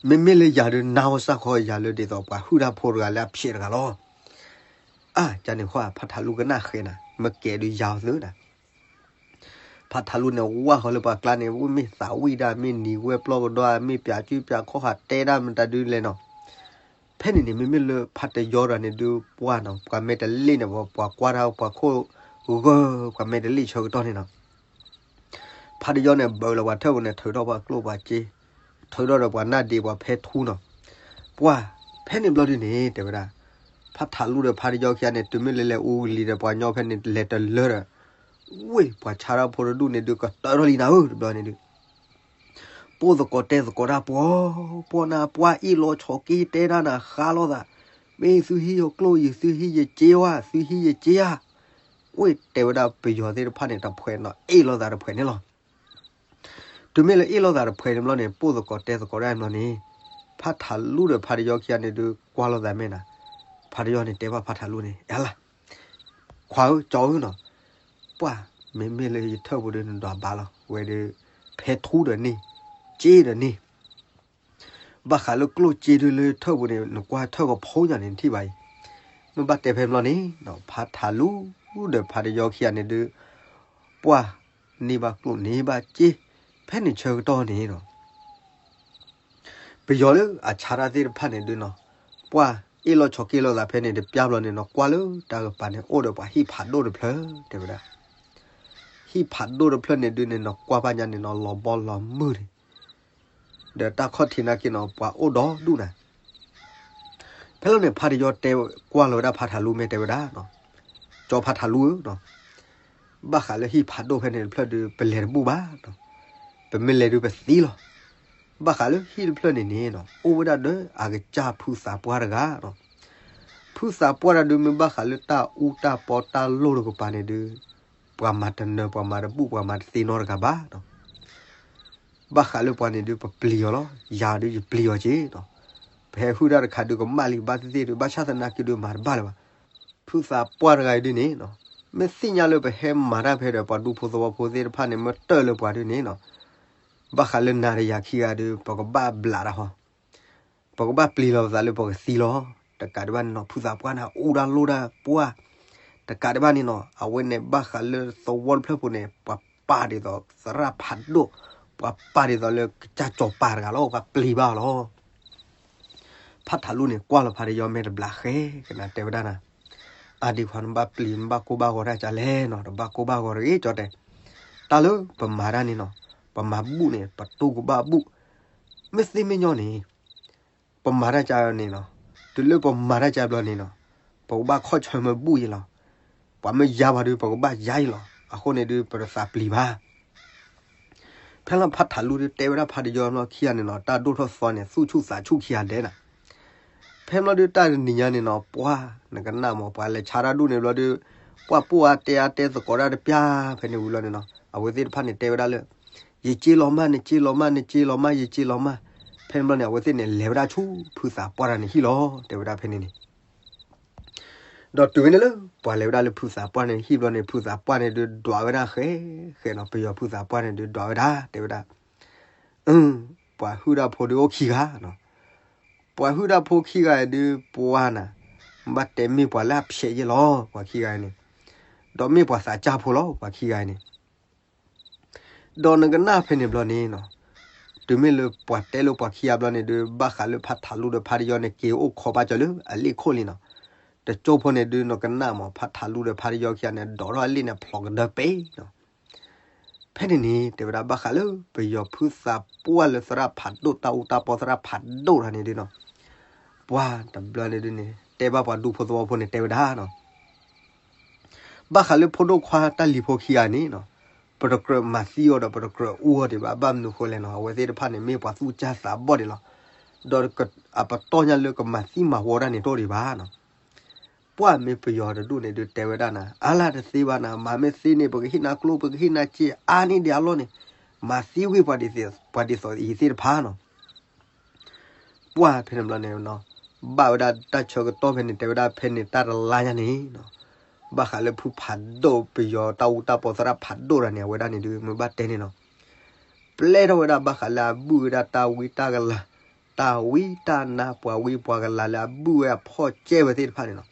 မ့မ့ၢ်လၢယၤဒီး နါဟီစၢ်ခီယၤလၢဒ်သိးပှၤဟုၣ်တၢ်ဖိတဂၤလၢအဖျဲးတဂၤလီၤ. အါ ကန့ၣ်ဃီ ဖါထးလူကနၣ်ဃဲနၤ, မ့ၢ်ကဲဒုးယၤအီၤသုနၤ. ဖါထးလူန့ၣ် ဝၢ်ဃီၤလၢပှၤကျါန့ၣ် မ့ၢ်သးဝံၣ်တၢ် မ့ၢ်နံၤဝဲပျီကဒီး မ့ၢ်ပၠးကုပၠးခီၣ်ဃာ်တဲတၢ်မတၤဒုလဲၣ်နီၤ. ဖဲန့ၣ်န့ၣ် မ့မ့ၢ်လၢဖါတယီတဂၤန့ၣ်ဒုး ပှၢ်နီၤ ပှၤမဲာ်တလ့ၣ်န့ၣ် ပှၤကွၢ်တၢ်ပှၤခိၣ်ဂၢၢ် ပှၤမဲာ်တလ့ၣ်ဆၢကတီၢ်န့ၣ်နီၤ. ဖါတယီန့ၣ် ဘၢလီၤပှၤထၢၣ်ပူၤန့ၣ် ထုးထီၣ်ပှၤကျိၣ်ပှၤစ့, ထုးထီၣ်ဒီးပှၤနၢ်ဒ့ပှၤဖဲထူနီၤ. ပှၢ် ဖဲန့ၣ်ဘျီဒုန့ၣ် တဲဝဲဒၣ်, ဖါထးလူဒီးဖါတယီခံဂၤန့ၣ် တုၤမ့ၢ်လၢလဲၤအူလံၤဒီးပှၤညီဖဲန့ၣ် လဲၤတလၢဒီး ဝ့ၢ် ပှၤဆါတၢ်ဖိတဒူၣ်န့ၣ်ဒုး ကတၢၢ်ထီၣ်လံနၤဧၢ တဘျီန့ၣ်ဒုး ပိၢ်သကိးတဲသကိးတၢ်ပှီၤပှီၤနၤ ပှၢ်အ့ၣ်လိာ်ဆိးက့တဲတၢ်နၤ ဃါလိာ်သး, မ့ၢ်သုဟံးယကျိၣ်ယံၤ သုဟံးယစ့ဝါ သုဟံးယစ့ဧါ. ဝ့ၢ် တဲဝဲဒၣ်ပယီၤသ့ၣ်တဖၣ်န့ၣ် တဖှဲးနီၤ အ့ၣ်လိာ်သးတဖှဲးန့ၣ်လီၤ. တုၤမ့ၢ်လၢအ့ၣ်လိာ်သးတဖှဲးန့ၣ်ဘျီန့ၣ် ပိၢ်သကိးတဲသကိးတၢ်ဘျီန့ၣ် ဖါထးလူဒီးဖါတယီခံဂၤန့ၣ်ဒုး ကွၢ်လိာ်သးမဲာ်နၤ, ဖါတယီန့ၣ်တဲဘၣ်ဖါထးလူန့ၣ် အလၢ် ခွါဧၢ ကၠီဧၢနီၤ, ပှၢ် မ့မ့ၢ်လၢယထၢၣ်ပူၤဒီးနဒွးဘၣ်လီၤ ဝဲဒီး ဖဲထူဒီးန့ၣ် စ့ဒီးန့ၣ် ဘၣ်ဃးလၢကျိၣ်စ့ဒုးလၢထၢၣ်ပူၤန့ၣ် နကွၢ်ထၢၣ်ကဖိညါန့ၣ် နထံၣ်ဘၣ်အံၤ, မ့ၢ်ဘၣ်တဲဖဲဘျီန့ၣ်နီၤ ဖါထးလူဒီးဖါတယီခံဂၤန့ၣ်ဒုး ပှၢ်န့ၢ်ဘၣ်ကျိၣ်န့ၢ်ဘၣ်စ့ ဖဲန့ၣ်ဆၢကတီၢ်န့ၣ်နီၤ ပယီၤလၢအဆါတၢ်သ့ၣ်တဖၣ်န့ၣ်ဒုးနီၤ ပှၢ်အ့ၣ်လိာ်ဆိးက့လိာ်သးဖဲန့ၣ်တပျၢ်ဘျီန့ၣ်နီၤ ကွၢ်လၢတၢ်ကပၤန့ၣ် အိၣ်ဒီးပှၤဟံၣ်ဖးဒိၣ်တဖျၢၣ် တဲဝဲဒၣ် ဟံၣ်ဖးဒိၣ်တဖျၢၣ်န့ၣ်ဒုးန့ၣ်နီၤ ကွၢ်ဘၣ်ညါန့ၣ်နီၤ လီၤဘီလီၤမုၢ်န့ၣ် ဒီးတၢ်ခီၣ်ထံးနာ်က့နီၤ ပှၤအိၣ်ဒီဒူၣ်နၤ ဖဲလီၤန့ၣ် ဖါတယီတဲကွၢ်လီၤဝဲဒၣ်ဖါထးလူမ့ၢ်တဲဝဲဒၣ်, ကၠီဖါထးလူဧၢ, ဘၣ်ဃးလၢဟံၣ်ဖးဒိၣ်ဖဲန့ၣ်တဖျၢၣ်ဒုး ပလဲၤတဘူၣ်ဘၣ်, ပမ့ၢ်လဲၤဒုးပသံလီၤ. ဘၣ်ဃးလၢဟံၣ်တဖျၢၣ်န့ၣ်န့ၣ်နီၤ အိၣ်ဝဲဒၣ်ဒီးအကစၢ်ဖုသးပှၢ်တဂၤ, ဖုသးပှၢ်တဂၤဒုးမ့ၢ်ဘၣ်ဃးလၢတၢ်အူတၢ်ပီတၢ်လိၣ်တကပၤန့ၣ်ဒုး ပှၤမၤတနၢၤ ပှၤမၤတဘူၣ် ပှၤမၤတသ့နီတဂၤဘၣ်နီၤ ဘၣ်ဃးလၢပှၤန့ၣ်ဒုး ပပျံၤအီၤလီၤ. ယၤဒုးယပျံၤအီၤက့ၤနီၤ. ပဟဲဟုၣ်တၢ်တခါဒုးကမၣ်လံ ဘၣ်သ့ၣ်သ့ၣ်ဒုး ဘၣ်ဆၣ်သနာ်က့ဒုးမၤတဘၣ်လၢၤဘၣ်. ဖုသးပှၢ်တဂၤအံၤဒုးန့ၣ်နီၤ မ့ၢ်သ့ၣ်ညါလၢပဟဲမၤတၢ်ဖဲဒီးပှၤဒူဖိသဝီဖိသ့ၣ်တဖၣ်န့ၣ် မ့ၢ်တၢၢ်လၢပှၤဒုးန့ၣ်နီၤ ဘၣ်ဃးလၢနၤဒီးယၤခံဂၤဒုး ပကဘၣ်ဘျးတၢ်ဟီ ပကဘၣ်ပျံၤလီၤပသးလၢပကသံလီၤ. တကးဒံးဘၣ်န့ၣ်နီၤ ဖုသးပှၢ်န့ၣ် အူတၢ်လိၣ်တၢ်ပှၢ် တကးဒံးဘၣ်န့ၣ်နီၤ အဝဲန့ၣ်ဘၣ်ဃးလၢသဝီတဖျၢၣ်ပူၤန့ၣ် ပှၤပာ်ဒ်သိးသရၣ်ဖးဒိၣ် ပှၤပာ်ဒ်သိးလၢကစၢ်စီၤပၤတဂၤလီၤ ပှၤပျံၤဘၣ်အီၤလီၤ. ဖါထးလူန့ၣ် ကွၢ်လီၤဖါတယီမဲာ်တဘျးဃဲ ကနၣ်တဲဝဲဒၣ်နၤ အါဒံးခွါနဘၣ်ပျံၤ နဘၣ်ကိၢ်ဘၣ်ဂီၤတၢ်ကလဲၣ်နီၤ တဘၣ်ကိၢ်ဘၣ်ဂီၤတဂ့ၤ ကၠီတဲ တၢ်လၢပမၤတၢ်န့ၣ်နီၤ ပမၤဘူၣ်န့ၣ် ပတူၢ်ကဘၣ်ဘူၣ် မ့ၢ်သ့မ့ၢ်ညီန့ၣ် ပမၤတၢ်ကန့ၣ်နီၤ တုၤလၢပမၤတၢ်ကဘျီန့ၣ်နီၤ ပကဘၣ်ခီၣ်ဆၢမ့ၢ်ဘူၣ်အံၤလီၤ. ပှၤမ့ၢ်ယါပှၤဒုး ပကဘၣ်ယါအံၤလီၤ. အဃိန့ၣ်ဒုး ပတသးပျံၤဘၣ် ဖဲလီၤဖါထးလူဒုးတဲဝဲဒၣ်ဖါတယီဘျီခံဂၤန့ၣ်နီၤ တၢ်ဒိၣ်ထီၣ်သီန့ၣ် သူၣ်ဆူၣ်သးဆူၣ်ခံဂၤဒဲးနၤ ဖဲဘျီဒုးတၢ်တနံၤညါန့ၣ်နီၤ ပှၤနကနၣ်မး ပှၤလဲၤဆါတၢ်ဒူၣ်န့ၣ်ဘျီဒုး ပှၢ်ပိၢ်အါတဲအါတဲသကိးတၢ်တပျၢ် ဖဲန့ၣ်ဝံၤလီၤန့ၣ်နီၤ အဝဲသ့ၣ်တဖၣ်န့ၣ်တဲဝဲဒၣ်လၢ ယစ့လီၤမး နစ့လီၤမး နစ့လီၤမး ယစ့လီၤမး ဖဲန့ၣ်ဘျီန့ၣ် အဝဲသ့ၣ်န့ၣ် လဲၤဝဲဒၣ်ဆူဖုသးပှၢ်တဂၤန့ၣ်ဟံၣ်လီၤ တဲဝဲဒၣ်ဖဲန့ၣ်န့ၣ် ဒီးတုၤဝဲန့ၣ်လၢ ပှၤလဲၤဝဲဒၣ်လၢဖုသးပှၢ်န့ၣ်ဟံၣ်ဘျီန့ၣ် ဖုသးပှၢ်န့ၣ်ဒုးဒွးဝဲဒၣ်ဃဲ ဃဲနီၤ ပယီၤဖုသးပှၢ်န့ၣ်ဒုးဒွးဝဲဒၣ် တဲဝဲဒၣ် ပှၤဟုၣ်တၢ်ဖိဒုးအိၣ်ခံဂၤနီၤ ပှၤဟုၣ်တၢ်ဖိခံဂၤအံၤဒုး ပှၤနၤ ဘၣ်တဲမ့ၢ်ပှၤလၢအဖျဲးယဲၢ်လီၤ ပှၤခံဂၤအံၤန့ၣ် ဒီးမ့ၢ်ပှၤသးစၢ်ဖိလီၤ ပှၤခံဂၤအံၤန့ၣ် ဒီးနကနၣ်ဖဲန့ၣ်ဘျီန့ၣ်နီၤ တုၤမ့ၢ်လၢပှၤတဲလၢပှၤခံဂၤဘျီန့ၣ်ဒုး ဘၣ်ဃးလၢဖါထးလူဒီးဖါတယီန့ၣ် က့ၤအိၣ်ခိးဘၣ်ကၢၤလၢအလ့ၣ်ခိၣ်လံနီၤ တကၠိဖိန့ၣ်ဒုး နကနၣ်မး ဖါထးလူဒီးဖါတယီခံဂၤန့ၣ် ဒိးထီၣ်အလ့ၣ်န့ၣ် ဖျိးကဒၢပဲနီၤ ဖဲန့ၣ်န့ၣ် တဲဝဲဒၣ်ဘၣ်ဃးလၢ ပယီၤဖုသးပှၢ်လၢသရၣ်ဖးဒိၣ် တၢ်အူတၢ်ပီသရၣ်ဖးဒိၣ်တဂၤန့ၣ်ဒုးနီၤ ပှၤတဘျီန့ၣ်ဒုးန့ၣ် တဲဘၣ်ပှၤဒူဖိသဝီဖိန့ၣ် တဲဝဲဒၣ်နီၤ ဘၣ်ဃးလၢဖိဒိၣ်ခွါတၢ်လံၤဖိခံဂၤန့ၣ်နီၤ ပတကြၢးမၤသံအီၤဒီး ပတကြၢးအူအီၤဒံးဘၣ် ဘၣ်မနုၤဃိလဲၣ်နီၤ အဝဲသ့ၣ်တဖၣ်န့ၣ် မ့ၢ်ပှၤသူၣ်ကၢ်သးဘီၣ်ဒံးလီၤ. ဒီးအပတီၢ်ညါလၢကမၤသံမၤဝီတၢ်န့ၣ်တအိၣ်ဒံးဘၣ်နီၤ ပှၢ်မ့ၢ်ပယီၤတဒူၣ်န့ၣ်ဒုးတဲဝဲဒၣ်နၤ အါလၢတသ့ဘၣ်နၤ မၤမ့ၢ်သ့န့ၣ် ပကဟ့ၣ်နၤကျိ ပကဟ့ၣ်နၤစ့ အါန့ၢ်ဒံးအလီၢ်န့ၣ် မၤသံဝံၤပှၤဒ်သိးအံၤသ့ၣ်တဖၣ်နီၤ. ပှၢ်ဖဲန့ၣ်ဘျီန့ၣ်, ဘၣ်ဝဲဒၣ်တၢ်ဆၢကတီၢ်ဖဲန့ၣ် တဲဝဲဒၣ်ဖဲန့ၣ်တၢ်တလါညါန့ၣ်, ဘၣ်ဃးလၢဖုဖးဒိၣ်ပယီၤတၢ်အူတၢ်ပီသရၣ်ဖးဒိၣ်တဂၤန့ၣ် အဝဲဒၣ်န့ၣ်ဒုး မ့ၢ်ဘၣ်တဲန့ၣ်နီၤ, ပျဲထီၣ်ဝဲဒၣ်ဘၣ်ဃးလၢအဘုၣ်ဝဲဒၣ်တၢ်ဝံတၢ်ကလၤ, တၢ်ဝံတၢ်နါပှၤဝံပှၤကလၤလၢအဘုၣ်ဝဲအဖီၣ်ကဲဝဲသ့ၣ်တဖၣ်န့ၣ်နီၤ,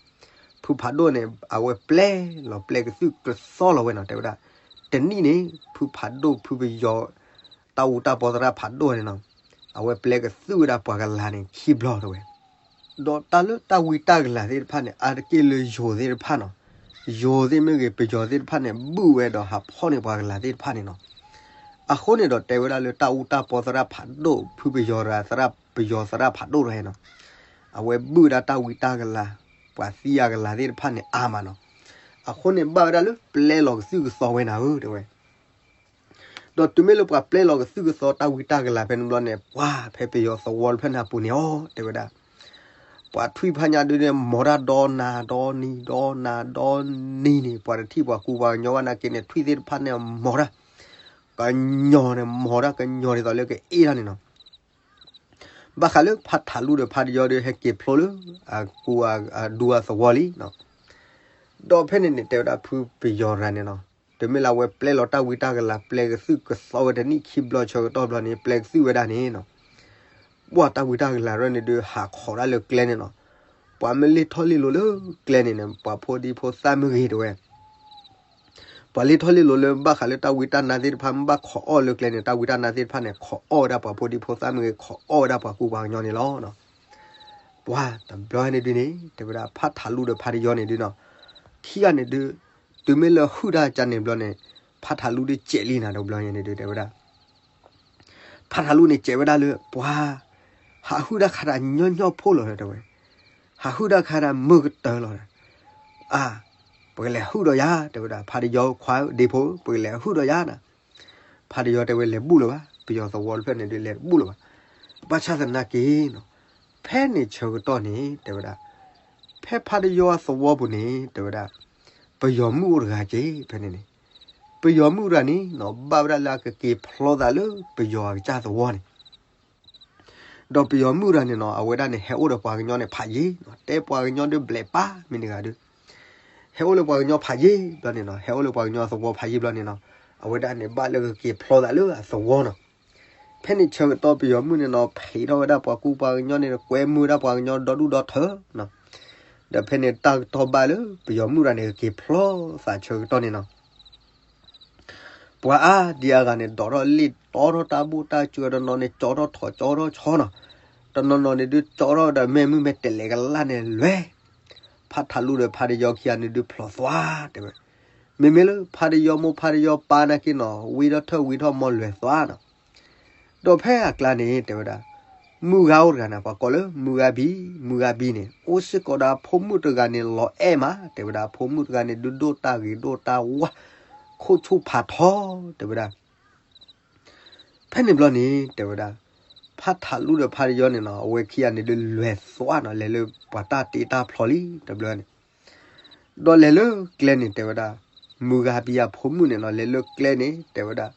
ဖုဖးဒိၣ်န့ၣ် အဝဲပျဲလီၤပျဲကသုၣ်ကသီလီၤဝဲနီၤ, တဲဝဲဒၣ် တနံၣ်န့ၣ် ဖုဖးဒိၣ်ဖုပယီၤ တၢ်အူတၢ်ပီသရၣ်ဖးဒိၣ်န့ၣ်နီၤ, အဝဲပျဲကသုၣ်ဝဲဒၣ်ပှၤကလၤန့ၣ်ခံဘျီတဲဝဲ ဒီးတၢ်လၢတၢ်ဝံတၢ်ကလၤသ့ၣ်တဖၣ်န့ၣ် အါတက့ၢ်လၢယိၤသ့ၣ်တဖၣ်နီၤ, ယိၤသ့ၣ်မ့ၢ်ဂ့ၤ ပယီၤသ့ၣ်တဖၣ်န့ၣ် ဘုၣ်ဝဲဒီးဟးဖီၣ်န့ၢ်ပှၤကလၤသ့ၣ်တဖၣ်န့ၣ်နီၤ, အဃိန့ၣ်ဒီးတဲဝဲဒၣ်လၢတၢ်အူတၢ်ပီသရၣ်ဖးဒိၣ် ဖုပယီၤရၤသရၣ် ပယီၤသရၣ်ဖးဒိၣ်တဂၤနီၤ, အဝဲဘုၣ်ဝဲဒၣ်တၢ်ဝံတၢ်ကလၤ ပှၤသံအကလၤသ့ၣ်တဖၣ်န့ၣ်အါမးနီၤ, အဃိန့ၣ်ဘၣ်ဝဲဒၣ်လၢပျဲလီၤကသုၣ်ကသီဝဲနၤဧၢ တဲဝဲ ဒီးတုၤမ့ၢ်လၢပှၤပျဲလီၤကသုၣ်ကသီတၢ်ဝံတၢ်ကလၤဖဲန့ၣ်ဘျီန့ၣ် ပှၤဖဲပယီၤသဝီတဖျၢၣ်န့ၣ်အပူၤန့ၣ်အီၤ တဲဝဲဒၣ်, ပှၤထွံၣ်ဖးညါဒုန့ၣ် မီၤတၢ်ဒီနၤဒီနံၤဒီနၤဒီနံၤန့ၣ် ပှၤတထံၣ်ပှၤကူပှၤကညီဘၣ်နာ်က့န့ၣ် ထွံၣ်သ့ၣ်တဖၣ်န့ၣ်မီၤတၢ်, ကညီၤန့ၣ်မီၤတၢ် ကညီၤဒ်သိးလၢကအ့ၣ်တၢ်န့ၣ်နီၤ ဘၣ်ဃးလၢဖးထးလူဒီးဖးတယီဒီး ဟဲက့ၤဖျိလၢ အကူအဒူအသဝီလံနီၤ, ဒီးဖဲန့ၣ်န့ၣ် တဲဝဲဒၣ်ဖုပယီၤရၤန့ၣ်နီၤ, တုၤမ့ၢ်လၢအဝဲပျဲလီၤတၢ်ဝံတၢ်ကလၤ ပျဲကသုၣ်ကသီဝဲတနံၣ်ခံဘျီဆၢကတီၢ်ဘျီန့ၣ် ပျဲကသုၣ်ဝဲဒၣ်န့ၣ်နီၤ, ပှၤတၢ်ဝံတၢ်ကလၤရၢန့ၣ်ဒုး ဟးခိးဒၣ်လၢကျဲန့ၣ်နီၤ, ပှၤမ့ၢ်လ့ၢ်ထီၣ်လ့ၢ်လီၤလၢကျဲန့ၣ်န့ၣ် ပှၤဖိဒံဖိသၣ်မ့ၢ်ဂ့ၤတဲဝဲ ပှၤလ့ၢ်ထီၣ်လ့ၢ်လီၤလၢဘၣ်ဃးလၢတၢ်ဝံတၢ်နါသ့ၣ်တဖၣ် မ့ၢ်ဘၣ်ခိးအီၣ်လၢကျဲန့ၣ် တၢ်ဝံတၢ်နါသ့ၣ်တဖၣ်န့ၣ် ခိးအီၣ်ဝဲဒၣ်ပှၤဖိဒံဖိသၣ်မ့ၢ်ဂ့ၤ ခိးအီၣ်ဝဲဒၣ်ပှၤကူပှၤကညီန့ၣ်လီၤ. ပှၤတဘျီန့ၣ်ဒုးန့ၣ် တဲဝဲဒၣ်ဖးထးလူဒီးဖးတယီန့ၣ်ဒုးနီၤ, ခံဂၤန့ၣ်ဒုး တုၤမ့ၢ်လၢဟုၣ်တၢ်ကန့ၣ်ဘျီန့ၣ် ဖးထးလူဒုးစဲးလံနၤ တဘျီန့ၣ်ဒုးတဲဝဲဒၣ် ဖးထးလူန့ၣ်စဲးဝဲဒၣ်လၢပှၤ ဟးဟုၣ်တၢ်ခါတၢ်ညီညီဖိလီၤတဲဝဲ, ဟးဟုၣ်တၢ်ခါတၢ်မုာ်ကတၢၢ်လီၤ, အါ ပကလဲၤဟုၣ်ဒီးယၤ တဲဝဲဒၣ် ဖးတယီခွါဧၢ ဒ့ဖိ ပကလဲၤဟုၣ်ဒီးယၤနၤ, ဖးတယီတဲဝဲလဲၤဘူၣ်လၢၤဘၣ် ပယီၤသဝီတဖျၢၣ်န့ၣ်ဒုးလဲၤဘူၣ်လၢၤဘၣ်, ဘၣ်ဆၣ်သနာ်က့နီၤ ဖဲန့ၣ်ဆၢကတီၢ်န့ၣ် တဲဝဲဒၣ် ဖဲဖးတယီအသဝီပူၤန့ၣ် တဲဝဲဒၣ် ပယီၤမုၣ်အိၣ်တဂၤက့ၤ ဖဲန့ၣ်န့ၣ် ပယီၤမုၣ်တဂၤန့ၣ်နီၤ ဘၣ်ဝဲဒၣ်လၢအကက့ၤဖျီသးလၢပယီၤအကစၢ်သဝီန့ၣ် ဒီးပယီၤမုၣ်တဂၤန့ၣ်နီၤ အဝဲဒၣ်န့ၣ် ဟဲအိၣ်ဒီးပှၤကညီန့ၣ်ဖးယံၤနီၤ တဲပှၤကညီဒုးဘျဲးပၢ်မ့ၢ်တဂၤဒုး ဟဲအိၣ်လၢပှၤကညီဖးယံၤဘျီန့ၣ်နီၤ ဟဲအိၣ်လၢပှၤကညီအသဝီဖးယံၤဘျီန့ၣ်နီၤ အဝဲဒၣ်န့ၣ်ဘၣ်လၢကက့ၤဖျီသးလၢအသဝီနီၤ ဖဲန့ၣ်ဆၢကတီၢ်ပယီၤမုၣ်န့ၣ်နီၤ ဖံးထီၣ်ဝဲဒၣ်ပှၤကူပှၤကညီန့ၣ် ကွဲမုာ်ဝဲဒၣ်ပှၤကညီဒီဒူၣ်ဒီထၢနီၤ ဒီးဖဲန့ၣ်တၢ်ကတီၢ်ဘၣ်လၢပယီၤမုၣ်တဂၤန့ၣ် ကက့ၤဖျီသးဆၢကတီၢ်န့ၣ်နီၤ ပှၤအါဒံအါဂၤန့ၣ် ဒိးထီၣ်လံာ်တီထီၣ်တၢ်ဘူၣ်တၢ်စၢၤ တနီၤန့ၣ် ကၠီထီၣ်ထိးကၠီထီၣ်ဆီနီၤ, တနီၤနီၤန့ၣ်ဒုး ကၠီထီၣ်ဒီးမ့ၢ်မုၢ်မ့ၢ်တဲးလဲးကလၢ်န့ၣ်လွဲၤ, ဖးထးလူဒီးဖးတယီခံဂၤန့ၣ်ဒုး ဖျိးသွါတဲဝဲ, မ့မ့ၢ်လၢဖးတယီမိၢ်ဖးတယီပၢ်နာ်က့နီၤ ဝံထီၣ်ထၢၣ်ဝံထီၣ်မီလွဲၤသွါနီၤ ဒီးဖဲအကျါန့ၣ် တဲဝဲဒၣ်, မုၢ်ဂၤအိၣ်တဂၤန့ၣ် ပှၤကိးလၢမုၢ်ဂၤဘံ, မုၢ်ဂၤဘံန့ၣ် အိၣ်စ့ၢ်ကီးဒီးအဖိမုၣ်တဂၤန့ၣ် လီၤအဲၣ်မး, တဲဝဲဒၣ် အဖိမုၣ်တဂၤန့ၣ် ဒုးဒိၣ်တၢ်ဂ့ၤဒိၣ်တၢ်ဝါ, ခိၣ်ဆူၣ်ဖးထီ, တဲဝဲဒၣ်. ဖဲန့ၣ်ဘျီန့ၣ် တဲဝဲဒၣ်, ဖးထးလူဒီးဖးတယီန့ၣ်နီၤ အဝဲခံဂၤန့ၣ်ဒုးလဲၤသွါနီၤ လဲၤလၢပှၤတၢ်တ့တၢ်ဖျီလံ တဘျီန့ၣ် ဒီးလဲၤလၢကျဲန့ၣ် တဲဝဲဒၣ်, မုၢ်ဂၤဘံအဖိမုၣ်န့ၣ်နီၤ လဲၤလၢကျဲန့ၣ် တဲဝဲဒၣ်,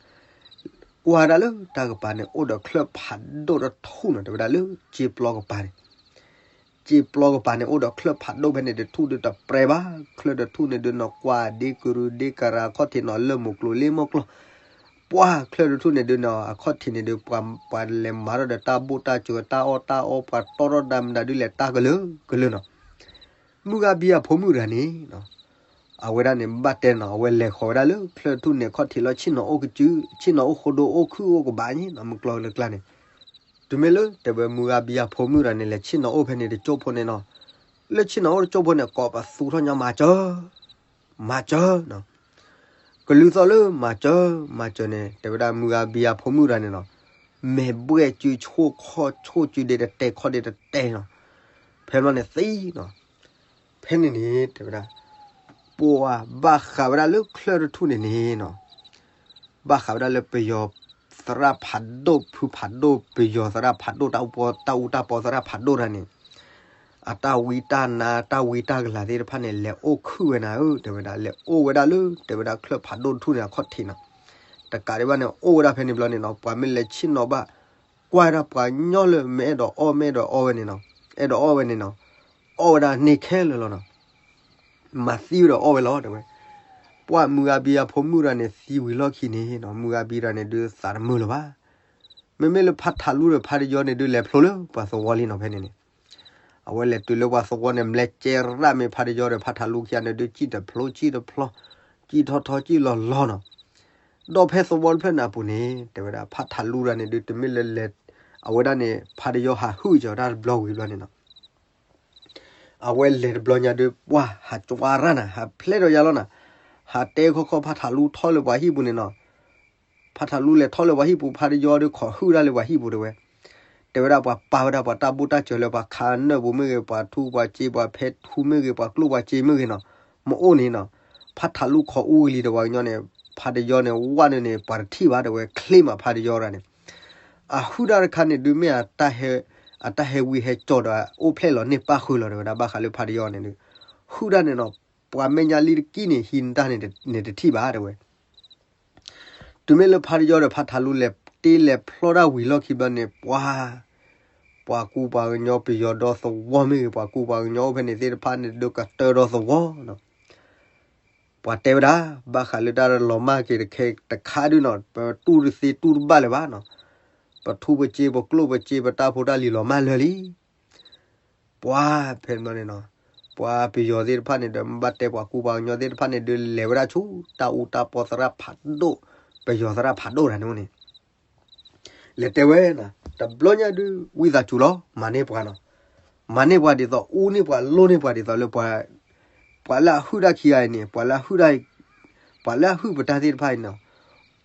ကွၢ်ဒၣ်လၢတၢ်ကပၤန့ၣ် အိၣ်ဒီးချၢၣ်ဖးဒိၣ်တထူၣ်နီၤ တဲဝဲဒၣ် လၢစ့ပျီကပၤန့ၣ်, စ့ပျီကပၤန့ၣ် အိၣ်ဒီးချၢၣ်ဖးဒိၣ်ဖဲန့ၣ်တထူၣ်ဒုးတပြဲဘၣ်, ချၢၣ်တထူၣ်န့ၣ်ဒုးနီၤ ကွၢ်ဒ့ကရူၢ်ဒ့ကရၤ အခီၣ်ထံးနီၤ လၢမိၢ်ကျိၤလ့မိၢ်ကျိၤ ပှၢ်ချၢၣ်တထူၣ်န့ၣ်ဒုးနီၤ အခီၣ်ထံးန့ၣ်ဒုး ပှၤလဲၤမၤထီၣ်ဒီးတၢ်ဘူၣ်တၢ်စၢၤ တၢ်အီၣ်တၢ်အီ ပှၤတီထီၣ်ဒၣ်မတၤဒုးလဲၤတၢ်ကလုာ်ကလုာ်နီၤ. မုၢ်ဂၤဘံအဖိမုၣ်တဂၤန့ၣ် အဝဲဒၣ်န့ၣ် ဘၣ်တဲနီၤ အဝဲလဲၤဃီၤဝဲဒၣ်လၢချၢၣ်တထူၣ်န့ၣ် အခီၣ်ထံးလီၤ ဆ့ၣ်နီၤအိၣ်ကစု, ဆ့ၣ်နီၤအိၣ်ဃိဒိ အိၣ်ခုၣ်အိၣ်ကဘးန့ၣ်နီၤ မုၢ်ကျိၤလၢကျါန့ၣ်, တုၤမ့ၢ်လၢ တဲဝဲမုၢ်ဂၤဘံအဖိမုၣ်တဂၤန့ၣ် လဲၤဆ့ၣ်နီၤအိၣ်ဖဲန့ၣ်တကၠိၢ်ဖိန့ၣ်နီၤ, လၢဆ့ၣ်နီၤအိၣ်တကၠိၢ်ဖိန့ၣ် ကိးပသူထီၣ်ညီမၤစၢၤ, မၤစၢၤနီၤ. ကလုၢ်သီၣ်လၢမၤစၢၤ, မၤစၢၤန့ၣ် တဲဝဲဒၣ်မုၢ်ဂၤဘံအဖိမုၣ်တဂၤန့ၣ်နီၤ, မဲာ်ဘှဲၣ်စုဆိၣ်ခီၣ်ဆိၣ်စုဒ့တတဲာ်ခီၣ်ဒ့တတဲာ်နီၤ, ဖဲဘျီန့ၣ်သံနီၤ. ဖဲန့ၣ်န့ၣ် တဲဝဲဒၣ်, ပှၤဘၣ်ဃးဝဲဒၣ်လၢချၢၣ်တထူၣ်န့ၣ်န့ၣ်နီၤ, ဘၣ်ဃးဝဲဒၣ်လၢပယီၤသရၣ်ဖးဒိၣ် ဖုဖးဒိၣ် ပယီၤသရၣ်ဖးဒိၣ် တၢ်အူတၢ်ပီသရၣ်ဖးဒိၣ်တဂၤန့ၣ်, အတၢ်ဝံတၢ်နါ တၢ်ဝံတၢ်ကလၤသ့ၣ်တဖၣ်န့ၣ် လဲၤအိၣ်ခုၣ်ဝဲနၤဧၢ တဲဝဲဒၣ်, လဲၤအိၣ်ဝဲဒၣ်လၢ တဲဝဲဒၣ်ချၢၣ်ဖးဒိၣ်တထူၣ်န့ၣ်အခီၣ်ထံးနီၤ. တကးဒံးဘၣ်န့ၣ် အိၣ်ဝဲဒၣ်ဖဲန့ၣ်ဘျီန့ၣ်နီၤ, ပှၤမ့ၢ်လဲၤဆ့ၣ်နီၤဘၣ် ကွၢ်ဝဲဒၣ်ပှၤကညီလၢမ့ၢ်အဲၣ်ဒိးအီၣ် မ့ၢ်အဲၣ်ဒိးအီၣ်ဝဲန့ၣ်နီၤ, အဲၣ်ဒိးအီၣ်ဝဲန့ၣ်နီၤ, အီၣ်ဝဲဒၣ်န့ၢ်ခဲလၢာ်လီၤနီၤ. မၤသံဝဲဒီးအီၣ်ဝဲလီၤတဲဝဲ. ပှၢ်မုၢ်ဂၤဘံအဖိမုၣ်တဂၤန့ၣ် သံဝံၤလီၢ်ခံန့ၣ်နီၤ, မုၢ်ဂၤဘံတဂၤန့ၣ်ဒုးသးတမုာ်လၢၤဘၣ်. မ့မ့ၢ်လၢဖးထးလူဒီးဖးတယီန့ၣ်ဒုး လဲၤဖျိလၢပှၤသဝီလံနီၤဖဲန့ၣ်န့ၣ်. အဝဲလဲၤတုၤလၢပှၤသဝီန့ၣ် မလဲကဲရၣ်မ့ၢ်ဖးတယီဒီးဖးထးလူခံဂၤန့ၣ်ဒုး စံၣ်တဖျိစံၣ်တဖျီ, စံၣ်ထီၣ်ထီစံၣ်လီၤလီၤနီၤ. ဒီးဖဲသဝီတဖျၢၣ်န့ၣ်အပူၤန့ၣ် တဲဝဲဒၣ်ဖးထးလူတဂၤန့ၣ်ဒုး တမ့ၢ်လၢလဲၤ အဝဲဒၣ်န့ၣ် ဖးတယီဟးဟုၣ်ကီၤတၢ်တဘျီဝံၤဘျီန့ၣ်နီၤ. အဝဲလဲၤတဘျီညါဒုး ပှၢ်ဟးကွၢ်ရၣ်နၤ ဟးဖျဲၣ်ဒီးယါလီၤနၤ, ဟးတဲခီခီဖးထးလူထီၣ်လၢပှၤဟံၣ်ပူၤန့ၣ်နီၤ. ဖးထးလူလဲၤထီၣ်လၢပှၤဟံၣ်ပူၤ ဖးတယီဒုးခိးဟုၣ်ဒၣ်လၢပှၤဟံၣ်ပူၤတဲဝဲ. တဲဝဲဒၣ်ပှၤပာ်ဝဲဒၣ်ပှၤတၢ်ဘူၣ်တၢ်စၢၤလၢပှၤခးနၢၣ်ပူၤမ့ၢ်ဂ့ၤ, ပှၤထူပှၤစ့, ပှၤဖဲထူမ့ၢ်ဂ့ၤ, ပှၤကျိၣ်ပှၤစ့မ့ၢ်ဂ့ၤနီၤ, မ့ၢ်အိၣ်န့ၣ်နီၤ. ဖးထးလူခိးအူဝံၤလံဒီးပှၤကညီန့ၣ် ဖးတယီန့ၣ် ဝၣ်န့ၣ်န့ၣ် ပှၤတထံၣ်ဘၣ်တဲဝဲ ချ့မးဖးတယီတဂၤန့ၣ်. အဟုၣ်တၢ်တခါန့ၣ်ဒုးမ့ၢ် အတၢ်ဟဲဝံဟဲကၠီၤဒီးအိၣ်ဖျဲၣ်လီၤန့ၢ်ပၣ်ဃုာ်လီၤတဲဝဲဒၣ် ဘၣ်ဃးလၢဖးတယီန့ၣ်ဒုး ဟုၣ်တၢ်န့ၣ်နီၤ. ပှၤမဲာ်ညါလံတကံၢ်န့ၣ် ဟံးနတၢ်န့ၣ်တထံၣ်ဘၣ်တဲဝဲ. တုၤမ့ၢ်လၢဖးတယီဒီးဖးထးလူလဲၤတ့လဲၤဖျီတၢ်ဝံၤလီၢ်ခံဘျီန့ၣ် ပှၤ ပှၤကူပှၤကညီပယီၤဒီသဝီမ့ၢ်ဂ့ၤ, ပှၤကူပှၤကညီအိၣ်ဖဲန့ၣ်သ့ၣ်တဖၣ်န့ၣ်ဒုးကတၢၢ်ဒီသဝီနီၤ. ပှၤတဲဝဲဒၣ် ဘၣ်ဃးလၢတၢ်လီၤမၢ်က့ၤတခဲတခါဒုနီၤ, ပတူၢ်တသ့တူၢ်တဘၣ်လၢၤဘၣ်နီၤ. ပထူပစ့ပကျိၣ်ပစ့ပတၢ်ဖိတၢ်လံၤလီၤမၢ်လၢာ်လံ. ပှၤဖဲန့ၣ်ဘျီန့ၣ်နီၤ, ပှၤပယီၤသ့ၣ်တဖၣ်န့ၣ်ဒီး ဘၣ်တဲပှၤကူပှၤကညီသ့ၣ်တဖၣ်န့ၣ်ဒုး လဲၤဝဲဒၣ်ဆူတၢ်အူတၢ်ပီသရၣ်ဖးဒိၣ်, ပယီၤသရၣ်ဖးဒိၣ်တဂၤန့ၣ်အိၣ်န့ၣ် လဲၤတဲဝဲနီၤ, တဘျီညါဒုး ဝံသးစူၤလီၤ မၤန့ၢ်ပှၤနီၤ. မၤန့ၢ်ပှၤဒ်သိး အူန့ၢ်ပှၤလိၣ်န့ၢ်ပှၤဒ်သိးလၢ ပှၤလၢအဟုၣ်တၢ်ခံဂၤအံၤန့ၣ်, ပှၤလၢအဟုၣ်တၢ်, ပှၤလၢအဟုၣ်ပတၢ်သ့ၣ်တဖၣ်အံၤနီၤ,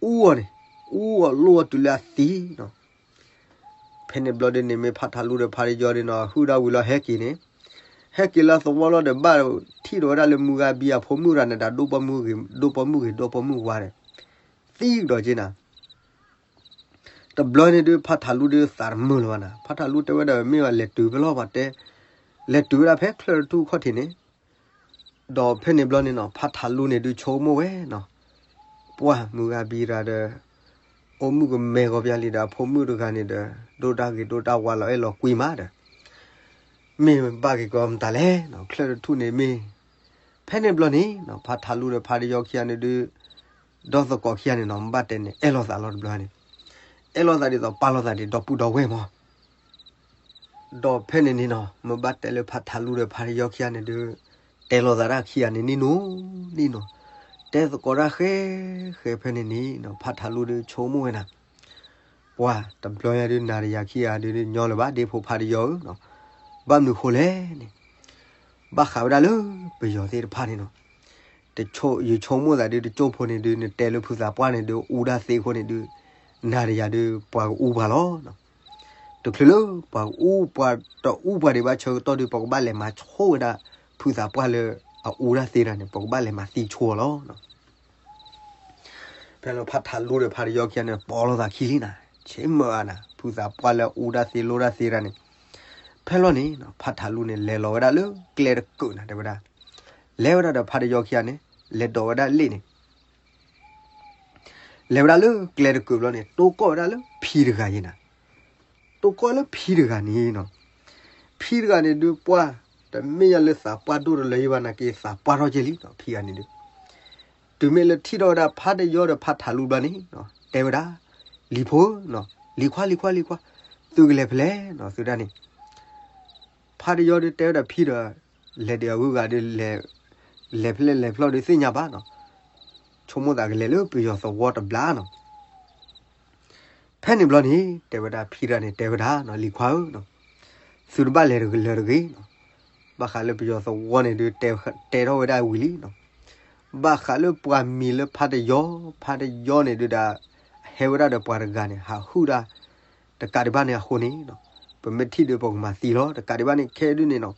အူအီၤန့ၣ်, အူအီၤလိၣ်အီၤတုၤလၢအသံနီၤ. ဖဲန့ၣ်ဘျီဒုန့ၣ် မ့ၢ်ဖးထးလူဒီးဖးတယီဒုနီၤ ဟုၣ်ဒၣ်ဝံၤလီၤဟဲက့ၤန့ၣ်, ဟဲက့ၤလၢသဝီလီၤဒီး ဘၣ်ထံၣ်ဒီးဝဲဒၣ်လၢမုၢ်ဂၤဘံအဖိမုၣ်တဂၤန့ၣ်ဒီး ဒိၣ်ပိာ်မုၣ်ဂ့ၤ, ဒိၣ်ပိာ်မုၣ်ဂ့ၤ, ဒိၣ်ပိာ်မုၣ်ဝါဒီး သံကဒီးက့နၤ. တဘျီန့ၣ်ဒုး ဖးထးလူဒုးသးတမုာ်လၢၤဘၣ်နၤ, ဖးထးလူတဲဝဲဒၣ် မ့ၢ်ဘၣ်လဲၤတုၤဖဲလဲၣ်ပှၤတဲ, လဲၤတုၤဝဲဒၣ်ဖဲချၢၣ်တထူၣ်ခီၣ်ထံးန့ၣ်, ဒီးဖဲန့ၣ်ဘျီန့ၣ်နီၤ ဖးထးလူန့ၣ်ဒုးဆိကမိၣ်ဝဲနီၤ, ပှၢ်မုၢ်ဂၤဘံတဂၤဒီး အိၣ်မုၣ်ကမဲဂီၤပျၢ်လံဒီး အဖိမုၣ်တဂၤန့ၣ်ဒီး ဒိၣ်တၢ်ဂ့ၤဒိၣ်တၢ်ဝါလီၤအဲၣ်လီၤကွံမးဒီး မ့ၢ်ဘၣ်က့ၤကီမတၤလဲၣ်နီၤ, ချၢၣ်တထူၣ်န့ၣ်မ့ၢ် ဖဲန့ၣ်ဘျီန့ၣ်နီၤ ဖးထးလူဒီးဖးတယီခံဂၤန့ၣ်ဒုး ဒီသကိးခံဂၤန့ၣ်နီၤ မ့ၢ်ဘၣ်တဲန့ၣ် အဲၣ်လိာ်သးလီၤတဘျီန့ၣ်, အဲၣ်လိာ်သးဒ်သိးပာ်လိာ်သးဒ်ဒီပုၢ်ဒီဝဲၢ်မး, ဒီးဖဲန့ၣ်န့ၣ်နီၤ မ့ၢ်ဘၣ်တဲလၢဖးထးလူဒီးဖးတယီခံဂၤန့ၣ်ဒုး တဲလိာ်သးတၢ်ခံဂၤန့ၣ် နံၣ်နူၤ, နံၣ်နူၤ, တဲသကိးတၢ်ဃဲ, ဃဲဖဲန့ၣ်န့ၣ် ဖးထးလူဒုးဆိကမိၣ်ဝဲနၤ, ပှၢ်တဘျီညါဒုး နၤဒီးယၤခံဂၤဒုး ညီလၢၤဘၣ် ဒ့ဖိဖးတယီဧၢ, ဘၣ်မနုၤဃိလဲၣ်န့ၣ်, ဘၣ်ဃးဝဲဒၣ်လၢပယီၤသ့ၣ်တဖၣ်န့ၣ်နီၤ, ယဆိကမိၣ်သးဒုး တကၠိဖိန့ၣ်ဒုး နတဲလၢဖုသးပှၢ်န့ၣ်ဒုး အူဒၣ်သ့အဃိန့ၣ်ဒုး နၤဒီးယၤဒုး ပှၤကအူပှၤလီၤ. တချုးလၢပှၤကအူပှၤတအူပှၤဒံးဘၣ်ဆၢကတီၢ်ဒုး ပကဘၣ်လဲၤမၤဆိၣ်ဝဲဒၣ် ဖုသးပှၢ်လၢအအူဒၣ်သ့တဂၤန့ၣ် ပကဘၣ်လဲၤမၤသံဆိအီၤလီၤ. ဖဲလီၤဖးထးလူဒီးဖးတယီခံဂၤန့ၣ် ပိာ်လိာ်သးခံလံနၤ, ဆ့မၢအါနၤ ဖုသးပှၢ်လၢအအူဒၣ်သ့လိဒၣ်သ့တဂၤန့ၣ်, ဖဲလီၤန့ၣ် ဖးထးလူန့ၣ် လဲၤလီၤဝဲဒၣ်လၢကျဲတကုးနၤ တဲဝဲဒၣ်, လဲၤဝဲဒၣ်ဒီးဖးတယီခံဂၤန့ၣ် လဲၤဒိးဝဲဒၣ်လ့ၣ်န့ၣ် လဲၤဝဲဒၣ်လၢကျဲတကုးဘျီန့ၣ် တိၢ်ကီၢ်ဝဲဒၣ်လၢဖံတဂၤယဲနၤ, တိၢ်ကီၢ်လၢဖံတဂၤန့ၣ်နီၤ, ဖံတဂၤန့ၣ်ဒုးပှၢ် တမ့ၢ်ယၤလၢသးပှၢ်ဒိၣ်တလၢယဘၣ်နာ်က့ သးပှၢ်ထီၣ်ကဲလံနီၤ ဖံဂၤန့ၣ်ဒုး, တုၤမ့ၢ်လၢထံၣ်ထီၣ်ဝဲဒၣ်ဖးတယီဒီးဖးထးလူဘျီန့ၣ် တဲဝဲဒၣ်, လံၤဖိဧၢ, လံၤခွါ လံၤခွါ လံၤခွါ, သုကလဲၤဖဲလဲၣ်နီၤ သုဒၣ်န့ၣ်, ဖးတယီဒုးတဲဝဲဒၣ်ဖံဒီး လဲၤဒံးအဂုၤအဂၤဒုး လဲၤဖဲလဲၣ်လဲၤဖဲလဲၣ်ဒုးသ့ၣ်ညါဘၣ်နီၤ, ဆိကမိၣ်သးကလဲၤလၢပယီၤသဝီတဘျီနီၤ ဖဲန့ၣ်ဘျီန့ၣ် တဲဝဲဒၣ်ဖံတဂၤန့ၣ် တဲဝဲဒၣ်နီၤ လံၤခွါဧၢ, သုတဘၣ်လဲၤလၢၤတဂ့ၤနီၤ, ဘၣ်ဃးလၢပယီၤသဝီန့ၣ်ဒုး တဲထီၣ်ဝဲဒၣ်ဝံၤလံနီၤ, ဘၣ်ဃးလၢပှၤမံၤလၢဖးတယီ, ဖးတယီန့ၣ်ဒုးဒၣ် ဟဲဝဲဒၣ်ဒီးပှၤတဂၤန့ၣ် ဟးဟုၣ်ဒၣ် တကးဒံးဘၣ်န့ၣ်အဃိန့ၣ်နီၤ, ပမ့ၢ်ထံၣ်ဒုးပကမၤသံလီၤ, တကးဒံးဘၣ်န့ၣ်ခဲဒုးန့ၣ်နီၤ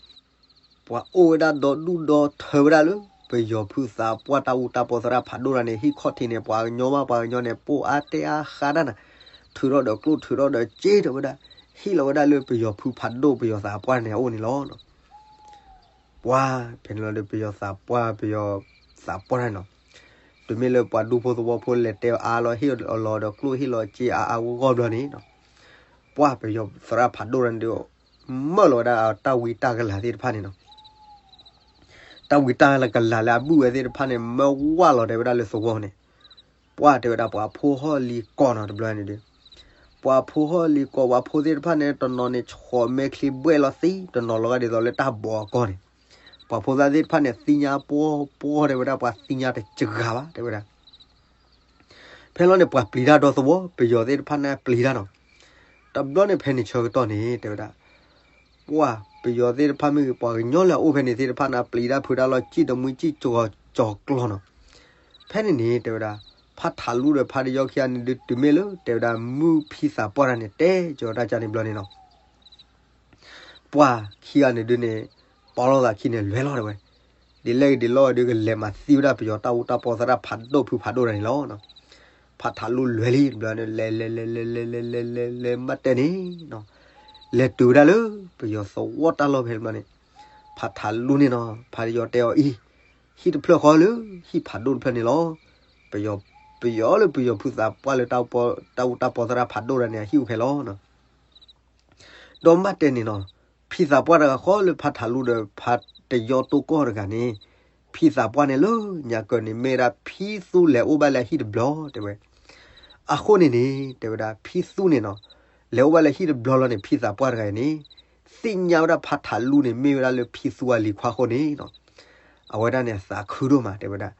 ပှၤအိၣ်ဝဲဒၣ်ဒီဒူၣ်ဒီထၢဝဲဒၣ်လၢ ပယီၤဖုသးပှၢ်တၢ်အူတၢ်ပီသရၣ်ဖးဒိၣ်တဂၤန့ၣ် ဟံၣ်ခီၣ်ထံးန့ၣ် ပှၤကညီမး ပှၤကညီန့ၣ် ပိၢ်အါတဲအါဃးတၢ်နၤ, ထုးထီၣ်ဒီးကျိၣ်ထုးထီၣ်ဒီးစ့ထီၣ်ဝဲဒၣ်, ဟ့ၣ်လီၤဝဲဒၣ်လၢပယီၤဖုဖးဒိၣ်ပယီၤသးပှၢ်န့ၣ်အအိၣ်န့ၣ်လီၤ. ပှၤဖဲန့ၣ်လီၤဒီးပယီၤသးပှၢ် ပယီၤသးပှၢ်တဂၤန့ၣ်နီၤ, တုၤမ့ၢ်လၢပှၤဒူဖိသဝီဖိလဲၤတဲအါလီၤ ဟ့ၣ်အလီၤဒီးကျိၣ်ဟ့ၣ်လီၤစ့အါအါဂီၢ်ဂီၢ်ဘျီန့ၣ်နီၤ, ပှၢ်ပယီၤသရၣ်ဖးဒိၣ်တဂၤန့ၣ်ဒီး မၢလီၤဝဲဒၣ်တၢ်ဝံတၢ်ကလၤသ့ၣ်တဖၣ်န့ၣ်နီၤ, တၢ်ဝံတၢ်ကလၤလၢအဘုၣ်ဝဲသ့ၣ်တဖၣ်န့ၣ် မၢဝၢ်လီၤတဲဝဲဒၣ်လၢသဝီန့ၣ်, ပှၢ်တဲဝဲဒၣ်ပှၤဖိဟီၣ်လံၤကိးနီၤတဘျီန့ၣ်ဒီး, ပှၤဖိဟီၣ်လံၤကိး ပှၤဖိသ့ၣ်တဖၣ်န့ၣ် တနီၤန့ၣ် ဆီမဲချ့ဘှဲၣ်လီၤသံ, တနီၤလီၤဂာ်ဒ်သိးလၢတၢ်ဘီအကီၢ်န့ၣ်, ပှၤဖိသၣ်သ့ၣ်တဖၣ်န့ၣ် သ့ၣ်ညါပှီၢ်ပှီၢ်တဲဝဲဒၣ် ပှၤသ့ၣ်ညါတစှၤဘၣ်တဲဝဲဒၣ် ဖဲလီၤန့ၣ် ပှၤပျံၤတၢ်ဒီသဝီ ပယီၤသ့ၣ်တဖၣ်န့ၣ်ပျံၤတၢ်နီၤ, တဘျီန့ၣ်ဖဲန့ၣ်ဆၢကတီၢ်န့ၣ် တဲဝဲဒၣ် ပှၢ်ပယီၤသ့ၣ်တဖၣ်မ့ၢ်ဂ့ၤ ပှၤကညီလၢအအိၣ်ဖဲန့ၣ်သ့ၣ်တဖၣ်န့ၣ် ပျံၤတၢ်ဖုးတၢ်လီၤ စံၣ်တမှံစံၣ်ကီၤကၠီၤကျီနီၤ, ဖဲန့ၣ်န့ၣ် တဲဝဲဒၣ် ဖးထးလူဒီးဖးတယီခံဂၤန့ၣ်ဒုး တုၤမ့ၢ်လၢ တဲဝဲဒၣ် မုၢ်ဖံသးပှၢ်တၢ်န့ၣ် တဲကၠီၤတၢ်ကၢ်န့ၣ်ဘျီန့ၣ်နီၤ ပှၢ်ခံဂၤန့ၣ်ဒုးန့ၣ် ပီလီၤသးခံန့ၣ် လဲၤလီၤတဲဝဲ, ဒ်လဲၣ်ဂ့ၤဒ်လဲၣ်ဂ့ၤဒုး ကလဲၤမၤသံဝဲဒၣ်ပယီၤတၢ်အူတၢ်ပီသရၣ်ဖးဒိၣ်ဖုဖးဒိၣ်တၢ်န့ၣ်လီၤ. ဖးထးလူလဲၤလံတဘျီန့ၣ် လဲၤလဲၤလဲၤလဲၤလဲၤလဲၤလဲၤလဲၤလဲၤမးတဲန့ၣ်နီၤ, လဲၤတုၤဝဲဒၣ်လၢ ပယီၤသဝီတၢ်လီၢ်ဖဲန့ၣ်ဘျီန့ၣ်, ဖးထးလူန့ၣ်နီၤ ဖးတယီၤတဲအီၤအံၤ, ဟံၣ်တဖျၢၣ်ဃီလၢ ဟံၣ်ဖးဒိၣ်တဖျၢၣ်န့ၣ်လီၤ. ပယီၤ ပယီၤလၢပယီၤဖုသးပှၢ်လၢ တၢ်အူတၢ်ပီသရၣ်ဖးဒိၣ်တၢ်န့ၣ် အဟံၣ်အိၣ်ဖဲလီၤ. ဒီးမးတဲန့ၣ်နီၤ, ဖံသးပှၢ်တဂၤဃီလၢဖးထးလူဒီးဖးတယီတိၢ်ကီၢ်တဂၤန့ၣ်, ဖံသးပှၢ်န့ၣ်လၢညါကၢၢ်န့ၣ် မ့ၢ်ဝဲဒၣ်ဖံသူလဲၤအိၣ်ဘၣ်လၢအဟံၣ်တဘျီတဲဝဲ. အဃိန့ၣ်န့ၣ် တဲဝဲဒၣ်ဖံသူန့ၣ်နီၤ, လဲၤအိၣ်ဘၣ်လၢဟံၣ်တဘျီလီၤန့ၣ် ဖံသးပှၢ်တဂၤအံၤန့ၣ် သ့ၣ်ညါဝဲဒၣ်ဖးထးလူန့ၣ် မ့ၢ်ဝဲဒၣ်လၢဖံသူအလံၤခွါအဃိန့ၣ်နီၤ, အဝဲဒၣ်န့ၣ်အသးခုဒိၣ်မးတဲဝဲဒၣ်.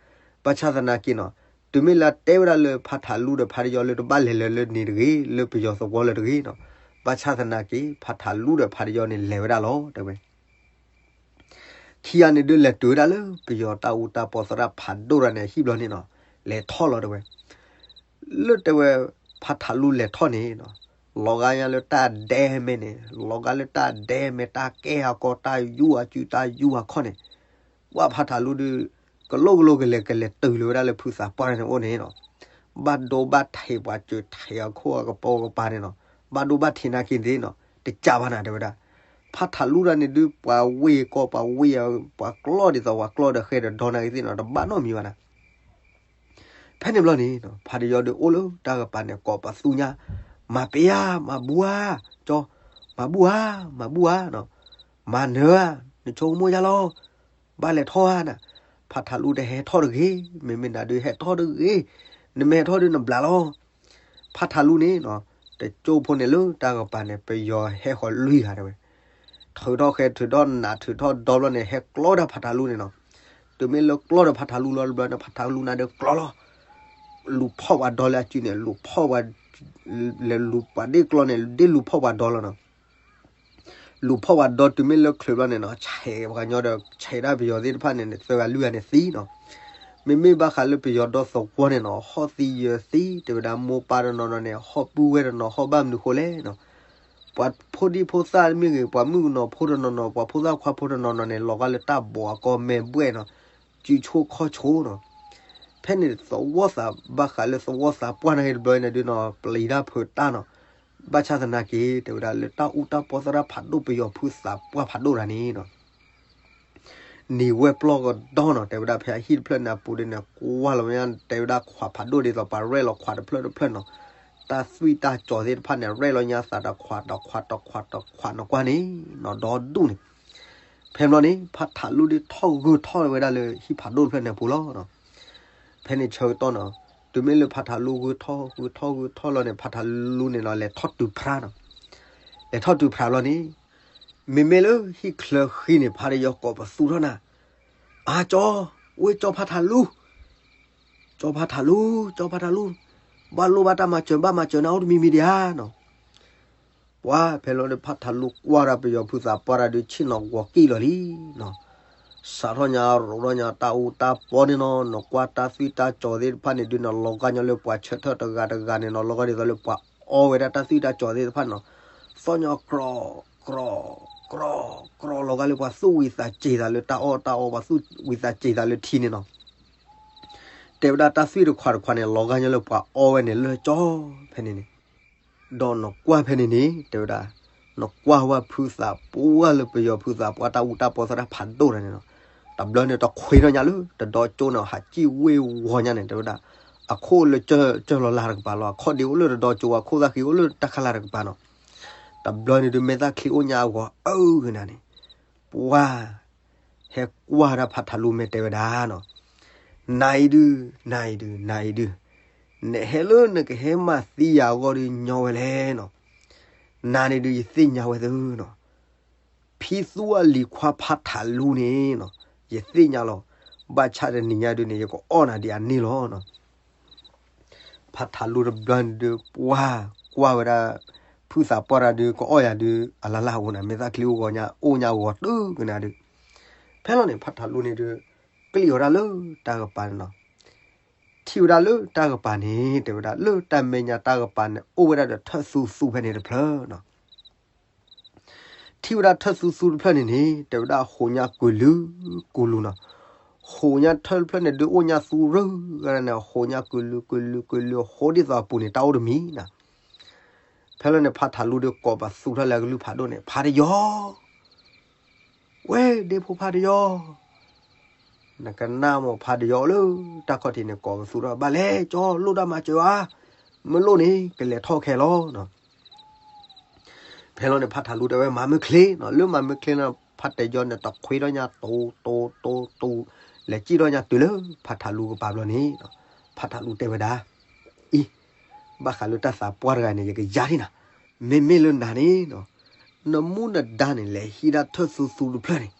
ဘၣ်ဆၣ်သနာ်က့နီၤ, တုၤမ့ၢ်လၢအတဲဝဲဒၣ်လၢဖးထးလူဒီးဖးတယီလၢတဘၣ်လဲၤလၢၤလၢန့ၣ်တဂ့ၤ, လၢပယီၤသဝီလၢၤတဂ့ၤနီၤ, ဘၣ်ဆၣ်သနာ်က့ ဖးထးလူဒီးဖးတယီန့ၣ်လဲၤဝဲဒၣ်လီၤတဲဝဲ. ခံဂၤန့ၣ်ဒုးလဲၤတုၤဝဲဒၣ်လၢ ပယီၤတၢ်အူတၢ်ပီသရၣ်ဖးဒိၣ်တၢ်န့ၣ်အဟံၣ်ဘျီန့ၣ်နီၤ, လဲၤထီၣ်လီၤတဲဝဲ. လၢတဲဝဲ ဖးထးလူလဲၤထီၣ်န့ၣ်နီၤ, လီၤဂာ်ညါလၢတၢ်ဒဲမဲန့ၣ်, လီၤဂာ်လၢတၢ်ဒဲမဲ တၢ်ကဲအကီၢ် တၢ်ယူၤအစု တၢ်ယူၤအခီၣ်န့ၣ်, ပှၢ်ဖးထးလူဒုး ကလိကလိကလဲၤ ကလဲၤတုၤလၢၤဝဲဒၣ်လၢဖုသးပှၢ်န့ၣ်အိၣ်န့ၣ်နီၤ, ဘၣ်ဒိဘၣ်ထံးပှၤစၢၤထံးအခိၣ်အကပီၤကပၤန့ၣ်နီၤ, ဘၣ်ဒိဘၣ်ထံးနာ်က့သ့ၣ်နီၤ, တစးဘၣ်နၤတဲဝဲဒၣ်. ဖးထးလူတၢ်န့ၣ်ဒုး ပှၤဝ့ၢ်ကီၢ် ပှၤဝ့ၢ် ပှၤကျီၢ်ဒ်သိး ပှၤကျီၢ်ဒီးဃဲဒီးဒီနာ်က့သ့ၣ်နီၤ, တဘၣ်နီတမံၤဘၣ်နၤ. ဖဲန့ၣ်ဘျီန့ၣ် ဖးတယီဒုးအိၣ်လၢတၢ်ကပၤန့ၣ် ကိးပသူညါ, မၤပ့ၤဧါ, မၤဘူၣ်ဧါ, ကၠီ, မၤဘူၣ်ဧါ, မၤဘူၣ်ဧါနီၤ, မၤနၢၤဧါ, နဆိကမိၣ်ယါလီၤ, ဘၣ်လဲၤထီၣ်ဧါနၤ. ဖးထးလူတဟဲထီၣ်တဂ့ၤ, မ့မ့ၢ်နၤဒုးဟဲထီၣ်တဂ့ၤ, နမ့ၢ်ဟဲထီၣ်ဒုးနဘျးလီၤ. ဖးထးလူန့ၣ်နီၤ, တကၠိဖိန့ၣ်လၢတၢ်ကပၤန့ၣ် ပယီၤဟဲဃီၤလွံၢ်ဂၤတဲဝဲ, ထုးထီၣ်ဃဲ ထုးထီၣ်နး ထုးထီၣ်ဒီဘျီန့ၣ် ဟဲကျီဒီးဖးထးလူန့ၣ်နီၤ. တုၤမ့ၢ်လၢကျီဒီးဖးထးလူလီၤတဘျီန့ၣ် ဖးထးလူနၤဒုးကျီလီၤ. လူၤဖီၣ်ပှၤဒီလၢအစုန့ၣ် လူၤဖီၣ်ပှၤ, လဲၤလူၤပှၤဒ့ၣ်ကျီန့ၣ် ဒ့ၣ်လူၤဖီၣ်ပှၤဒီလီၤနီၤ. လူၤဖီၣ်ပှၤဒီတုၤမ့ၢ်လၢချုးဘျီန့ၣ်နီၤ ဆဲးပှၤကညီဒီး ဆဲးဒၣ်ပယီၤသ့ၣ်တဖၣ်န့ၣ် သၢဂၤလွံၢ်ဂၤန့ၣ်သံနီၤ. မ့မ့ၢ်ဘၣ်ဃးလၢပယီၤဒီသဝီန့ၣ်နီၤ ဟီၣ်သံယၢၤသံ တဲဝဲဒၣ်မိၢ်ပၢ်တနီၤနီၤန့ၣ် ဟီၣ်ပုၢ်ဝဲၢ်တနီၤ ဟီၣ်ဘၣ်မနုၤဃိလဲၣ်နီၤ. ပှၤဖိဒံဖိသၣ်မ့ၢ်ဂ့ၤ ပှၤမုၣ်ကနီၤဖိတနီၤနီၤ ပှၤဖိသၣ်ခွါဖိတနီၤနီၤန့ၣ် လီၤဂာ်လၢတၢ်ဘီအကီၢ် မဲာ်ဘှဲၣ်နီၤ, စုဆိခီၣ်ဆိနီၤ. ဖဲန့ၣ်သဝီသး ဘၣ်ဃးလၢသဝီသးပှၢ်နာ်က့တဘျီန့ၣ်ဒုးနီၤ ပျံၤတၢ်ဖုးတၢ်နီၤ. ဘၣ်ဆၣ်သနာ်က့ တဲဝဲဒၣ်လၢတၢ်အူတၢ်ပီသရၣ်ဖးဒိၣ် ပယီၤဖုသးပှၢ်ဖးဒိၣ်တဂၤန့ၣ်နီၤ နံၤဝဲပျီၢ်ကဒီနီၤ တဲဝဲဒၣ်ဖဲအဟံၣ်တဖျၢၣ်န့ၣ်အပူၤဒ်န့ၣ် ကွၢ်လီၤဝဲ တဲဝဲဒၣ်ခွးဖးဒိၣ်ဒ်သိးပှၤရဲၣ်လီၤခွးတဖျၢၣ်တဖျၢၣ်နီၤ. တၢ်သွံၣ်တၢ်စီၤသ့ၣ်တဖၣ်န့ၣ် ရဲၣ်လီၤညါသးတခွးတခွးတခွးတခွးနီၤကွၢ်န့ၣ်နီၤ ဒီဒူၣ်န့ၣ်. ဖဲဘျီန့ၣ် ဖးထးလူဒုးထီၣ်ဂုာ်ထီၣ်ဝဲဒၣ်လၢဟံၣ်ဖးဒိၣ်တဖျၢၣ်န့ၣ်အပူၤလီၤ. ဖဲန့ၣ်ဆၢကတီၢ်နီၤ တုၤမ့ၢ်လၢဖးထးလူဂုာ်ထီၣ်ဂုာ်ထီၣ်ဂုာ်ထီၣ်လီၤန့ၣ် ဖးထးလူန့ၣ်နီၤ လဲၤထီၣ်တုၤဖြါနီၤ. လဲၤထီၣ်တုၤဖြါဘျီန့ၣ် မ့မ့ၢ်လၢဟံၣ်ချၢဃံန့ၣ် ဖးတယီကိးပသူထီၣ်နၤ, အါကၠီ, ဝ့ၢ်ကၠီဖးထးလူ, ကၠီဖးထးလူ, ကၠီဖးထးလူ, ဘၣ်လိၣ်ဘၣ်တၢ်မၤစၢၤ ဘၣ်မၤစၢၤနၤအိၣ်တမံၤမံၤဒံးဧါနီၤ. ပှၤဖဲလီၤဒီးဖးထးလူကွၢ်တၢ်ပယီၤဖုသးပှၢ်တၢ်ဒုးဆ့ၣ်နီၤဂီၤကံၣ်လီၤလံနီၤ. စးထီၣ်ညါရိးထီၣ်ညါတၢ်အူတၢ်ပီန့ၣ်နီၤ နကွၢ်တၢ်သွံၣ်တၢ်စီၤသ့ၣ်တဖၣ်န့ၣ်ဒုးနီၤ လီၤဂာ်ညီလၢပှၤဆၢထၢၣ်တဂၤတဂၤန့ၣ်နီၤ လီၤဂာ်ဒ်သိးလၢပှၤအီဝဲဒၣ်တၢ်သွံၣ်တၢ်စီၤသ့ၣ်တဖၣ်နီၤ. သီၣ်ညီကြီ, ကြီ, ကြီ, လီၤဂာ်လၢပှၤသူၣ်ဝံၤသးစ့ၤသးလၢတၢ်အီၣ်တၢ်အီ ပှၤသူၣ်ဝံၤသးစ့ၤသးလၢထံန့ၣ်နီၤ. တဲဝဲဒၣ်တၢ်သွံၣ်တခွးတခွးန့ၣ် လီၤဂာ်ညီလၢပှၤအီဝဲန့ၣ်လၢကၠီဖဲန့ၣ်န့ၣ် ဒီးနကွၢ်ဖဲန့ၣ်န့ၣ် တဲဝဲဒၣ် နကွၢ်ဝဲဖုသးပှၢ်လၢပယီၤဖုသးပှၢ်တၢ်အူတၢ်ပီသရၣ်ဖးဒိၣ်တဂၤန့ၣ်နီၤ. တဘျီန့ၣ်တခွ့ထီၣ်ညါလၢတဒီကၠိန့ၣ် ဟးစံၣ်ဝ့ၢ်ဝီၤညါန့ၣ် တဲဝဲဒၣ်, အခိၣ်လၢကၢၢ်လီၤလၢ်တကပၤလီၤ, အခီၣ်ဒ့အိၣ်လၢတဒီကၠိ, အခိၣ်သၣ်ဃံအိၣ်လၢတၢ်ခါလၢ်တကပၤနီၤ. တဘျီန့ၣ်ဒုး မဲာ်သၣ်ချံအိၣ်ညါအဂီၤအၢကနၤန့ၣ်, ပှၢ် ဟဲကွၢ်ဒၣ်ဖးထးလူမဲာ်တဲဝဲဒၣ်နီၤ, နၤအံၤဒုး, နၤအံၤဒုး, နၤအံၤဒုး, နဟဲလၢနကဟဲမၤသံယၤအဂီၢ်ဒုးညီဝဲလဲၣ်နီၤ. နၤန့ၣ်ဒုး ယသ့ၣ်ညါဝဲသုနီၤ. ဖံသူအလံၤခွါဖးထးလူန့ၣ်နီၤ, ယသ့ၣ်ညါလီၤ. ဘၣ်ဆၣ်တနံၤညါဒုးန့ၣ် ယကအီၣ်နၤဒံးအန့ၢ်လီၤနီၤ. ဖးထးလူတဘျီန့ၣ်ဒုး ပှၢ်ကွၢ်ဝဲဒၣ် ဖုသးပှၢ်တၢ်ဒုး ကအီၣ်ယၤဒုး အလၢ်လၢ်အဃိန့ၣ် မဲာ်သၣ်ချံအိၣ်ဂီၤညါ အိၣ်ညါဂီၤတုၤကနၤဒုး, ဖဲလီၤန့ၣ် ဖးထးလူန့ၣ်ဒုး ကလံၣ်အီၤဒၣ်လၢတၢ်ကပၤန့ၣ်နီၤ. ထံၣ်ဝဲဒၣ်လၢတၢ်ကပၤန့ၣ် တဲဝဲဒၣ် လၢတၢ်မဲာ်ညါတၢ်ကပၤန့ၣ် အိၣ်ဝဲဒၣ်ဒီးထၢၣ်သူသူဖဲန့ၣ်တဖျၢၣ်နီၤ. ထံၣ်ဝဲဒၣ်ထၢၣ်သူသူတဖျၢၣ်န့ၣ်န့ၣ် တဲဝဲဒၣ်ဟိးညါကုာ်လုာ်ကုာ်လုာ်နီၤ. ဟိးညါထၢၣ်တဖျၢၣ်န့ၣ်ဒုး အိၣ်ညါသူရၢၢ်ဂၤန့ၣ် ဟိးညါကုာ်လုာ်ကုာ်လုာ်ကုာ်လုာ် ဟိးဒ်သိးအပူၤန့ၣ် တၢ်အိၣ်တမံၤနီၤ. ဖဲလီၤန့ၣ် ဖးထးလူဒီးကိးပသူထီၣ်လၢအကလုၢ်ဖးဒိၣ်န့ၣ် ဖးတယီၤ, ဝဲဒ့ဖိဖးတယီၤ, နကနၣ်မ့ၢ်ဖးတယီၤလၢတၢ်ခီၣ်ထံးန့ၣ် ကိးပသူထီၣ် ဘၣ်လဲၣ် ကၠီ လိၣ်တၢ်မၤစၢၤဧါ, မ့ၢ်လိၣ်န့ၣ် ကလဲၤထီၣ်ခဲလီၤနီၤ. ဖဲလီၤန့ၣ် ဖးထးလူတဲဝဲ မၤမုၢ်ချ့နီၤ, လၢမၤမုၢ်ချ့န့ၣ် ဖးတယီၤန့ၣ် တခွ့ထီၣ်ညါ တိတိတိ လဲၤစံၣ်ထီၣ်ညါတုၤလၢဖးထးလူကပၤဘျီန့ၣ်, ဖးထးလူတဲဝဲဒၣ်, အံၤ, ဘၣ်ဃးလၢတၢ်သးပှၢ်တဂၤန့ၣ် ယကယါထံၣ်နၤ, မ့မ့ၢ်လၢနၤန့ၣ်နီၤ, နမူနဒါန့ၣ် လဲၤဟံးဒၣ်ထၢၣ်သူသူတဖျၢၣ်န့ၣ်,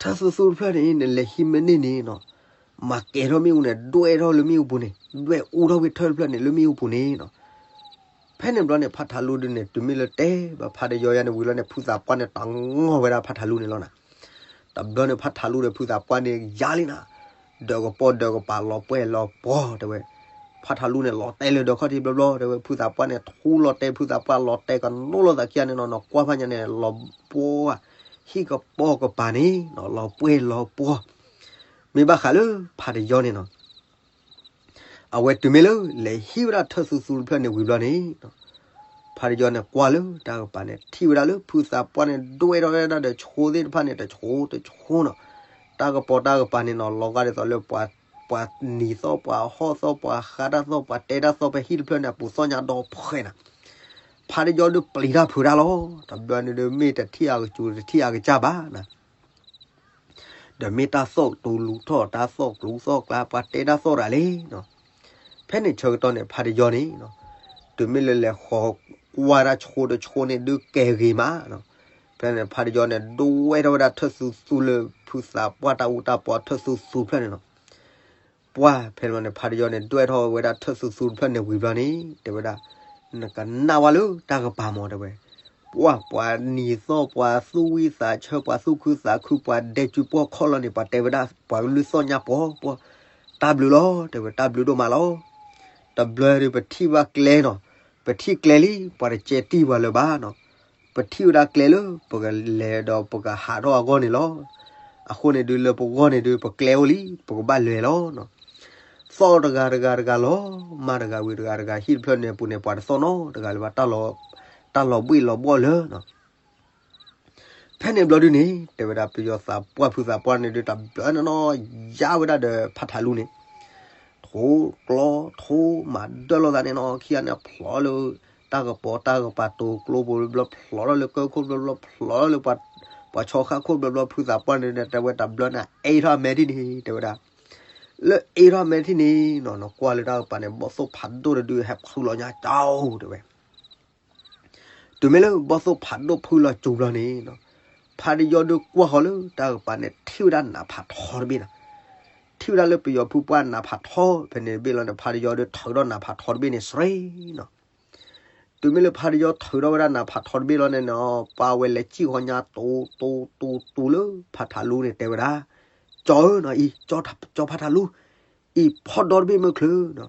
ထၢၣ်သူသူတဖျၢၣ်န့ၣ် နလဲၤဟံးမ့ၢ်န့ၢ်န့ၣ်နီၤ, မၤကဲၤထီၣ်မ့ၣ်အူန့ၣ် ဒွဲၣ်ထီၣ်လၢမ့ၣ်အူပူၤန့ၣ် ဒွဲၣ်အူထီၣ်ဝဲထၢၣ်တဖျၢၣ်န့ၣ် လၢမ့ၣ်အူပူၤန့ၣ်နီၤ. ဖဲန့ၣ်ဘျီန့ၣ် ဖးထးလူဒုးန့ၣ် တုၤမ့ၢ်လၢတဲဘၣ်ဖးတယီၤယါန့ၣ်ဝံၤလီၤန့ၣ် ဖုသးပှၢ်န့ၣ် တၢ်ငီၢ်ဝဲဒၣ်ဖးထးလူန့ၣ်လီၤနီၤ. တဘျီန့ၣ် ဖးထးလူဒီးဖုသးပှၢ်န့ၣ် ယါလံနၤ, ဒၢးကပီၤဒၢးကပၤ လီၤပှဲၤလီၤပှီၤ တဲဝဲ. ဖးထးလူန့ၣ် လီၤတဲာ်လၢဒၢးခီၣ်ထံးဘျီဘျီ တဲဝဲ, ဖုသးပှၢ်န့ၣ် ထူလီၤတဲာ် ဖုသးပှၢ်လီၤတဲာ် ကနိလီၤသးခံဂၤန့ၣ်နီၤ, နီၤကွၢ်ဖးညါန့ၣ် လီၤပှီၤ, ဟံၣ်ကပီၤကပၤန့ၣ်နီၤ လီၤပှဲၤလီၤပှီၤ. မ့ၢ်ဘၣ်ဃးလၢဖးတယီၤန့ၣ်နီၤ အဝဲတုၤမ့ၢ်လၢ လဲၤဟံးဝဲဒၣ်ထၢၣ်သူသူတဖျၢၣ်န့ၣ်ဝံၤဘျီန့ၣ်, ဖးတယီၤန့ၣ်ကွၢ်လၢတၢ်ကပၤန့ၣ် ထံၣ်ဝဲဒၣ်လၢဖုသးပှၢ်န့ၣ် ဒွဲၣ်ထီၣ်ဝဲဒၣ်ဒီးဆိသ့ၣ်တဖၣ်န့ၣ် တဆိတဆိနီၤ, တၢ်ကပီၤတၢ်ကပၤန့ၣ်နီၤ လီၤဂာ်ဒ်သိးလၢ ပှၤနံၤသီၣ် ပှၤဟီၣ်သီၣ် ပှၤဃါတၢ်သီၣ် ပှၤတဲတၢ်သီၣ် ဖဲဟံၣ်တဖျၢၣ်န့ၣ် အပူၤသီၣ်ညါဒီဖှဲးနၤ. ဖးတယီၤဒုးပျံၤတၢ်ဖုးတၢ်လီၤ. တဘျီန့ၣ်ဒုး မ့ၢ်တထံၣ်အကစူၤ တထံၣ်အကစၢ်ဘၣ်နၤ ဒီးမ့ၢ်တၢ်သီၣ်တူၤလူၤထီၣ် တၢ်သီၣ်ကျူသီၣ်ကျါ ပှၤတဲတၢ်သီၣ်တဂၤလဲၣ်နီၤ. ဖဲန့ၣ်ဆၢကတီၢ်န့ၣ် ဖးတယီၤန့ၣ်နီၤ တုၤမ့ၢ်လၢလဲၤဃီၤကွၢ်တၢ်ဆိတဆိန့ၣ် ဒုးကဲဂ့ၤမးနီၤ. ဖဲန့ၣ် ဖးတယီၤန့ၣ် ဒွဲၣ်ထီၣ်ဝဲဒၣ်ထၢၣ်သူသူလၢဖုသးပှၢ်တၢ်အူတၢ်ပီထၢၣ်သူသူဖျၢၣ်န့ၣ်နီၤ. ပှၢ်ဖဲန့ၣ်န့ၣ် ဖးတယီၤန့ၣ် ဒွဲၣ်ထီၣ်ဝဲဒၣ်ထၢၣ်သူသူတဖျၢၣ်န့ၣ်ဝံၤဘျီန့ၣ် တဲဝဲဒၣ်, နကနၣ်ဝဲလၢတၢ်ကပၤမး တဲဝဲ. ပှၢ် ပှၤနံၤသီၣ် ပှၤသူၣ်ဝံၣ်သးဆၢ ပှၤသူၣ်ခုသးခု ပှၤဒဲစုပှီၢ်ခီၣ်လီၤန့ၣ် ပှၤတဲဝဲဒၣ် ပှၤကလုၢ်သီၣ်ညါပှီၤပှီၤ, တၢ်ဘျုးလီၤ တဲဝဲ တၢ်ဘျုးဒိၣ်မးလီၤ. တဘျီဒုးပထံၣ်ဘၣ်ကျဲနီၤ, ပထံၣ်ကျဲလံ ပှၤတကဲတံၢ်ပှၤလၢၤဘၣ်နီၤ. ပထံၣ်ဝဲဒၣ်ကျဲလၢ ပကလဲၤဒီးပကဟးထီၣ်အဂီၢ်န့ၣ်လီၤ. အဃိန့ၣ်ဒုးလၢပဂီၢ်န့ၣ်ဒုး ပကျဲအိၣ်လံ ပကဘၣ်လဲၤလီၤနီၤ. သီၣ်တဂၤတဂၤတဂၤလီၤ, မၤတဂၤဝံၤတဂၤတဂၤ ဟံၣ်တဖျၢၣ်န့ၣ်အပူၤန့ၣ် ပှၤတသီၣ်နီတဂၤလၢၤဘၣ်, တၢ်လီၤဘှံးလီၤဘှီၣ်လၢနီၤ. ဖဲန့ၣ်ဘျီဒုန့ၣ် တဲဝဲဒၣ်ပယီၤသးပှၢ်ဖုသးပှၢ်န့ၣ်ဒုး တဘျီန့ၣ်နီၤ ယါဝဲဒၣ်ဒီးဖးထးလူန့ၣ် ထိကျီ ထိမၤဒၢၣ်လိာ်သးန့ၣ်နီၤ ခံဂၤန့ၣ်ဖျိးလၢ တၢ်ကပီၤတၢ်ကပၤတိၤကျိပူၤဘျီ ဖျိးထီၣ်လၢကၢၢ်ခိၣ်ဘျီဘျီ ဖျိးထီၣ်လၢ ပှၤဆီခါခိၣ်ဘျီဘျီ ဖုသးပှၢ်န့ၣ် တဲဝဲတဘျီန့ၣ် အ့ၣ်ထီၣ်အမဲာ်ထံၣ်န့ၣ် တဲဝဲဒၣ် လၢအ့ၣ်ထီၣ်အမဲာ်ထံၣ်န့ၣ်နီၤ နကွၢ်လၢတၢ်ကပၤန့ၣ် ဘီၣ်သိၣ်ဖးဒိၣ်တဒု ဟဲဖုလီၤညါကၠီ တဲဝဲ တုၤမ့ၢ်လၢဘီၣ်သိၣ်ဖးဒိၣ်ဖုလီၤကၠိဘျီန့ၣ်နီၤ ဖးတယီဒုးကွၢ်ဃီၤလၢတၢ်ကပၤန့ၣ် ထံၣ်ဝဲဒၣ်နးဖးထီတဘ့ၣ်နီၤ. ထံၣ်ဝဲဒၣ်လၢပယီၤဖုပှၢ်နးဖးထီဖဲန့ၣ်တဘ့ၣ်လီၤန့ၣ် ဖးတယီဒုးထုးထီၣ်နးဖးထီတဘ့ၣ်န့ၣ်စ့ၢ်နီၤ. တုၤမ့ၢ်လၢဖးတယီထုးထီၣ်ဝဲဒၣ်နးဖးထီတဘ့ၣ်လီၤန့ၣ်နီၤ ပှၤဝဲလဲၤစံၣ်ဃီၤညါတိတိတိလၢဖးထးလူန့ၣ်တဲဝဲဒၣ် ကၠီဧၢနီၤ အံၤ ကၠီဖးထးလူ အံၤဖီၣ်ဒီတဘ့ၣ်မုၢ်ချုးနီၤ.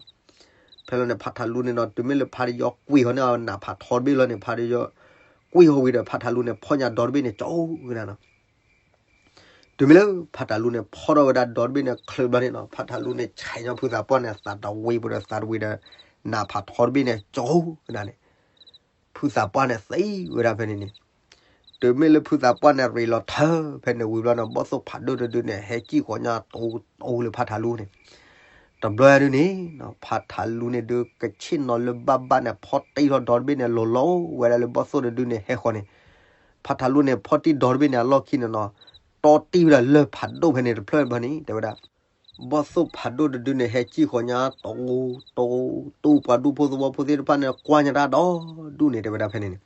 ဖဲလီၤန့ၣ် ဖးထးလူန့ၣ်နီၤ တုၤမ့ၢ်လၢဖးတယီကွံာ်ဃီၤန့ၣ် နးဖးထီတဘ့ၣ်လီၤန့ၣ် ဖးတယီ ကွံာ်ဃီၤဝံၤဒီး ဖးထးလူန့ၣ် ဖီၣ်ညါဒီတဘ့ၣ်န့ၣ် ကၠီဧၢနီၤ. တုၤမ့ၢ်လၢဖးထးလူန့ၣ် ဖီၣ်ထီၣ်ဝဲဒၣ်ဒီတဘ့ၣ်န့ၣ် ချုးဘျီန့ၣ်နီၤ ဖးထးလူန့ၣ် ဆဲးညီဖုသးပှၢ်န့ၣ် သးတဝံၤပူၤဒီးသးတဝံၤဒီး နးဖးထီတဘ့ၣ်န့ၣ် ကၠီဧၢကနၤန့ၣ် ဖုသးပှၢ်န့ၣ် သံဝဲဒၣ်ဖဲန့ၣ်န့ၣ် တုၤမ့ၢ်လၢဖုသးပှၢ်န့ၣ်ရ့းလီၤထၢဖဲန့ၣ်ဝံၤဘျီန့ၣ် ဘီၣ်သိၣ်ဖးဒိၣ်တဒုန့ၣ် ဟဲစံၣ်ဃီညါတိတိလၢဖးထးလူန့ၣ်, တဘျီဒုန့ၣ် ဖးထးလူန့ၣ်ဒုကဆ့ၣ်နီၤလၢဘၣ်ဘၣ်န့ၣ် ဖီၣ်တံၢ်ထီၣ်ဒီတဘ့ၣ်န့ၣ် လီၤလီၤဝဲဒၣ်လၢဘီၣ်သိၣ်တဒုန့ၣ်ဟဲဃီန့ၣ်, ဖးထးလူန့ၣ် ဖီၣ်တံၢ်ဒီတဘ့ၣ်န့ၣ် အလီၢ်ခံန့ၣ်နီၤ, တီၣ်တံၢ်ဝဲဒၣ်လၢၢ်ဖးဒိၣ်ဖဲန့ၣ်တဖျၢၣ်ဘျီန့ၣ် တဲဝဲဒၣ် ဘီၣ်သိၣ်ဖးဒိၣ်တဒုန့ၣ် ဟဲစံၣ်ဃီညါတိတိတိ ပှၤဒူဖိသဝီဖိသ့ၣ်တဖၣ်န့ၣ် ကွၢ်ညါတၢ်ဒီဒူၣ်န့ၣ် တဲဝဲဒၣ်ဖဲန့ၣ်န့ၣ်,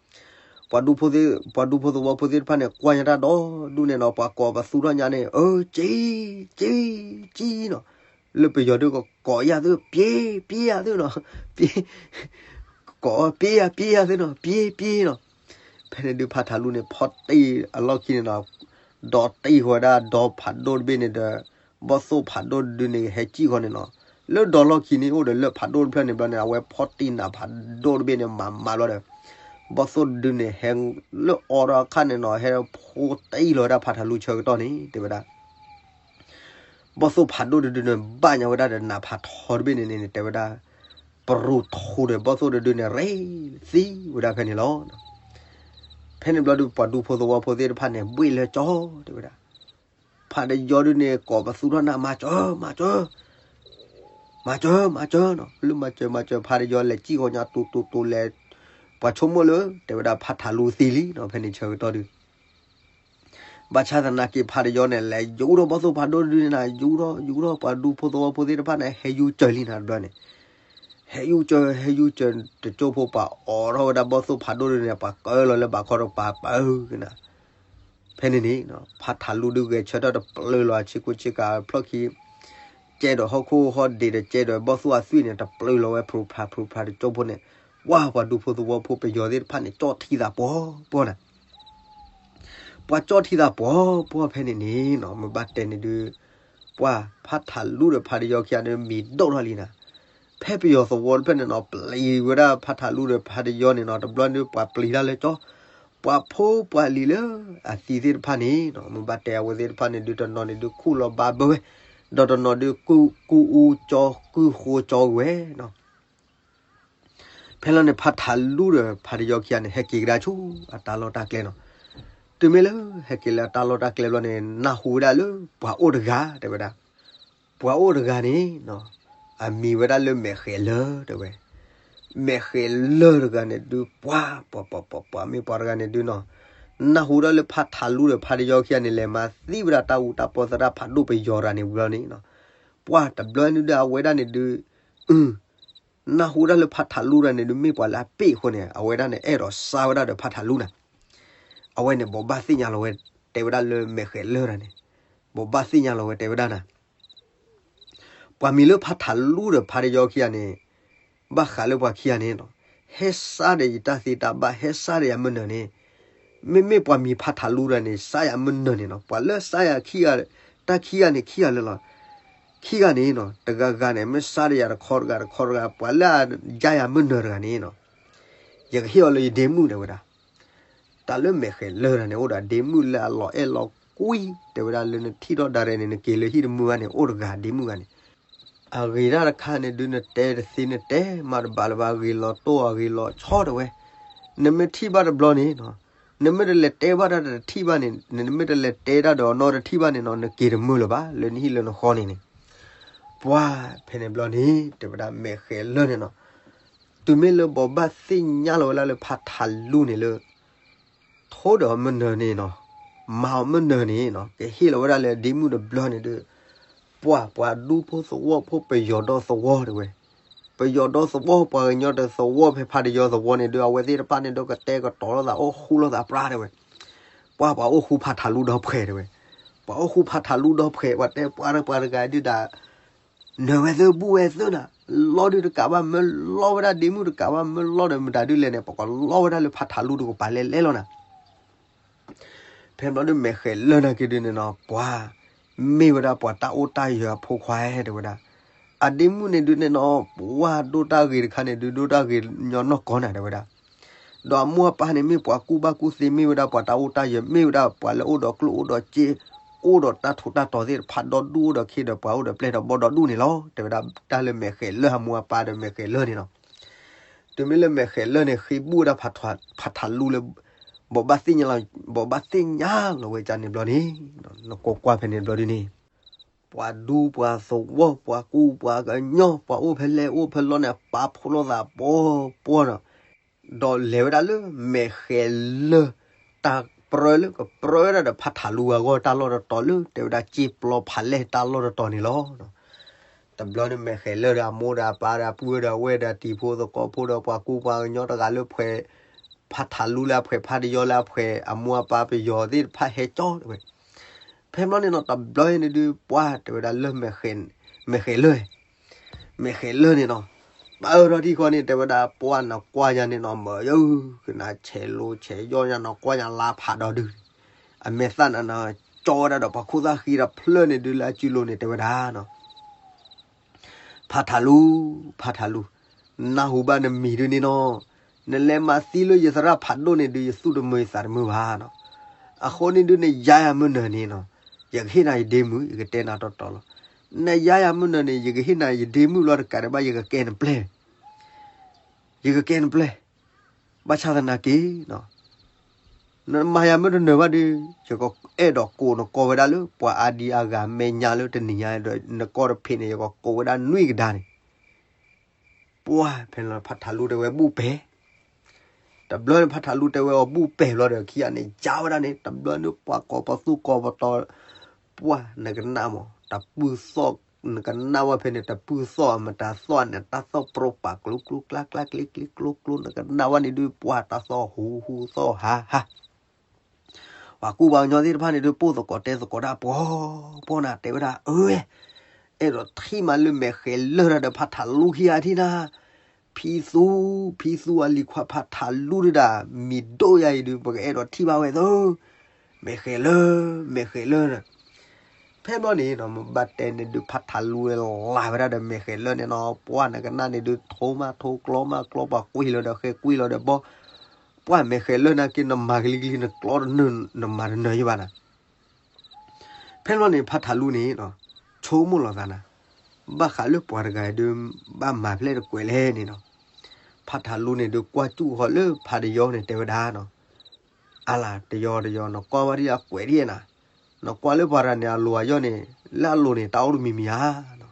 ပှၤဒူဖိသ့ၣ် ပှၤဒူဖိသဝီဖိသ့ၣ်တဖၣ်န့ၣ် ကွၢ်ညါတၢ်ဒီဒူၣ်န့ၣ်နီၤ ပှၤကိးပသူထီၣ်ညါန့ၣ် အၢ ကၠံ ကၠံ ကၠံနီၤ, လၢပယီၤဒုကကိးယၤသု ပျ့ ပျ့ယၤသုနီၤ, ပျ့ ကိး ပျ့ယၤ ပျ့ယၤသုနီၤ ပျ့ ပျ့နီၤ, ဖဲန့ၣ်ဒုဖးထးလူန့ၣ် ဖီၣ်တံၢ်အလီၢ်ခံန့ၣ်နီၤ, ဒီတံၢ်ဃီဝဲဒၣ်ဒီဖးဒိၣ်တဘ့ၣ်န့ၣ်ဒီး ဘီၣ်သိၣ်ဖးဒိၣ်တဒုန့ၣ် ဟဲစံၣ်ဃီန့ၣ်နီၤ, လၢဒီလီၢ်ခံန့ၣ်အိၣ်ဒီးလၢၢ်ဖးဒိၣ်တဖျၢၣ်န့ၣ်ဘျီန့ၣ် အဝဲဖီၣ်တံၢ်နးဖးဒိၣ်တဘ့ၣ်န့ၣ် မၤမၤဘျီဒီး ဘီၣ်သိၣ်တဒုန့ၣ် ဟဲလၢအီဒီးအခါန့ၣ်နီၤ ဟဲဖိတံၢ်လီၤဝဲဒၣ်ဖးထးလူဆၢကတီၢ်န့ၣ် တဲဝဲဒၣ် ဘီၣ်သိၣ်ဖးဒိၣ်တဒုန့ၣ် ဘၣ်ညါဝဲဒၣ်ဒီးနးဖးထီတဘ့ၣ်န့ၣ်န့ၣ် တဲဝဲဒၣ် ပရူးထူဒီးဘီၣ်သိၣ်တဒုန့ၣ် ရ့သံဝဲဒၣ်ဖဲန့ၣ်လီၤ. ဖဲန့ၣ်ဘျီဒု ပှၤဒူဖိသဝီဖိသ့ၣ်တဖၣ်န့ၣ် ဘှ့ၣ်လၢကၠီ တဲဝဲဒၣ်, ဖးတယီဒုန့ၣ် ကိးပသူထီၣ်နၤ မၤစၢၤ မၤစၢၤ မၤစၢၤ မၤစၢၤနီၤ, လၢမၤစၢၤ မၤစၢၤ ဖးတယီလဲၤစံၣ်ဃီညါတိတိတိလဲၤ, ပှၤဆိကမိၣ်လၢ တဲဝဲဒၣ်ဖးထးလူသံလံနီၤ ဖဲန့ၣ်ဆၢကတီၢ်ဒု ဘၣ်ဆၣ်သနာ်က့ဖးတယီန့ၣ် လဲၤယူၤထီၣ်ဘီၣ်သိၣ်ဖးဒိၣ်တဒုန့ၣ်နၤ ယူၤထီၣ် ယူၤထီၣ် ပှၤဒူဖိသဝီဖိသ့ၣ်တဖၣ်န့ၣ် ဟဲယူၤစၢၤလံနၤတဘျီန့ၣ်, ဟဲယူၤစၢၤ ဟဲယူၤစၢၤ တကၠိဖိပှၤအိးထီၣ်ဝဲဒၣ်ဘီၣ်သိၣ်ဖးဒိၣ်တဒုန့ၣ် ပှၤကၢလီၤလၢဘးခီဒီးပှၤပၢကနၤ ဖဲန့ၣ်န့ၣ် ဖးထးလူဒုဂဲၤဆၢထၢၣ်တပျုာ်လီၤ အဆ့ကူဆ့ကၤဖျီၣ်ခံ, ကဲဒီးဟီၣ်ခိၣ်ဟီၣ်ဒံးဒီးကဲဒီးဘီၣ်သိၣ်အသွံၣ်န့ၣ် တပျုာ်လီၤဝဲ ဖရူးဖး ဖရူးဖး တကၠိဖိန့ၣ်, ပှၤ ပှၤဒူဖိသဝီဖိပယီၤသ့ၣ်တဖၣ်န့ၣ် ကၠီၣ်ထံသးပှီၤပှီၤနၤ, ပှၤကၠီၣ်ထံသးပှီၤပှီၤဖဲန့ၣ်န့ၣ်နီၤ မ့ၢ်ဘၣ်တဲန့ၣ်ဒုး, ပှၤဖးထးလူဒီးဖးတယီခံဂၤန့ၣ် မံၤဒိၣ်ထီၣ်လံနၤ, ဖဲပယီၤသဝီတဖျၢၣ်န့ၣ်နီၤ ပျံၤဝဲဒၣ်ဖးထးလူဒီးဖးတယီန့ၣ်နီၤ တဘျီန့ၣ်ပှၤပျံၤတၢ်လၢကၠီ, ပှၤဖိပှၤလံၤလၢအသံသ့ၣ်တဖၣ်န့ၣ်နီၤ မ့ၢ်ဘၣ်တဲအဝဲသ့ၣ်တဖၣ်န့ၣ်ဒုး တနီၤန့ၣ်ဒုး ခူၣ်လီၤဘါဘၢဝဲ, ဒီးတနီၤဒုး ကုၢ်အူကၠီ ကုၢ်ဃိကၠီဝဲနီၤ ဖဲလီၤန့ၣ် ဖးထးလူဒီးဖးတယီခံဂၤန့ၣ် ဟဲက့ၤကဒါဆူအတၢ်လီၢ်တၢ်ကျဲနီၤ, တုၤမ့ၢ်လၢဟဲက့ၤလၢအတၢ်လီၢ်တၢ်ကျဲဘျီန့ၣ် နၢ်ဟူဝဲဒၣ်လၢပှၤအိၣ်တဂၤ တဲဝဲဒၣ်, ပှၤအိၣ်တဂၤန့ၣ်နီၤ အမံၤဝဲဒၣ်လၢမဲာ်ဃဲၤလၢၢ် တဲဝဲ, မဲာ်ဃဲၤလၢၢ်တဂၤန့ၣ်ဒုး ပှၤ ပှၤ ပှၤ ပှၤ ပှၤမ့ၢ်ပှၤတဂၤန့ၣ်ဒုးနီၤ, နၢ်ဟူဒၣ်လၢဖးထးလူဒီးဖးတယီခံဂၤန့ၣ် လဲၤမၤသံဝဲဒၣ်တၢ်အူတၢ်ပီသရၣ်ဖးဒိၣ်ပယီၤတဂၤန့ၣ်ဝံၤလီၤန့ၣ်နီၤ, ပှၤတဘျီန့ၣ်ဒုး အဝဲဒၣ်န့ၣ်ဒုး နၢ်ဟူဒၣ်လၢဖးထးလူတဂၤန့ၣ်ဒုး မ့ၢ်ပှၤလၢအပ့ၢ်အဃိန့ၣ် အဝဲဒၣ်န့ၣ် အဲၣ်ဒိးစါဝဲဒၣ်ဒီးဖးထးလူနၤ, အဝဲန့ၣ် ဘိးဘၣ်သ့ၣ်ညါလီၤဝဲ တဲဝဲဒၣ်လၢမဲာ်ဃဲၤလၢၢ်တဂၤန့ၣ်, ဘိးဘၣ်သ့ၣ်ညါလီၤဝဲ တဲဝဲဒၣ်နၤ ပှၤမံၤလၢဖးထးလူဒီးဖးတယီခံဂၤန့ၣ် ဘၣ်ဃးလၢပှၤခံဂၤန့ၣ်နီၤ, ဟဲစါဒီးယတၢ်သ့တၢ်ဘၣ် ဟဲစါဒီးယၤမုၢ်နၤန့ၣ်, မ့မ့ၢ်ပှၤမံၤဖးထးလူတဂၤန့ၣ် စါယၤမုၢ်နၤန့ၣ်နီၤ, ပှၤလၢစါယၤခံဂၤ တၢ်ခံဂၤန့ၣ် ခံဂၤလၢာ်လီၤ, ခံဂၤန့ၣ်နီၤ တဂၤဂၤန့ၣ် မ့ၢ်စါဒီးယၤတခီတဂၤတခီတဂၤ ပှၤလၢအယါယၤမုၢ်နၤတဂၤန့ၣ်နီၤ, ယကဟ့ၣ်အီၤလၢယဒ့မုၣ်တဲဝဲဒၣ် တၢ်လၢမဲာ်ဃဲၤလၢၢ်တဂၤန့ၣ် အိၣ်ဒီးဒ့မုၣ်လၢအလီၤအဲၣ်လီၤကွံ တဲဝဲဒၣ်လၢနထံၣ်ထီၣ်ဒၣ်ရဲၣ်န့ၣ် နက့ၤလၢဟံၣ်တမုၢ်ဘၣ်န့ၣ် အိၣ်တဂၤဒ့မုၣ်တဂၤန့ၣ်, အဂ့ၤဒၣ်တခါန့ၣ်ဒုး နတဲတသ့နတဲမးတဘၣ်လၢၤဘၣ် အဂ့ၤလီၤတိၢ်အဂ့ၤလီၤဆီတဲဝဲ, နမ့ၢ်ထံၣ်ဘၣ်တဘျီန့ၣ်နီၤ, နမ့ၢ်တလဲၤတဲဘၣ်တၢ်တထံၣ်ဘၣ်န့ၣ် နမ့ၢ်တလဲၤတဲတၢ်ဒီးအနီၢ်တထံၣ်ဘၣ်န့ၣ်နီၤ နက့ၤတမုာ်လၢၤဘၣ်လၢနဟံၣ်လၢနဃီန့ၣ်န့ၣ်, ပှၤဖဲန့ၣ်ဘျီန့ၣ် တဲဝဲဒၣ်မဲာ်ဃဲၤလၢၢ်န့ၣ်နီၤ, တုၤမ့ၢ်လၢဘိးဘၣ်သ့ၣ်ညါလီၤဝဲဒၣ်လၢဖးထးလူန့ၣ်လၢ ထိၣ်ဒီးအီၤမုၢ်နၤန့ၣ်နီၤ, မၤအီၤမုၢ်နၤန့ၣ်နီၤ ကဟ့ၣ်လီၤဝဲဒၣ်လၢဒ့မုၣ်တဘျီန့ၣ်ဒီး, ပှၤ ပှၤဒူဖိသဝီဖိပယီၤဒီသဝီတဲဝဲ, ပယီၤဒီသဝီပှၤကညီဒီသဝီဖဲဖးတယီသဝီန့ၣ်ဒီး အဝဲသ့ၣ်တဖၣ်န့ၣ်ဒီးကတဲာ်ကတီၤလိာ်သးအိၣ်ဃူလိာ်သးပြါတဲဝဲ, ပှၤ ပှၤအိၣ်ဃူဖးထးလူဒီဖှဲးတဲဝဲ, ပှၤအိၣ်ဃူဖးထးလူဒီဖှဲး ပှၤတဲပှၤတဂၤဒုးဒၣ် နၢၤဝဲသုဘူးဝဲသုနၤ, လီဒုးတကးဘၣ်မၢလီဝဲဒၣ်ဒ့မုၣ်တကးဘၣ်မၢလီဒီးမတၤဒုးလဲၣ်န့ၣ် ပှၤကလီဝဲဒၣ်လၢဖးထးလူတကပၤလဲၣ်လဲၣ်လီၤနၤ, ဖဲဘျီဒုးမဲာ်ဃဲၤလၢၢ်နာ်က့ဒုးန့ၣ်နီၤ ပှၤ မ့ၢ်ဝဲဒၣ်ပှၤတၢ်အိၣ်တၢ်ယၢၤအဖိခွါတဲဝဲဒၣ်, အဒ့မုၣ်န့ၣ်ဒုးန့ၣ်နီၤ ပှၤဒိၣ်တၢ်ဂ့ၤတခါန့ၣ်ဒုး ဒိၣ်တၢ်ဂ့ၤညီနီၢ်ကီၢ်နၤတဲဝဲဒၣ် ဒီးအမိၢ်အပၢ်န့ၣ်မ့ၢ်ပှၤကူၣ်ဘၣ်ကူၣ်သ့ မ့ၢ်ဝဲဒၣ်ပှၤတၢ်အိၣ်တၢ်ယၢၤ မ့ၢ်ဝဲဒၣ်ပှၤလၢအိၣ်ဒီးကျိၣ်အိၣ်ဒီးစ့ အိၣ်ဒီးတၢ်ထူးတၢ်တီၤသ့ၣ်တဖၣ်ဒီဒူၣ်အိၣ်ဒီးခ့ဒီးပှၤအိၣ်ဒီးပျဲၢ်ဒီးဘီဒီဒူၣ်န့ၣ်လီၤ တဲဝဲဒၣ်တၢ်လၢမဲာ်ဃဲၤလၢၢ်အမိၢ်အပၢ်ဒီးမဲာ်ဃဲၤလၢၢ်န့ၣ်လီၤ. တုၤမ့ၢ်လၢမဲာ်ဃဲၤလၢၢ်န့ၣ် ဃ့ဘူၣ်ဝဲဒၣ်ဖးထးလူလၢ ဘိးဘၣ်သ့ၣ်ညါလီၤ, ဘိးဘၣ်သ့ၣ်ညါလီၤဝဲဒ်န့ၣ်ဘျီန့ၣ်, နကိးကွၢ်ဖဲန့ၣ်ဘျီဒ်န့ၣ်, ပှၤဒူပှၤသဝီ ပှၤကူပှၤကညီ ပှၤအိၣ်ဖဲလဲၣ်အိၣ်ဖဲလဲၣ်န့ၣ် ပာ်ဖှိၣ်လိာ်သးပှီၤပှီၤနီၤ, ဒီးလဲၤဝဲဒၣ်လၢမဲာ်ဃဲၤလၢၢ် တၢ်ပြၢလၢကပြၢဝဲဒၣ်ဒီးဖးထးလူအဂီၢ် တၢ်လီၢ်တတီၤလၢ တဲဝဲဒၣ်စ့ပျီဖးလဲၢ်တၢ်လီၢ်တတီၤန့ၣ်လီၤ. တဘျီန့ၣ်မဲာ်ဃဲၤလၢၢ်ဒီးအမိၢ်ဒီးအပၢ်ဒီးအပုၢ်ဒီးဝဲၢ်ဒီးတံၤဖိသကိးဖိဒီးပှၤကူပှၤကညီတဂၤလၢဖှဲး ဖးထးလူလၢအဖှဲး အမိၢ်အပၢ်ပယီၤသ့ၣ်တဖၣ်ဟဲကၠီတဲဝဲ, ဖဲဘျီန့ၣ်နီၤ တဘျီန့ၣ်ဒုးပှၢ်တဲဝဲဒၣ်လၢမဲာ်ဃဲၤလၢၢ် မဲာ်ဃဲၤလၢၢ်န့ၣ်နီၤ, ပၢၢ်ထီၣ်ထံဃီန့ၣ် တဲဝဲဒၣ်ပှၢ်နကွၢ်ညါန့ၣ်နီၤ မၢယကနၣ်ဆဲးလိဆဲးယီၣ်ညါနီၤ ကွၢ်ညါလါဖးဒီဒု, အမဲာ်သၣ်နၤနီၤ ကၠီဝဲဒၣ်ဒီးပှၤခိၣ်သၣ်ဃံဒီးဖျၢၣ်န့ၣ်ဒုးလၢအစုလိၤန့ၣ် တဲဝဲဒၣ်နီၤ ဖးထးလူ, ဖးထးလူ, နၢ်ဟူဘၣ်နမံၤဒုန့ၣ်နီၤ, နလဲၤမၤသံလၢယသရၣ်ဖးဒိၣ်န့ၣ်ဒုး ယသူၣ်တမုာ်ယသးတမုာ်ဘၣ်နီၤ, အဃိန့ၣ်ဒုးနယါယၤမုၢ်နၤန့ၣ်နီၤ, ယကဟ့ၣ်နၤယဒ့မုၣ် ယကတဲနၤတီတီလီၤ, နယါယၤမုၢ်နၤန့ၣ် ယကဟ့ၣ်နၤယဒ့မုၣ်လီၤတကးဒံးဘၣ် ယကကဲနပျဲၢ်, ယကကဲနပျဲၢ်, ဘၣ်ဆၣ်သနာ်က့ နမၤယၤမုၢ်တနၢၤဘၣ်ဒုး ယကအဲၣ်ဒိးကိးနကိးဝဲဒၣ်လၢ ပှၤအါဒံအါဂၤမဲာ်ညါလၢတနံၤညါဒီး နကိးတဖံးန့ၣ် ယကကိးဝဲဒၣ်နွံကဒါန့ၣ်, ပှၢ်ဖဲန့ၣ်ဖးထးလူတဲဝဲဘူၣ်ပဲာ်, တဘျီန့ၣ် ဖးထးလူတဲဝဲအီၤဘူၣ်ပဲာ်ဘျီဒီး ခံဂၤန့ၣ် ယါဝဲဒၣ်န့ၣ် တဘျီန့ၣ် ပှၤကိးပသူကိးပတီၤ, ပှၢ်နကနၣ်မး တပုၢ်သီၣ်, နကနၣ်ဝဲဖဲန့ၣ် တပုၢ်သီၣ်အမတၤသီၣ်န့ၣ် တၢ်သီၣ်ပြီပာ်ကျိကျိကျါကျါကျ့ကျ့ကျိကျိ နကနၣ်ဝဲန့ၣ်ဒုး ပှၢ်တၢ်သီၣ်ဟူဟူသီၣ်ဟါဟါ ပှၤကူပှၤကညီသ့ၣ်တဖၣ်န့ၣ်ဒုး ပိၢ်သကိးတဲသကိးတၢ်ပှီၤပှီၤနၤ တဲဝဲဒၣ် အၢ, အဲၣ်ဒိးထံၣ်မးလၢမဲာ်ဃဲၤလၢၢ်တၢ်ဒီးဖးထးလူခံဂၤထံၣ်နၤ, ဖံသူ, ဖံသူအလံၤခွါဖးထးလူဒုဒၣ် မံၤဒိၣ်ယၤအံၤဒုး ပကအဲၣ်ဒိးထံၣ်ဘၣ်ဝဲသၢ, မဲာ်ဃဲၤလၢၢ်, မဲာ်ဃဲၤလၢၢ်နၤ ဖဲဘျီန့ၣ်နီၤ မ့ၢ်ဘၣ်တဲန့ၣ်ဒုး ဖးထးလူဝဲလၢ်ဝဲဒၣ်ဒီးမဲာ်ဃဲၤလၢၢ်န့ၣ်နီၤ ပှၢ်နကနၣ်န့ၣ်ဒုး ထိမးထိကျီမးကျီ ပှၤကွံာ်လီၤဒီးဃဲကွံာ်လီၤဒီးဘီ, ပှၢ်မဲာ်ဃဲၤလၢၢ်နၤက့ နမၤကလံကလံ နကျီတနၢၤ နမၤတနၢၤယဘၣ်နၤ ဖဲဘျီန့ၣ် ဖးထးလူန့ၣ် ဆိကမိၣ်လီၤသးနၤ, ဘၣ်ဃးလၢပှၤတဂၤဒုး ဘၣ်မၤဖျဲၣ်တကွဲးလဲၣ်န့ၣ်နီၤ, ဖးထးလူန့ၣ်ဒုး ကွၢ်စူၣ်ဃီၤလၢဖးတယီန့ၣ် တဲဝဲဒၣ်နီၤ, အါလၢတယီတယီ နကွၢ်ဝဲဒ်အကွဲးဒ်နၤ, နကွၢ်လၢပှၤတဂၤန့ၣ် အလိၤအယီၣ်န့ၣ် လၢအလိၤန့ၣ် တၢ်အိၣ်တမံၤမံၤဧါနီၤ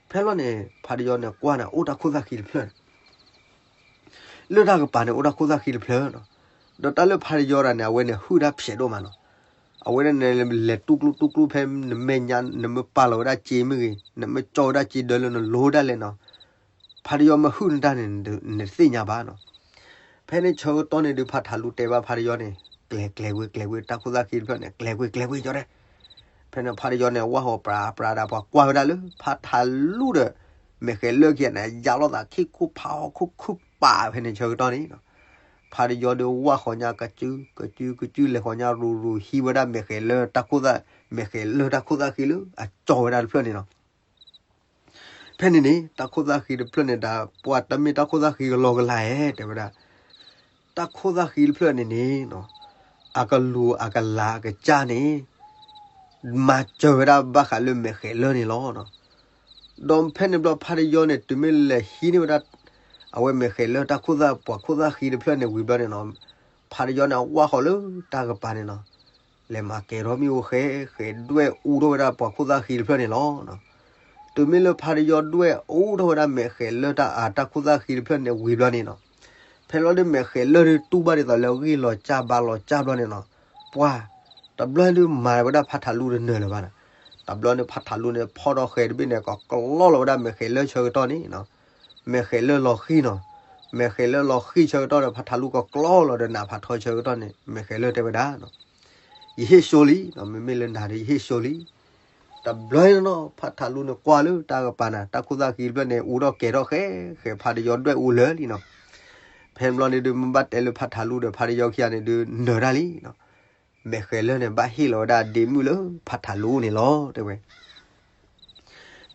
ဖဲလီၤန့ၣ် ဖးတယီန့ၣ်ကွၢ်န့ၣ် အိၣ်တၢ်ခိၣ်သၣ်ဃံတဖျၢၣ်န့ၣ် လၢတၢ်ကပၤန့ၣ် အိၣ်တၢ်ခိၣ်သၣ်ဃံတဖျၢၣ်နီၤ, ဒီးတၢ်လၢဖးတယီတဂၤန့ၣ် အဝဲန့ၣ်ဟုၣ်တၢ်ဖျဲးဒိၣ်မးနီၤ, အဝဲဒၣ်န့ၣ်လဲၤတူၢ်ကျိတူၢ်ကျိဖဲနမဲာ်ညါ နမ့ၢ်ပာ်လီၤဝဲဒၣ်စ့မ့ၢ်ဂ့ၤ နမ့ၢ်ကၠီဝဲဒၣ်စ့ဒၢလၢနလိၤဒၣ်လဲာ်နီၤ, ဖးတယီမ့ၢ်ဟုၣ်နတၢ်န့ၣ် နတသ့ၣ်ညါဘၣ်နီၤ ဖဲန့ၣ်ဆၢကတီၢ်န့ၣ်ဒုး ဖးထးလူတဲဘၣ်ဖးတယီန့ၣ် ကျဲၤကျဲၤကွ့ၤကျဲၤကွ့ၤ တၢ်ခိၣ်သၣ်ဃံတဖျၢၣ်န့ၣ် ကျဲၤကွ့ၤကျဲၤကွ့ၤကၠီတဲ, ဖဲန့ၣ်ဖးတယီန့ၣ် ဝၢ်ဟီၣ်ပြးပြးဒၣ် ပှၤကွၢ်ဝဲဒၣ်လၢ ဖးထးလူဒီး မဲာ်ဃဲၤလၢၢ်ခံဂၤန့ၣ် ယါလိာ်သးခံခိၣ်ဖးဟီၣ်ခိၣ်ခုၣ်ပာ်ဖဲန့ၣ်ဆၢကတီၢ်န့ၣ်နီၤ, ဖးတယီဒုးဝၢ်ဃီၤညါကစုကစုကစု လဲၤဃီၤညါရူၤရူၤ ဟံးဝဲဒၣ်မဲာ်ဃဲၤလၢၢ်တၢ်ခိၣ်သၣ် မဲာ်ဃဲၤလၢၢ်တၢ်ခိၣ်သၣ်ဃံလၢအကၠီဝဲဒၣ်တဖျၢၣ်န့ၣ်နီၤ ဖဲန့ၣ်န့ၣ် တၢ်ခိၣ်သၣ်ဃံတဖျၢၣ်န့ၣ်ဒၣ် ပှၤတမ့ၢ်တၢ်ခိၣ်သၣ်ဃံကလီကလီဧါ တဲဝဲဒၣ်, တၢ်ခိၣ်သၣ်ဃံတဖျၢၣ်န့ၣ်န့ၣ် အကလူၤအကလၤအကစၢ်န့ၣ် မၤစၢၤဝဲဒၣ်ဘၣ်ဃးလၢမဲာ်ဃဲၤလၢၢ်န့ၣ်လီၤ. ဒီးဖဲန့ၣ်ဘျီဖးတယီန့ၣ် တုၤမ့ၢ်လဲၤဟံးန့ၢ်ဝဲဒၣ် အဝဲမဲာ်ဃဲၤလၢၢ်တၢ်ခိၣ်သၣ် ပှၤခိၣ်သၣ်ဃံတဖျၢၣ်န့ၣ်ဝံၤဘျီန့ၣ်နီၤ, ဖးတယီန့ၣ် အဝၢ်ဃီၤလၢတၢ်ကပၤန့ၣ်နီၤ လဲၤမၤကဲၤထီၣ်မ့ၣ်အူဃဲ ဃဲဒွဲၣ်အူထီၣ်ဝဲဒၣ်ပှၤခိၣ်သၣ်ဃံတဖျၢၣ်န့ၣ်လီၤ. တုၤမ့ၢ်လၢဖးတယီဒွဲၣ်အူထီၣ်ဝဲဒၣ်မဲာ်ဃဲၤလၢၢ်တၢ်အတၢ်ခိၣ်သၣ်ဃံတဖျၢၣ်န့ၣ်ဝံၤဘျီန့ၣ်နီၤ, ဖဲလီၤဒုးမဲာ်ဃဲၤလၢၢ်ဒုးတူၢ်ဘၣ်ဒ်သိးလၢအဂ့ၢ်လီၤစၢ်ဘါလီၤစၢ်ဘျီန့ၣ်နီၤ, ပှၢ် တဘျီဒုးမၤဝဲဒၣ်ဖးထးလူတနၢၤလၢၤဘၣ်နီၤ. တဘျီန့ၣ်ဖးထးလူန့ၣ် ဖီၣ်ထီၣ်ဃဲတဘ့ၣ်န့ၣ် ကကျီလီၤဝဲဒၣ်မဲာ်ဃဲၤလၢၢ်ဆၢကတီၢ်န့ၣ်နီၤ, မဲာ်ဃဲၤလၢၢ်လီၤဃံၢ်နီၤ, မဲာ်ဃဲၤလၢၢ်လီၤဃံၢ်ဆၢကတီၢ်ဒီး ဖးထးလူကကျီလီၤဒီးနးဖးထီဆၢကတီၢ်န့ၣ် မဲာ်ဃဲၤလၢၢ်တဲဝဲဒၣ်နီၤ ယဟ့ၣ်ဆိလံနီၤ, မ့မ့ၢ်လၢနၤဒီး ယဟ့ၣ်ဆိလံ. တဘျီနီၤ ဖးထးလူန့ၣ်ကွၢ်လၢတၢ်ကပၤနၤ တၢ်ခိၣ်သၣ်ဃံတဖျၢၣ်န့ၣ် အူထီၣ်ကဲၤထီၣ်ဃဲ ဃဲဖးတယီဒွဲၣ်အူလၢာ်လံနီၤ. ဖဲဘျီန့ၣ်ဒုး မ့ၢ်ဘၣ်တဲလၢဖးထးလူဒီး ဖးတယီခံဂၤန့ၣ်ဒုး နၢၤတၢ်လံနီၤ. မဲာ်ဃဲၤလၢၢ်န့ၣ် ဘၣ်ဟ့ၣ်လီၤဝဲဒၣ်ဒ့မုၣ်လၢဖးထးလူန့ၣ်လီၤ တဲဝဲ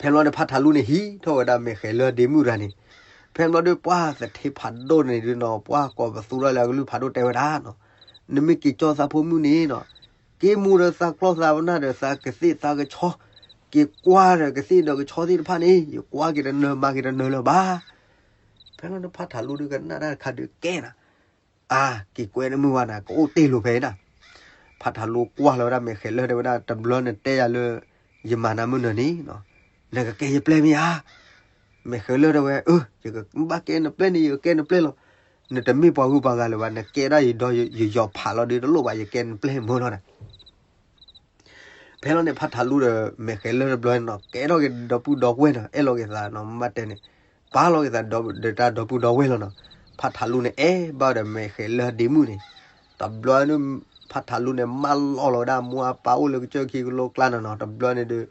ဖဲဘျီန့ၣ် ဖးထးလူန့ၣ် ဟံးထီၣ်ဝဲဒၣ်မဲာ်ဃဲၤလၢၢ်ဒ့မုၣ်တဂၤန့ၣ်, ဖဲဘျီဒီး ပှၢ်သထ့ဖးဒိၣ်န့ၣ်ဒုးနီၤ ပှၢ်ကိးပသူထီၣ်လၢအကလုၢ်ဖးဒိၣ်တဲဝဲဒၣ်နီၤ, နမ့ၢ်က့ၤကၠီသးဖိမုၣ်န့ၣ်နီၤ, က့ၤမူဒီးသးကျီသးပနၢ်ဒီးသးကသ့ၣ်သးကဆီ, က့ၤကွၢ်ဒီးကသ့ၣ်ဒီးကဆီသ့ၣ်တဖၣ်န့ၣ် ယကွၢ်က့ၤတနၢၤမၤက့ၤတနၢၤလၢၤဘၣ်. ဖဲဘျီန့ၣ် ဖးထးလူဒုးကနၣ်တၢ်တခါဒုးကဲနၤ, အါ က့ၤကွဲနမုၢ်ဝဲနၤ ကအိၣ်တ့ၢ်လိာ်ဖဲအံၤနၤ. ဖးထးလူကွၢ်လီၤဝဲဒၣ်မဲာ်ဃဲၤလၢၢ် တဲဝဲဒၣ် တဘျီနတဲယၤလၢ ယမၤနၤမုၢ်နၤန့ၣ်နီၤ, နကကဲယပျဲၢ်မ့ၢ်ဧါ. မဲာ်ဃဲၤလၢၢ်တဲဝဲ အၢ ယကဘၣ်ကဲနပျဲၢ်န့ၣ် ယကကဲနပျဲၢ်လီၤ. နတမ့ၢ်ပှၤဂုၤပှၤဂၤလၢၤဘၣ်, နကဲဒၣ်ယဒီးယယီၤဖးလီၤဒီးတလိၣ်ဘၣ်, ယကဲနပျဲၢ်မုၢ်လီၤနၤ. ဖဲလီၤန့ၣ် ဖးထးလူဒီးမဲာ်ဃဲၤလၢၢ်တဘျီန့ၣ်နီၤ ကဲထီၣ်က့ၤဒီပုၢ်ဒီဝဲၢ်နီၤ, အဲၣ်လီၤက့ၤသးနီၤ မ့ၢ်တဲန့ၣ် ပာ်လီၤက့ၤသးဒီးတၢ်ဒီပုၢ်ဒီဝဲၢ်လီၤနီၤ. ဖးထးလူန့ၣ် အဲၣ်ဘၣ်ဒီးမဲာ်ဃဲၤလၢၢ်ဒ့မုၣ်န့ၣ်, တဘျီန့ၣ် ဖးထးလူန့ၣ် မၢလီၤလီၤဝဲဒၣ်မိၢ်အပၢ်အိၣ်လၢကစၢၢ်ခံကလိကျါနီၤနီၤ, တဘျီန့ၣ်ဒီး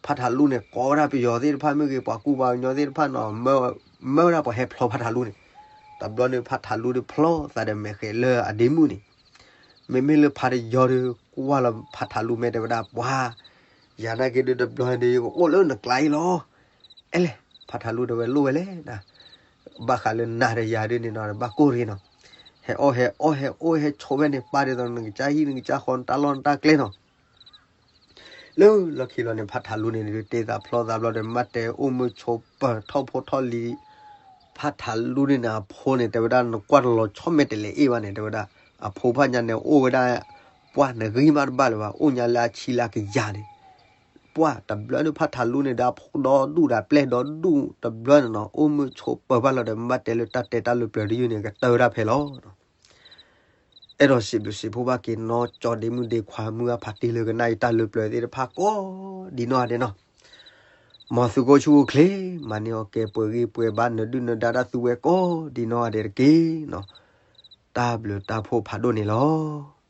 ဖးထးလူန့ၣ် ကိးဝဲဒၣ်ပယီၤသ့ၣ်တဖၣ်မ့ၢ်ဂ့ၤ ပှၤကူပှၤကညီသ့ၣ်တဖၣ်နီၤ မၢဝဲဒၣ်ပှၤဟဲဖျီဖးထးလူန့ၣ်, တဘျီန့ၣ် ဖးထးလူဒီးဖျီသးဒီးမဲာ်ဃဲၤလၢၢ်အဒ့မုၣ်န့ၣ်, မ့မ့ၢ်လၢဖးတယီၤဒီး ကွၢ်လီၤဖးထးလူမဲာ်တဲဝဲဒၣ် ပှၤ ယၤနာ်က့ဒုးတဘျီဒီး ယကအိၣ်လၢနကျါအံၤလီၤ. အဲလဲၣ် ဖးထးလူတဲဝဲလိၣ်ဝဲလဲၣ်နၤ, ဘၣ်ဃးလၢနၤဒီးယၤဒုးန့ၣ်နီၤ ဘၣ်ကိၢ်တဂ့ၤနီၤ. ဟဲအီၣ်ဟဲအီၣ်ဟဲအိၣ်ဟဲဆိးဖဲန့ၣ် ပာ်ဒ်သိးနကစၢ်ဟံၣ်နကစၢ်ဃီ နတၢ်လီၢ်နတၢ်ကျဲနီၤ. လၢလီၢ်ခံလီၤန့ၣ် ဖးထးလူန့ၣ်ဒုး တ့သးဖျီသးဘျီဒီး မ့ၢ်တဲအိၣ်မုာ်ဆိးပၢၤထီၣ်ဖိထီၣ်လံၤ ဖးထးလူန့ၣ်န့ၣ် အဖိန့ၣ် တဲဝဲဒၣ် နကွၢ်တလီၤဆီမဲာ်တဲလဲၤအ့ၣ်ဘၣ်န့ၣ် တဲဝဲဒၣ် အဖိဖးညါန့ၣ် အိၣ်ဝဲဒၣ် ပှၢ်နဂံၢ်မးတဘၣ်လၢၤဘၣ် အိၣ်ညါလၢအဆံလၢအကယၤန့ၣ်, ပှၢ်တဘျီန့ၣ် ဖးထးလူန့ၣ်ဒီး အဖိဒီဒူၣ်ဒီး အပျဲၢ်ဒီဒူၣ်တဘျီန့ၣ်နီၤ အိၣ်မုာ်ဆိးပၢၤဘၣ်လီၤဒီး မ့ၢ်တဲလၢတၢ်တဲတၢ်လၢပျၢၤတယုၢ်န့ၣ် ကတၢၢ်ဝဲဒၣ်ဖဲလီၤ. အဲၣ်ဒိးစံးဘျုးစံးဖှိၣ်ဘၣ်က့ၤနီၢ်ကၠီဒ့မုၣ်ဒ့ခွါ မုၢ်အဖးတ့ၢ်လၢကနၣ်အံၤတၢ်လၢပျၢၤသ့ၣ်တဖၣ်ကိးဒ်နီၢ်ဂၤဒဲးနီၤ, မ်သုကအိၣ်ဆူၣ်အိၣ်ချ့ မၤန့ၢ်အီၣ်ကဲပှဲၤဂံၢ်ပှဲၤဘါ နဒုၣ်နဒါတၢ်သူဝဲကိးဒ်နီၢ်ဂၤဒဲးတက့ၢ်နီၤ. တၢ်ဘျုးတၢ်ဖှိၣ်ဖးဒိၣ်န့ၣ်လီၤ.